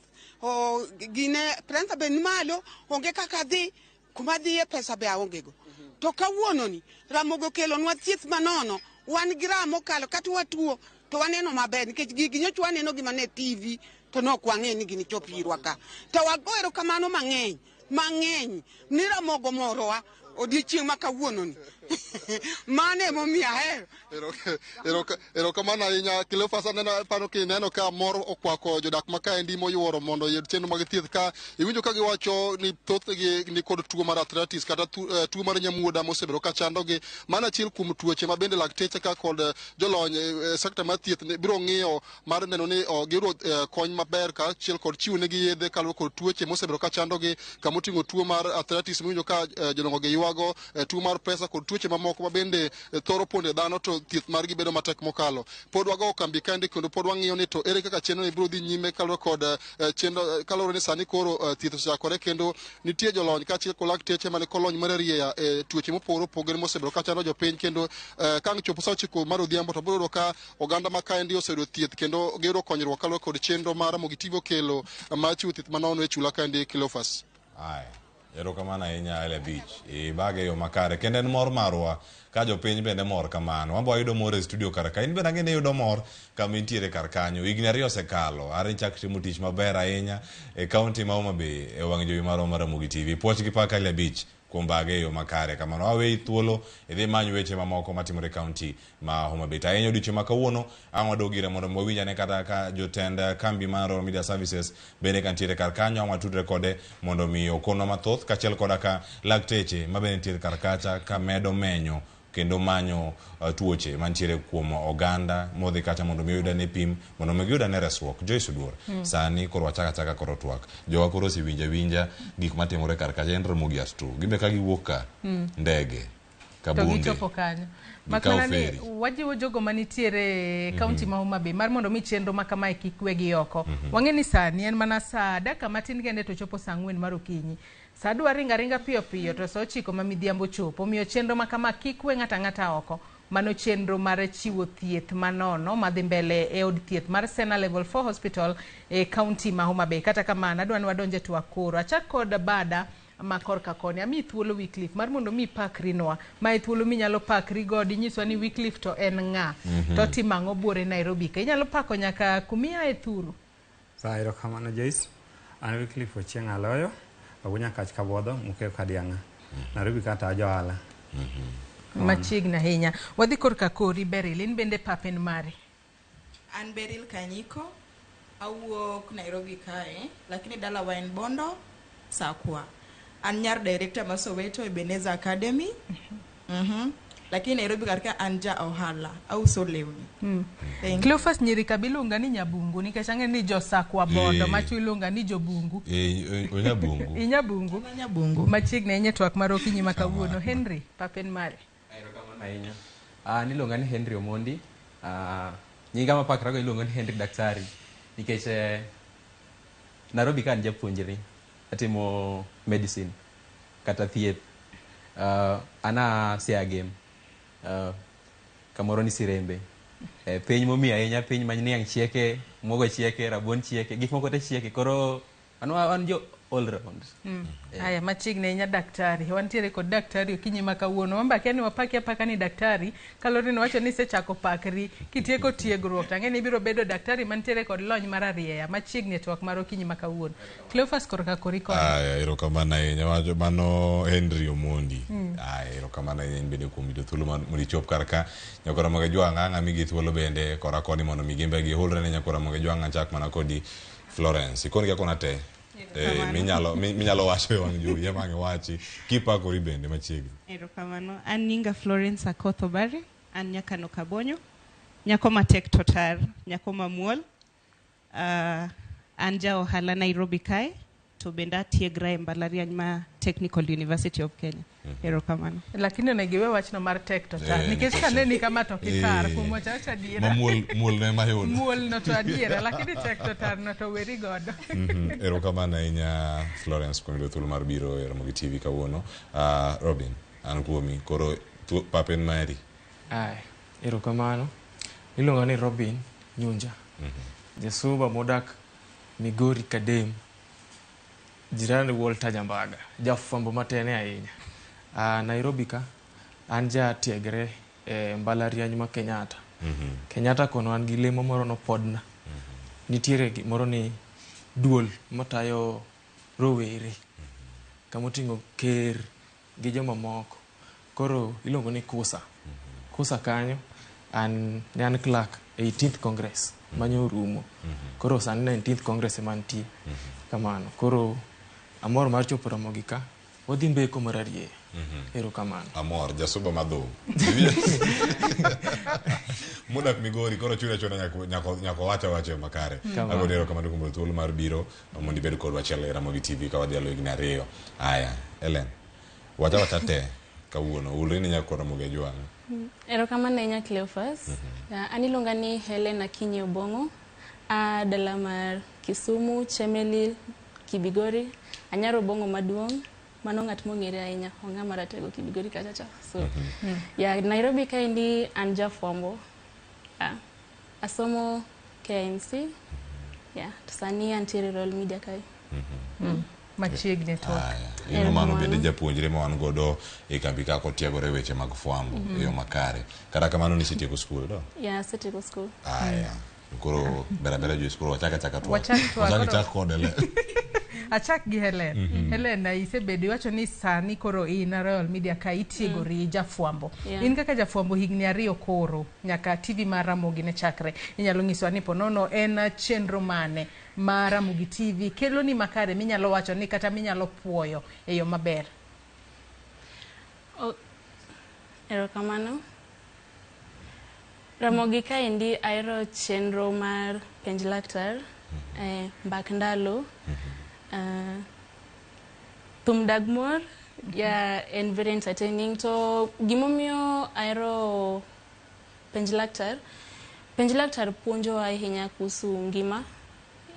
gine prensa be ni malo, onge kaka dhi, kuma dhiye pesa be aongego. To kawuono ni Ramogi okelonwa thieth manono, wan gi raha mokalo kata watuo to waneno maber nikech gigi nyocha waneno gi mana e TV to ne ok wang'eyo ni gini chop irwa ka. To wago erokamano mang'eny, mang'eny ni Ramogi omorowa odiochieng' ma kawuono ni. Mano emomiyo ahero. Erokamano ahinya Cleophas, aneno pano kineno ka mor okwako jodak ma kaendi moyuoro mondo oyud chenro mag thieth ka iwinjo ka giwacho ni thothgi ni kod tuo mar arthritis kata tuo mar nyamuoda mosebedo ka chandogi. Mano achiel kuom tuoche ma bende lakteche ka kod jolony e sekta mar thieth biro ng'iyo mar neno ni giyudo kony maber kaachiel kod chiwo negi yedhe kaluwore kod tuoche mosebedo ka chandogi, kamoting'o tuo mar arthritis miwinjo ka jodongo gi ywago, tuo mar presa kod tuoche mamoko ma bende thoro pondo dhano to thieth margi bedo matek mokalo. Pod wago kambi kaendi kendo pod wang'iyo ni to ere kaka chenro ni biro dhi nyime kaluwore kod chenro, kaluwore ni sani koro thieth osechakore kendo nitie jolony kaachiel kod lakteche mane kolony mar rieya e tuoche mopogore opogore mosebedo ka chando jopiny kendo ka ang' chopo saa 9 mar odhiambo to biro yudo ka oganda ma kaendi oseyudo thieth kendo giyudo konyruok kaluwore kod chenro mar Ramogi TV okelo mar chiwo thieth manono e chula kaendi. Cleophas. Aya. Erokamano ahinya Ele Beach. Ibage yo makare. Kendo en mor marwa ka jopiny bende mor kamano. Wan be wayudo mor e studio kar ka. In bende ang'e ni iyudo mor kama intiere kar kanyo. Higni 2 osekalo. Are nichak timo tich maber ahinya e kaunti ma Homa Bay e wang' jowi marwa mar Ramogi TV. Puoch gi pak Ele Beach kuom bage e yo makare kamano. Aweyi thuolo idhi many weche mamoko matimore e kaunti ma Homa Bay. To ahinya odiochieng' ma kawuono ang' wadog ire mondo wawinj ane kata ka jotend kambi mar Royal Media Services bende ka nitiere kar kanyo ang' watudre kode mondo mi okonwa mathoth kaachiel koda ka lakteche ma bende nitiere kar kacha ka medo menyo kendo manyo tuoche mantiere kuom oganda modhi kacha mondo mi oyud ane pim mondo mi giyud ane resruok. Joyce Oduor, sani koro wachak achaka koro twak. Jowa koro osewinjo awinja gik matimore kar kacha en Ramogi at 2. Gimbe ka giwuok ka ndege To kabunde gichopo kanyo. Gikawo Makmana ni ferry. wajiwo jogo manitiere e kaunti ma Homa Bay mar mondo mi chenro ma kamae kik wegi oko. Wang'e ni sani en mana saa dakika matin kende to chopo saa 4 mar okinyi. Saa dwa ringa ringa piyo piyo to saa 9 ma midhiambo chopo. Omiyo chenro ma kama kik we ng'ato ang'ata oko. Mano chenro mar chiwo thieth manono madhi mbele e od thieth mar Sena Level 4 Hospital e kaunti ma Homa Bay. Kata kamano adwa ni wadonje twak koro. Achak kod bada ma korka koni. Amiyi thuolo Wycliffe mar mondo mi ipakri nwa. Ma e thuolo minyalo pakri godo inyiswa ni Wycliffe to en ng'a. To timo ang'o buore Nairobi ka. Inyalo pako nyaka kumiaye e thuru. Sawa, erokamano Joyce. An Wycliffe Ochieng' Aloyo, Agunya Kach Kabodho, Mukeo Kadiang'a. Nairobi ka to ajo ohala. Machiegni ahinya. Wadhi korka kori Beryl, in bende pap en mari. An Beryl Kanyiko, awuok Nairobi kae, lakini dalawa en Bondo, Sakwa. An nyar director ma Soweto Ebenezer Academy. Lakini Nairobi kar ka an ja ohala, auso lewni. Thank you. Cleophas nyiri ka biluonga ni nyabungu nikech ang'e ni jo Sakwa Bondo macho iluonga ni jobungu. Onyabungu. Inyabungu. Nyabungu. Machiegni ahinya twak mar okinyi ma kawuono. Henry, pap en mari. Erokamano ahinya. An iluonga ni Henry Omondi. Nyinga mapakrago iluongo ni Henry Daktari nikech Nairobi ka an japuonjre atimo medicine kata thieth. An a Siagem, kamoro ni Sirembe. Piny momi ahinya, piny ma niang' chieke, muogo chieke, rabuon chieke, gik moko te chieke. Koro An jo all round. Aya, machiegni ahinya daktari. Wantiere kod daktari okinyi ma kawuono. Wamba akia ni wapaki apaka ni daktari, kaluwore ni wacho ni isechako pakri kitieko tiegruok. To ang'e ni ibiro bedo daktari mantiere kod lony mar arieya. Machiegni e twak mar okinyi ma kawuono. Cleophas korka kori koni. Aya, erokamano ahinya. Wacho mano Henry Omondi. Aya, erokamano ahinya in bende kuom yudo thuolo mondo ichop kar ka. Nyakwar Ramogi Ajwang' ang' amigi thuolo bende kora koni mondo mi gimbe gihulre ne Nyakwar Ramogi Ajwang' achak mana kodi Florence. Ikon gi akona te. Minyalo wacho e wang' jowi ema ang' iwachi kipakori bende machiegni. Erokamano. An nyinga Florence Akoth Obare, an nyakano Kabonyo, nyako matek to tar, nyako mamuol. An ja ohala Nairobi kae, to bende atiegra e mbalariany ma Technical University of Kenya. Erokamano. Lakini onego iwe wachno mar tek to tar. Nikech kaneni kama to kitar, kuom wacho awacho adiera. Ma muol ne mayud. Muol no to adiera, lakini tek to tar no to weri godo. Erokamano ahinya Florence kuom yudo thuolo mar biro e Ramogi TV kawuono. Robin, an kuomi, koro pap en mari. Ai, erokamano. Iluonga ni Robin Nyunja. Jasuba modak Migori Kadem. Jirani Walter Jambaga, jafwambo matene ahinya. Nairobi ka, an jatiegre e mbalariany ma Kenyatta. Kenyatta kono an gi lemo moro nopodna. Nitiere gimoro ni duol matayo rowere. Kamoting'o ker gi jomamoko. Koro iluongo ni KUSA. KUSA kanyo, an ne an clerk 18th Congress manyo orumo. Koro sani 19th Congress ema nitie. Kamano. Koro amor mar chopo Ramogi ka, wadhi mbeko mar arieya. Erokamano. Amor, jasuba madhum. Modak Migori, koro chuna chuna nyako wacha wacho makare. Agoni erokamano kuom thuolo mar biro mondo ibed kodwa achiel e Ramogi TV ka wadhi alo higni 2. Aya, Ellen, wacha wacha te kawuono, ulri ni nyako Ramogi Ajwang'. Erokamano ahinya Cleophas. An iluonga ni Helen Akinyi Obong'o. A dala mar Kisumu, Chemelil, Kibigori. Anyaro Obong'o maduong'. Mano ng'at mong'ere ahinya. Ong'a maratego Kibigori kacha cha. So, yeah, Nairobi kaendi an jafwambo. Asomo KMC. Yeah, to sani antiere Royal Media kae. Machiegni to. Ino mano bende japuonjre ma wan godo e kambi ka kotiegore weche mag fwambo e yo makare. Kata kamano nisetieko skul do? Yeah, asetieko skul. Aya. Koro bera bera jo skul wachaka chaka twak. Wachak twak. Wachak chak kode le. Achak gi Helen. Helen, isebedo iwacho ni sani koro in Royal Media ka itiegori jafwambo. In kaka jafwambo higni 2 koro nyaka TV mar Ramogi ne chakre. Inyalo nyisowa ni ponono en chenro mane ma Ramogi TV kelo ni makare minyalo wacho ni kata minyalo puoyo e yo maber? Erokamano. Ramogi kaendi ahero chenro mar Penj Laktar, Mbak Ndalo, Thum Dag Mor, yeah, en very entertaining. To gimomiyo ahero Penj Laktar, Penj Laktar puonjowa ahinya kuhusu ngima.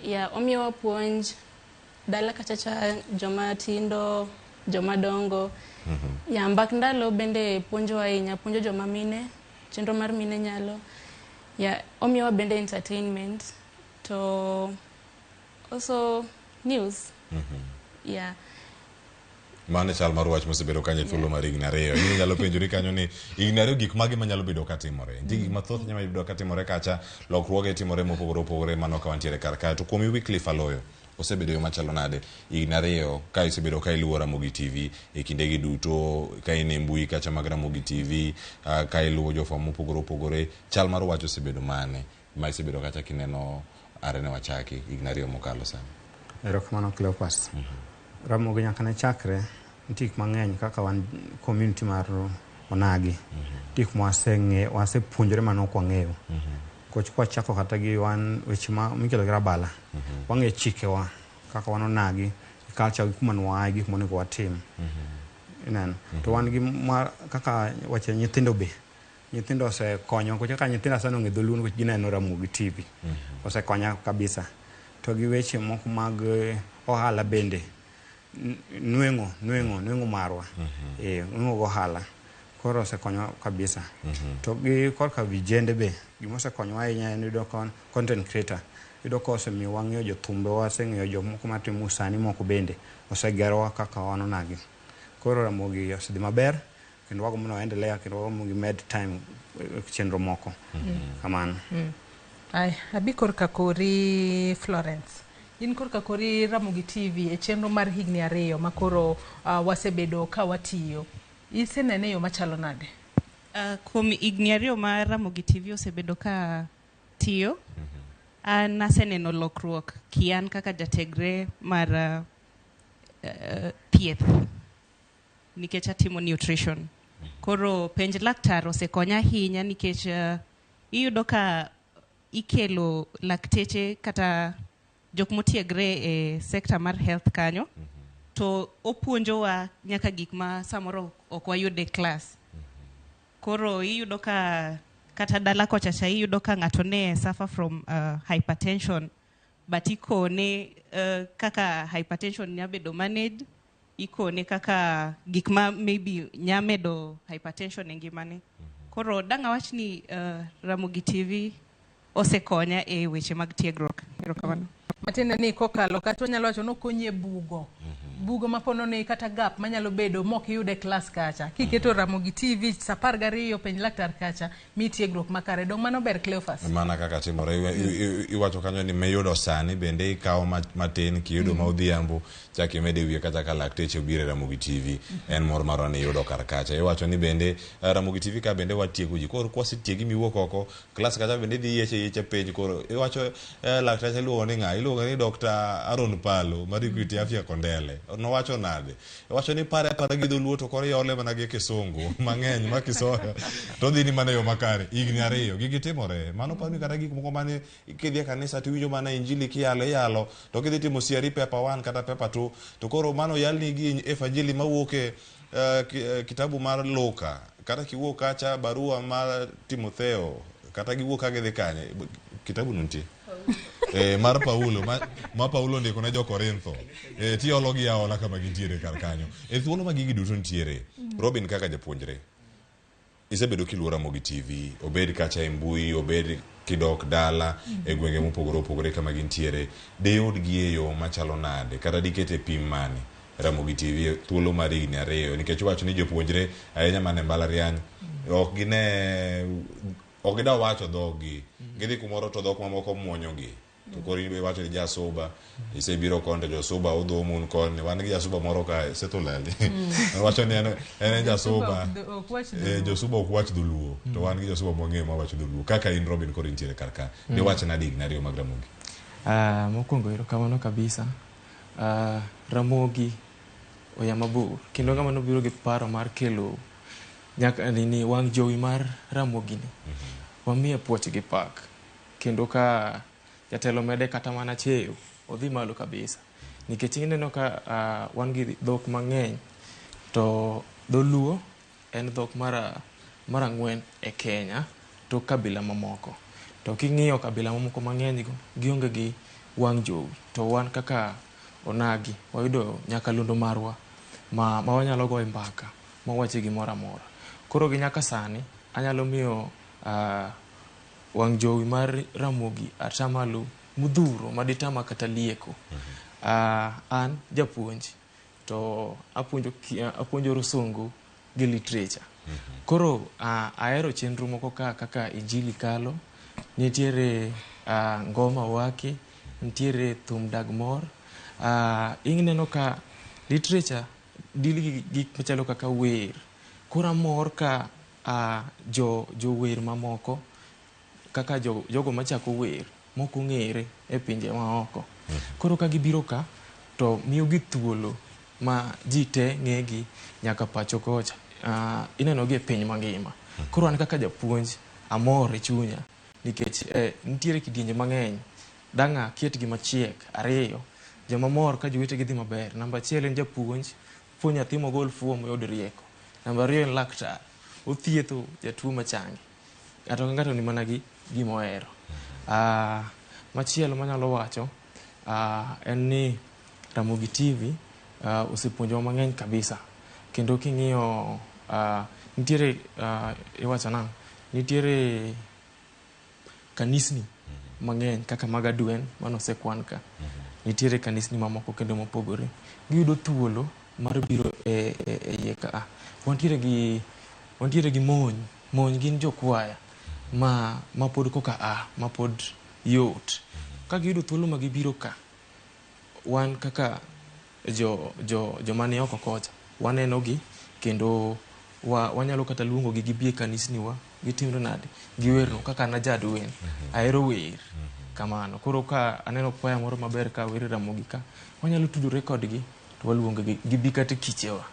Yeah, omiyowa puonj dala kacha cha joma tindo, joma dongo. Yeah, Mbak Ndalo bende puonjowa ahinya, puonjo joma mine, chenro mar mine nyalo. Yeah, omiyowa bende entertainment to also news. Yeah. Mano chal mar wach mosebedo kanyo e thuolo mar higni 2. In inyalo penjori kanyo ni higni 2 gik mage manyalo bedo katimore. Nitie gik mathoth nyalo bedo katimore kacha, lokruoge timore mopogore opogore mano ka wantiere kar kae. To kuom Wycliffe Aloyo, osebedo yo machalo nade higni 2 ka isebedo ka iluwo Ramogi TV e kindegi duto, ka in e mbui kacha mag Ramogi TV, ka iluwo jofwambo mopogore opogore, chal mar wach osebedo mane ma isebedo kacha kineno are ne wachaki higni 2 mokalo sani? Erokamano Cleophas. Ramogi nyaka ne chakre, nitie gik mang'eny kaka wan community mar Onagi. Nitie gik mwasepuonjore mane ok wang'eyo. Nikech kwachako kata gi wan weche ma mikelo gi rabala, wang'eyo chikewa kaka wan Onagi, culture gi kuma ne waaye, gik monego watim. Ineno? To wan gi kaka wache nyithindo be. Nyithindo osekonyo, nikech kaka nyithindo sani ong'e dholuo nikech gineno Ramogi TV. Osekonya kabisa. To gi weche moko mag ohala bende. Nweng'o marwa. Nweng'o go ohala. Koro osekonyo kabisa. To gi korka vijende be, gima osekonyowa ahinya en yudo content creator. Iyudo ka osemiyo wang'eyo jothumbe, waseng'eyo jomoko matimo usani moko bende osegerowa kaka wan onagi. Koro Ramogi osedhi maber kendo wagombo ni waendelea kendo wagombo gimed time chenro moko. Kamano. Ay, abi korka kori Florence. In korka kori Ramogi TV e chenro mar higni 2 ma koro wasebedo ka watiyo. Isenene yo machalo nade? Kuom higni 2 ma Ramogi TV osebedo ka tiyo, an aseneno lokruok kian kaka jategre mar thieth nikech atimo nutrition. Koro penj laktar osekonya ahinya nikech iyudo ka ikelo lakteche kata jok motiegre e sekta mar health kanyo, to opuonjowa nyaka gik ma samoro ok wayud e klas. Koro iyudo ka kata dala kocha cha iyudo ka ng'ato ne suffer from hypertension, but ikone kaka hypertension nya bedo managed, ikone kaka gik ma maybe nya medo hypertension e ngimane. Koro dang' awach ni Ramogi TV osekonya e weche mag tiegruok. Erokamano. Matiende ni kokalo kata wanyalo wacho ni okonyi e bugo. Bugo mapono ni kata gap manyalo bedo mok iyude e klas kacha. Kiketo Ramogi TV saa 12 penj laktar kacha mi tiegruok makare. Dong' mano ber Cleophas. Mana kaka timore iwacho kanyo ni miyudo sani bende ikawo matin kiyudo ma odhiambo chak imede wiye kata ka lakteche obiro e Ramogi TV en mor marwa ni iyudo kar kacha. Iwacho ni bende Ramogi TV ka bende watiego ji. Koro kwasetiegi miwuok oko klas kacha bende idhi yieche penj. Koro iwacho lakteche iluongo ni ng'a? Iluongo ni Dr. Aaron Palo mar Equity Afya Kondele. Nowacho nade? Iwacho ni pare apara gi dholuo to koro iole mana gi kisungu mang'eny ma kisoyo to dhi ni mana yo makare. Higni 2 gigi timore. Mano paro ni kata gik moko mane kidhi e kanisa tiwinjo mana injili kiyalo iyalo to kidhi timo CRE paper 1 kata paper 2 to koro mano yalni gi evanjili mawuok e kitabu mar Luka kata kiwuok kacha barua mar Timotheo kata giwuok ka gidhi kanye kitabu no nitie mar Paulo ma Paulo ndiko ne jo-Korintho tiolo gi aola kama gintiere kar kanyo e thuolo ma gigi duto nitiere. Robin kaka japuonjre isebedo kiluwo Ramogi TV obed kacha e mbui obed kidok dala e gwenge mopogore opogore kama gintiere diyudgi e yo machalo nade kata dikete pim mane Ramogi TV thuolo mar higni 2 nikech iwacho ni jopuonjre ahinya mana e mbalariany ok gine ok gida wacho dhoggi gidhi kumoro to dhok mamoko muonyogi to koro in be iwacho ni jasuba isebiro koni to josuba udhomo un koni wan gi jasuba moro kae Sethulali wacho ni en jasuba josuba ok wach dholuo to wan gi josuba mwang'eyo mawacho dholuo kaka in Robin koro intiere kar ka diwach nade higni 2 mag Ramogi? Mokwongo erokamano kabisa. Ramogi oya mabor kendo ng'ama nobiro gi paro mar kelo nyaka nini wang' jowi mar Ramogi ni wamiye puoch gi pak kendo ka jatelo mede kata mana cheyo odhi malo kabisa nikech ineno ka wan gi dhok mang'eny to dholuo en dhok mar 4 e Kenya to kabila mamoko to king'iyo kabila mamoko mang'eny go gionge gi wang' jowi to wan kaka onagi wayudo nyakalondo marwa ma wanyalo goyo mbaka mawache gimoro amora. Koro gi nyaka sani anyalo miyo wang' jowi mar Ramogi atamalo modhuro maditama kata lieko. An japuonj to apuonjo rusungu gi literature. Koro ahero chenro moko kaka Injili Kalo, nitiere Ngoma Waki, nitiere Thum Dag Mor. Ineno ka literature deal gi gik machalo kaka wer. Koro amor ka jower mamoko kaka jogo machako wer mok ong'ere e pinje maoko. Koro ka gibiro ka to miyogi thuolo ma ji te ng'egi nyaka pacho kocha. Ineno gi e piny mangima. Koro an kaka japuonj amor e chunya nikech nitiere kidienje mang'eny. Dang' aketgi machiek 2 joma mor ka jowetegi dhi maber. Namba 1 en japuonj, puonj nyathi mogol fuwo moyud rieko. Namba 2 en laktar, othietho jatuo machangi. Ng'ato ka ng'ato ni mana gi gima ohero. Machielo manyalo wacho en ni Ramogi TV osepuonjowa mang'eny kabisa. Kendo king'iyo nitiere iwacho nang'o? Nitiere kanisni mang'eny kaka mag adwen manosekwan ka. Nitiere kanisni mamoko kendo mopogore. Giyudo thuolo mar biro e iye ka. Wantiere gi mony. Mony gin jokwaya ma pod koka a, ma pod yot. Ka giyudo thuolo ma gibiro ka, wan kaka joma ni oko kocha, waneno gi kendo wanyalo kata luongo gi gibi e kanisni wa, gitimre nade, giwerno kaka an ajadwen, ahero wer kamano. Koro ka aneno kwaya moro maber ka wer Ramogi ka, wanyalo tudore kodgi to waluongo gi gibi kata kichewa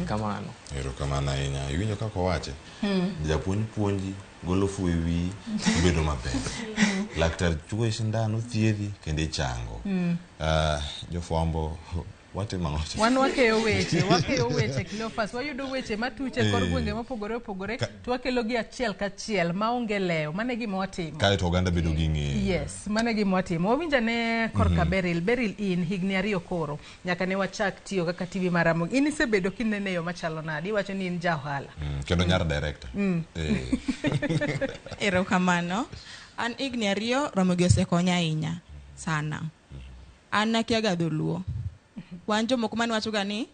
kamano. Erokamano ahinya. Iwinjo kaka owache? Japuonj puonji, golo fuwo e wiyi, ibedo maber. Laktar chuoyi sindan, othiedhi kendo ichango. Jofwambo watimo ang'o? Wan wakeyo weche Cleophas, wayudo weche matuche kor gwenge mopogore opogore to wakelo gi achiel kachiel maonge lewo. Mano e gima watimo. Kae to oganda bedo gi ng'eyo. Yes, mano e gima watimo. Wawinjo ane korka Beryl. Beryl, in higni 2 koro nyaka ne wachak tiyo kaka TV mar Ramogi. In isebedo kinene e yo machalo nade? Iwacho ni in ja ohala. Kendo nyar director. Erokamano. An higni 2 Ramogi osekonya ahinya sana. An nakiaga dholuo. Wan jomoko mane wachoga ni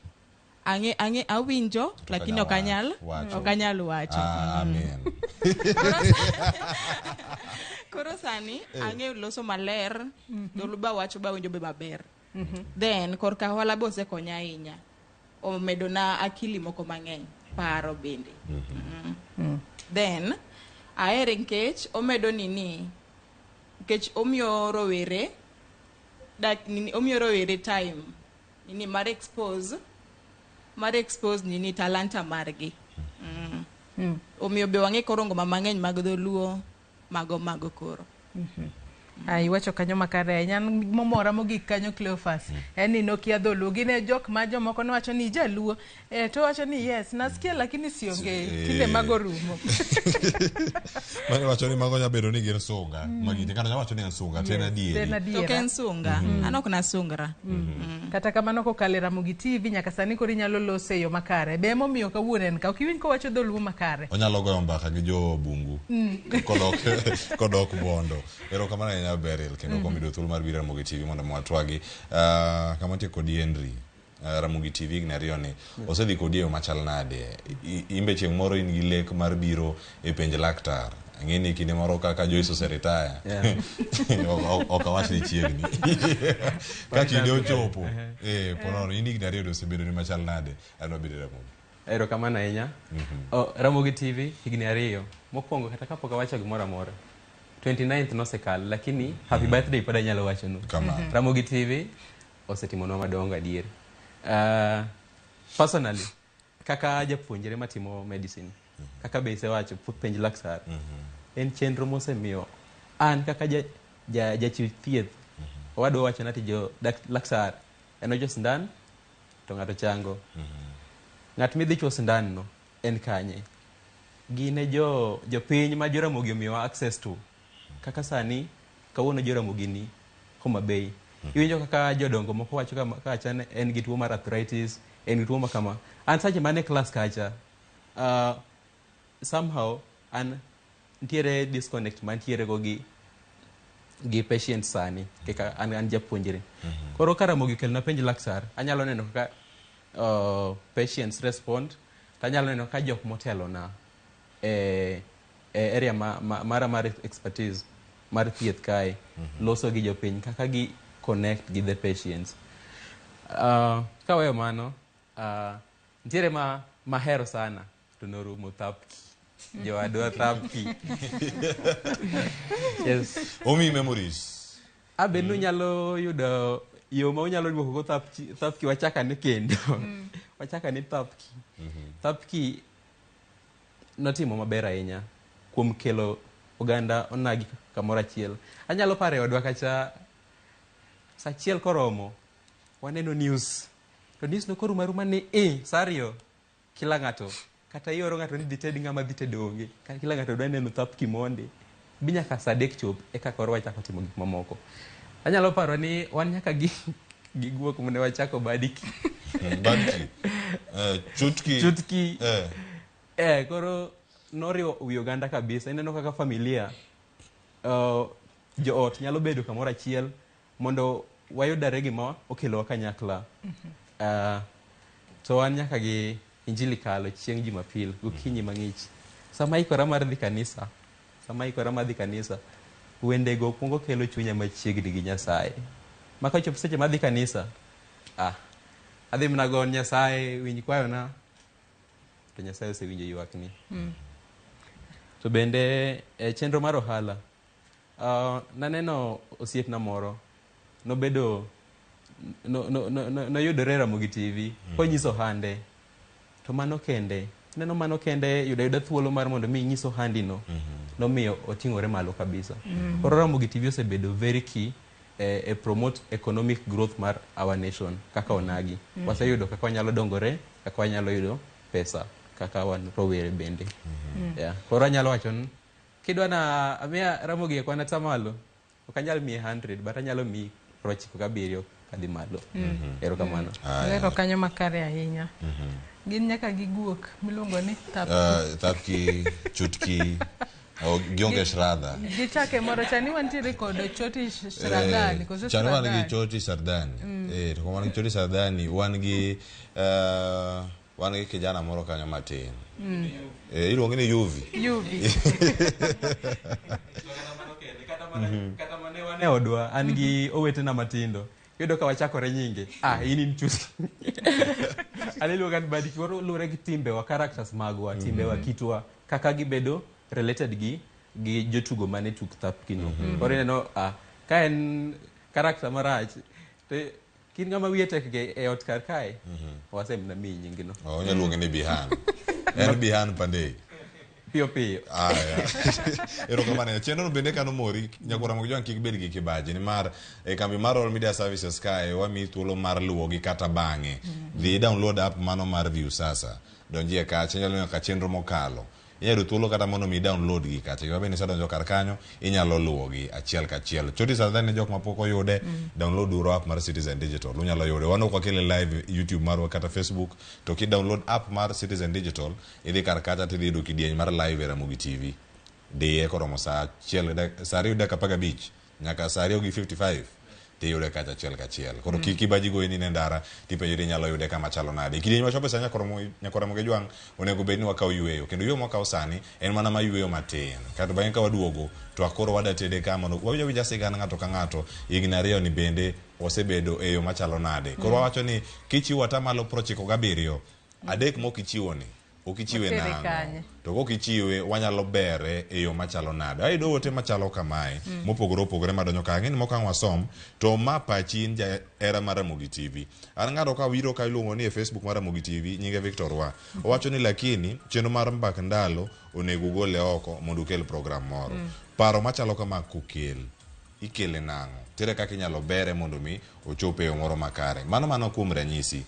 ang'e awinjo lakini ok anyal wacho. Amen. Koro sani ang'eyo loso maler, dholuo ba wacho ba winjo be maber. Then korka ohala be osekonya ahinya. Omedona akili moko mang'eny, paro bende. Then ahere nikech omedo nini, nikech omiyo rowere omiyo rowere time nini mar expose nini talanta margi. Omiyo be wang'e koro ngoma mang'eny mag dholuo mago koro. Iwacho kanyo makare ahinya. Momora mogik kanyo Cleophas, en ni nokia dholuo. Gin e jok ma jomoko nowacho ni jaluo, to wacho ni yes, nasikia lakini siongei. Tinde mago rumo. Mane wacho ni mago nyalo bedo ni gin sunga. Magiti kata wacho ni en sunga, to en adieri. To ok en sunga. An ok nasungra. Kata kamano kokalo e Ramogi TV nyaka sani koro inyalo lose e yo makare. Be emomiyo kawuono en ka ok iwinj kowacho dholuo makare. Onyalo goyo mbaka gi jo bungu kodok Bondo. Erokamano ahinya Beryl, kendo kuom yudo thuolo mar biro Ramogi TV mondo watwagi. Kama nitie kodi Henry, Ramogi TV higni 2 ni osedhi kodi e yo machal nade? Imbe chieng' moro in gi lek mar biro e penj laktar. Ang'e ni kinde moro kaka Joyce oseretire. Ok awach ni chiegni. Ka kinde ochopo, ponono in higni 2 osebedo ni machal nade? Adwa bedo Ramogi. Erokamano ahinya. Ramogi TV higni 2. Mokwongo kata kapok awacho gimoro amora, 29th nosekalo, lakini happy birthday pod anyalo wachonu. Ramogi TV osetimonwa madongo adier. Personally, kaka japuonjre matimo medicine, kaka be isewacho penj laktar, en chenro mosemiyo an kaka jachiw thieth, owadwa wachona ti jo laktar en ocho sindan to ng'ato chango. Ng'at midhi chuo sindan no en kanye? Gin e jopiny ma Joramogi omiyowa access to. Kaka sani kawuono Joramogi ni Homa Bay. Iwinjo kaka jodongo moko wacho kacha en gi tuo mar arthritis, en gi tuo ma kama. An sache mane class kacha, somehow an nitiere disconnect mantiere go gi patient sani kaka an japuonjre. Koro ka Ramogi okelona penj laktar, anyalo neno kaka patients respond, to anyalo neno kaka jok motelona e area mara mar expertise mar thieth kae loso gi jopiny kaka gi connect gi the patients. Kaweyo mano, nitiere mahero sana to norumo Thapki. Jowadwa Thapki. Yes. Omi memories. Abe nunyalo yudo yo ma unyalo duoko go Thapki wachakane kendo. Wachakane Thapki. Thapki notimo maber ahinya kuom kelo oganda onagi kamoro achiel. Anyalo paro e odwa kacha saa 1 koromo waneno news. To news no korumo aruma ni saa 2 kila ng'ato kata ioro ng'ato ni dhi ted ng'ama dhi tedo onge. Kila ng'ato dwa neno Thapki monde. Bi nyaka saa 3 chop eka koro wachako timo gik mamoko. Anyalo paro ni wan nyaka gi guok mane wachako Badiki. Badiki. Chutki. Chutki. Koro noriwo wi oganda kabisa. Ineno kaka familia Joot nyalo bedo kamoro achiel mondo wayudare gima okelowa kanyakla. To wan nyaka gi injili kalo chieng' Jumapil gokinyi mang'ich. Sama ikora mar dhi kanisa, wendego kuongo kelo chunya machiegni gi Nyasaye. Ma kochopo seche madhi kanisa, adhi mana go Nyasaye winj kwayona, to Nyasaye osewinjo ywakni. To bende e chenro mar ohala, naneno osiepna moro nobedo noyudore Ramogi TV konyiso ohande. To mano kende, neno mano kende yudo thuolo mar mondo mi inyis ohandino, nomiyo oting'ore malo kabisa. Koro Ramogi TV osebedo very key e promote economic growth mar our nation kaka onagi. Waseyudo kaka wanyalo dongore, kaka wanyalo yudo pesa kaka wan rowere bende. Yeah. Koro anyalo wacho ni kidwa na amiya Ramogi e kwan atamalo, ok anyal miyi 100 but anyalo miyi 97 kadhi malo. Erokamano. Lero kanyo makare ahinya. Gin nyaka gi guok miluongo ni Thapki. Thapki, Chutki, gionge Shradha. Gichake moro chani wantiere kod Choti Shradhani. Koso Chani wan gi Choti Shradhani. To wan gi Choti Shradhani, wan gi kijana moro kanyo matin. Iluonge ni Yuvi. Yuvi. Kata mane wan e odwa, an gi owetena matindo. Yudo ka wachakore nyinge. In in Chutki. An iluonga ni Badiki. Koro luwore gi timbewa, characters magwa, timbewa, kitwa, kaka gibedo related gi jotugo mane tuk Thapki no. Koro ineno, ka en character marach, to kin ng'ama wiye tek ge e ot kar kae, wasemna miyi nyingno. Onyalo luonge ni Bihan. En Bihan Pandey. Piyo piyo. Erokamano. Chenro bende kano mori nyakora Ramogi Jwang' kik bed gi kibaji nimar e kambi mar All Media Services kae wamiyi thuolo mar luwogi kata bang'e. Dhi download app mano mar Viusasa. Donjie kacha, inyalo neno ka chenro mokalo. Inyalo thuolo kata mondo mi download gi kacha. Gima bende isedonjo kar kanyo, inyalo luwogi achiel kachiel. Choti Shradhani ne jok mapok oyude, download uru app mar Citizen Digital. Unyalo yude. Wan ok wakele live YouTube marwa kata Facebook, to ki download app mar Citizen Digital, idhi kar kacha tidhi yudo kidieny mar live e Ramogi TV. Diye koromo saa 2:15 nyaka saa 2:55 tiyude kacha achiel kachiel. Koro kik ibaji goyi ni ne ndara, tipenjori inyalo yude kama chalo nade. Kidieny machopo sa nyakora Ramogi Jwang' onego bed ni wakawo yueyo. Kendo yueyo mwakawo sani en mana ma yueyo matin. Kato bang'e ka waduogo to akoro wadatede ka mondo wawinj awinja sigana ng'ato ka ng'ato higni 2 ni bende osebedo e yo machalo nade. Koro wawacho ni kichiwo atamalo 97, 3 mok ichiwo ni ok ichiwe nang'o, to kok ichiwe wanyalo bere e yo machalo nade. Ayudo ote machalo kamae mopogore opogore madonjo ka ang'e ni moko ang' wasom to ma pachi in jahera mar Ramogi TV. An ng'ato ka wiro ka iluongo ni e Facebook mar Ramogi TV nyinge Victor Wa. Owacho ni lakini chenro mar mbak ndalo onego ugole oko mondo ukel program moro. Paro machalo kama kokel ikele nang'o? Tere kaka inyalo bere mondo mi ochop e yo moro makare. Mano kuom ranyisi.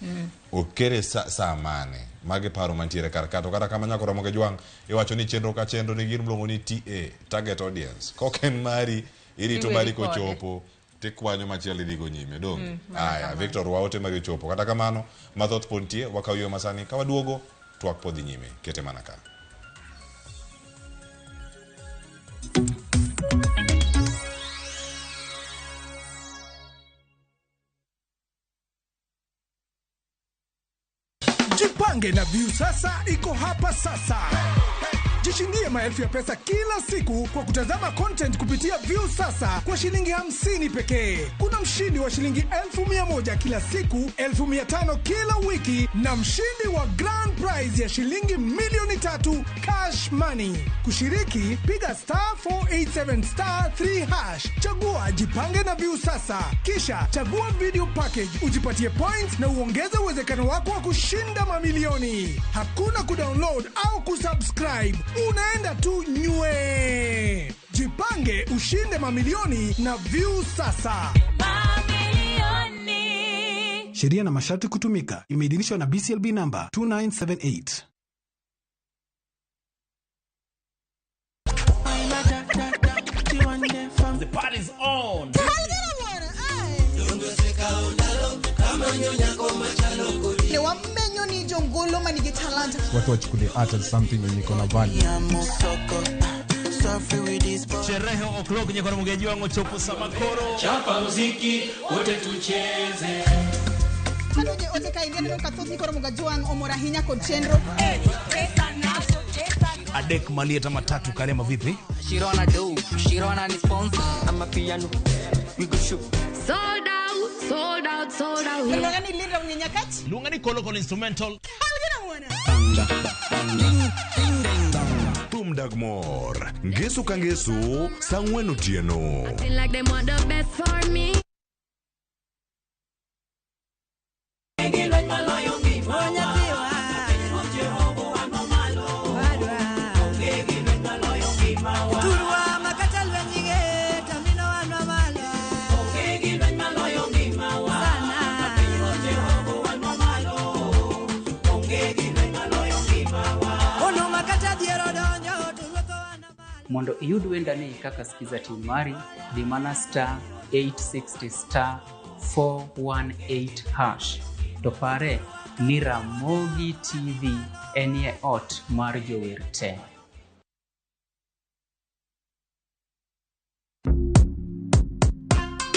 Okere sa mane? Magi paro mantiere kar ka. To kata kama nyakora Ramogi Jwang' iwacho ni chenro ka chenro nigi gima iluongo ni TA, target audience. Kok en mari, irito mari kochopo, tikwanyo machielo idhigo nyime. Donge? Aya, Victor wa ote mari ochopo. Kata kamano, mathoth pod nitie, wakaw yo masani. Ka waduogo, twak pod dhi nyime. Kete mana ka. Jipange na Viusasa iko hapa sasa. Jishindie maelfu ya pesa kila siku kwa kutazama content kupitia Viusasa kwa shilingi 50 pekee. Kuna mshindi wa shilingi 1,100 kila siku, 500 kila wiki na mshindi wa grand prize ya shilingi 3,000,000 cash money. Kushiriki, piga *487*3#. Chagua Jipange na Viusasa. Kisha chagua video package, ujipatie points na uongeze uwezekano wako wa kushinda mamilioni. Hakuna kudownload au kusubscribe. Unaenda tu nywe. Jipange ushinde mamilioni na Viusasa. Mamilioni. Sheria na masharti kutumika. Imeidhinishwa na BCLB number 2978. The party's on. Ne wamenyo ni jongolo manigi talanta. Watu wachukulie art as something yenye iko na value. Sherehe o'clock nyakora mugeji wangu chopo samakoro. Chapa muziki wote tucheze. Adonje ote kaendi aneno ka thoth nyikoro Mogajwang' omor ahinya kod chenro. Adek malieta matatu karema vipi? Shirona do, Shirona ni sponsor. I'm a piano. We go shoot. Sold out, sold out, sold out. Luonga ni Linda Mnyenyakach. Luonga ni Kolokol instrumental. Thum dag mor. Ngeso ka ngeso, saa 4 otieno. Acting like they want the best for me. Mondo iyud wendani kaka Skiza tune mari, dhi mana star 860 star 418 hash. To pare ni Ramogi TV enie ot mar jower te.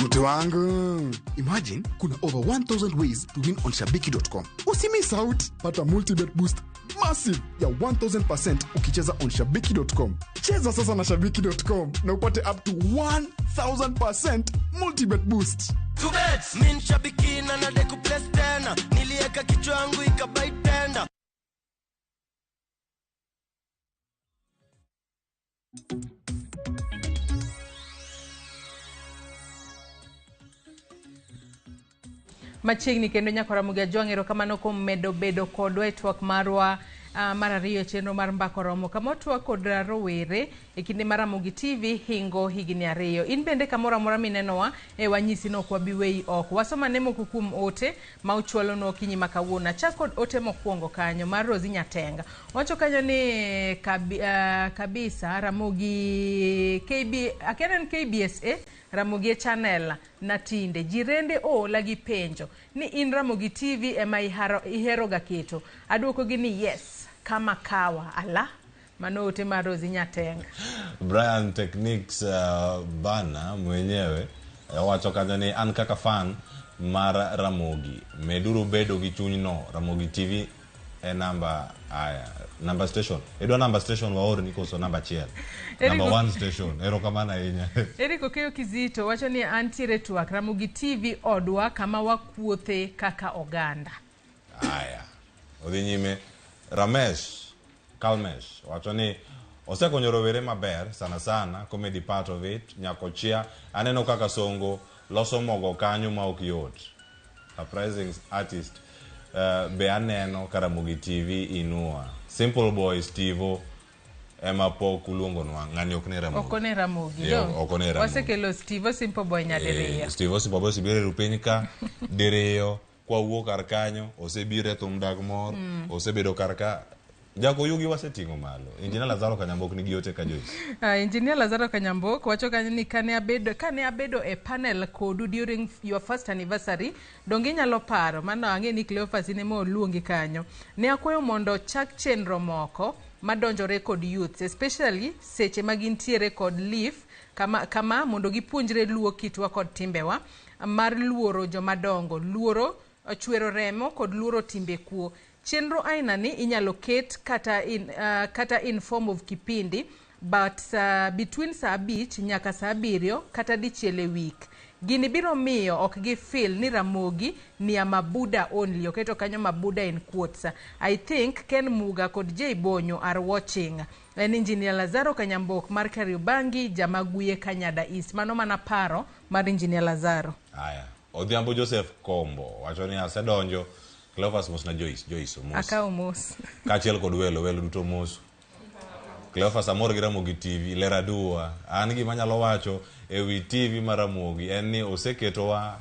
Mtu wangu, imagine kuna over 1000 ways to win on shabiki.com. Usimiss out, pata multibet boost massive ya 1000% ukicheza on shabiki.com. Cheza sasa na shabiki.com na upate up to 1000% multibet boost. Min shabiki na nadeku place tena, nilieka kichwa yangu ikabai tena. Machiegni kendo nyakora Mogajwang' erokamano kuom medo bedo kodwa e twak marwa mar ariyo e chenro mar Mbaka Oromo kama watwak kod rowere e kinde mar Ramogi TV hingo higni 2. In bende kamoro amora minenowa e wanyisi ni ok wabi weyi oko. Wasomane moko kuom ote ma uchwalonwa okinyi ma kawuono. Achak kod ote mokwongo kanyo mar Rosi Nyatenga. Wacho kanyo ni kabisa Ramogi KB akia en KBSA Ramogi e channel na tinde jirende oola gi penjo ni in Ramogi TV ema ihero ga keto. Aduoko gi ni yes kama kawa ala. Mano ote mar Rosi Nyatenga. Brian Techniques bana mwenyewe wacho kanyo ni an kaka fan mar Ramogi meduru bedo gi chunyno. Ramogi TV e namba aya number station idwa number station waor ni koso namba 1 number 1 station erokamano ahinya. Eriko Keyo Kizito wacho ni antiere twak Ramogi TV odwa kama wakuothe kaka oganda. Aya odhi nyime Ramesh Kalmesh wacho ni osekonyo rowere maber sana sana comedy part of it. Nyakochia aneno kaka Songo loso mogo kanyo ma ok yot. Surprising artist be aneno ka Ramogi TV inua. Simple Boy Stevo ema pok uluongonwa. Ng'ani ok ne Ramogi. Ok one Ramogi. Ok one Ramogi. Wasekelo Stevo Simple Boy nyadiriyo. Stevo Simple Boy osebiro e piny ka diriyo kwa wuok kar kanyo osebiro e thum dag mor osebedo kar ka. Jako yugi waseting'o malo. Engineer Lazaro Kanyambok nigi ote ka Joyce. Engineer Lazaro Kanyambok wacho kanyo ni kane abedo e panel kodu during your first anniversary, donge inyalo paro mano ang'e ni Cleophas in ema oluongi kanyo. Ne akwayo mondo chak chenro moko madonjore kod youths, especially seche ma gintiere kod leaf kama mondo gipuonjre luo kitwa kod timbewa mar luoro jomadongo, luoro chwero remo kod luoro timbe kuo. Chenro aina ni inyalo ket kata in form of kipindi but between saa 5 nyaka saa 7 kata dichiel e week. Gini biro miyo ok gi feel ni Ramogi ni ya mabuda only. Oketo kanyo mabuda in quotes. I think Ken Muga kod J Bonyo are watching. En Engineer Lazaro Kanyambok mar Kariobangi Jamaguye Kanyada East. Mano mana paro mar Engineer Lazaro. Aya. Odhiambo Joseph Kombo wacho ni asedonjo. Cleophas mos na Joyce, Joyce mos. Akawo mos. Kaachiel kod welo, welo duto mos. Cleophas amor gi Ramogi TV, ler aduwa. An gima anyalo wacho ewi TV mar Ramogi en ni oseketowa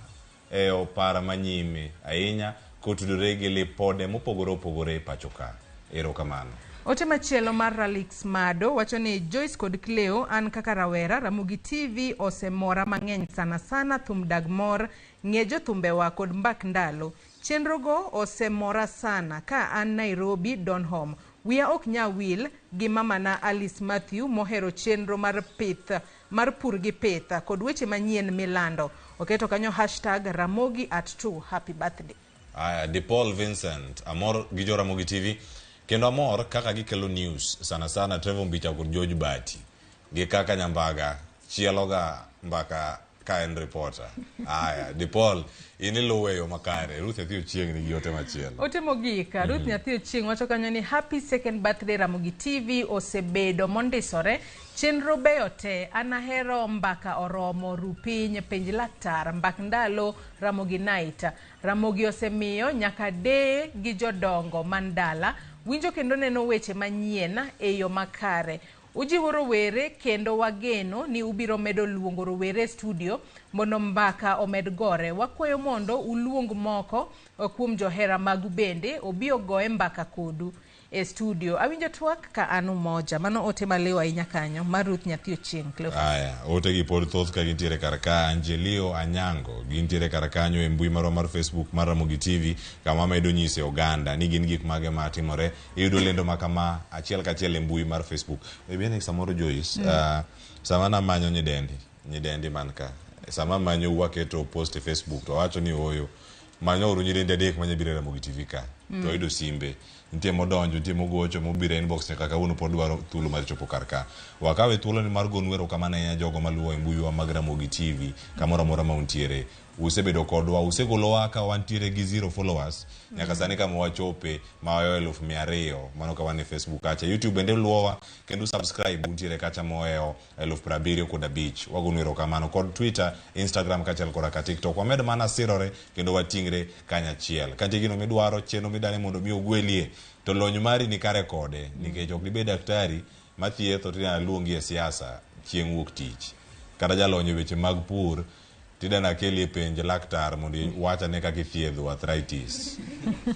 e opara manyime ahinya kotudore gi lipode mopogore opogore e pacho ka. Erokamano. Ote machielo mar Ralix Mado wacho ni Joyce kod Cleo an kaka rawera Ramogi TV osemora mang'eny sana sana thum dag mor ng'e jothumbewa kod mbak ndalo. Chenrogo osemora sana ka an Nairobi Donholm. Wiya ok nya wil gi mamana Alice Mathew mohero chenro mar pith mar pur gi pith kod weche manyien milando. Oketo kanyo hashtag Ramogi at 2 happy birthday. Aya, Depaul Vincent, amor gi jo Ramogi TV kendo amor kaka gikelo news sana sana Trevor Mbicha kod George Bati gi kaka Nyambaga chieloga mbaka ka en reporter. Aya, Depaul, in iluwe e yo makare. Ruth Nyathi Ochieng' nigi ote machielo. Ote mogik, Ruth Nyathi Ochieng' wacho kanyo ni happy second birthday Ramogi TV osebedo mondisore, chenro beyo te, an ahero mbaka oromo, ru piny, penj laktar, mbak ndalo, Ramogi night. Ramogi osemiyo nyaka deye gi jodongo man dala winjo kendo neno weche manyien e yo makare. Ujiwo rowere kendo wageno ni ubiro medo luongo rowere e studio mondo mbaka omed gore. Wakwayo mondo uluong moko kuom johera magu bende obi ogoye mbaka kodu e studio. Awinjo twak ka an Umoja. Mano ote maliw ahinya kanyo mar Ruth Nyathi Ochieng'. Cleophas. Aya, ote gi pod thoth ka gintiere kar ka. Angelio Anyango gintiere kar kanyo e mbui marwa mar Facebook mar Ramogi TV kama wamedo nyise oganda ni gin gik mage ma timore. Iyudo lendo ma kama achiel kachiel e mbui mar Facebook. E bende samoro Joyce, sama namanyo nyidendi, nyidendi man ka, sama amanyo waketo post e Facebook to awacho ni ooyo, manyo uru nyidendi adek manya biro e Ramogi TV ka. To ayudo simbe. Nitie modonjo, nitie mogocho, mobiro e inbox nyaka kawuono pod dwaro thuolo mar chopo kar ka. Wakawe thuolo ni mar gonu erokamano ahinya jogo maluwo e mbuiwa mag Ramogi TV kamoro amora ma untiere. Usebedo kodwa, usegolowa ka wantiere gi 0 followers nyaka sani kama wachope ma wayo 200,000 mano ka wan e Facebook kacha. YouTube bende luwowa kendo subscribe untiere kacha mohewo 75,000. Wagonu erokamano kod Twitter, Instagram kaachiel koda ka TikTok. Wamed mana sirore kendo wating're kanyachiel. Ka nitie gino midwaro, chenro midani mondo mi ogwelie, to lony mari ni kare kode nikech ok dibed daktari mathietho to luongi e siasa chieng' wuok tich. Kata jalony e weche mag pur tidana akeli e penj laktar mondo iwach ane kaka ithiedho arthritis.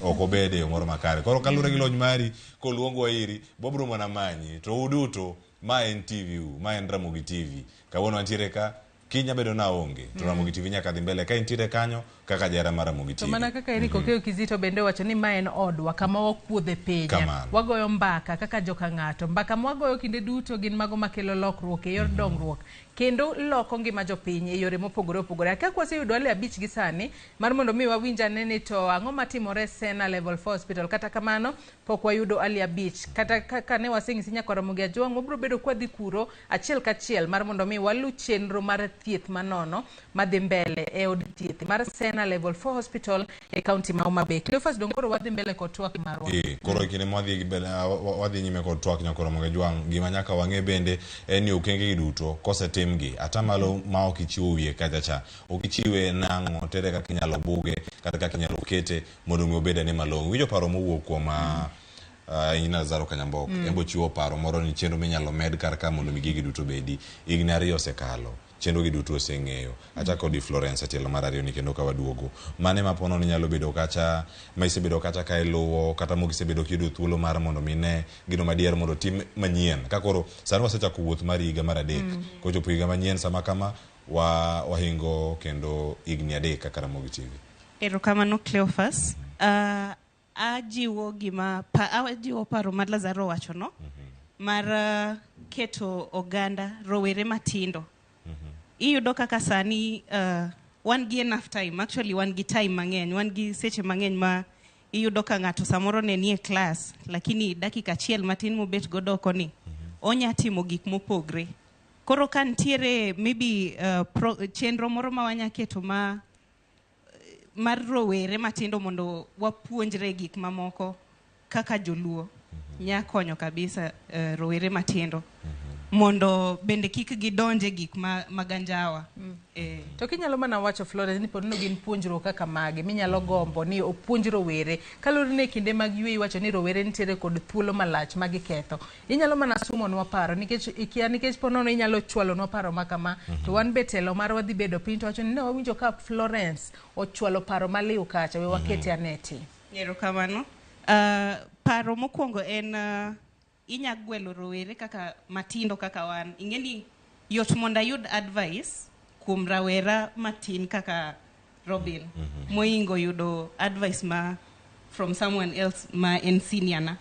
Ok obed e yo moro makare. Koro kaluwore gi lony mari, koluongwa iri, wabiro mana manyi. To uduto, ma en TV u, ma en Ramogi TV. Kawuono wantiere ka, kiny abedo na aonge. To Ramogi TV nyaka dhi mbele ka intiere kanyo kaka jahera mar Ramogi To TV. mana kaka Eric Okeyo Kizito bende owacho ni ma en odwa kama wakuodhe piny. Kamano. Wagoyo mbaka kaka joka ng'ato. Mbaka mwagoyo kinde duto gin mago makelo lokruok e yor dongruok kendo loko ngima jopiny e yore mopogore opogore. Akia kwaseyudo wale abich gi sani mar mondo mi wawinj ane ni to ang'o matimore Sena Level 4 Hospital. Kata kamano pok wayudo ali abich. Kata kaka ne waseng'isi nyakwar Ramogi Ajwang', wabiro bedo kwadhi kuro achiel kachiel mar mondo mi walu chenro mar thieth manono madhi mbele e od thieth mar Sena Level 4 Hospital e kaunti ma Homa Bay. Cleophas dong koro wadhi mbele kod twak marwa. Koro e kinde mwadhi gi mbele, wadhi nyime kod twak nyakwar Ramogi Ajwang', gima nyaka wang'e bende en ni okenge gi duto kosetimgi, atamalo ma ok ichiwo wiye kacha cha, ok ichiwe nang'o, tere kaka inyalo buge kata kaka inyalo kete mondo mi obed ane malong'o. Winjo paro mowuok kuom Engineer Lazaro Kanyambok, embo chiwo paro moro ni chenro minyalo med kar ka mondo mi gigi duto bedi. Higni 2 osekalo, chenro gi duto oseng'eyo. Achako kodi Florence e tielo mar 2 ni kendo ka waduogo. Mane ma pono ni nyalo bedo kacha, ma isebedo kacha ka iluwo, kata mok isebedo kiyudo thuolo mar mondo mi ine gino madier mondo tim manyien. Ka koro sani wasechako wuoth mar higa mar 3. Kochopo higa manyien sama kama wahingo kendo higni 3 kaka Ramogi TV. Erokamano Cleophas. Ajiwo gima ajiwo paro mar Lazaro wacho no mar keto oganda rowere matindo. Iyudo kaka sani wan gi enough time, actually wan gi time mang'eny, wan gi seche mang'eny ma iyudo ka ng'ato samoro ne nie class lakini dakika achiel matin mobet godo oko ni onya timo gik mopogre. Koro ka nitiere maybe chenro moro ma wanya keto ma mar rowere matindo mondo wapuonjre gik mamoko kaka joluo nya konyo kabisa rowere matindo mondo bende kik gidonje gik mag anjawa. To kinyalo mana wacho Florence ni pod no gin puonjruok kaka mage minyalo gombo ni opuonj rowere kaluwore ni e kinde mag yweyo iwacho ni rowere nitiere kod thuolo malach ma giketho. Inyalo mana sumonwa paro nikech ikia nikech po nono inyalo chwalonwa paro ma kama to wan be telo marwa dhi bedo piny to wacho ni ne wawinjo ka Florence ochwalo paro maliw kacha we wakete ane ti. Erokamano. Paro mokwongo en inya gwelo rowere kaka matindo kaka wan. Ing'e ni yot mondo ayud advice kuom rawera matin kaka Robin moingo yudo advice ma from someone else ma en senior na.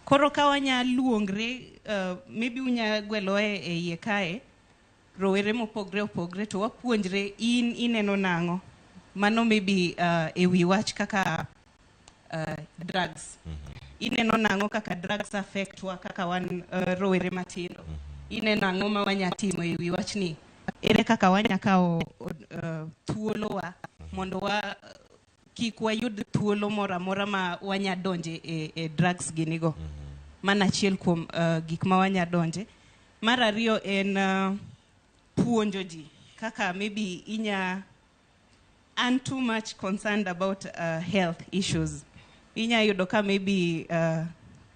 Koro ka wanya luongre, maybe unya gwelowa e iye kae, rowere mopogre opogre to wapuonjre in ineno nang'o. Mano maybe e wi wach kaka drugs. Ineno nang'o kaka drugs affect wa kaka wan rowere matindo. Ineno ang'o ma wanya timo e wi wachni. Ere kaka wanya kawo thuolowa mondo wa kik wayud thuolo moro amora ma wanya donje e drugs ginigo. Mano achiel kuom gik ma wanya donje. Mar ariyo en puonjo ji kaka maybe inya I'm too much concerned about health issues. Inya yudo ka maybe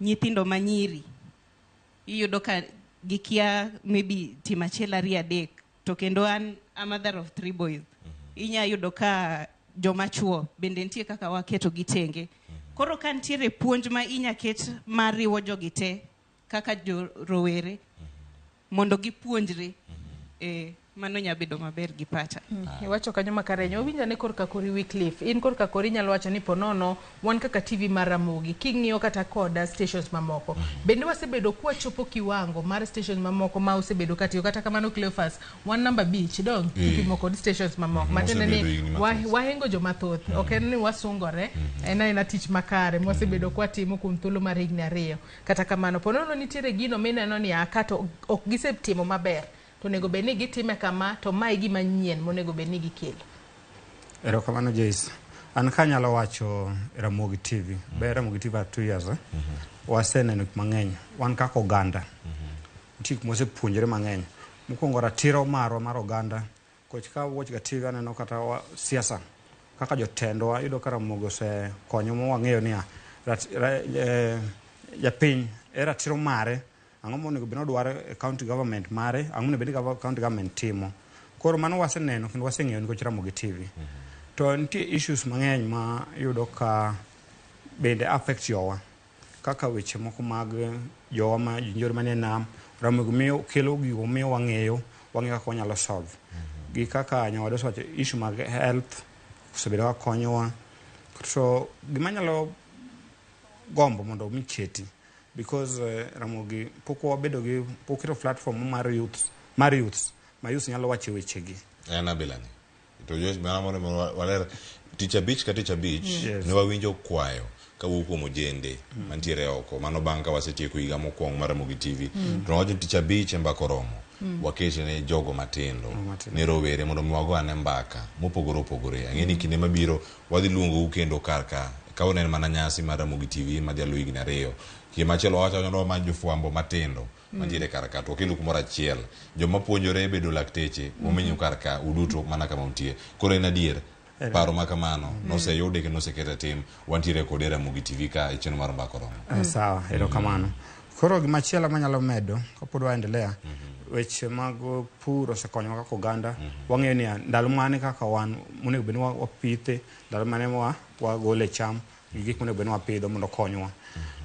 nyithindo manyiri iyudo ka gikia maybe tim achiel ariyo adek to kendo an a mother of 3 boys. Inya yudo ka joma chuo bende nitie kaka waketo gi tenge. Koro ka nitiere puonj ma inya ket mariwo jogi te kaka jo rowere mondo gipuonjre, mano nya bedo maber gi pacha. Iwacho kanyo makare, wawinjo ane korka kori Wycliffe. In korka kori inyalo wacho ni ponono wan kaka TV mar Ramogi king'iyo kata koda stations mamoko. Bende wasebedo kwachopo kiwango mar stations mamoko ma osebedo katiyo kata kamano Cleophas wan namba 5 dong kipimo kod stations mamoko. Matiende ni wahengo joma thoth. Ok en ni wasungore, en aena tich makare mwasebedo kwatimo kuom thuolo mar higni 2. Kata kamano ponono nitiere gino mineno ni kato ok gisetimo maber. To onego bed ni gitime kama to mae gima nyien monego bed ni gikelo. Erokamano Joyce. An kanyalo wacho Ramogi TV. Ber Ramogi TV at 2 years. Waseneno gik mang'eny. Wan kaka oganda. Nitie gik mwasepuonjore mang'eny. Mokwongo ratiro marwa mar oganda. Koch ka watch ga TV aneno kata siasa. Kaka jotendwa iyudo ka Ramogi osekonyo ma wang'eyo niya japiny e ratiro mare. Ang'o monego bed ni odwaro e county government mare, ang'o monego bed ni county government timo. Koro mano waseneno kendo waseng'eyo nikech Ramogi TV. To nitie issues mang'eny ma iyudo ka bende affect jowa. Kaka weche moko mag jowa ma jonjore manie nam, Ramogi miyo kelo gigo miyo wang'eyo kaka wanyalo solve. Gi kaka nyawadwa osewacho issue mag health osebedo ka konyowa. So gima anyalo gombo mondo mi cheti because Ramogi pok wabedo gi pok keto platform mar youths ma youths nyalo wacho wechegi. En abilani. To Joyce mana mondo waler tich abich ka tich abich ne wawinjo kwayo kawuok kuom ojende mantiere oko mano bang' ka wasetieko higa mokwongo mar Ramogi TV. To wawacho tich abich e mbaka oromo. Wakete ne jogo matindo ne rowere mondo mi wago ane mbaka mopogore opogore. Ang'e ni kinde mabiro wadhi luongou kendo kar ka ka unen mana nyasi mar Ramogi TV madhialo higni 2. Kinde machielo wawacho ni wamany jofwambo matindo mantiere kar ka to wakelu kumoro achiel. Joma puonjore bedo lakteche wamenyo kar ka uduto mana kama untie. Koro en adier paro ma kamano noseyude kendo nosekete tim wantiere kode Ramogi TV ka e chenro mar mbaka oromo. Sawa, erokamano. Koro gimachielo manyalo medo kapod waendelea, weche mag pur osekonyowa kaka oganda. Wang'eyo niya ndalo mane kaka wan monego bed ni wapithe, ndalo mane wagole cham gi gik monego bed ni wapidho mondo okonywa.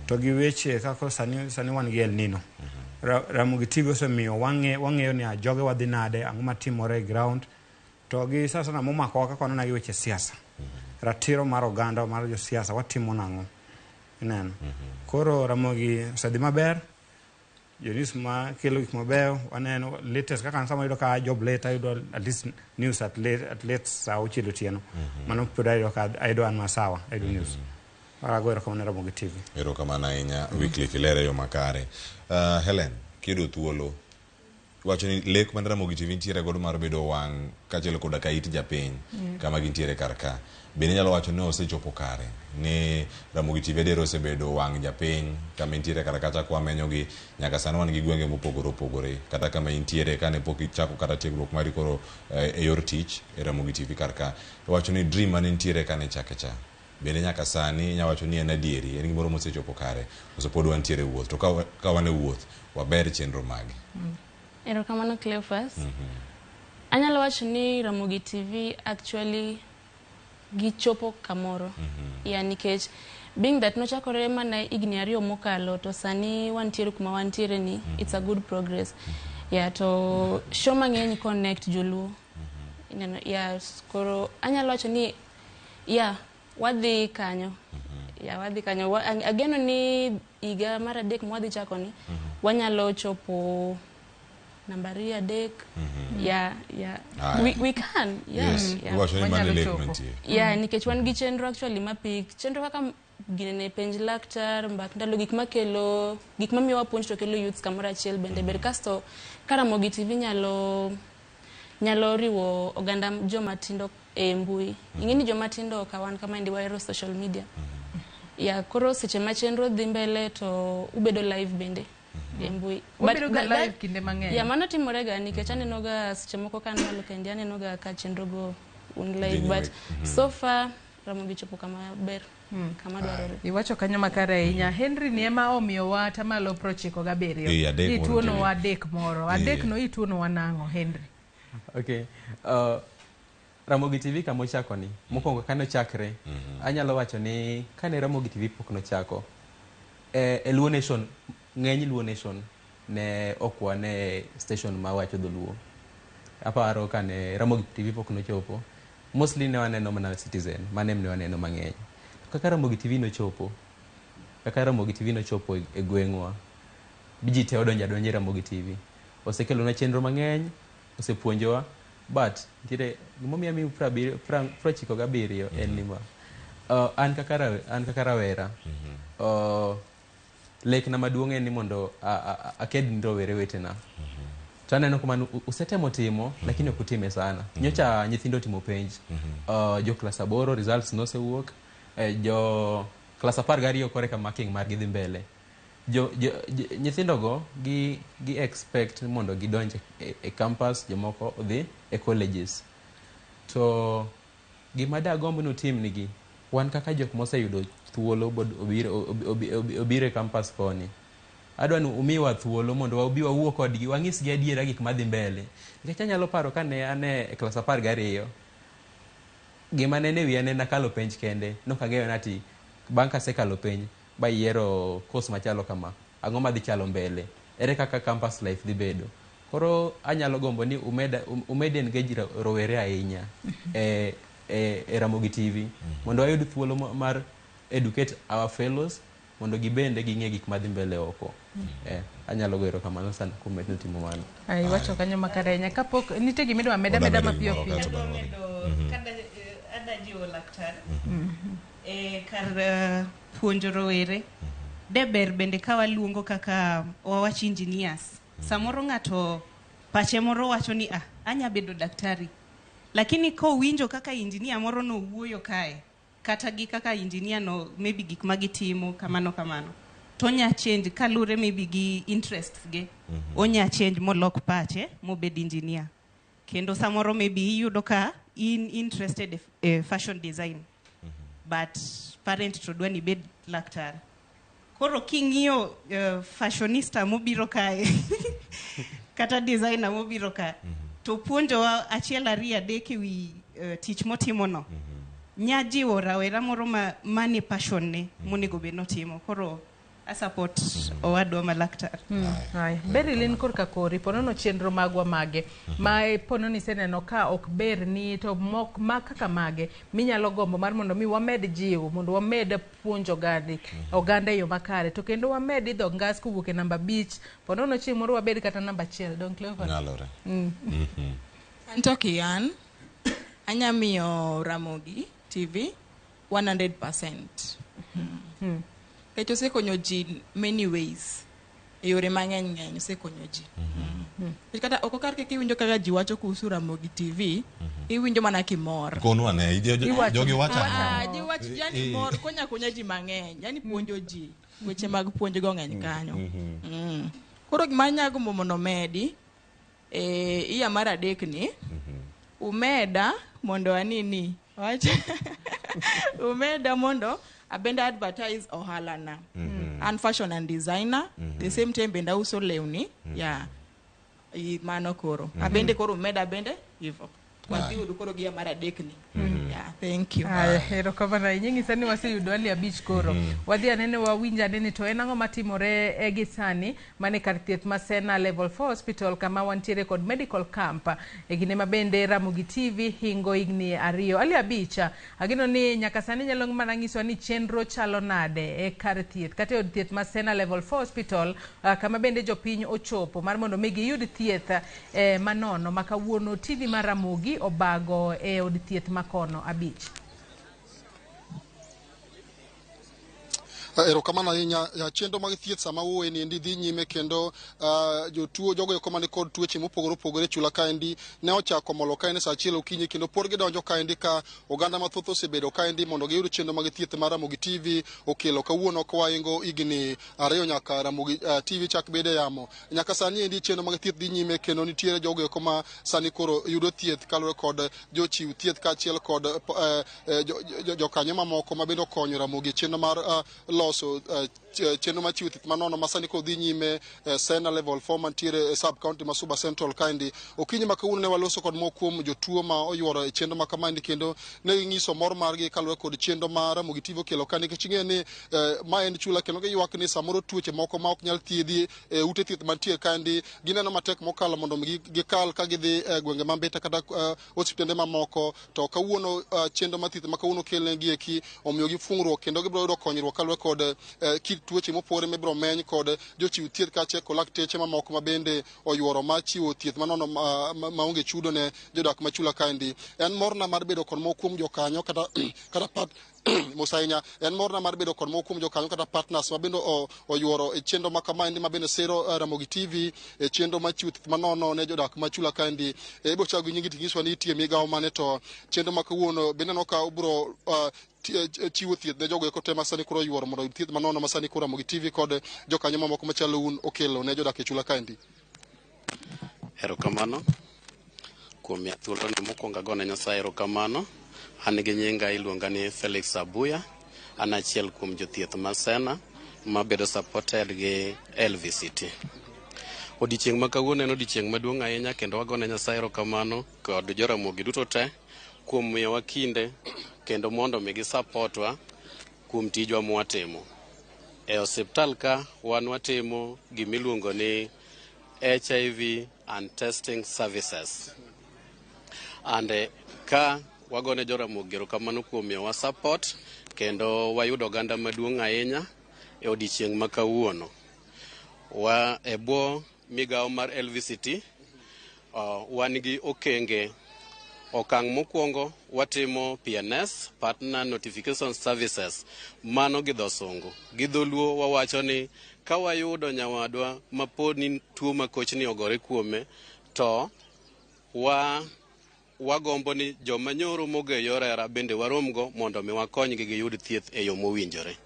To gi weche kaka sani wan gi El Nino. Ramogi TV osemiyo wang'eyo niya joge wadhi nade, ang'o matimore e ground. To gi sasa na momakowa kaka waneno gi weche siasa. Ratiro mar oganda mar josiasa watimo nang'o? Ineno. Koro Ramogi osedhi maber. Jo news ma kelo gik mabeyo waneno latest kaka an sama ayudo ka job late ayudo at least news at late saa 6 otieno. Mano pod ayudo ka ayudo an masawa ayudo news. Ago erokamano Ramogi TV. Erokamano ahinya Wycliffe ilere yo makare. Helen, kiyudo thuolo wacho ni lek man Ramogi TV nitiere godo mar bedo wang' kaachiel koda ka it japiny kama gintiere kar ka. Bende inyalo wacho ni osechopo kare ni Ramogi TV adier osebedo wang' japiny kama intiere kar kacha kwamenyogi nyaka sani wan gi gwenge mopogore opogore kata kama intiere kane pok ichako kata tiegruok mari koro e yor tich e Ramogi TV kar ka. Iwacho ni dream mane nitiere kane ichake cha bende nyaka sani inyalo wacho ni en adieri en gimoro mosechopo kare koso pod wantiere e wuoth to ka wan e wuoth waber chenro mage. Erokamano Cleophas. Anyalo wacho ni Ramogi TV actually gichopo kamoro. Yeah, nikech being that nochakore mana higni 2 mokalo to sani wantiere kuma wantiere ni it's a good progress. Yeah, to show mang'eny connect joluo. Ineno, yeah, koro anyalo wacho ni yeah, wadhi kanyo. Ya wadhi kanyo. Ageno ni higa mar adek mwadhi chako ni wanyalo chopo nambari 3. Yeah. We can. Yeah. Yes. Yeah. Iwacho ni mano Wanyalo lek chopo. mantie. Yeah, nikech wan gi chenro actually mapik. Chenro kaka ginene penj laktar, mbak ndalo gik makelo, gik mamiyowa puonj to kelo youths kamoro achiel bende ber. Kasto ka Ramogi TV nyalo riwo oganda joma tindo e mbui. Ing'e ni joma tindo ka wan kamaendi wahero social media. Ya koro seche ma chenro dhi mbele to ubedo live bende e mbui. Wabedo ga live kinde mang'eny. Ya mano timore ga nikech aneno ga seche moko ka an malo kendi aneno ga ka chenro go un live Dhi but nyime. So far Ramogi chopo kama ber, kama dwarore. Iwacho kanyo makare ahinya. Henry ni ema omiyowa atamalo 97. Eh, adek moro Ituonowa nitie. adek moro. Adek no ituonowa nang'o Henry? Okay. Ramogi TV kama ochako ni, mokwongo kane ochakre, anyalo wacho ni kane Ramogi TV pok nochako, e Luo Nation, ng'eny Luo Nation ne ok wane station ma wacho dholuo. Aparo kane Ramogi TV pok nochopo, mostly ne waneno mana Citizen, mane ne waneno mang'eny. Kaka Ramogi TV nochopo, kaka Ramogi TV nochopo e gweng'wa, ji te odonjo adonja e Ramogi TV. Osekelonwa chenro mang'eny, osepuonjowa, but nitiere gimomiyo amiyo 97 en ni ma an kaka rawera, lekna maduong' en ni mondo aked ni rowere wetena. To aneno kamano usetemo timo, lakini ok utime sana. Nyocha nyithindo otimo penj, jo klas 8 results nosewuok, jo klas 12 koreka marking margi dhi mbele. Jo nyithindogo gi expect mondo gidonj e campus, jomoko odhi e colleges. To gima dagomb ni utim nigi, wan kaka jok moseyudo thuolo obiro e campus koni, adwa ni umiwa thuolo mondo wabi wawuo kodgi, wang'isgi adiera gik madhi mbele. Nikech anyalo paro kane an e klas 12, gima nene wiya ne nakalo penj kende, nok ang'eyo ni ati bang' kasekalo penj bayiero course machalo kama, ang'o madhi chalo mbele, ere kaka campus life dhi bedo. Koro anyalo gombo ni umed engage rowere ahinya e Ramogi TV mondo wayud thuolo mar educate our fellows mondo gibende ging'e gik madhi mbele oko. Anyalo goyo erokamano sana kuom medo timo mano. Ai, iwacho kanyo makare ahinya. Kapok nitie gimidwa meda meda mapiyo piyo. Kada jiwo laktar kar puonjo rowere de ber bende ka waluongo kaka wawach engineers. Samoro ng'ato pache moro wacho ni ah, anya bedo daktari, lakini kowinjo kaka engineer moro nowuoyo kae kata gi kaka engineer no maybe gik ma gitimo kamano kamano, to onya change kalure maybe gi interests ge. Onya change molok pache mobed engineer. Kendo samoro maybe iyudo ka in interested e fashion design, but parent to dwa ni ibed laktar. Koro king'iyo fashionista mobiro kae kata designer mobiro ka to puonjowa achiel ariyo adek ewi tich motimono, nya jiwo rawera moro ma mane passion ne monego bed notimo. Koro a support owadwa ma laktar. Haya. Berilyn, korka kori ponono chenro magwa mage ma pono ni iseneno ka ok ber ni to mok ma kaka mage minyalo gombo mar mondo mi wamed jiwo mondo wamed puonjo oganda e yo makare to kendo wamed idho ngas kowuok e namba 5 ponono chieng' moro wabed kata namba 1 don Cleophas. Nyalore. Anto kian anya miyo Ramogi TV 100%. Nikech osekonyo ji many ways. E yore mang'eny ng'eny osekonyo ji. Nikech kata oko kar kaka iwinjo kaka ji wacho kuhusu Ramogi TV, iwinjo mana kimor. Konwa ne, jogi wacho Ah, ang'o? ji wach yani mor konya konya ji mang'eny, yani puonjo ji. Weche mag puonj go ng'eny kanyo. Koro gima anya gombo mondo medi e iya mar adek ni umeda mondo anini wach umeda mondo abende advertise ohala na. An fashion and designer, the same time bende auso lewni. Yeah. Mano koro. Abende koro umeda bende hivyo. Wadhi udu koro gi ya mar adek ni. Yeah. Yeah, thank you. Aya, erokamano ahinya. Ing'isa ni waseyudo Ali abich koro. Wadhi anene wawinj anene to en ang'o matimore e gi sani mane kar thieth ma Sena Level 4 Hospital kama wantiere kod medical camp e kinde ma bende Ramogi TV hingo higni 2. Ali abich, ageno ni nyaka sani nyalo mana nyisowa ni chenro chalo nade e kar thieth kata e od thieth ma Sena Level 4 Hospital kama bende jopiny ochopo mar mondo mi giyud thieth manono ma kawuono TV mar Ramogi obago e od thieth makono abich. Erokamano ahinya. Chenro mag thieth sama wuoye ni endi dhi nyime kendo jotuo jogo eko mani kod tuoche mopogore opogore e chula kaendi ne ochako molo kaendi saa 1 okinyi kendo pod gidonjo kaendi ka oganda mathoth osebedo kaendi mondo giyud chenro mag thieth mar Ramogi TV okelo kawuono kwaingo higni 2 nyaka Ramogi TV chak bede yamo. Nyaka sani endi chenro mag thieth dhi nyime kendo nitiere jogo eko ma sani koro yudo thieth kaluwore kod jochiw thieth kaachiel kod jokanyo mamoko ma bende okonyo Ramogi chenro mar loso chenro mar chiwo thieth manono ma sani koro dhi nyime Sena Level 4 mantiere e sub county ma Suba Central kaendi. Okinyi ma kawuono ne waloso kod moko kuom jotuo ma oyuoro e chenro ma kamaendi kendo ne ging'iso mor margi kaluwore kod chenro ma Ramogi TV okelo ka nikech ing'eyo ni ma en chula kendo giywak ni samoro tuoche moko ma ok nyal thiedhi e ute thieth mantie kaendi gineno matek mokalo mondo mi gikal ka gidhi e gwenge ma Mbita kata osiptende mamoko. To kawuono chenro mar thieth ma kawuono okelnegi eki omiyo gi fungruok kendo gibiro yudo konyruok kaluwore kod kit tuoche mopogore mibiro meny kod jochiw thieth kaachiel kod lakteche mamoko ma bende oyuoro mar chiwo thieth manono maonge chudo ne jodak ma chula kaendi. En morna mar bedo kod moko kuom jokanyo kata part mos ahinya. En morna mar bedo kod moko kuom jokanyo kata partners ma bende oyuoro e chenro ma kamaendi ma bende siro Ramogi TV e chenro mar chiwo thieth manono ne jodak ma chula kaendi. Ibiro chako gi nyingi ting'iswa ni itie migawo mane to chenro ma kawuono bende aneno ka ubiro chiwo thieth ne jogo eko te ma sani koro oyuoro mondo oyud thieth manono ma sani koro Ramogi TV kod jokanyo mamoko machalo un okelo ne jodak e chula kaendi. Erokamano kuom miya thuoloni. Mokwongo agone Nyasaye erokamano. An gi nyinga iluonga ni Felix Abuya. An achiel kuom jothieth ma Sena mabedo supported gi LVCT. Odiochieng' ma kawuono en odiochieng' maduong' ahinya kendo wagone Nyasaye erokamano kod joramogi duto te kuom miyowa kinde kendo mondo mi gisupportwa kuom tijwa mwatimo. E osiptal ka wan watimo gimiluongo ni HIV and testing services. And ka wagone joramogi erokamano kuom miyowa support kendo wayudo oganda maduong' ahinya e odiochieng' ma kawuono. Wa e bwo migawo mar LVCT wan gi okenge. Okang' mokwongo watimo PNS, Partner Notification Services, mano gi dho sungu. Gi dholuo wawacho ni ka wayudo nyawadwa ma pod ni tuo makochni ogore kuome to wagombo ni joma nyoro mogo e yor hera bende waromgo mondo mi wakonygi giyud thieth e yo mowinjore.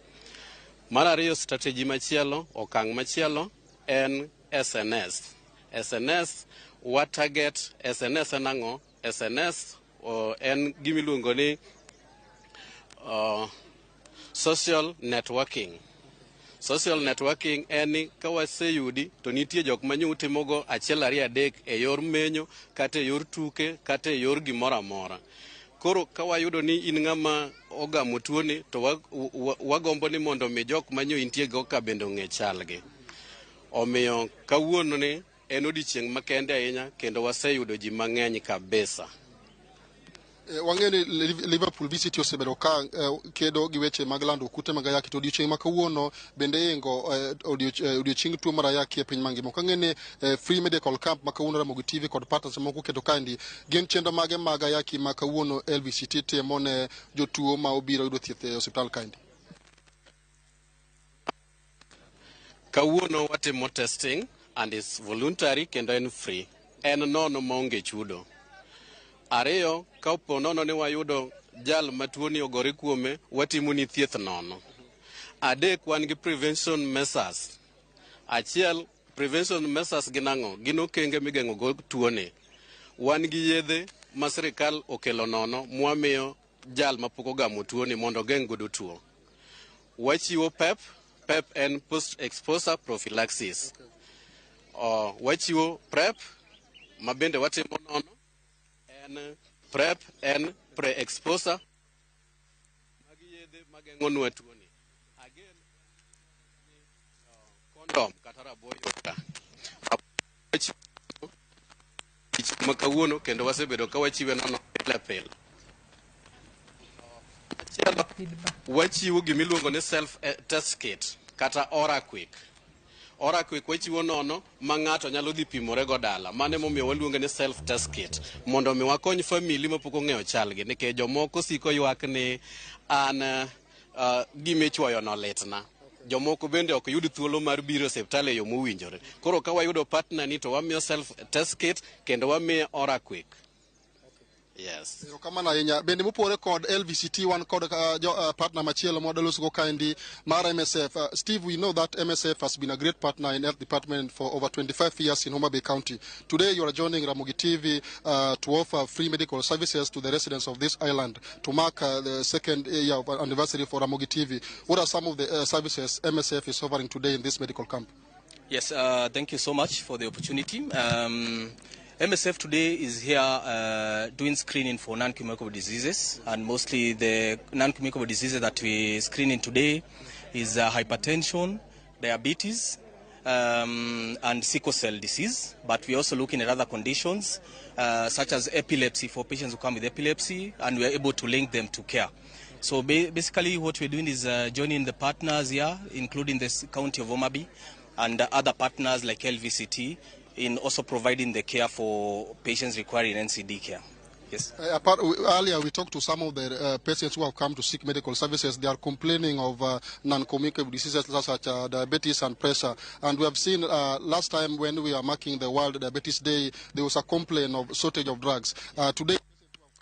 Mar ariyo, strategy machielo, okang' machielo en SNS. SNS wa target. SNS en ang'o? SNS en gimiluongo ni social networking. Social networking en ni ka waseyudi to nitie jok ma nyo utimogo 1 2 3 e yor menyo kata e yor tuke kata e yor gimoro amora. Koro ka wayudo ni in ng'ama ogamo tuoni to wagombo ni mondo mi jok ma nyo intie go ka bende ong'e chalgi. Omiyo kawuono ni en odiochieng' makende ahinya kendo waseyudo ji mang'eny kabisa. Wang'eyo ni Liverpool VCT osebedo ka kedo gi weche mag lando kute mag ayaki to odiochieng' ma kawuono bende ingo odiochieng' tuo mar ayaki e piny mangima. Ok ang'e ni free medical camp ma kawuono Ramogi TV kod partners moko keto kaendi gin chenro mage mag ayaki ma kawuono LVCT timo ne jotuo ma obiro yudo thieth e osiptal kaendi. Kawuono watimo testing and is voluntary kendo en free. En nono maonge chudo. Ariyo, ka opo nono ni wayudo jal matuoni ogore kuome, watimo ni thieth nono. Adek, wan gi prevention measures. Achiel, prevention measures gin ang'o? Gin okenge migeng'o go tuoni. Wan gi yedhe ma sirikal okelo nono mwamiyo jal mapok ogamo tuoni mondo ogeng' godo tuo. Wachiwo PEP. PEP en post exposure prophylaxis. Wachiwo PrEP ma bende watimo nono. En PrEP en Pre-exposure magi yedhe mageng'onwa tuoni. Again, kondom kata raboyuka tich ma kawuono kendo wasebedo ka wachiwe nono pile pile. Machielo, wachiwo gimiluongo ni self test kit kata Oraquick. Oraquick wachiwo nono ma ng'ato nyalo dhi pimore go dala. Mano emomiyo waluonge ni self test kit mondo mi wakony family mapok ong'eyo chalgi nikech jomoko siko ywak ni an gima ichuoyo no litna. Jomoko bende ok yud thuolo mar biro e osiptal e yo mowinjore. Koro ka wayudo partner ni to wamiyo self test kit kendo wamiye Oraquick. Yes. Erokamano ahinya. Bende mopogore kod LVCT wan kod jo partner machielo mwadwa losogo kaendi mar MSF. Steve, we know that MSF has been a great partner in health department for over 25 years in Homa Bay County. Today you are joining Ramogi TV to offer free medical services to the residents of this island to mark the second year of anniversary for Ramogi TV. What are some of the services MSF is offering today in this medical camp? Yes, thank you so much for the opportunity. MSF today is here doing screening for non-communicable diseases, and mostly the non-communicable diseases that we screening today is hypertension, diabetes, and sickle cell disease. But we're also looking at other conditions such as epilepsy for patients who come with epilepsy, and we are able to link them to care. So basically what we're doing is joining the partners here, including the county of Homa Bay and other partners like LVCT, in also providing the care for patients requiring NCD care. Yes. Earlier we talked to some of the patients who have come to seek medical services. They are complaining of non-communicable diseases such as diabetes and pressure. And we have seen last time when we are marking the World Diabetes Day, there was a complaint of shortage of drugs. Today,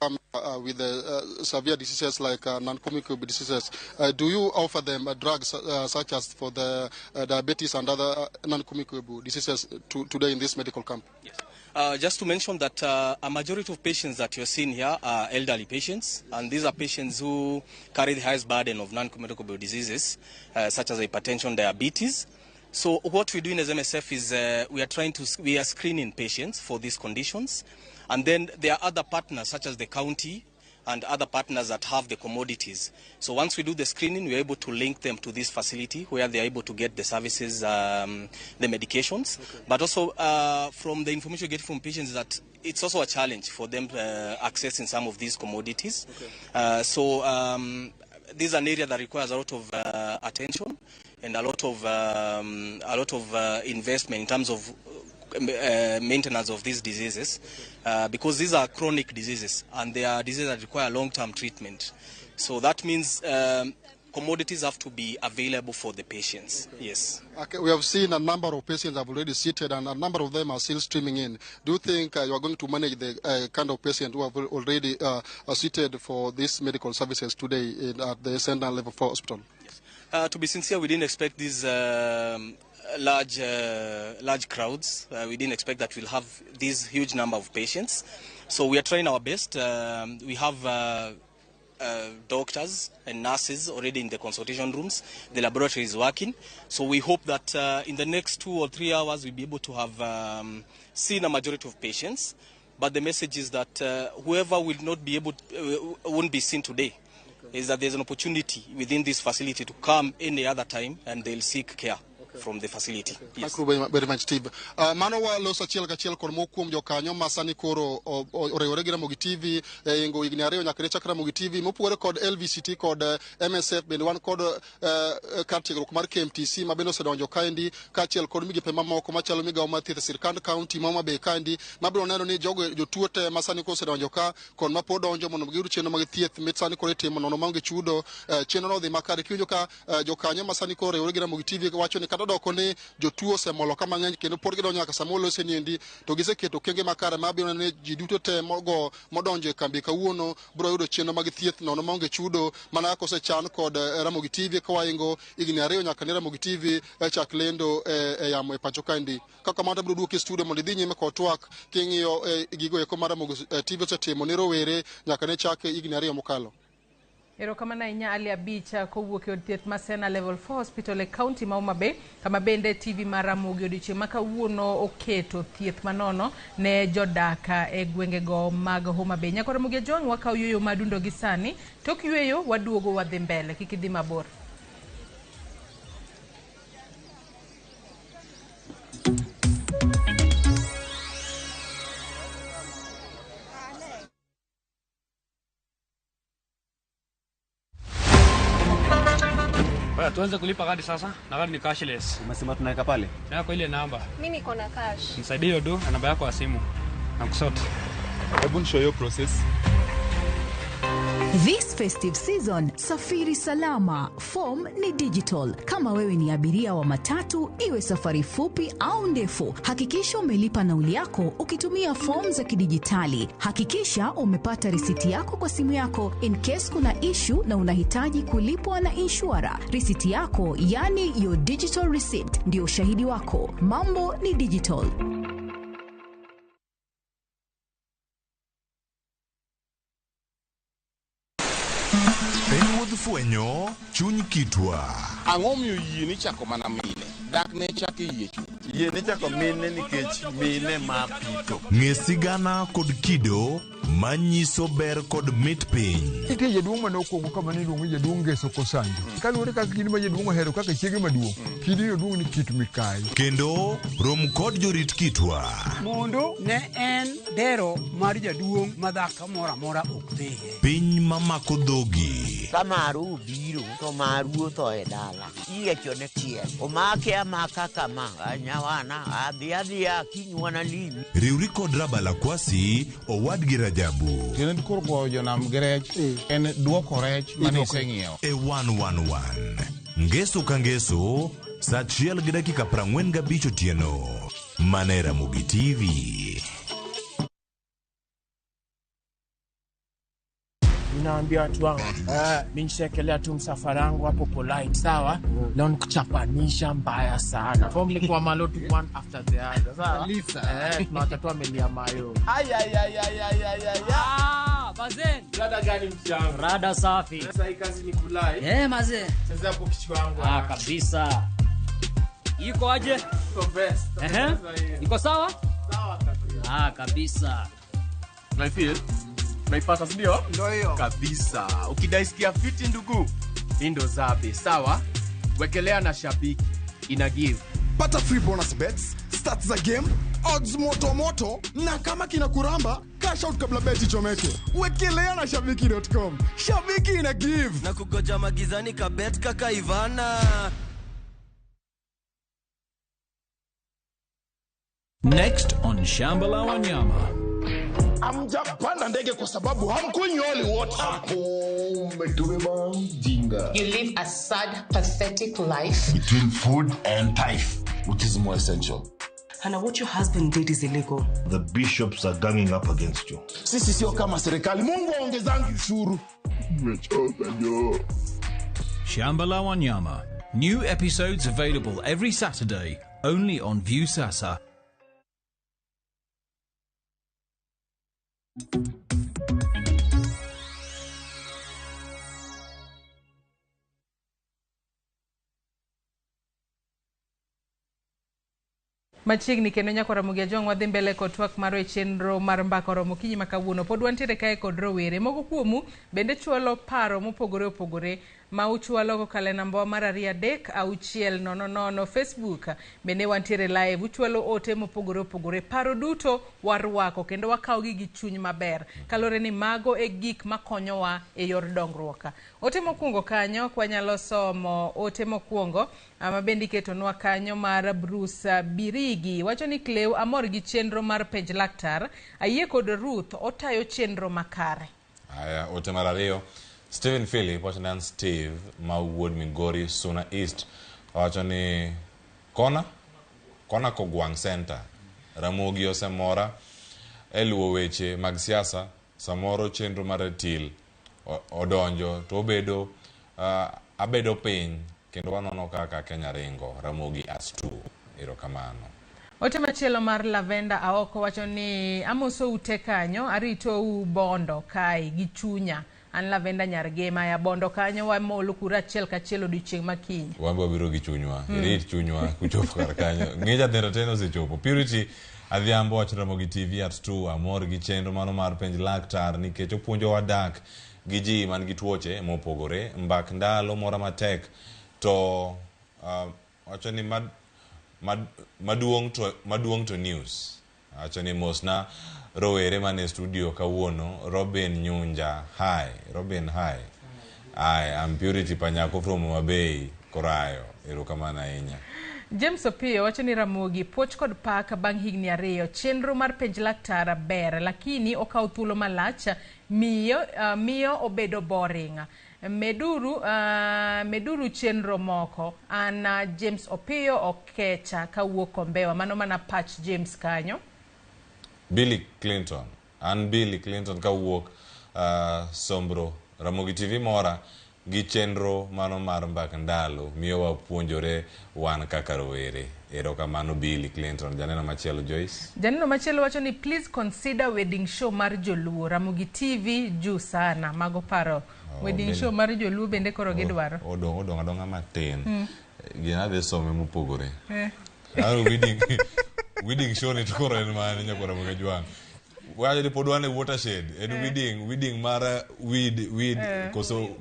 come with severe diseases like non-communicable diseases. Do you offer them drugs such as for the diabetes and other non-communicable diseases today in this medical camp? Yes. Just to mention that a majority of patients that you're seeing here are elderly patients, and these are patients who carry the highest burden of non-communicable diseases, such as hypertension, diabetes. So what we're doing as MSF is we are screening patients for these conditions, and then there are other partners such as the county and other partners that have the commodities. So once we do the screening, we're able to link them to this facility where they're able to get the services, the medications. Okay. But also from the information we get from patients that it's also a challenge for them accessing some of these commodities. Okay. So this is an area that requires a lot of attention and a lot of investment in terms of maintenance of these diseases, because these are chronic diseases and they are diseases that require long-term treatment. So that means commodities have to be available for the patients. Okay. Yes. Okay, we have seen a number of patients have already seated and a number of them are still streaming in. Do you think you are going to manage the kind of patient who have already seated for these medical services today at the Sendang Level 4 Hospital? Yes. To be sincere, we didn't expect these large crowds. We didn't expect that we'll have this huge number of patients. So we are trying our best. We have doctors and nurses already in the consultation rooms. The laboratory is working. So we hope that in the next 2 or 3 hours we'll be able to have seen a majority of patients. But the message is that whoever will not be able, to, won't be seen today, is that there's an opportunity within this facility to come any other time and they'll seek care from the facility. Yes. Thank you very, very much, Steve. Mano waloso achiel kachiel kod moko kuom jokanyo ma sani koro oriwore gi Ramogi TV e ingo higni 2 nyaka ne chak Ramogi TV. Mopogore kod LVCT kod MSF, bende wan kod kar tiegruok mar KMTC ma bende osedonjo kaendi, kaachiel kod migepe mamoko machalo migawo mar thieth e sirkand kaunti ma Homa Bay kaendi, mabiro neno ni jogo jotuo te ma sani koro osedonjo ka kod mapod donjo mondo giyud chenro mag thieth mit sani koro itimo nono maonge chudo. Chenro no dhi makare kiwinjo ka jokanyo ma sani koro oriwore gi Ramogi TV wacho ni kata doko ni jotuo osemolo ka mang'eny kendo pod gidonjo nyaka sama olose niendi, to giseketo okenge makare mabiro neno ni ji duto te mogo modonjo e kambi kawuono biro yudo chenro mag thieth nono maonge chudo mana kaka osechan kod Ramogi TV ka waingo higni 2 nyaka ne Ramogi TV chak lendo e yamo e pacho kaendi. Kaka kamano, abiro duoki e studio mondo idhi nyime kod twak king'iyo gigo eko mar Ramogi TV osetimo ne rowere nyaka ne chak higni 2 mokalo. Erokamano ahinya Ali Abicha kowuok e od thieth ma Sena Level 4 Hospital e kaunti ma Homa Bay, kama bende TV mar Ramogi odiochieng' ma kawuono oketo thieth manono ne jodak e gwengego mag Homa Bay. Nyakwa Ramogi Ajwang' wakawo yueyo madundo gi sani, tok yueyo waduogo wadhi mbele, kik idhi mabor. Baya, tuanze kulipa kadi sasa na kadi ni cashless. Umesema tunaweka pale? Yako ile namba. Mimi niko na cash. Nisaidie hiyo do na namba yako ya simu. Na kusort. Hebu nishow hiyo process. This festive season, safiri salama. Form ni digital. Kama wewe ni abiria wa matatu, iwe safari fupi au ndefu, hakikisha umelipa nauli yako ukitumia fomu za kidijitali. Hakikisha umepata risiti yako kwa simu yako in case kuna issue na unahitaji kulipwa na inshura. Risiti yako, yani your digital receipt, ndio ushahidi wako. Mambo ni digital. En wuodh fwenyo chuny kitwa. Ang'o miyo yie ni chako mana mine? Dak ne chako e yie chuth. Yie ni chako mine nikech mine ma pitho. Ng'e sigana kod kido manyiso ber kod mit piny. Nitie jaduong' mane okwongo kama ne iluongo ni jaduong' Ngeso Kosanjo. Kaluwore kaka kidi ma jaduong' ohero kaka chiege maduong', kidino duong' ni Kit Mikayi. Kendo rom kod jorit kitwa. Mondo ne en dero mar jaduong' ma dhako moro amora ok dhiye. Piny mamako dhogi. Ka maru obiro to maru otho e dala. Iyiecho ne tiel. Omake amaka kama. Nyawana adhi adhiya kiny wanalimi. Riwri kod Rabala Kwasi owadgi Rajabu. Tiende koro goyo jonam gi rech en duoko rech mane iseng'iewo. E 111. Ngeso ka ngeso, saa 1:45 otieno. Mana e Ramogi TV. Ninaambia watu wangu, mi nishaekelea tu msafara wangu hapo polite, sawa? Leo nikuchapanisha mbaya sana. Form ni kwa malo tu one after the other, sawa? Tunawacha tu amelia mayo. Ay, ay, ay, ay, ay, ay, ay. Ah, bazen. Rada gani msichana? Rada safi. Sasa hii kazi ni kulai. Maze. Sasa hapo kichwa wangu. Ah, kabisa. Iko aje? Iko best. Iko sawa? Sawa kabisa. Ah, kabisa. Na feel naipata sindio? Ndio hiyo. Kabisa. Ukidaisikia fiti ndugu, hii ndo zabe, sawa? Wekelea na shabiki. Ina give. Pata free bonus bets, stats za game, odds moto moto, na kama kina kuramba, cash out kabla beti ichomeke. Wekelea na shabiki.com. Shabiki ina give. Na kugoja magizani ka bet kaka Ivana. Next on Shamba la Wanyama. Hamjapanda ndege kwa sababu hamkunywi holy water. Umetubeba mjinga. You live a sad, pathetic life. Between food and tithe, which is more essential? Hannah, what your husband did is illegal. The bishops are ganging up against you. Sisi sio kama serikali. Mungu aongezangi ushuru. Nimechoka jo. Shamba la Wanyama. New episodes available every Saturday, only on Viusasa. Machiegni kendo nyakwa Ramogi Ajwang' wadhi mbele kod twak marwa e chenro mar mbaka oromo okinyi ma kawuono. Pod wantiere kae kod rowere. Moko kuomu bende chwalo paro mopogore opogore ma uchwalo kokalo e namba mar 2 3 6 0 0 Facebook. Bende wantiere live, uchwalo ote mopogore opogore. Paro duto warwako kendo wakawogi gi chuny maber. Kaluwore ni mago e gik makonyowa e yor dongruok. Ote mokwongo kanyo kwanyalo somo ote mokwongo ma bende iketonwa kanyo mar Bruce Birigi wacho ni Cleo amor gi chenro mar penj laktar, ayie kod Ruth otayo chenro makare. Aya, ote mar ariyo Stephen Philip wacho ni an Steve ma wuod Migori Suna East wacho ni kona Kogwang' Center Ramogi osemora e luwo weche mag siasa, samoro chenro mar ratil odonjo to obedo abedo piny kendo wanono kaka Kenya ringo. Ramogi as 2. Erokamano. Ote machielo mar Lavenda Aoko wacho ni amoso ute kanyo, arito u bondo kae gi chunya. An Lavenda Nyargema ya Bondo kanyo wamolo kura achiel kachiel odiochieng' makiny. Wan be wabiro gi chunywa. Irit chunywa kuchopo kar kanyo. Ng'ija Entertain osechopo. Purity Adhiambo wacho Ramogi TV at 2 amor gi chenro mano mar penj laktar nikech opuonjowa dak gi ji man gi tuoche mopogore. Mbak ndalo mora matek to wacho ni maduong' to news. Wacho ni mosna rowere mane studio kawuono. Robin Nyunja, hi. Robin, hi. I am Purity Panyako from Homa Bay, Korayo. Erokamano ahinya. James Opiyo wacho ni Ramogi puoch kod pak bang' higni 2 chenro mar penj laktar ber lakini okawo thuolo malach miyo obedo boring. Meduru chenro moko. An James Opiyo okecha kawuok Kombewa. Mano mana pach James kanyo. Billy Clinton. An Billy Clinton kawuok Sombro. Ramogi TV mora gi chenro mano mar mbak ndalo miyo wapuonjore wan kaka rowere. Erokamano Billy Clinton. Janeno machielo Joyce. Janeno machielo wacho ni please consider wedding show mar Joluo. Ramogi TV juu sana. Mago paro. Wedding show mar Joluo bende koro gidwaro. Odong' adong'a matin. Gina dhi some mopogore. Wedding show ni to koro en mane nyakwar Ramogi Jwang'. Wacho ni pod wan e watershed. En wedding mar weed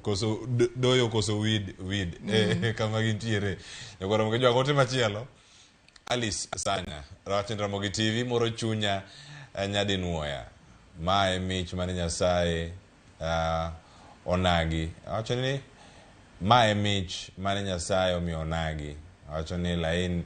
koso doyo koso weed. Kama gintiere. Nyakwar Ramogi Jwang' ote machielo. Alice Sanya. Wacho ni Ramogi TV moro chunya nyadinuoya. Mae mich mane Nyasaye onagi. Wacho ni mae mich mane Nyasaye omiyo onagi. Wacho ni lain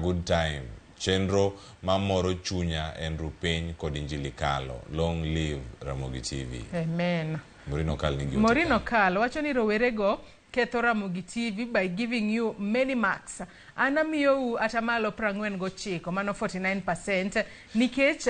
good time. Chenro mamoro chunya en rupiny kod injili kalo. Long live Ramogi TV. Amen. Morino Kal nigi ote Morino Kal wacho ni rowerego ketho Ramogi TV by giving you many marks. An amiyou atamalo 49, mano 49% nikech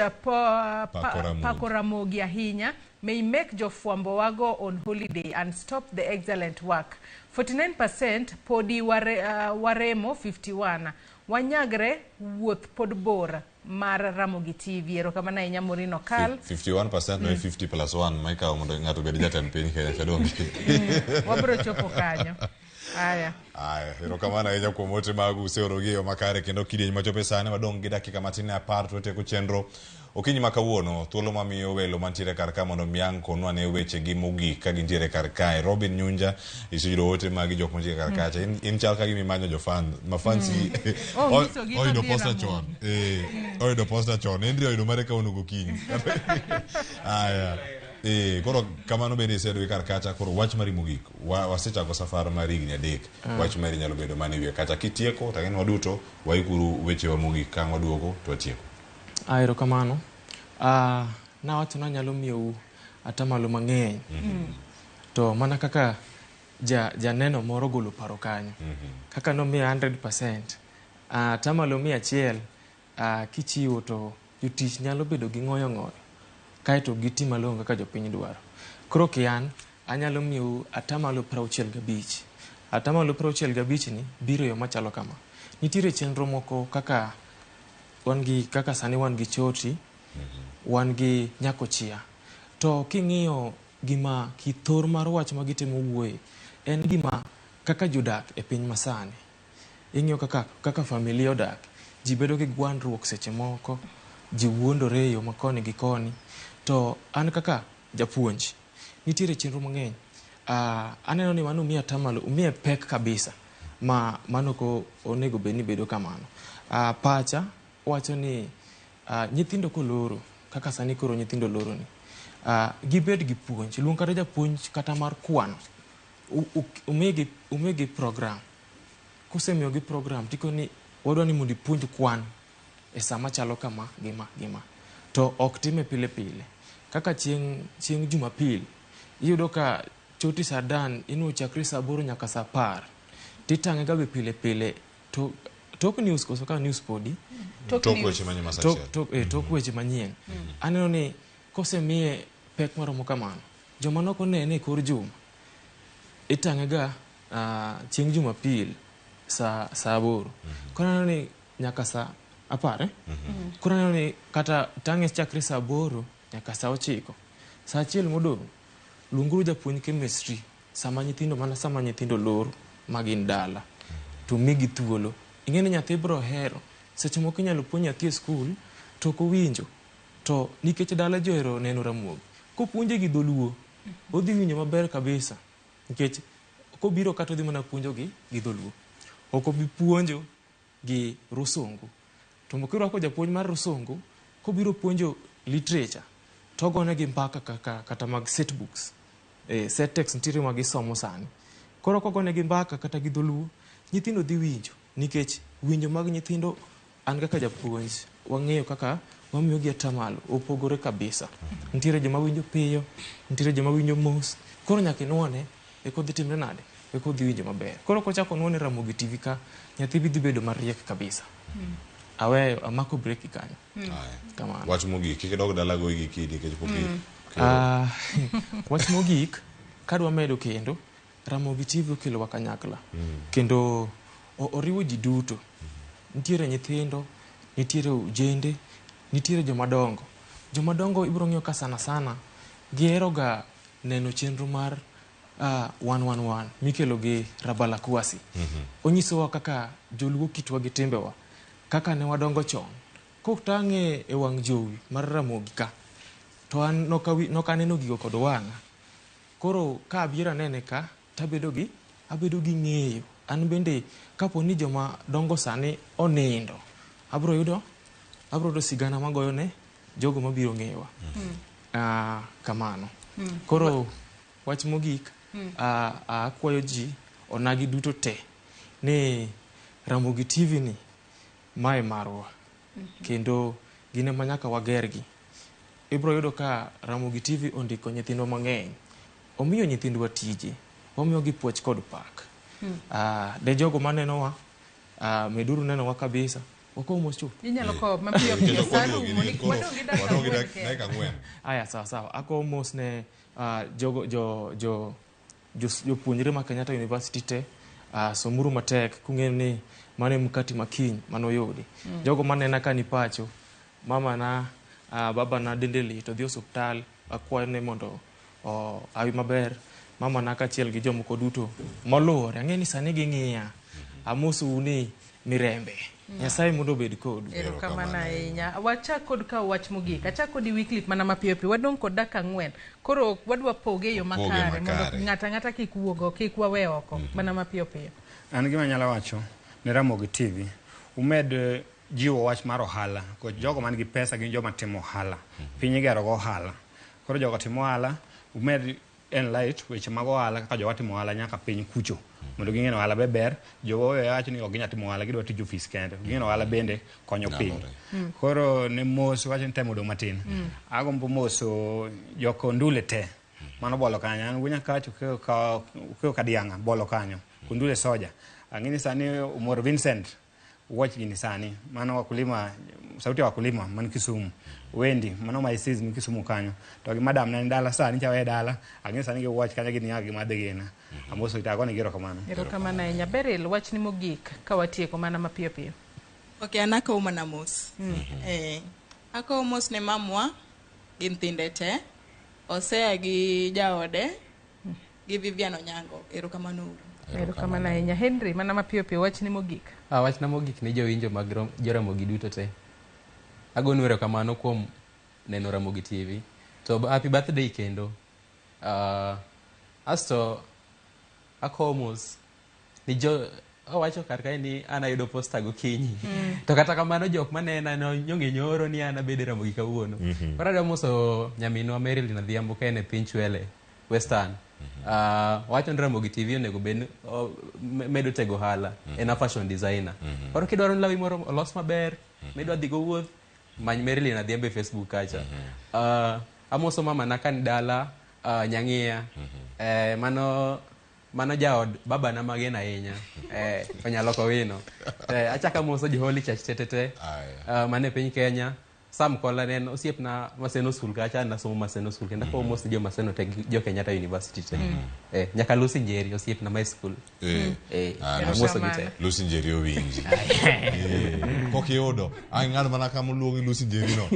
pako Ramogi ahinya. May make jofwambo wago on holiday and stop the excellent work. 49% podi waremo 51. Wanyagre wuoth pod bor mar Ramogi TV. Erokamano ahinya Morino Kal. 51% no 50 plus 1 maikawo mondo ng'ato obed jatend piny Kenya chadonge. Wabiro chopo kanyo. Aya. Aya, erokamano ahinya kuom ote magu useorogi e yo makare kendo kidieny machopo sani wadong' gi dakika matin ne 10 to watieko chenro. Okinyi ma kawuono thuolo mamiyo welo mantiere kar ka mondo mi ang' konwa ne wechegi mogik ka gintiere kar kae. Robin Nyunja iseyudo ote magi jok mantiere kar kacha. In chal ka gima imanyo jofan, ma fans gi oyudo posta chon. Oyudo posta chon. Henry oyudo mare kawuono gokinyi. Aya. Koro kamano bende iseyudo kar kacha. Koro wach mari mogik. Wasechako safar mar higni 3. Wach mari nyalo bedo mane wiye kacha. Kitieko to ang'e ni waduto waikuru wechewa mogik ka ang' waduogo to watieko. Erokamano. Nawacho ni anyalo miyou atamalo mang'eny. To mana kaka janeno moro ogolo paro kanyo. Kaka nomiya 100%. Atamalo 100 kichiwo to jotich nyalo bedo gi ng'oyo ng'oyo. Kaeto giti malong'o kaka jopiny dwaro. Koro kian anyalo miyou atamalo 65. Atamalo 65 ni biro e yo machalo kama. Nitiere chenro moko kaka wan gi kaka sani wan gi choti, wan gi nyakochia. To king'iyo gima kithor mar wach ma gitemo wuoye en gima kaka jodak e piny masani. Ing'iyo kaka familia odak, ji bedo gi gwandruok seche moko, ji wuondore e yo ma koni gi koni. To an kaka japuonj, nitiere chenro mang'eny. Aneno ni mano miya atamalo, miya pek kabisa ma mano ok onego bed ni bedo kamano. Pacha wacho ni nyithindo koloro kaka sani koro nyithindo loro ni gibed gi puonj. Luong kata japuonj kata mar kwano, umigi program. Kusemiyogi program tikoni wadwa ni mondo ipuonj kwan e sama chalo kama gima gima. To ok time pile pile. Kaka chieng' Jumapil iyudo ka choti saa dan inuo chakre saa 8 nyaka saa 10. Titang'e ga be pile pile to tok news koso ka news podi Tok weche manyien ma saa achiel. Tok weche manyien. Aneno ni kosemiye pek maromo kamano, joma nok onene e kor juma itang'e ga chieng' Jumapil saa 8. Koro aneno ni nyaka saa 10. Koro aneno ni kata tang'e chakre saa 8 nyaka saa 9. Saa 1 modong' Luonguru japuonj chemistry sama nyithindo mana sama nyithindo lor ma gin dala to migi thuolo. Ing'e ni nyathi biro hero. Seche moko inyalo puonj nyathi e skul to ok owinjo. To nikech dala ji ohero neno Ramogi, kopuonje gi dholuo, odhi winjo maber kabisa. Nikech kobiro kata odhi mana puonjo gi dholuo. Ok obi puonjo gi rusungu. To kirwako japuonj mar rusungu, kobiro puonjo literature, to ogonegi mbaka kaka kata mag set books. Set text nitiere ma gisomo sani. Koro kogonegi mbaka kata gi dholuo, nyithindo dhi winjo. Nikech winjo mag nyithindo, an kaka japuonj, wang'eyo kaka wamiyogi atamalo, opogore kabisa. Nitiere joma winjo piyo, nitiere joma winjo mos. Koro nyaka inuone, eka odhi timre nade? Eka odhi winjo maber. Koro kochako nuone Ramogi TV ka, nyathi dhi bedo mariek kabisa. Aweyo, amako break kanyo. Kamano. Wach mogik, kik idog dala goyi gi kidi nikech pok Wach mogik, kadwa medo kendo, Ramogi TV okelowa kanyakla. Kendo oriwo ji duto. Nitiere nyithindo, nitiere ojende, nitiere jomadongo. Jomadongo ibiro ng'iyo ka sana sana gihero ga neno chenro mar 111 mikelo gi Rabala Kwasi. Onyisowa kaka joluo kitwa gi timbewa, kaka ne wadongo chon. Kotang'e e wang' jowi mar Ramogi ka, to an nokaneno gigo kod wang'a. Koro ka abiro anene ka, tabedo gi abedo gi ng'eyo. An bende kapo ni joma dongo sani onindo, abiro yudo sigana magoyo ne jogo mabiro ng'eyowa. Kamano. Koro wach mogik, akwayo ji onagi duto te ni Ramogi TV ni mae marwa. Kendo gin ema nyaka wagergi. Ibiro yudo ka Ramogi TV ondiko nyithindwa mang'eny. Omiyo nyithindwa tije, wamiyogi puoch kod pak. Ne jogo manenowa, meduru nenowa kabisa. Wakow mos chuth. Inyalo kowo mapiyo piyo. Wadong' gi dakika ang'wen. Aya, sawa sawa. Akowo mos ne jopuonjre ma Kenyatta University te. Somuru matek kung'eyo ni mano e mkati makiny manoyudi. Jogo manena ka ni pacho, mama na, baba na dende lit, odhi osuptal, akwayo ne mondo awi maber. Mama na kaachiel gi jomoko duto moluwore. Ang'e ni sani ging'iya. Amosou ni mirembe. Nyasaye mondo obed kodu. Erokamano ahinya. Wachak kod kawo wach mogik. Achak kodi Wycliffe mana mapiyo piyo. Wadong' kod dakika 4. Koro wadwa poge e yo makare mondo ng'ato ang'ata kik wuog kik wawe oko. Mana mapiyo piyo. An gima anyalo wacho ne Ramogi TV, umed jiwo wach mar ohala. Nikech jogo man gi pesa gin joma timo ohala. Piny igero go ohala. Koro jogo timo ohala, umed enlight weche mag ohala kaka jowa timo ohala nyaka piny kucho. Mondo ging'e ni ohala be ber, jowa oweyo wacho ni ok ginyal timo ohala, gidwa tij ofis kende. Ging'e ni ohala bende konyo piny. Koro ne mos wacho ni temo odong' matin. Agombo moso jokondule te. Mano bolo kanyo. An wuonya kacho okeyo kadiang'a bolo kanyo. Kondule soja. Ang'e ni sani Umar Vincent watch gini sani. Mano wakulima, sauti ya wakulima man Kisumu. Wendy, mano my sis man Kisumu kanyo. To gi madam na dala sani chawe dala. Ang'e sani gi watch kanyo gi niya gi madhe gina. Amoso itago ni erokamano. Erokamano ahinya. Beryl, wach ni mogik ka watieko mana mapiyo piyo. Okay, an akowo mana mos. Akowo mos ne mamwa gi nyithinde te. Osea gi jaode gi Vivian Onyango. Erokamano uru. Erokamano ahinya. Henry, mana mapiyo piyo wach ni mogik. Wachna mogik ne jowinjo mag Joramogi duto te. Agonu erokamano kuom neno Ramogi TV. To happy birthday kendo. Asto akowo mos ni jo owacho kar kae ni an ayudo posta gokinyi. To kata kamano jok manena nyong'e nyoro ni an abedo e Ramogi kawuono. Koro adwa moso nyaminwa Marilyn Adhiambo ka en e piny Chwele, Western. Wacho ni Ramogi TV onego bed medo tego ohala. En a fashion designer. Koro kidwaro ni lawi moro olos maber, midwa dhi go wuoth, many Marilyn Adhiambo e Facebook kacha. Amoso mama na ka ni dala, Nyang'iya. Mano jaod baba na mageno ahinya. Onyalo kowino. Achako amoso jo Holy Church tetete. Mane piny Kenya. Sam Kola ne en osiepna Maseno School kacha, an nasomo Maseno School kendo akowo mos jo Maseno te jo Kenyatta University te. Nyaka Lucy Njeri osiepna my school. Amoso gi te. Lucy Njeri owinji. pok iyudo. Ang' ing'ad mana kama oluongi Lucy Njeri no.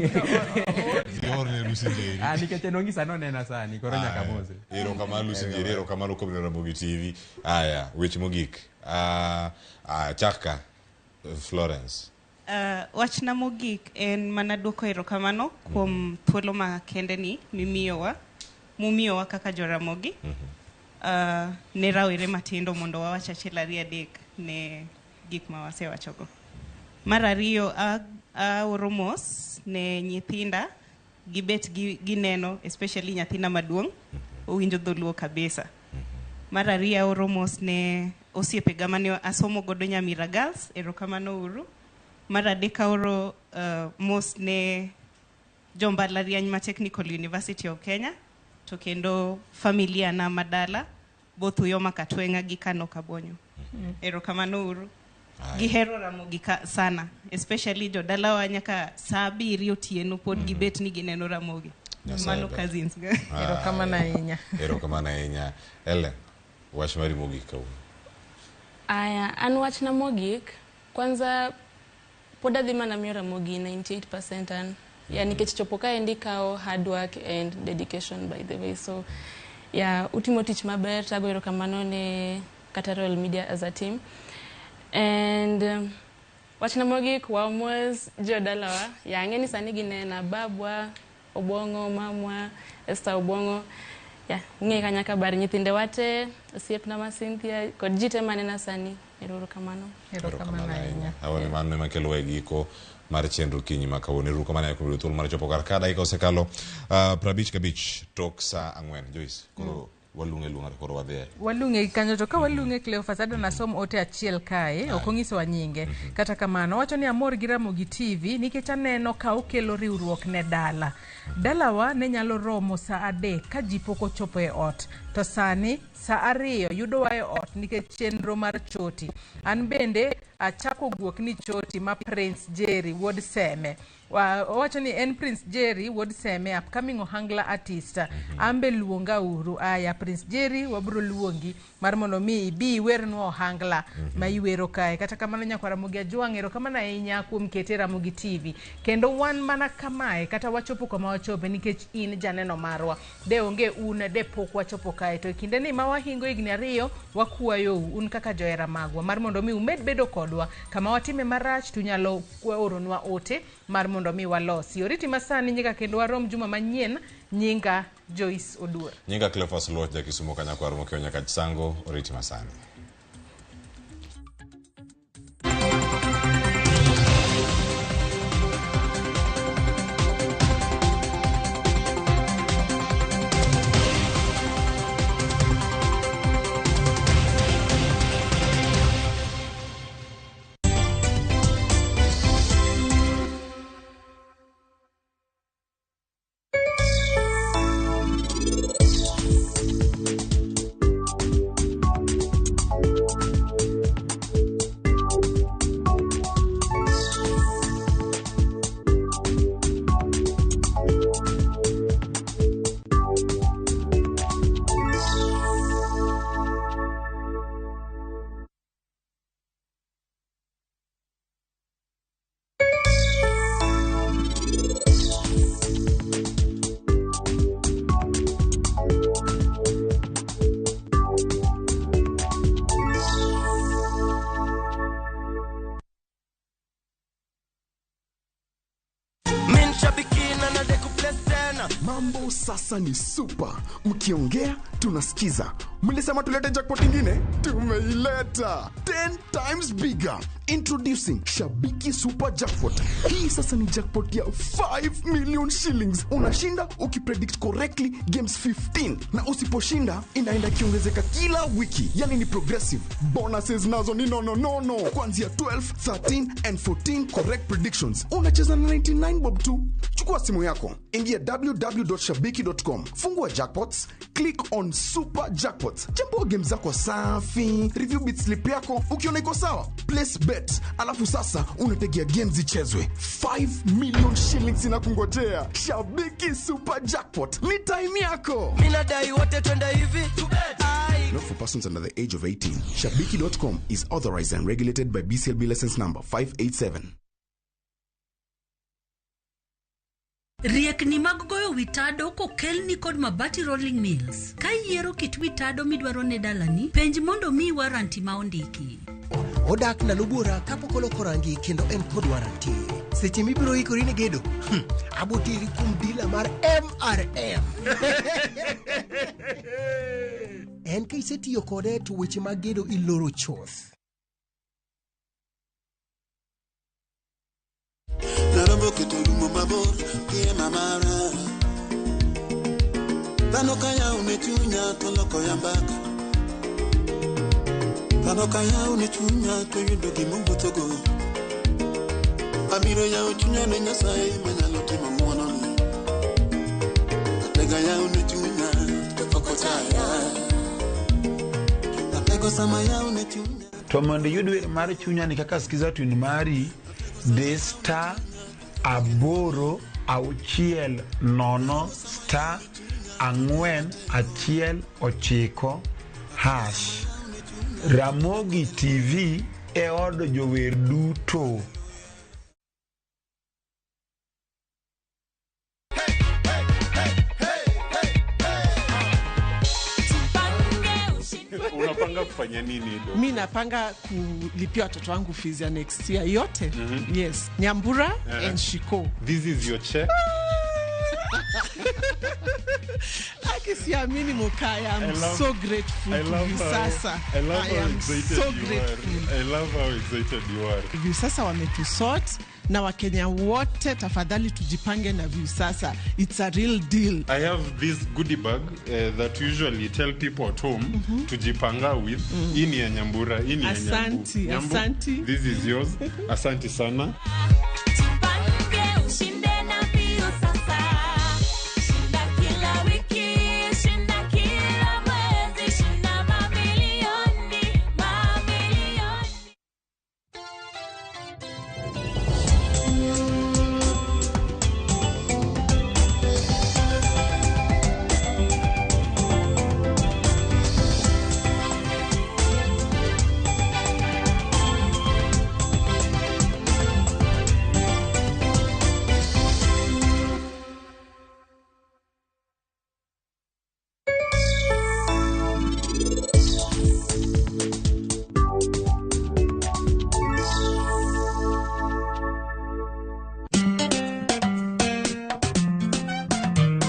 Iorne Lucy Njeri. Ah, nikech en ong'isa nonena sani, koro nyaka Aya. mose. Erokamano Lucy Njeri, erokamano kuom neno Ramogi TV. Aya, weche mogik. Chak ka, Florence. Wachna mogik en mana duoko erokamano kuom thuolo makende ni mimiyowa, mumiyowa kaka joramogi. Ne rawere matindo mondo wawach achiel ariyo adek ne gik ma wasewachogo. Mar ariyo, aoro mos ne nyithinda, gibet gineno, especially nyathina maduong', owinjo dholuo kabisa. Mar ariyo, aoro mos ne osiepega mane asomo godo Nyamira Girls, erokamano uru. Mar adek, aoro mos ne jombalariany ma Technical University of Kenya, to kendo familia na madala, both Uyoma Katwenga gi Kano Kabonyo. Erokamano uru. Gihero Ramogi sana, especially jodalawa nyaka saa abiriyo otieno pod gibet ni gineno Ramogi. Nyasaye Mano ber. cousins ga. Erokamano ahinya. Erokamano ahinya. Ellen, wach mari mogik kawuono. Aya, an wachna mogik, kwanza pod adhi mana miyo Ramogi 98% an. Yeah, nikech chopo kaendi kawo hard work and dedication by the way. So, yeah, utimo tich maber, tago erokamano ne kata Royal Media as a team. And wachna mogik, wamos jodalawa. Yeah, ang'e ni sani ginena babwa, Obong'o, mamwa, Esther Obong'o. Yeah, ung'e kanyaka bar nyithinde wate, osiepna ma Cynthia, kod ji te manena sani. Erokamano. Erokamano ahinya. Awoni mano ema kelowa e giko mar chenro kinyi ma kawuono. Erokamano ahinya kuom yudo thuolo mar chopo kar ka. Dakika osekalo 55 tok saa 4. Joyce, koro walung'e luonga to koro wadhi. Walung'e kanyo to ka walung'e Cleophas adwa nasom ote achiel kae, ok onyisowa nyinge. Kata kamano, owacho ni amor gi Ramogi TV nikech aneno ka okelo riwruok ne dala. Dalawa ne nyalo romo saa 3 ka ji pok ochopo e ot, to sani saa 2 yudowa e ot nikech chenro mar choti. An bende achako guok ni choti ma Prince Jerry wuod Seme. Owacho ni en Prince Jerry wuod Seme, upcoming ohangla artist. Ambe luonga uru. Aya Prince Jerry, wabro luongi mar mondo mi ibi iwernwa ohangla ma iwero kae. Kata kamano nyakwar Ramogi Ajwang', erokamano ahinya kuom kete Ramogi TV. Kendo wan mana kamae kata wachopo kama wachope nikech in janeno marwa. De onge un de pok wachopo kae. To e kinde ni ma wahingo higni 2, wakwayou un kaka johera magwa mar mondo mi umed bedo kodwa. Kama watime marach tunyalo oronwa ote mar mondo mi walosi. Oriti masani nyaka kendo warom juma manyien. Nyinga Joyce Oduor. Nyinga Cleophas Luoch ja Kisumo Kanyakwar Mokeo nyaka Chisango. Oriti masani. Mambo sasa ni super. Mkiongea tunasikiza. Mlisema tulete jackpot ingine? Tumeileta. 10 times bigger. Introducing Shabiki Super Jackpot. Hii sasa ni jackpot ya 5 million shillings. Unashinda ukipredict correctly games 15. Na usiposhinda inaenda kiongezeka kila wiki. Yani ni progressive. Bonuses nazo ni no no no no. Kuanzia 12, 13 and 14 correct predictions. Unacheza na 99 bob tu. Chukua simu yako, ingia www.shabiki.com, fungua jackpots, click on Super Jackpots, chambua game zako safi, review bit slip yako, ukiona iko sawa, place bet, alafu sasa unategea games zichezwe. 5 million shillings inakungojea. Shabiki Super Jackpot, ni time yako. Mimi nadai wote twende hivi. Not for persons under the age of 18. Shabiki.com is authorized and regulated by BCLB license number 587. Riekni mag goyo wi tado kokelni kod Mabati Rolling Mills. Ka iyiero kit wi tado midwaro ne dalani, penj mondo miyi waranti ma ondiki. Odak ndalo buora kapok oloko rangi kendo en kod waranti. Seche mibiro ikori ne gedo, aboteri kuom dila mar MRM. En ka isetiyo kode to weche mag gedo iloro chuth. Narombo keto rumo mabor gi ema mara. Dhano ka yaw ne chunya to loko ya mbaka. Dhano ka yaw ne chunya to yudo gimowuothogo. Abiro yawo chunya ne Nyasaye manyalo timo ng'wonone. Atega yaw ne chunya to pok ochaya. Atego sama yaw ne chunya. To mondo iyud wer mar chunya ni kaka skiza tune mari, di star 8 6 0 star 4 1 9 hash. Ramogi TV e od jower duto. Unapanga kufanya nini do? Mi napanga kulipia watoto wangu fees ya next year yote. Yes, Nyambura and Shiko. This is your check. Akisiamini Mokaya, I'm so grateful I to love you how, sasa. I love I how am excited so you grateful. are. I love how excited you are. Viusasa wametusort na Wakenya wote tafadhali tujipange na Viusasa. It's a real deal. I have this goodie bag that usually tell people at home to jipanga with. Hii ni ya Nyambura, hii ni ya Nyambu. Asanti, Nyambu, asanti. This is yours. Asanti sana.